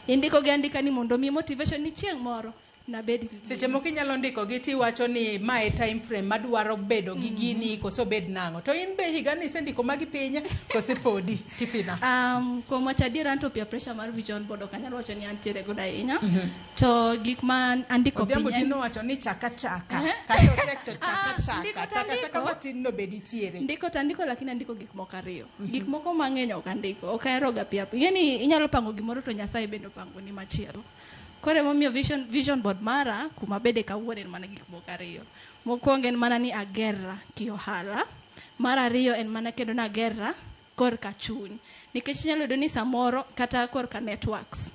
Speaker 22: Indiko gi andika ni mondo mi motivation ni chieng' moro nabed gi gini.
Speaker 14: Seche moko inyalo ndiko gi tiwacho ni mae time frame madwaro bedo gi gini koso bed nang'o. To in be higani isendiko magi piny kose podi Tifina?
Speaker 22: Kuom wacho adier an to peer pressure mar vision board ok anyal wacho ni antiere godo ahinya. To gik ma andiko
Speaker 14: Odhiambo
Speaker 22: piny en-
Speaker 14: Otieno wacho ni chaka chaka. Kata otek to chaka chaka.
Speaker 22: Ndiko to
Speaker 14: Chaka chaka
Speaker 22: andiko.
Speaker 14: matin no be nitiere.
Speaker 22: Ndiko to andiko lakini andiko gik moko ariyo. Gik moko mang'eny ok andiko. Ok ahero ga peer. Ing'e ni inyalo pango gimoro to Nyasaye bende opango ni machielo. Koro emomiyo vision board mara kuma bede kawuono en mana gik moko ariyo. Mokwongo en mana ni agerra ki ohala. Mar ariyo en mana kendo nagerra korka chuny. Nikech inyalo yudo ni samoro kata korka networks.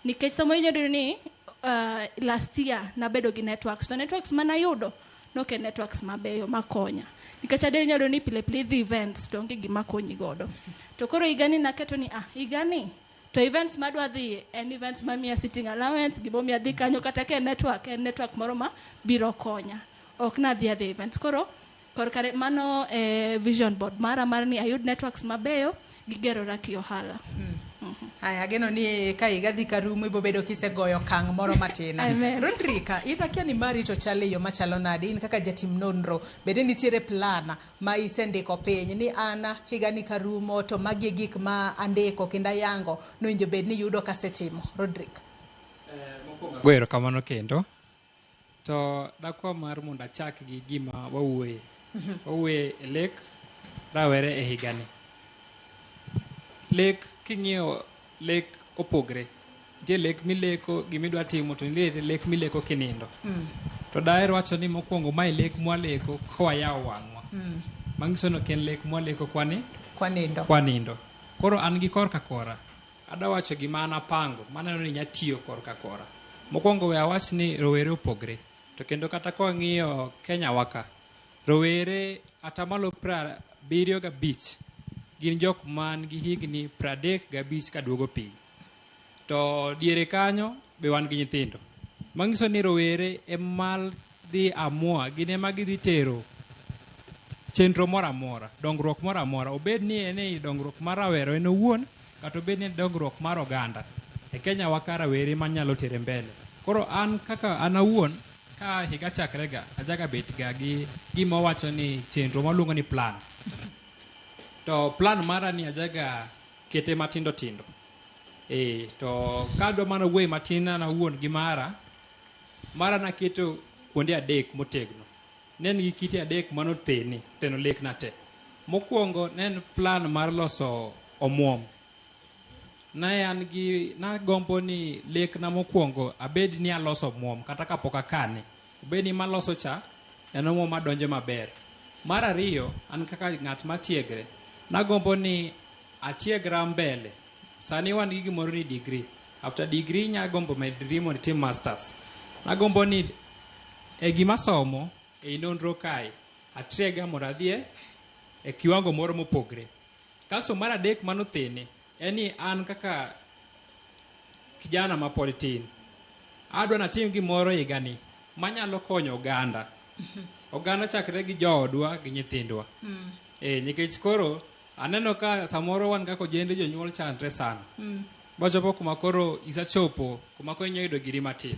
Speaker 22: Nikech samoro inyalo yudo ni last year nabedo gi networks. To networks manayudo nok en networks mabeyo makonya. Nikech adier inyalo yudo ni pile pile idhi events to onge gima konyi godo. To koro higani naketo ni higani to events madwa dhiye en events mamiya sitting allowance, gimomiyo adhi kanyo kata ka en network, en network moro ma biro konya. Ok nadhi adhi events. Koro korka mano vision board mara mar ni ayud networks mabeyo gigerora ki ohala.
Speaker 14: Haya, ageno ni ka higa dhi ka rumo ibo bedo kisegoyo okang' moro matin.
Speaker 22: Amen.
Speaker 14: Rodrika, in akia ni mari to chal e yo machalo nade? In kaka jatim nonro, bende nitiere plan ma isendiko piny ni an higani ka rumo to magi e gik ma andiko kendo ayango nowinjo bed ni yudo kasetimo. Rodrick.
Speaker 2: Mokwongo erokamano kendo. To dakwa mar mondo achak gi gima wawuoye. Wawuoye e lek rawere e higani. Lek king'iyo lek opogre. Nitie lek mileko gimidwa timo to nitie lek mileko kinindo. To daher wacho ni mokwongo mae lek mwaleko kwayawo wang'wa. Manyiso ni ok en lek mwaleko kwani?
Speaker 14: Kwanindo.
Speaker 2: Kwanindo. Koro an gi korka kora. Adwa wacho gima an apango, maneno ni nya tiyo korka kora. Mokwongo we awach ni rowere opogre. To kendo kata kwang'iyo Kenya wa ka, rowere atamalo 75 gin jok man gi higni 35 kaduogo piny. To diere kanyo be wan gi nyithindo. Manyiso ni rowere ema dhi amua, gin ema gidhi tero chenro moro amora, dongruok moro amora, obed ni en e dongruok mar rawera en owuon, kata obed ni en dongruok mar oganda. E Kenya wa ka rawere manyalo tere mbele. Koro an kaka an awuon, ka higa chakre ga, ajaga bet ga gi gima wacho ni chenro maluongo ni plan. To plan mara ni ajaga kete matindo tindo. To kadwa mana wuoyo matin an awuon gi mara, mara naketo kuonde adek motegno. Ne en gi kite adek manotheni, otheno lekna te. Mokwongo ne en plan mar loso omuom. Ne an gi, nagombo ni lekna mokwongo abed ni aloso omuom kata kapok akane. Obed ni maloso cha en omuom madonjo maber. Mar ariyo, an kaka ng'at matiegre, nagombo ni Atiegra mbele. Sani wan gi gimoro ni degree. After degree inya gombo medri mondo itim masters. Nagombo ni e gima somo ei nonro kae atiega mondo adhie e kiwango moro mopogre. Kasto mar adek mano thene en ni an kaka kijana ma pod tin adwa natim gimoro higani manyalo konyo oganda. Oganda chakre gi joodwa gi nyithindwa. Nikech koro aneno ka samoro wan kaka ojende jonyuol chandre sana. Bachopo kuma koro isechopo kuma koro inyalo yudo giri matin.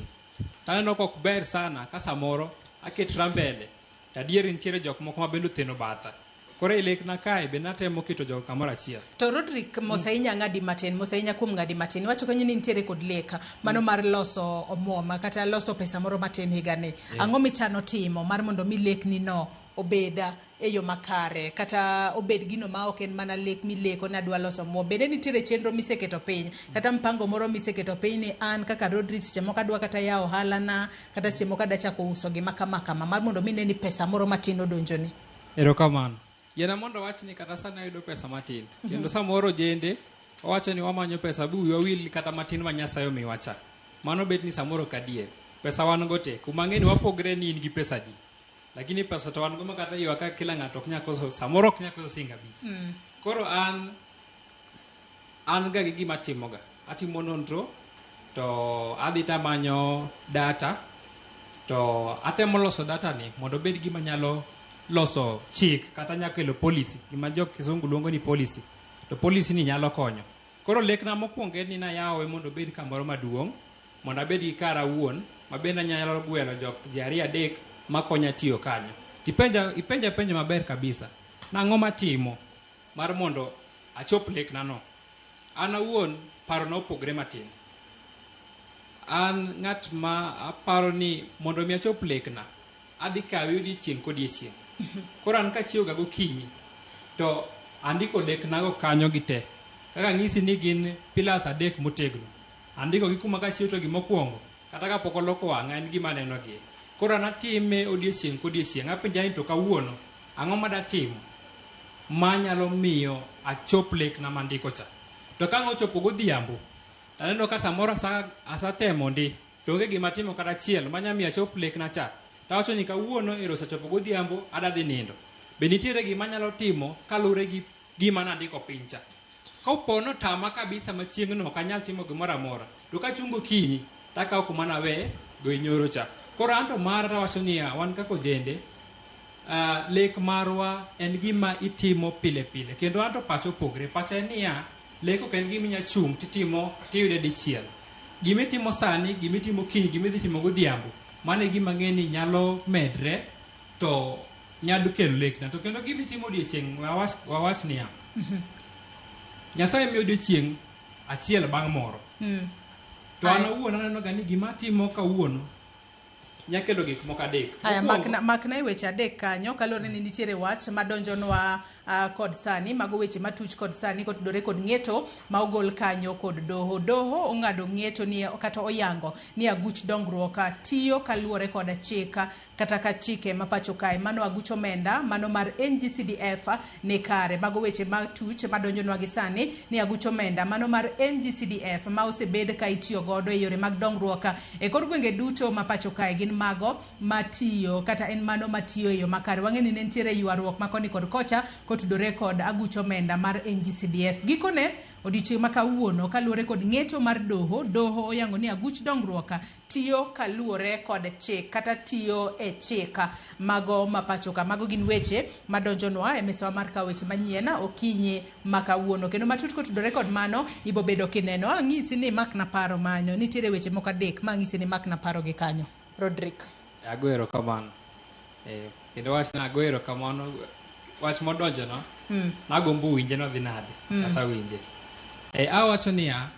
Speaker 2: Taneno ka ok ber sana ka samoro aketra mbele. To adier nitiere jok moko ma bende otheno batha. Koro e lekna kae be natemo keto jogo kamoro achiel.
Speaker 14: To Rodrick, mos ahinya ng'adi matin, mos ahinya kuom ng'adi matin. Iwacho kanyo ni nitiere kod lek mano mar loso omuom kata loso pesa moro matin higani. Ang'o michano timo mar mondo mi lekni no obed e yo makare kata obed gino ma ok en mana lek mileko ni adwa loso omuom. Bende nitiere chenro miseketo piny kata mpango moro miseketo piny ni an kaka Rodrick seche moko adwa kata yawo ohala na kata seche moko adwa chako uso gima kama kama mar mondo mi ne ni pesa moro matin odonjoni.
Speaker 2: Erokamano. Yiena mondo awach ni kata sani ayudo pesa matin. Kendo samoro ojende owacho ni wamanyo pesa bu wiwa wil kata matin ma Nyasaye omiwa cha. Mano bet ni samoro ok adier. Pesa wan go te. Kuma ang'e ni wapogre ni in gi pesa di. Lakini pesa to wan go ma kata iwa ka kila ng'ato ok nyal koso samoro ok nyal koso siling abich. Koro an ga gi gima atimoga. Atimo nonro to adhi tamanyo data to atemo loso data ni mondo obed gima nyalo loso chik kata nyalo kelo policy gima jo kizungu luongo ni policy to policy ni nyalo konyo. Koro lekna mokwongo en ni nayawe mondo obed kamoro maduong' mondo abed gi kara awuon ma bende anyalo gwelo jok ji ariyo adek makonya tiyo kanyo. Tipenja ipenja penjo maber kabisa. Nang'o matimo mar mondo achop lekna no? An awuon parona opogre matin. An ng'at ma aparo ni mondo mi achop lekna adhi kawe odiochieng' kodiochieng'. Koro an kachiew ga gokinyi to andiko leknago kanyo gi te. Kaka anyisi ni gin pillars adek motegno. Andiko gi kuma kachiew to gimokwongo kata kapok oloko wang'a en gima aneno gi. Koro an atime odiochieng' kodiochieng'. Apenja ni to kawuono ang'o madatimo manyalo miyo achop lekna mandiko cha. To ka ang' ochopo godhiambo taneno ka samoro asetemo ndi to onge gima atimo kata achiel manya miyo achop lekna cha. Tawacho ni kawuono ero osechopo godhiambo adwa dhi nindo. Be nitiere gima anyalo timo kaluwore gi gima nandiko piny cha. Kopo notama kabisa ma chieng'no ok anyal timo gimoro amora to kachung' gokinyi takawo kuma nawe go nyoro cha. Koro anto mara tawacho niya wan kaka ojende lek marwa en gima itimo pile pile kendo anto pacha opogre. Pacha en niya lek ok en gima inya chung' titimo tiyude dichiel. Gima itimo sani, gima itimo kiny, gima idhi timo godhiambo mano e gima ang'e ni nyalo medre to nyalo kelo lekna. To kendo gima itimo odiochieng' wawach niya Nyasaye miyo odiochieng' achiel bang' moro. To an awuon aneno ga ni gima atimo kawuono nya kelo gik moko adek.
Speaker 14: Aya, makna e weche adek kanyo kaluwore ni nitiere wach madonjonwa kod sani mago weche matuch kod sani kotudore kod ng'eto ma ogol kanyo kod doho. Doho ong'ado ng'eto ni kata oyango ni aguch dongruok tiyo kaluwore kod chik kata ka chike ma pacho kae mano aguch omenda mano mar NGCDF ni kare. Mago weche matuch madonjonwa gi sani ni aguch omenda mano mar NGCDF ma osebed ka itiyo godo e yore mag dongruok e kor gwenge duto ma pacho kae gin mago matiyo kata en mano matiyo e yo makare. Wang'e ni ne nitiere ywaruok ma koni kod kocha kotudore kod aguch omenda mar NGCDF. Gikone odiochieng' ma kawuono kaluwore kod ng'eto mar doho, doho oyango ni aguch dongruok tiyo kaluwore kod chik kata tiyo e chik mago ma pacho ka. Mago gin weche madonjonwa e mesawa mar kawo weche manyien okinyi ma kawuono. Kendo matut kotudore kod mano ibobedo kineno. Ang'isi ni makna paro manyo. Nitiere weche moko adek ma ang'isi ni makna paro gi kanyo. Rodrick.
Speaker 2: Ago erokamano. Kendo wachna ago erokamano wach modonjono nagombo winje nodhi nade asewinje. Awacho niya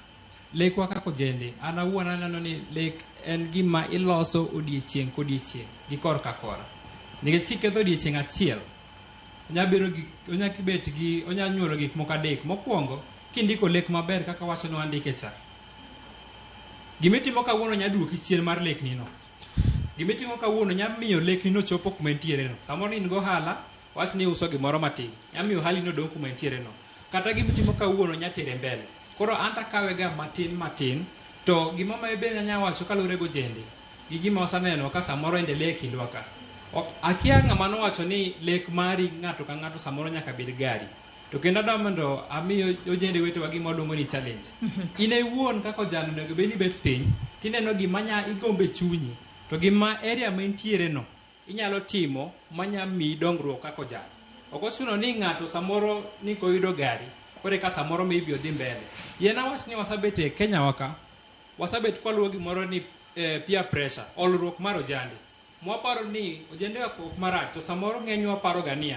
Speaker 2: lekwa kaka ojende an awuon aneno ni lek en gima iloso odiechieng' kodiechieng' gi korka kora. Nikech kiketho odiechieng' achiel onya bet gi onya nyuolo gik moko adek. Mokwongo kindiko lek maber kaka wacho ni wandike cha. Gimitimo kawuono nya duoki chien mar lekni no. Gimitimo kawuono nya miyo lekni no chopo kuma entiere no. Samoro in gohala wach ni iuso gimoro matin nya miyo ohali no dong' kuma entiere no. Kata gimitimo kawuono nya tere mbele. Koro an takawe ga matin matin, to gima ma bende anya wacho kaluwore gojende gi gima wasaneno ka samoro endelea e kindwa ka. Akia ng'ama nowacho ni lek mari ng'ato ka ng'ato samoro nyaka bed gari. To kendo adwa mondo amiyo ojende wetewa gima waluongo ni challenge. In iwuon kaka ojana onego bed ni ibet piny tineno gima nya igombo e chunyi to gima area ma intiere no inyalo timo manya miyi dongruok kaka ojana. Ok ochuno ni ng'ato samoro ni koyudo gari koro eka samoro maybe odhi mbele. Yien awach ni wasabet e Kenya wa ka, wasabet kwaluwo gimoro ni peer pressure, olruok mar ojande. Mwaparo ni ojende ok marach to samoro ng'enywa paro ga niya,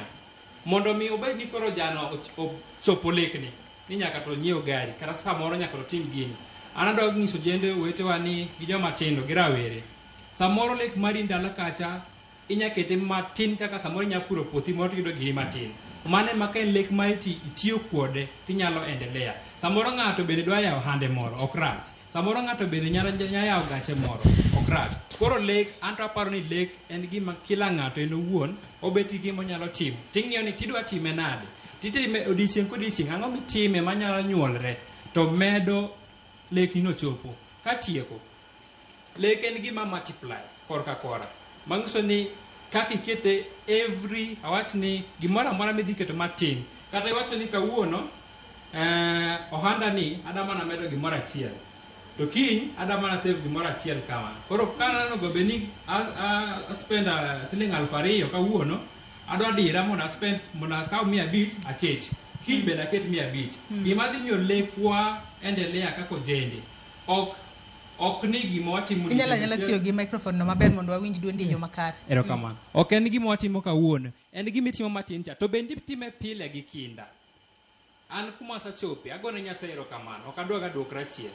Speaker 2: mondo mi obed ni koro ojana ochopo lekne ni nyaka to onyiew gari kata samoro nyaka to otim gini. An adwa nyiso ojende wetewa ni gi joma tindo gi rawere, samoro lek mari ndalo kacha inya kete matin kaka samoro inya puro puothi moro tiyudo giri matin. Mano ema ka en lek mari ti itiyo kode tinyalo endelea. Samoro ng'ato bende dwa yawo hande moro, ok rach. Samoro ng'ato bende nyalo yawo gache moro, ok rach. Koro lek, an to aparo ni lek en gima kila ng'ato en owuon obet gi gima onyalo timo. Ting'iyo ni tidwa time nade. Titime odiochieng' kodiochieng', ang'o mitime manyalo nyuolre to medo lekni no chopo. Katieko, lek en gima multiply korka kora. Manyiso ni kaka ikete every, awach ni gimoro amora midhi keto matin. Kata iwacho ni kawuono, ohanda ni adwa mana medo gimoro achiel. To kiny adwa mana save gimoro achiel kama. Koro ka onego bed ni a spend siling 2,000 kawuono, adwa dira mondo a spend mondo akaw 500 aket. Kiny bende aket 500. Gima dhi miyo lekwa endelea kaka ojende. Ok ni gima watimo
Speaker 14: Inyalo anyala tiyo gi microphone no maber mondo wawinj duondi e yo makare.
Speaker 2: Erokamano. Ok en gima watimo kawuono, en gima itimo matin cha, to bende itime pile gi kinda. An kuma asechope, agone Nyasaye erokamano, ok adwa ga duokra chien.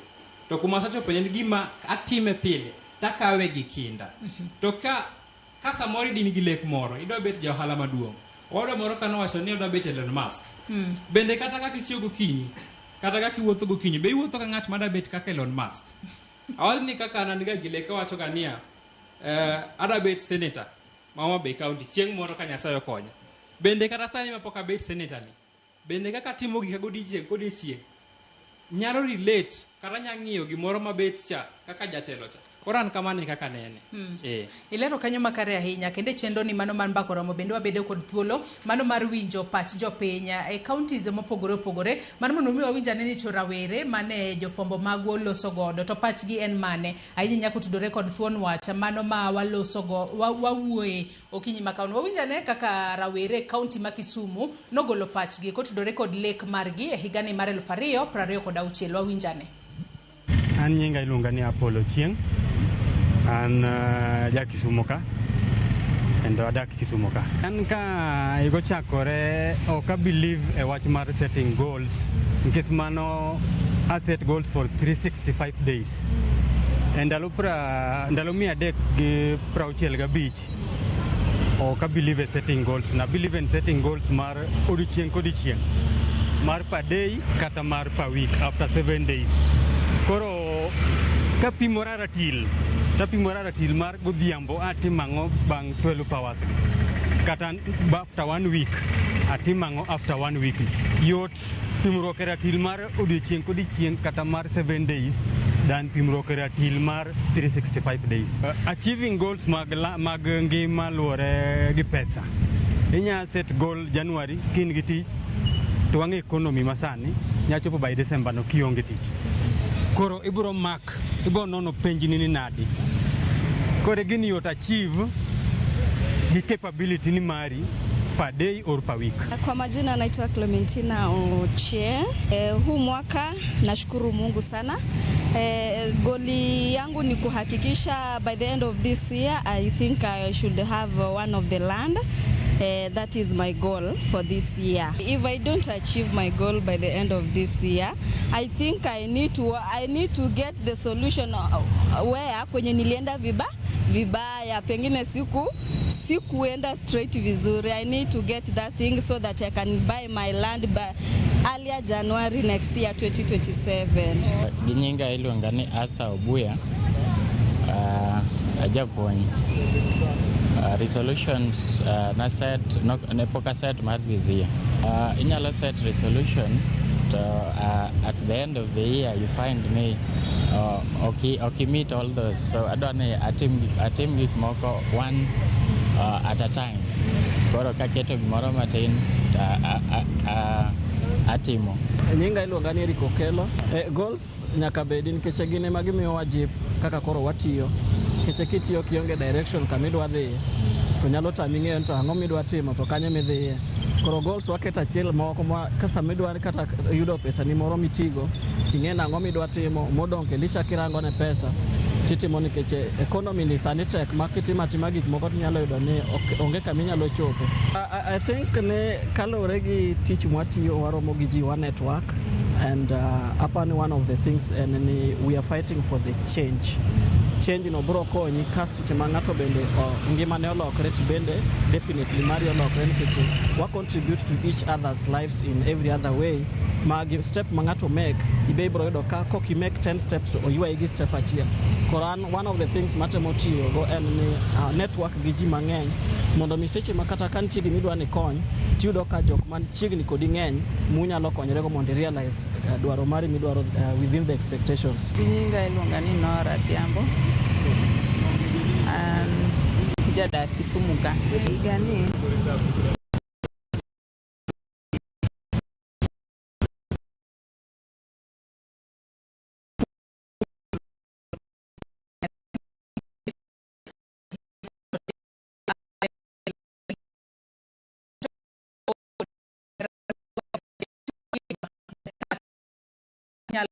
Speaker 2: To kuma asechope en gima atime pile, takawe gi kinda. To ka samoro idin gi lek moro, idwa bet ja ohala maduong'. Owadwa moro ka nowacho ni odwa bet Elon Musk. Bende kata kaka ichiew gokinyi, kata kaka iwuotho gokinyi, be iwuotho ka ng'at madwa bet kaka Elon Musk? Awach ni kaka an ga gi lek awacho ga niya, adwa bet senator ma Homa Bay County chieng' moro ka Nyasaye okonya. Bende kata sani mapok abet senator ni, bende kaka atimo gika godiechieng' kodiechieng' nyalo relate kata nya ng'iyo gimoro mabet cha kaka jatelo cha. Koro an kamano e kaka nene.
Speaker 14: Ilero kanyo makare ahinya kendo e chenro ni mano mar Mbaka Oromo bende wabedo kod thuolo mano mar winjo pach jopiny e counties mopogore opogore mar mondo mi wawinj ane ni to rawere mane jofwambo magwa loso godo to pachgi en mane ahinya nyaka otudore kod thuon wach mano ma waloso go wawuoye okinyi ma kawuono. Wawinj ane kaka rawere e county ma Kisumu nogolo pachgi kotudore kod lek margi e higani mar 2026. Wawinj ane.
Speaker 5: An nyinga iluonga ni Apollo Chieng'. An ja Kisumu ka, kendo adak Kisumu ka. An ka higa ochakore, ok a believe e wach mar setting goals, nikech mano a set goals for 365 days. E ndalo 365, ok a believe e setting goals. Na believe in setting goals mar odiochieng' kodiochieng', mar per day kata mar per week after 7 days. Koro kapimora ratil, tapimora ratil mar godhiambo atimo ang'o bang' 12 hours kata after 1 week atimo ang'o after 1 week. Yot pimruok e ratil mar odiochieng' kodiochieng' kata mar 7 days than pimruok e ratil mar 365 days. Achieving goals mag ngima luwore gi pesa. Inya set goal January kin gi tich to wang'e economy masani nya chopo by December no kionge tich. Koro ibiro mak, ibiro nono penjni ni nadi. Koro gini yot achieve gi capability ni mari per day or per week.
Speaker 8: Kwa majina naitwa Clementina Ochie. Huu mwaka nashukuru Mungu sana. Goli yangu ni kuhakikisha by the end of this year I think I should have one of the land. That is my goal for this year. If I don't achieve my goal by the end of this year, I think I need to get the solution where kwenye nilienda vibaya, pengine sikuenda straight vizuri. I need to get that thing so that I can buy my land by earlier January next year 2027.
Speaker 18: Ginyinga iluonga ni Arthur Obuya, ajapuonj.
Speaker 3: Resolutions na set no, ne pok aset mar this year. Inyalo set resolution to at the end of the year you find ni ok meet all those. So adwa ni atim gik moko once at a time. Koro kaketo gimoro matin to atimo.
Speaker 15: Nyinga iluonga ni Eric Okelo. Goals nyaka bedi nikech gin ema gimiyowa jip kaka koro watiyo. Nikech kitiyo kionge direction kama idwa dhiye, to nyalo tami ng'eyo ni to ang'o midwa timo to kanye midhiye. Koro goals waketo achiel moko ma ka sama idwa kata yudo pesani moro mitigo, ting'e ni ang'o midwa timo, modong' kendo ichako irango ne pesa titimo nikech economy ni sani tek ma kitimo atima gik moko tinyalo yudo ni onge kama inyalo chopo. I think ni kaluwore gi tich mwatiyo waromo gi ji wa network and apani one of the things en ni we are fighting for the change. Change no bro konyi ka seche ma ng'ato bende ngimane olokre to bende definitely mari olokre nikech wa contribute to each other's lives in every other way ma step ma ng'ato make ibe ibro yudo ka kok i make 10 steps to oywayi gi step achiel. Koro an one of the things matemo tiyogo en ni network gi ji mang'eny mondo mi seche ma kata ka nitie gima idwa ni kony tiyudo ka jok man chiegni kodi ng'eny munyalo konyrego mondo i realize dwaro mari midwaro within the expectations.
Speaker 18: Nyinga iluonga ni Nora Adhiambo. An jadak Kisumu ka. Higani
Speaker 14: nyalo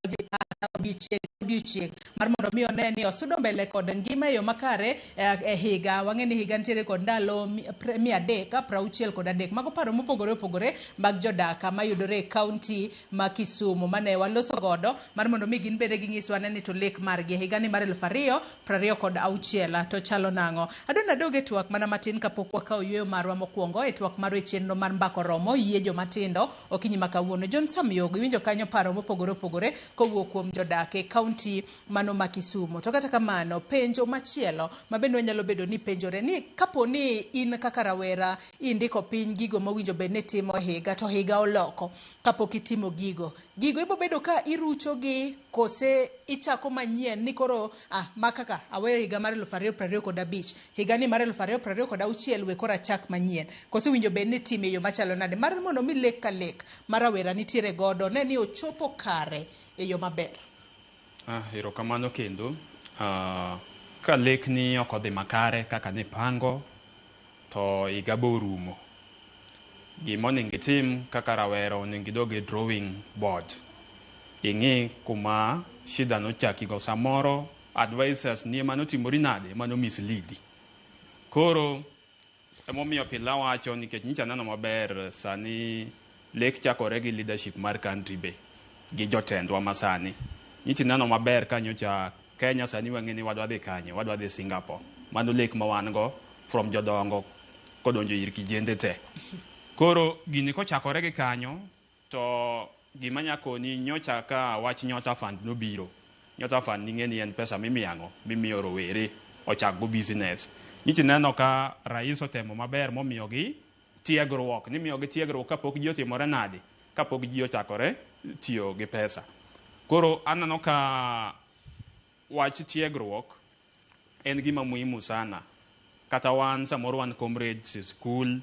Speaker 14: odiochieng' mar mondo mi one ni osudo mbele kod ngima e yo makare e higa. Wang'e ni higa nitiere kod ndalo 363. Mago paro mopogore opogore mag jodak mayudore e kaunti ma Kisumu mane waloso godo mar mondo mi gin bende ginyiswa ane ni to lek margi e higani mar 2026 to chalo nang'o. Adwa nadog e twak mana matin kapok wakawo yueyo marwa mokwongo e twak marwa e chenro mar Mbaka Oromo yie jomatindo okinyi ma kawuono. John Samyogo iwinjo kanyo paro mopogore opogore kowuok kuom jodak e kaunti mano ma Kisumu. To kata kamano, penjo machielo ma bende wanyalo bedo ni penjore ni kapo ni in kaka rawera indiko piny gigo mowinjo bed ni itimo e higa to higa oloko kapok itimo gigo. Gigo ibo bedo ka irucho gi kose ichako manyien ni koro ma kaka aweyo higa mar 2025 higa ni mar 2026 we koro achak manyien. Kose winjo bed ni itime e yo machalo nade mar mondo mi lek ka lek ma rawera nitiere godo ne ni ochopo kare e yo maber.
Speaker 1: Erokamano kendo. Ka lekni ok odhi makare kaka nipango to higa bo orumo. Gima onego itim kaka rawera onego idog e drawing board. Ing'i kuma shida nochakigo. Samoro advisors ni ema notimori nade, ema no mislead. Koro emomiyo pile awacho nikech nyicha aneno maber sani lek chakore gi leadership mar country be gi jotendwa masani. Nyicha ineno maber ka nyocha Kenya sani wang'e ni wadwa dhi kanye, wadwa dhi Singapore. Mano lek ma wan go from jodongo kodonjo ir kijende te. Koro gini kochakore gi kanyo to gima nya koni nyocha ka wach Nyota Fund nobiro. Nyota Fund ning'e ni en pesa mimiyo ang'o? Mimiyo rowere ochak go business. Nyicha ineno ka rais otemo maber momiyogi tiegruok. Nimiyogi tiegruok kapok ji otimore nade? Kapok ji ochakore tiyo gi pesa. Koro aneno ka wach tiegruok en gima muhimu sana. Kata wan samoro wan comrades e school,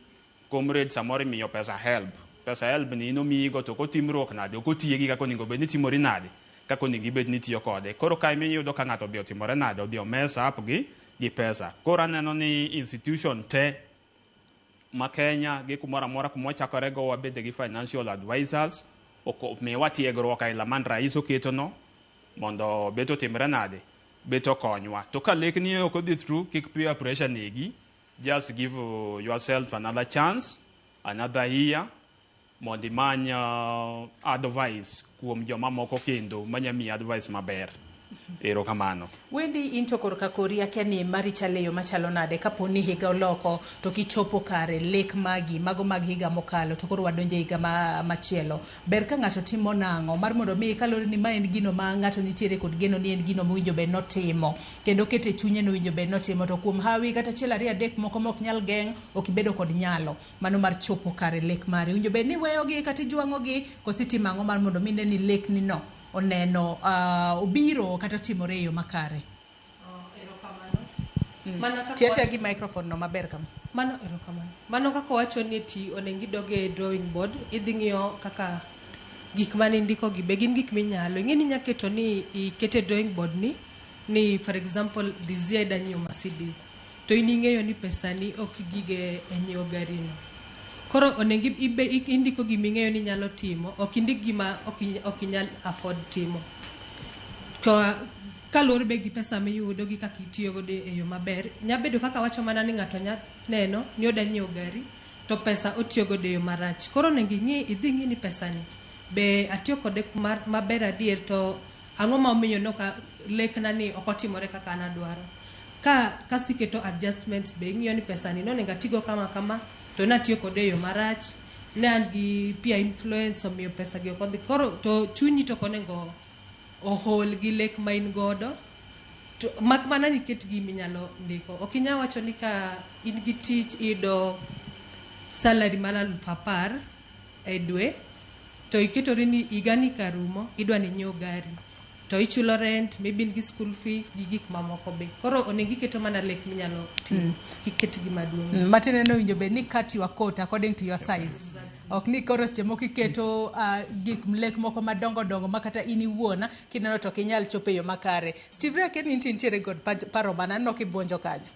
Speaker 1: comrades samoro imiyo pesa help. Pesa help ni in omiyigo to ok otimruok nade, ok otiegi kaka onego bed ni itimori nade, kaka onego ibed ni itiyo kode. Koro ka ema ka ng'ato odhi otimore nade, odhi o mess up gi pesa. Koro aneno ni institution te ma Kenya gi kumoro amora kuma wachakore go wabede gi financial advisors miwa tiegruok aila man rais oketo no mondo bet otimre nade, bet okonywa. To ka lekni ok odhi through, kik peer pressure negi. Just give yourself another chance, another year, mondo imany advice kuom joma moko kendo manya miyi advice maber. Erokamano.
Speaker 14: Wendi in to korka kori akia ni mari chal e yo machalo nade kapo ni higa oloko to kichopo kare lek magi mago mag higa mokalo to koro wadonjo e higa ma, machielo. Ber ka ng'ato timo nang'o mar mondo mi kaluwore ni ma en gino ma ng'ato nitiere kod geno ni en gino mowinjo bed notimo kendo oketo e chunye ni owinjo bed notimo to kuom hawi kata achiel ariyo adek moko mok nyal geng' ok ibedo kod nyalo mano mar chopo kare lek mari. Owinjo bed ni iweyogi kata ijwang'ogi koso itimo ang'o mar mondo mi ine ni lekni no oneno uh, obiro kata otimore e yo makare.
Speaker 23: Mana kaka
Speaker 14: Ti atiya gi microphone no maber kama.
Speaker 23: Mano erokamano. Mano kaka wacho ni ti onego idog e drawing board, idhi ng'iyo kaka gik mane indiko gi be gin gik minyalo. Ing'e ni inya keto ni ikete e drawing board ni ni for example this year ida nyiewo Mercedes to in ing'eyo ni pesani ok gige e nyiewo gari no. Koro onego ibe indiko gima ing'eyo ni inyalo timo, ok indik gima ok inyal afford timo. To kaluwore be gi pesa miyudo gi kaka itiyo godo e yo maber, nya bedo kaka wacho mana ni ng'ato nya neno ni oda nyiewo gari to pesa otiyo godo e yo marach. Koro onego ing'i idhi ing'i ni pesani be atiyo kode mar, maber adier to ang'o ma omiyo nok lekna ni ok otimore kaka an adwaro. Ka kasto iketo adjustments be ing'iyo ni pesani nonego atigo kama kama to natiyo kode e yo marach, ne an gi peer influence omiyo pesa gi ok odhi. Koro to chunyi to ok onego ohol gi lek ma in godo to mak mana ni iket gima inyalo ndiko. Ok inyal wacho ni ka in gi tich iyudo salary mar 10,000 e dwe to iketori ni higani karumo idwa ni inyiew gari to ichulo rent maybe in gi school fee gi gik mamoko be. Koro onego iketo mana lek minyalo timo kik ket gima duong'.
Speaker 14: Matiende ni owinjo bed ni cut your coat according to your size. Ok ni koro seche moko iketo gik lek moko madongo dongo ma kata in iwuon kineno to ok inyal chopo e yo makare. Steve Ray akia ni intie nitiere kod paro mane aneno kibuonjo kanyo.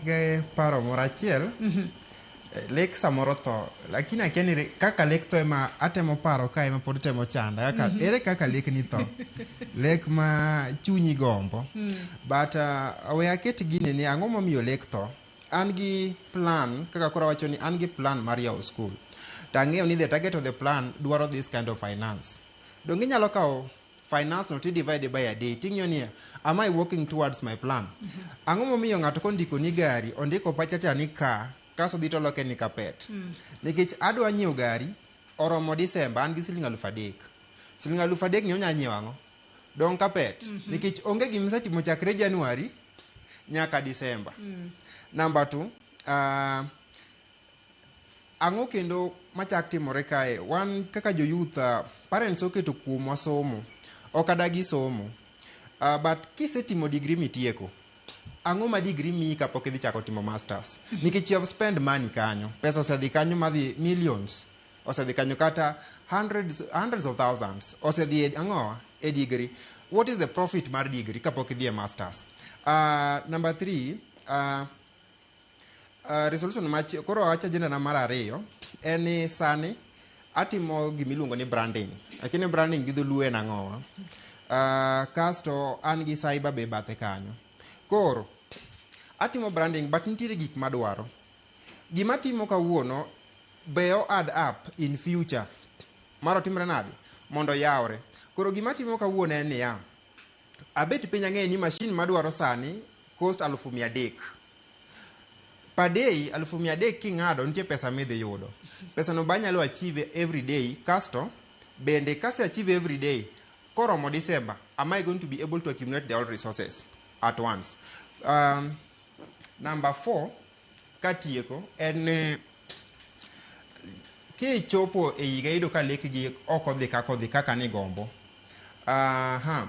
Speaker 4: Gi paro moro achiel lek samoro tho lakini akia ni kaka lek tho ema atemo paro ka ema pod temo chanda kaka ere kaka lek ni tho lek ma chunyi gombo but we aket gini ni ang'o momiyo lek tho an gi plan kaka koro awacho ni an gi plan mar yawo school to ang'eyo ni the target of the plan dwaro this kind of finance donge inyalo kawo finance no ti divide by a day ting'iyo ni am I working towards my plan ang'o momiyo ng'ato kondiko ni gari ondiko pachacha ni ka kaso dhi toloke ni kapet nikech adwa nyiewo gari oromo December an gi siling 3,000 siling 3,000 ni onya nyiewo ang'o dong kapet nikech onge gima isetimo chakre January nyaka December number 2 ang'o kendo machak timore kae wan kaka jo youth parents oketo kuomwa somo ok adagi somo but kisetimo degree mitieko ang'o ma degree miyi kapok idhi chako timo masters nikech you have spent money kanyo pesa osedhi kanyo madhi millions osedhi kanyo kata hundreds of thousands osedhi e ang'o e degree what is the profit mar degree kapok idhi e masters number 3 resolution mach koro awach agenda na mar ariyo en ni sani atimo gimiluongo ni branding lakini branding gi dholuo en ang'owa kasto an gi cyber be bathe kanyo koro atimo branding but nitiere gik madwaro gima timo kawuono be o add up in future mar otimre nade mondo yawre koro gima timo kawuono en niya abet piny ang'eyo ni machine madwaro sani cost 300,000 per day 300,000 king'ado nitie pesa midhi yudo pesa no be anyalo achieve every day kasto bende kase achieve every day koromo December am I going to be able to accumulate the all resources at once number 4 katieko en ni kichopo e higa iyudo ka lekgi ok odhi kaka odhi kaka nigombo aha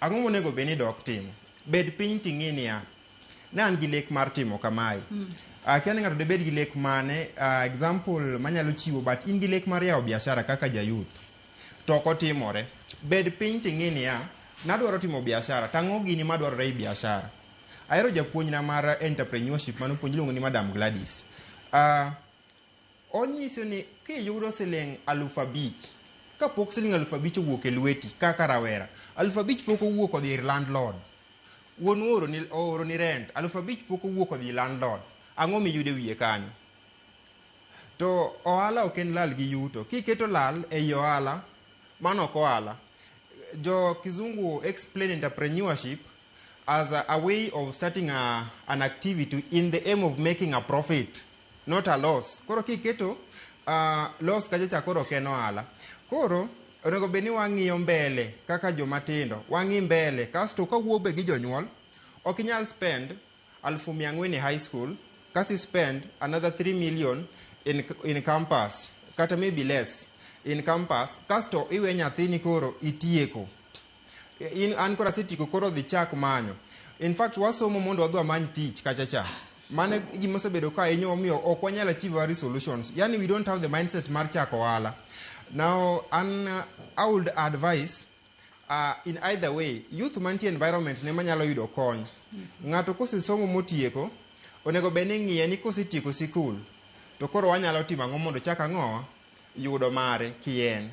Speaker 4: ang'o monego bed ni dok timo bed piny ting'i niya ne an gi lek mar timo kamae akia ni ng'ato debed gi lek mane example manyalo chiwo but in gi lek mar yawo biashara kaka ja youth to ok otimore bed piny ting'i niya nadwaro timo biashara tang'o gini madwarore ei biashara ahero japuonjna mar entrepreneurship manopuonj iluongo ni Madam Gladys onyiso ni kiyudo siling 5,000 kapok siling 5,000 owuok e lweti kaka rawera 5,000 pok owuok odhi ir landlord wuonu ooro ni rent 5,000 pok owuok odhi landlord ang'o miyudo e wiye kanyo to ohala ok en lal gi yuto kiketo lal ei ohala mano ok ohala Jo kizungu explain entrepreneurship as a way of starting an activity in the aim of making a profit, not a loss. Koro kiketo loss kacha cha koro ok en ohala. Koro onego bed ni wang'iyo mbele kaka joma tindo, wang'i mbele kasto kawuok be gi jonyuol, ok inyal spend 400,000 e high school kasto spend another 3 million in campus kata maybe less in campus, kasto iwe nyathini koro itieko in an koro asetieko, koro dhi chak manyo. In fact, wasomo mondo wadhi wamany tich kacha cha. Mano e gima osebedo ka hinyo, omiyo ok wanyal achieve our resolutions, yani we don't have the mindset mar chako ohala. Now an I would advise in either way, youth mantie environment ne manyalo yudo kony. Ng'ato kosesomo motieko, onego bed ni ng'iye ni kosetieko sikul to koro wanyalo timo ang'o mondo chak ang'o yudo mare kien.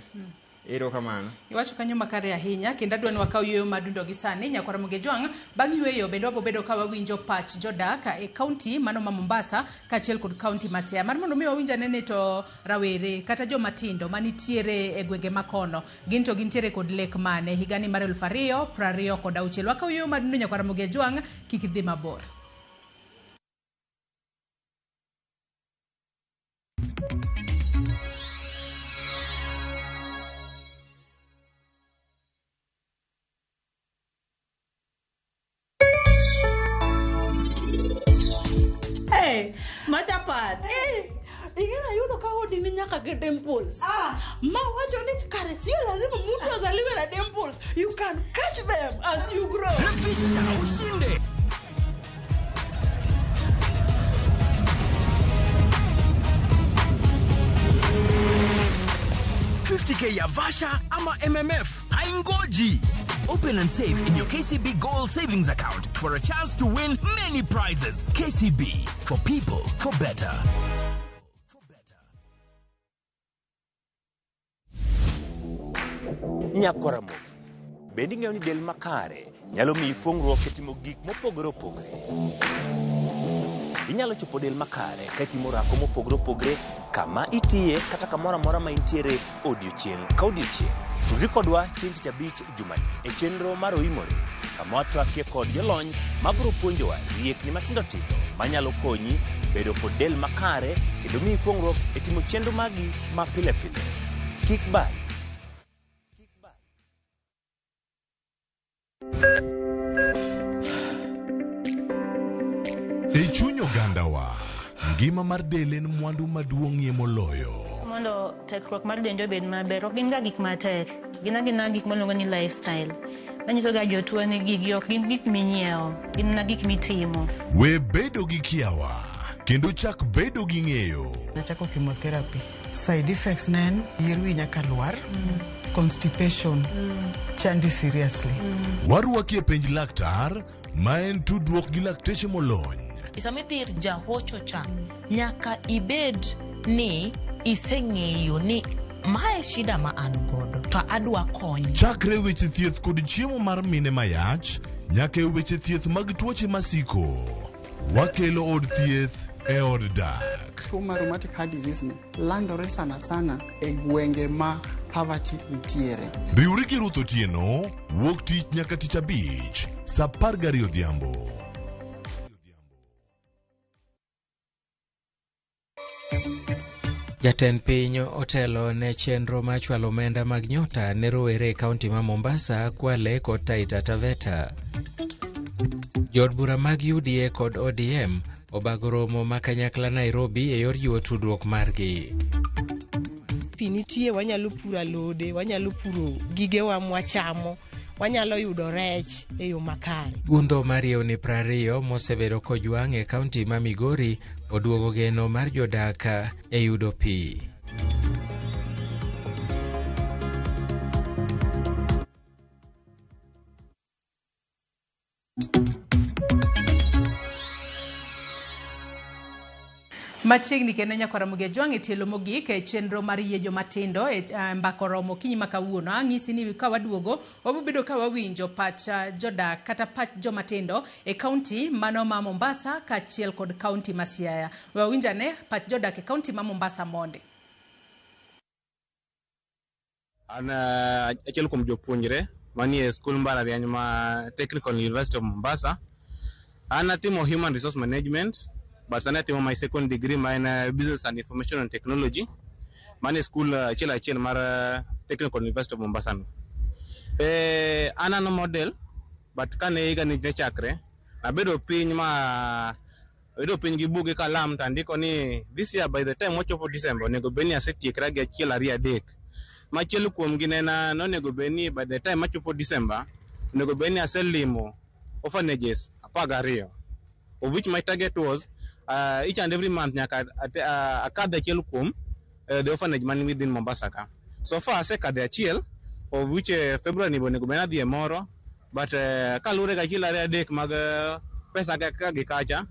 Speaker 4: Erokamano.
Speaker 14: Iwacho kanyo makare ahinya, kendo adwa ni wakaw yueyo madundo gi sani, nyakwar Ramogi Jwang'. Bang' yueyo bende wabobedo ka wawinjo pach jodak e kaunti mano ma Mombasa kaachiel kod kaunti ma Siaya, mar mondo mi wawinj ane ni to rawere kata joma tindo manitiere e gwenge makono gin to gintiere kod lek mane higani mar 2026. Wakaw yueyo madundo, nyakwar Ramogi Jwang', kik idhi mabor.
Speaker 6: Hey, machapat. Hey, ingine ayudo ka odi ni nyaka gi dimples. Ma wacho ni kare sio lazima mtu azaliwe na dimples. You can catch them as you grow.
Speaker 7: Refisha ushinde. K ya Vasha ama MMF haingoji. Open and save in your KCB Gold Savings Account for a chance to win many prizes. KCB, for people, for better.
Speaker 21: Nyakwaramogi, bende ing'eyo ni del makare nyalo miyi fuong'ruok e timo gik mopogore opogore. Inyalo chopo del makare ka itimo orako mopogore opogore kama itiye kata kamoro amora ma intiere odiochieng' ka odiochieng'. Tudri kodwa chieng' tich abich jumani e chenro mar Oimore, kama watwakie kod jolony mabiro puonjowa riekni matindo tindo manyalo konyi bedo kod del makare kendo miyi fuong'ruok e timo chenro magi ma pile pile. Kik bari.
Speaker 17: E chuny ogandawa, ngima mar del en mwandu maduong'ie moloyo.
Speaker 19: Mondo tekruok mar dendi obed maber, ok gin ga gik matek, gin agina gik miluongo ni lifestyle. Manyiso ga jotuo ni gigi ok gin gik minyiewo, gin mana gik mitimo.
Speaker 17: We bedo gi kiawa, kendo chak bedo gi ng'eyo.
Speaker 24: Nachako chemotherapy. Side effects ne en yier wi nyaka lwar, constipation, chandi seriously.
Speaker 17: Warwaki e penj laktar, ma en tudruok gi lakteche molony.
Speaker 25: Sama idhi ir jahocho cha, nyaka ibed ni iseng'eyo ni mae shida ma an godo to adwa kony.
Speaker 17: Chakre weche thieth kod chiemo mar mine mayach, nyaka e weche thieth mag tuoche masiko. Wakelo od thieth e od dak.
Speaker 26: Tuo mar rheumatic heart disease ni landore sana sana e gwenge ma poverty nitiere.
Speaker 17: Riwri gi Ruth Otieno, wuok tich nyaka tich abich, sa 12 odhiambo.
Speaker 27: Jatend piny otelo ne chenro mar chwalo omenda mag nyota ne rowere e kaunti ma Mombasa, Kwale kod Taita Taveta. Jood bura mag UDA kod ODM obago romo ma kanyakla Nairobi e yor jiwo tudruok margi.
Speaker 28: Pi nitie, wanyalo puro alode, wanyalo puro gigewa mwachamo, wanyalo yudo rech e yo makare.
Speaker 27: Gundho mar yewni 20 mosebedo kojwang' e kaunti ma Migori oduogo geno mar jodak e yudo pi.
Speaker 14: Machiegni kendo, nyakwar Ramogi Ajwang', e tielo mogik e chenro mar yie jomatindo e mbako romo okinyi ma kawuono. Ang'isi ni ka waduogo wabiro bedo ka wawinjo pach jodak kata pach jomatindo e kaunti mano ma Mombasa kaachiel kod kaunti ma Siaya. We wawinj ane pach jodak e kaunti ma Mombasa mondi.
Speaker 29: An achiel kuom jopuonjre
Speaker 9: manie skul mbalariany ma Technical University of Mombasa. An atimo Human Resource Management, but sani atimo my second degree ma en Business and Information and Technology manie skul achiel achiel mar Technical University of Mombasa no. An an model, but kane higa ni ne chakre, nabedo piny ma abedo piny gi buk gi kalam to andiko ni this year by the time wachopo December onego bed ni asetiekra gi achiel ariyo adek. Machielo kuom gi ne en nonego bed ni by the time achopo December onego bed ni aselimo orphanages 12, of which my target was each and every month nyaka akadh achiel kuom the orphanage man within Mombasa ka. So far asekadho achiel, of which February ni onego bed ni adhi e moro, but kaluwore gi achiel ariyo adek mag pesa ka gi kacha,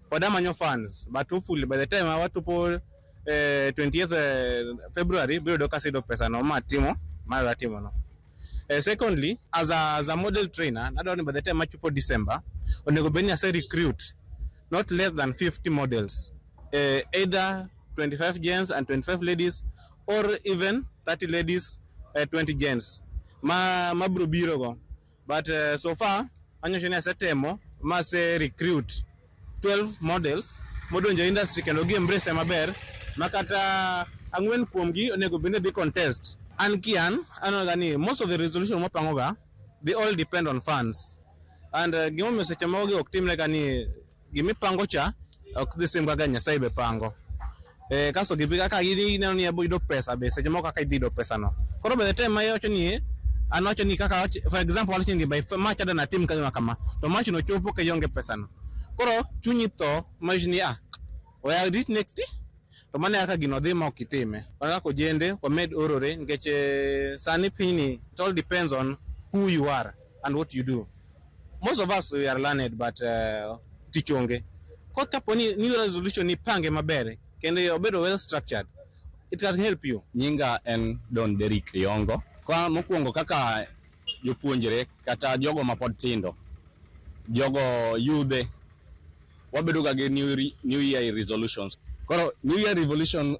Speaker 9: pod amanyo funds, but hopefully by the time wachopo 20th February biro yudo kaseyudo pesa no matimo madwa timo no. Secondly, as a model trainer, nadwaro ni by the time achopo December, onego bed ni ase recruit not less than 50 models, either 25 gents and 25 ladies, or even 30 ladies, 20 gents, ma mabro biro go. But so far, anyocho ni asetemo ma ase recruit 12 models modonjo e industry kendo gi embrace maber ma kata ang'wen kuomgi onego bed ni dhi contest. An kian aneno ga ni most of the resolution mwapango ga, they all depend on funds. And gimomiyo seche moko gi ok timre ga ni gimipango cha ok dhi same kaka Nyasaye be pango. Kasto gibi kaka ineno ni abo yudo pesa be seche moko kaka idhi yudo pesa no. Koro by the time ma iwacho ni an wacho ni kaka for example wacho ni by March adwa natim kama kama to March no chopo ka ionge pesa no. Koro chunyi tho ma iwacho ni ah we arit next to mano e kaka gino dhi ma ok itime. Wan kaka ojende wamed orore nikech sani pinyni it all depends on who you are and what you do. Most of us we are learned, but tich onge. Ko kapo ni new resolution ni pange maber kendo obedo well structured, it can help you.
Speaker 10: Nyinga en Don Derrick Riongo. Kwa mokwongo kaka jopuonjre kata jogo mapod tindo, jogo yudhe, wabedo ga gi new year resolutions. Koro new year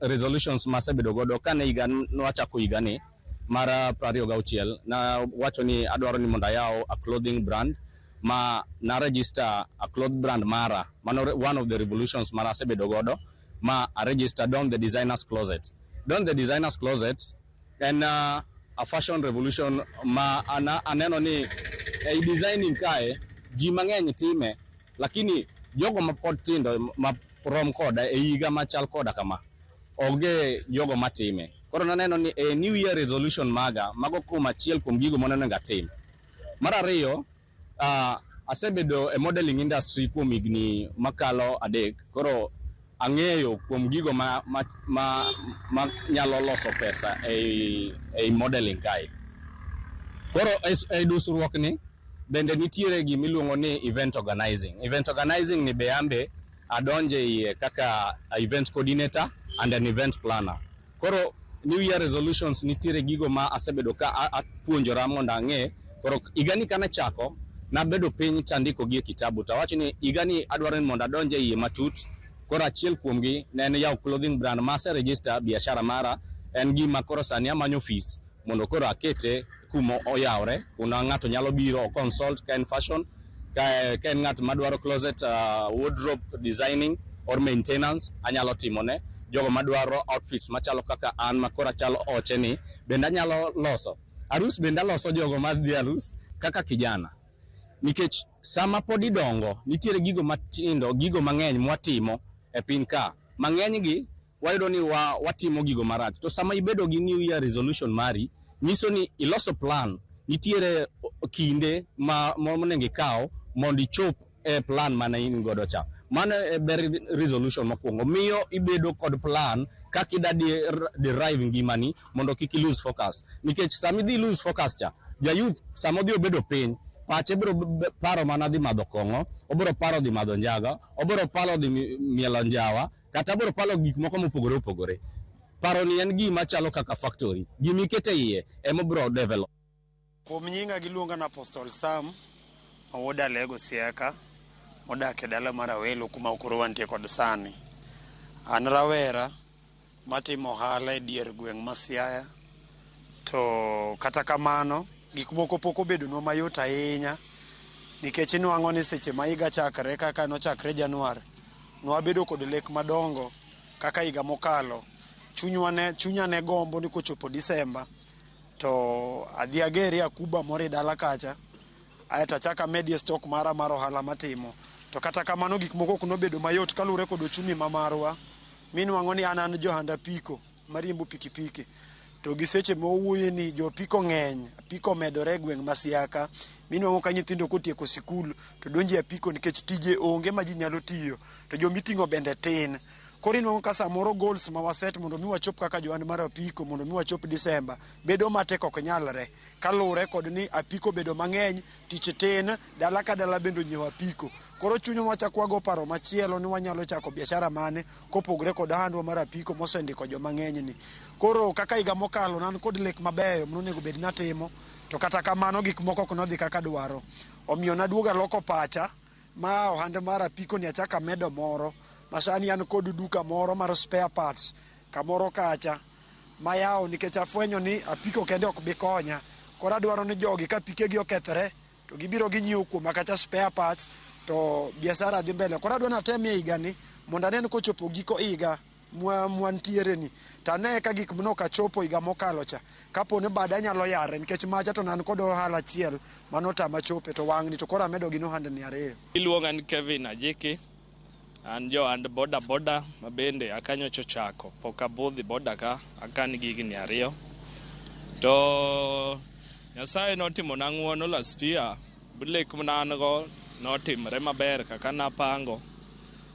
Speaker 10: resolutions masebedo godo kane higa nwachako higani mar 26, na wacho ni adwaro ni mondo ayaw a clothing brand ma na register a cloth brand mara. Mano one of the revolutions mara asebedo godo ma a register Don the Designer's Closet. Don the Designer's Closet en a fashion revolution ma aneno ni ei designing kae ji mang'eny time, lakini jogo mapod tindo ma rom koda e higa machal koda kama onge jogo matime. Koro naneno ni e new year resolution maga mago kuom achiel kuom gigo monego atim. Mar ariyo, asebedo e modeling industry kuom higni makalo 3, koro ang'eyo kuom gigo ma nyalo loso pesa ei modeling kae. Koro e dusruok ni bende nitiere gimiluongo ni event organizing. Event organizing ni be ambe adonje iye kaka event coordinator and an event planner. Koro new year resolutions nitiere gigo ma asebedo ka apuonjora mondo ang'e. Koro higani kane chako, nabedo piny tandiko gi e kitabu tawacho ni higani adwaro ni mondo adonje iye matut. Koro achiel kuomgi ne en yawo clothing brand ma ase register biashara mara, en gima koro sani amanyo ofis mondo koro akete kuma oyawre kuna ng'ato nyalo biro o consult ka en fashion, ka en ng'at madwaro closet, wardrobe designing or maintenance anyalo timone. Jogo madwaro outfits machalo kaka an ma koro achalo oche ni bende anyalo loso. Arus bende aloso jogo madhi arus kaka kijana. Nikech sama pod idongo, nitiere gigo matindo, gigo mang'eny mwatimo e piny ka. Mang'eny gi wayudo ni watimo gigo marach. To sama ibedo gi new year resolution mari, nyiso ni iloso plan, nitiere kinde ma monego ikaw mondo ichop e plan mane in godo cha. Mano e ber resolution mokwongo. Miyo ibedo kod plan kaka ida derive ngimani mondo kik i lose focus. Nikech sama idhi lose focus cha, ja youth sama odhi obedo piny, pache biro paro mana dhi madho kong'o, obiro paro dhi madho njaga, obiro paro dhi mielo njawa, kata obiro paro gik moko mopogore opogore. Paro ni en gima chalo kaka factory, gima ikete iye ema obiro develop.
Speaker 11: Kuom nyinga giluonga ni Apostle Sam, wuod Alego Siaka, modak e dala mar Awelo kuma koro wantie kod sani. An rawera matimo ohala e dier gweng' ma Siaya, to kata kamano Gik moko pok obedonwa mayot ahinya nikech inwang'o ni seche ma higa chakre kaka nochakre Januar, nwabedo kod lek madongo kaka higa mokalo. Chunywa ne, chunya ne gombo ni kochopo Disemba to adhi agerie akuba moro e dala kacha aeto achak amedie stock mara mar ohala matimo. To kata kamano gik moko ok nobedo mayot kaluwore kod ochumi ma marwa minwang'o ni an an johand apiko mariembo pikipiki to gi seche ma wawuoye ni jo apiko ng'eny, apiko omedore e gweng' ma Siaka minwang'o ka nyithindo kotieko sikul to donjo e apiko nikech tije onge ma ji nyalo tiyo to jomiting'o bende tin. Koro inwang'o ka samoro goals ma waset mondo mi wachop kaka johand mar apiko mondo mi wachop Disemba bedo matek ok nyalre kaluwore kod ni apiko obedo mang'eny, tich tin, dala ka dala bende onyiewo apiko. Koro chunywa wachak wago paro machielo ni wanyalo chako biashara mane kopogre kod ohandwa mar apiko mosendiko joma ng'eny ni. Koro kaka higa mokalo ne an kod lek mabeyo monego bed ni atimo to kata kamano gik moko ok nodhi kaka dwaro. Omiyo naduogo aloko pacha ma ohand mar apiko ni achako amedo moro ma sani an kod duka moro mar spare parts kamoro kacha mayawo nikech afwenyo ni apiko kende ok bi konya. Koro adwaro ni jogi ka pikegi okethore to gibiro ginyiewo kuoma kacha spare parts to biashara dhi mbele. Koro adwa ni atemie higani mondo anen kochopo giko higa mwantiere ni to ane ka gik manok achopo higa mokalo cha kapo ni bada nyalo yarre nikech macha to ne an kod ohala achiel manotama chope to wang'ni to koro amedo gi ohandni ariyo.
Speaker 2: Iluonga ni Kevin Ajiki, an johand boda boda ma bende akanyocha ochako, pok abudhi boda ka, akan gi higni 2. To Nyasaye notimona ng'uono last year, lek mana an go notimre maber kaka napango.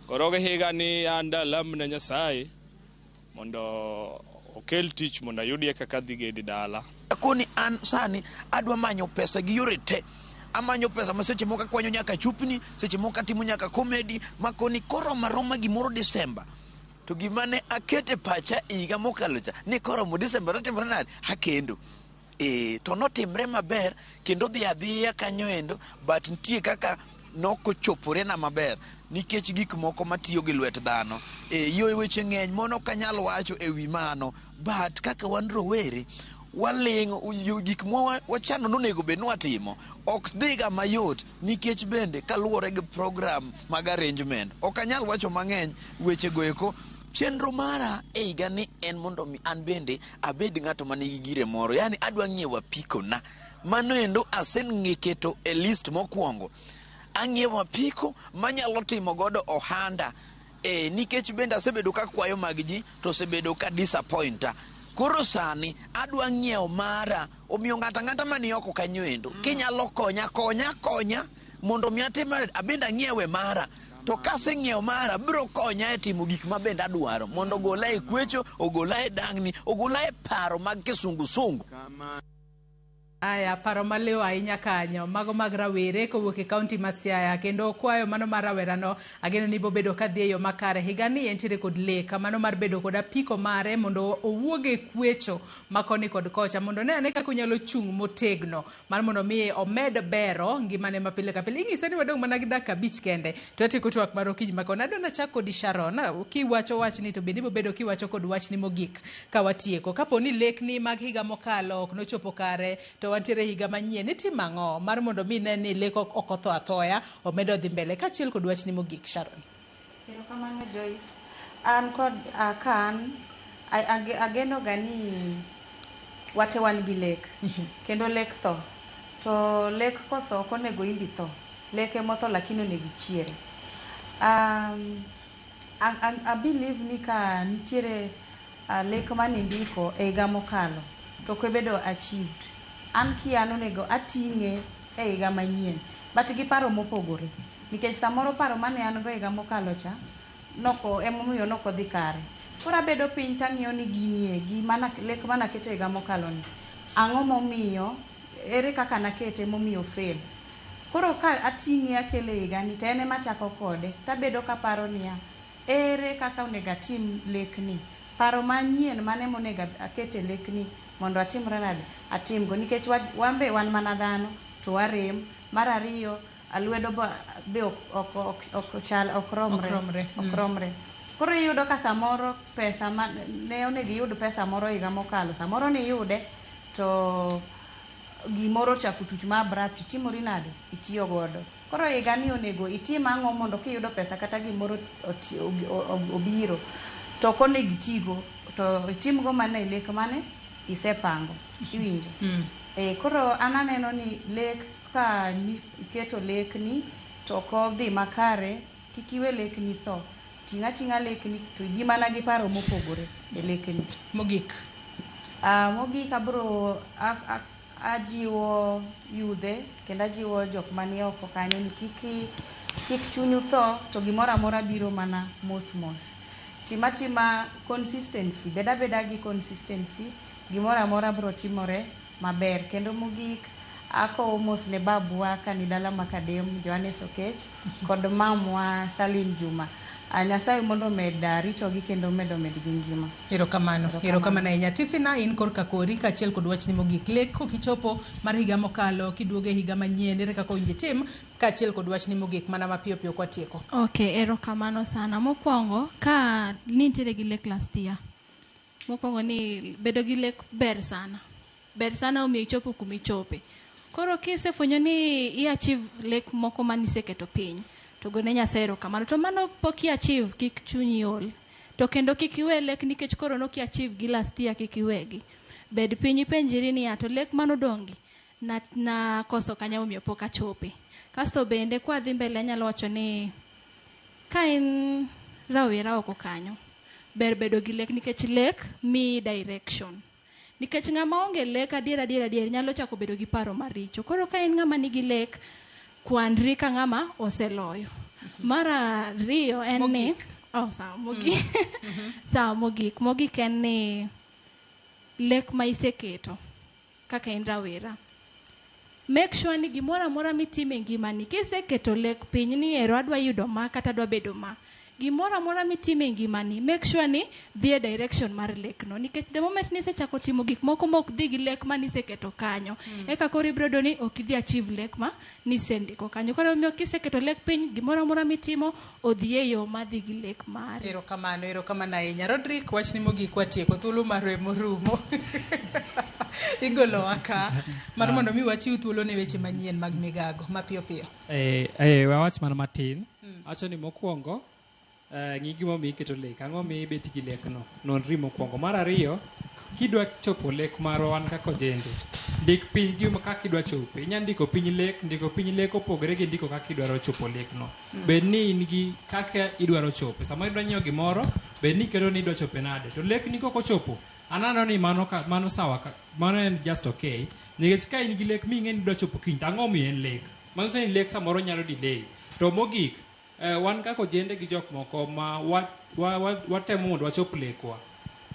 Speaker 2: Koro gi higa ni an dalam ne Nyasaye mondo okel tich mondo ayudie kaka adhi gedi dala.
Speaker 5: Koni an sani adwa manyo pesa gi yore te. Amanyo pesa ma seche moko akwanyo nyaka chupni, seche moko atimo nyaka comedy, ma koni koromo aroma gimoro December. To gima ne akete pacha higa mokalo cha, ni koromo December notimore nade? Akendo. To notimre maber kendo dhi adhiya kanyo endo, but nitie kaka nokochopore na maber nikech gik moko matiyo gi lwet dhano. Yo weche ng'eny mono ok anyal wacho e wi mano, but kaka wan rowere waling' gik mwa wachano nonego bed ni watimo ok dhiga mayot nikech bende kaluwore gi program mag arrangement ok anyal wacho mang'eny weche go eko. Chenro mara e higa ni en mondo mi an bende abed ng'ato manigi gire moro, yani adwa ng'iewo apiko na. Mano endo aseng'e keto e list mokwongo. Ang'iewo apiko manyalo timo godo ohanda. Nikech bende asebedo ka kwayo mag ji to osebedo ka disappointa. Koro sani adwa ng'iewo mara, omiyo ng'ato ang'ata mani oko kanyo endo kinyalo konya, konya, konya mondo mi atim abende ang'iewe mara. To kaseng'iewo mara biro konya e timo gik ma bende adwaro mondo ogola e kwecho, ogola e dang'ni, ogola e paro mag kisungusungu.
Speaker 14: Aya, paro maliw ahinya kanyo, mago mag rawere kowuok e kaunti ma Siaya, kendo kwayo mano mar rawerano ageno ni bobedo ka dhi e yo makare. Higani entiere kod lek mano mar bedo kod apiko mare mondo owuog e kwecho ma koni kod kocha, mondo ne ane kaka onyalo chung' motegno mar mondo mi omed bero ngimane ma pile ka pile. Inyise ni wadong' mana gi dakika 5 kende to atieko twak mar okinyi ma kawuono. Adwa nachak kodi Sharon, kiwacho wachni to bende ibobedo kiwacho kod wachni mogik ka watieko. Kapo ni lekni mag higa mokalo ok nochopo kare to wantiere higa manyien, itimo ang'o mar mondo mi ne ni lek ok otho athoya, omedo dhi mbele? Kaachiel kod wachni mogik, Sharon.
Speaker 8: Erokamano Joyce. An kod ka an ageno ga ni wate wan gi lek kendo lek tho to lek kotho ok onego imbi tho lek emotho lakini onego ichiere. I believe ni ka nitiere lek manindiko e higa mokalo to ok obedo achieved, an kian onego ating'e e higa manyien but gi paro mopogore nikech samoro paro mane an go e higa mokalo cha noko emomiyo nokodhi kare. Koro abedo piny tang'iyo ni gini e gima lek manaketo e higa mokalo ni ang'o momiyo ere kaka nakete momiyo fail. Koro ka ating'e akele e higani to en ema achako kode tabedo kaparo niya ere kaka onego atim lekni, paro manyien mane monego aket e lekni mondo atimre nade atimgo nikech wan be wan mana dhano to warem. Mar ariyo lwedo be ok chal ok romre ok romre. Koro iyudo ka samoro pesa ma ne onego iyud pesa moro higa mokalo samoro niyude to gimoro ochako tuch ma abrupt itimori nade itiyo godo koro higa ni onego itim ang'o mondo kiyudo pesa kata gimoro obiro to ok onego itigo to itimgo mana e lek mane isepango iwinjo. Koro an aneno ni lek ka iketo lekni to ok odhi makare, kik iwe lekni tho. Ting' ating'a lekni to ibi mana gi paro mopogore e lekni.
Speaker 14: Mogik.
Speaker 8: Mogik abro ajiwo yudhe kendo ajiwo jok mani oko kanyo ni kik chunyu tho to gimoro amora biro mana mos mos. Tim atima consistency, bed abeda gi consistency, gimoro amora bro timore maber. Kendo mogik akowo mos ne babwa kani dala ma Kadem, Johannes Okech, kod mamwa Salim Juma. Nyasaye mondo omed ritogi kendo omed omedgi ngima.
Speaker 14: Erokamano, erokamano ahinya. Tifina, in korka kori kaachiel kod wachni mogik. Lek kokichopo mar higa mokalo, kiduogo e higa manyien, ere kaka owinjo itim kaachiel kod wachni mogik mana mapiyo piyo kwatieko.
Speaker 3: Okay, erokamano sana. Mokwongo, ka nintiere gi lek last year, mokwongo ni bedo gi lek ber sana. Ber sana omiyo ichopo kuma ichope. Koro kisefwenyo ni i achieve lek moko maniseketo piny, to gone Nyasaye erokamano. To mano pok i achieve, kik chunyi ol. To kendo kik iwe lek nikech koro nok i achieve gi last year, kik iwegi. Bed piny ipenjri niya, to lek manodong'gi, na koso kanya omiyo pok achope. Kasto bende kwadhi mbele anyalo wacho ni ka in rawera oko kanyo, ber bedo gi lek nikech lek miyi direction. Nikech ng'ama onge lek adier adier adier nyalo chako bedo gi paro maricho. Koro ka in ng'ama nigi lek, kwanri ka ng'ama oseloyo. Mar ariyo en ni sawa, mogik. Sawa, mogik. Mogik en ni lek ma iseketo kaka in rawera. Make sure ni gimoro amora mitimo e ngimani, kiseketo lek piny ni ero adwa yudo ma kata adwa bedo ma. Gimoro amora mitimo e ngimani, make sure ni dhi e direction mar lekno. Nikech the moment nisechako timo gik moko ma ok dhi gi lek ma niseketo kanyo, eka koro ibiro yudo ni ok idhi achieve lek ma nisendiko kanyo. Koro omiyo kiseketo lek piny, gimoro amora mitimo odhi e yo madhi gi lek mari.
Speaker 14: Erokamano, erokamano ahinya. Rodrick, wachni mogik watieko, thuolo marwa morumo. Igolowa ka mar mondo mi wachiw thuolo ne weche manyien mag migago mapiyo piyo.
Speaker 12: Wawach mana matin. Awacho ni mokwongo, ng'i gimomiyo iketo lek, ang'o miyo ibet gi lekno, nonri mokwongo. Mar ariyo, kidwa chopo lek marwa wan kaka ojende, ndik piny gima kaka idwa chope. Inya ndiko piny lek, ndiko piny lek opogore gi ndiko kaka idwaro chopo lekno. Bed ni in gi kaka idwaro chope. Sama idwa nyiewo gimoro, bed ni iketo ni idwa chope nade. To lekni kok ochopo, anano ni mano, mano sawa, mano en just okay. Nikech ka in gi lek ming'e ni idwa chopo kiny, to ang'o miyo en lek? Manyiso ni lek samoro nyalo delay. To mogik, wan kaka ojende gi jok moko ma watemo mondo wachop lekwa.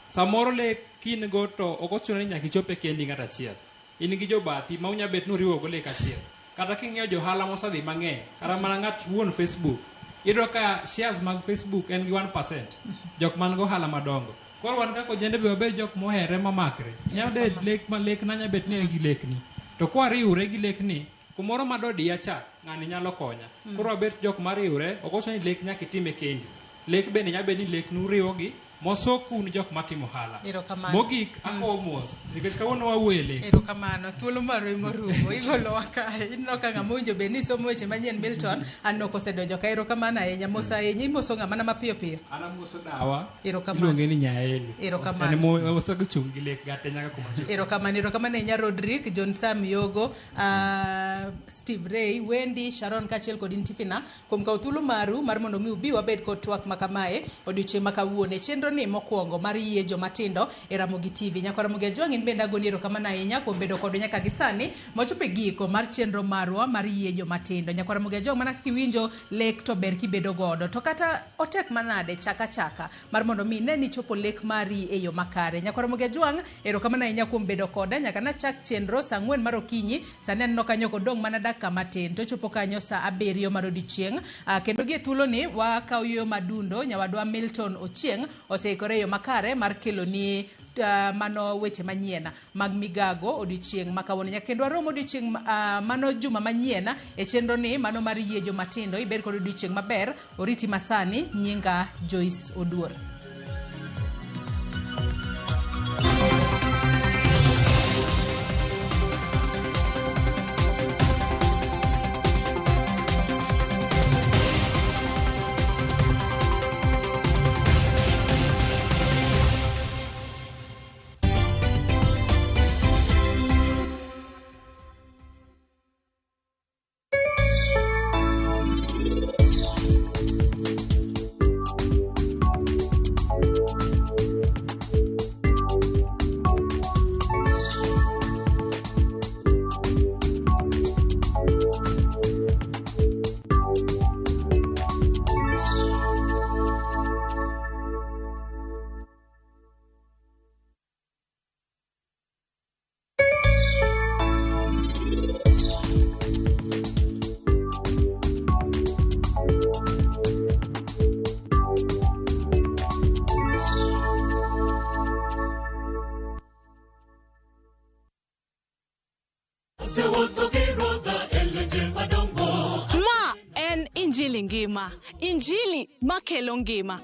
Speaker 12: Samoro lek kin go to ok ochuno ni nyaka ichop e kendi ng'at achiel. In gi jobathi ma unya bet nuriwo go lek achiel. Kata king'iyo johala mosedhi mang'eny, kata mana ng'at wuon Facebook, iyudo ka shares mag Facebook en gi 1%. Jok man go ohala madongo. Koro wan kaka ojende be wabed jok mohere mamakre. Inyalo bet lek ma lek na nya bet ni en gi lekni. To kwariwre gi lekni, kumoro madodiya cha, ng'ani nyalo konya. Koro wabet jok mariwre, ok ochuno ni lek nyaka itime kendi. Lek bende nyalo bet ni lek nuriwogi, mosoku un jok matimo ohala.
Speaker 14: Erokamano.
Speaker 12: Mogik, akowo mos, nikech kawuono wawuoyo e lek.
Speaker 14: Erokamano, thuolo marwa morumo, igolowa kae. Ineno ka ng'ama owinjo bed ni somo weche manyien Milton, aneno kosedonjo ka. Erokamano ahinya, mos ahinya, imoso ng'a mana mapiyo piyo.
Speaker 12: An amoso dawa,
Speaker 14: Erokamano.
Speaker 12: iluonge ni Nyaeli.
Speaker 14: Erokamano.
Speaker 12: En emo osechung' gi lek ga te nyaka kuma chopo.
Speaker 14: Erokamano, erokamano ahinya Rodrick, John Sam Yogo, Steve Ray, Wendy, Sharon kaachiel kod Intifina kuom kawo thuolo maru mar mondo mi ubi wabed kod twak ma kamae odiochieng' ma kawuono. E chenro ni mokwongo mar yie jomatindo e Ramogi TV. Nyakwa Ramogi Ajwang' in bende agoni erokamano ahinya kuom bedo kodwa nyaka gi sani mochopo e giko mar chenro marwa mar yie jomatindo. Nyakwa Ramogi Ajwang' mana kaka iwinjo lek to ber kibedo godo. To kata otek manade chaka chaka mar mondo mi ine ni ichopo lek mari e yo makare. Nyakwa Ramogi Ajwang' erokamano ahinya kuom bedo koda nyaka nachak chenro saa 4 mar okinyi. Sani aneno kanyo kodong' mana dakika matin to chopo kanyo saa 7 mar odiochieng'. Kendo gie thuoloni wakawo yueyo madundo. Nyawadwa Milton Ochieng' oseikore e yo makare mar keloni mano weche manyien mag migago odiochieng' ma kawuono. Nyaka kendo warom odiochieng' mano juma manyien e chenro ni mano mar yie jomatindo. Ibed kod odiochieng' maber. Oriti masani. Nyinga Joyce Oduor.
Speaker 6: Ma en Injili ngima, Injili makelo ngima.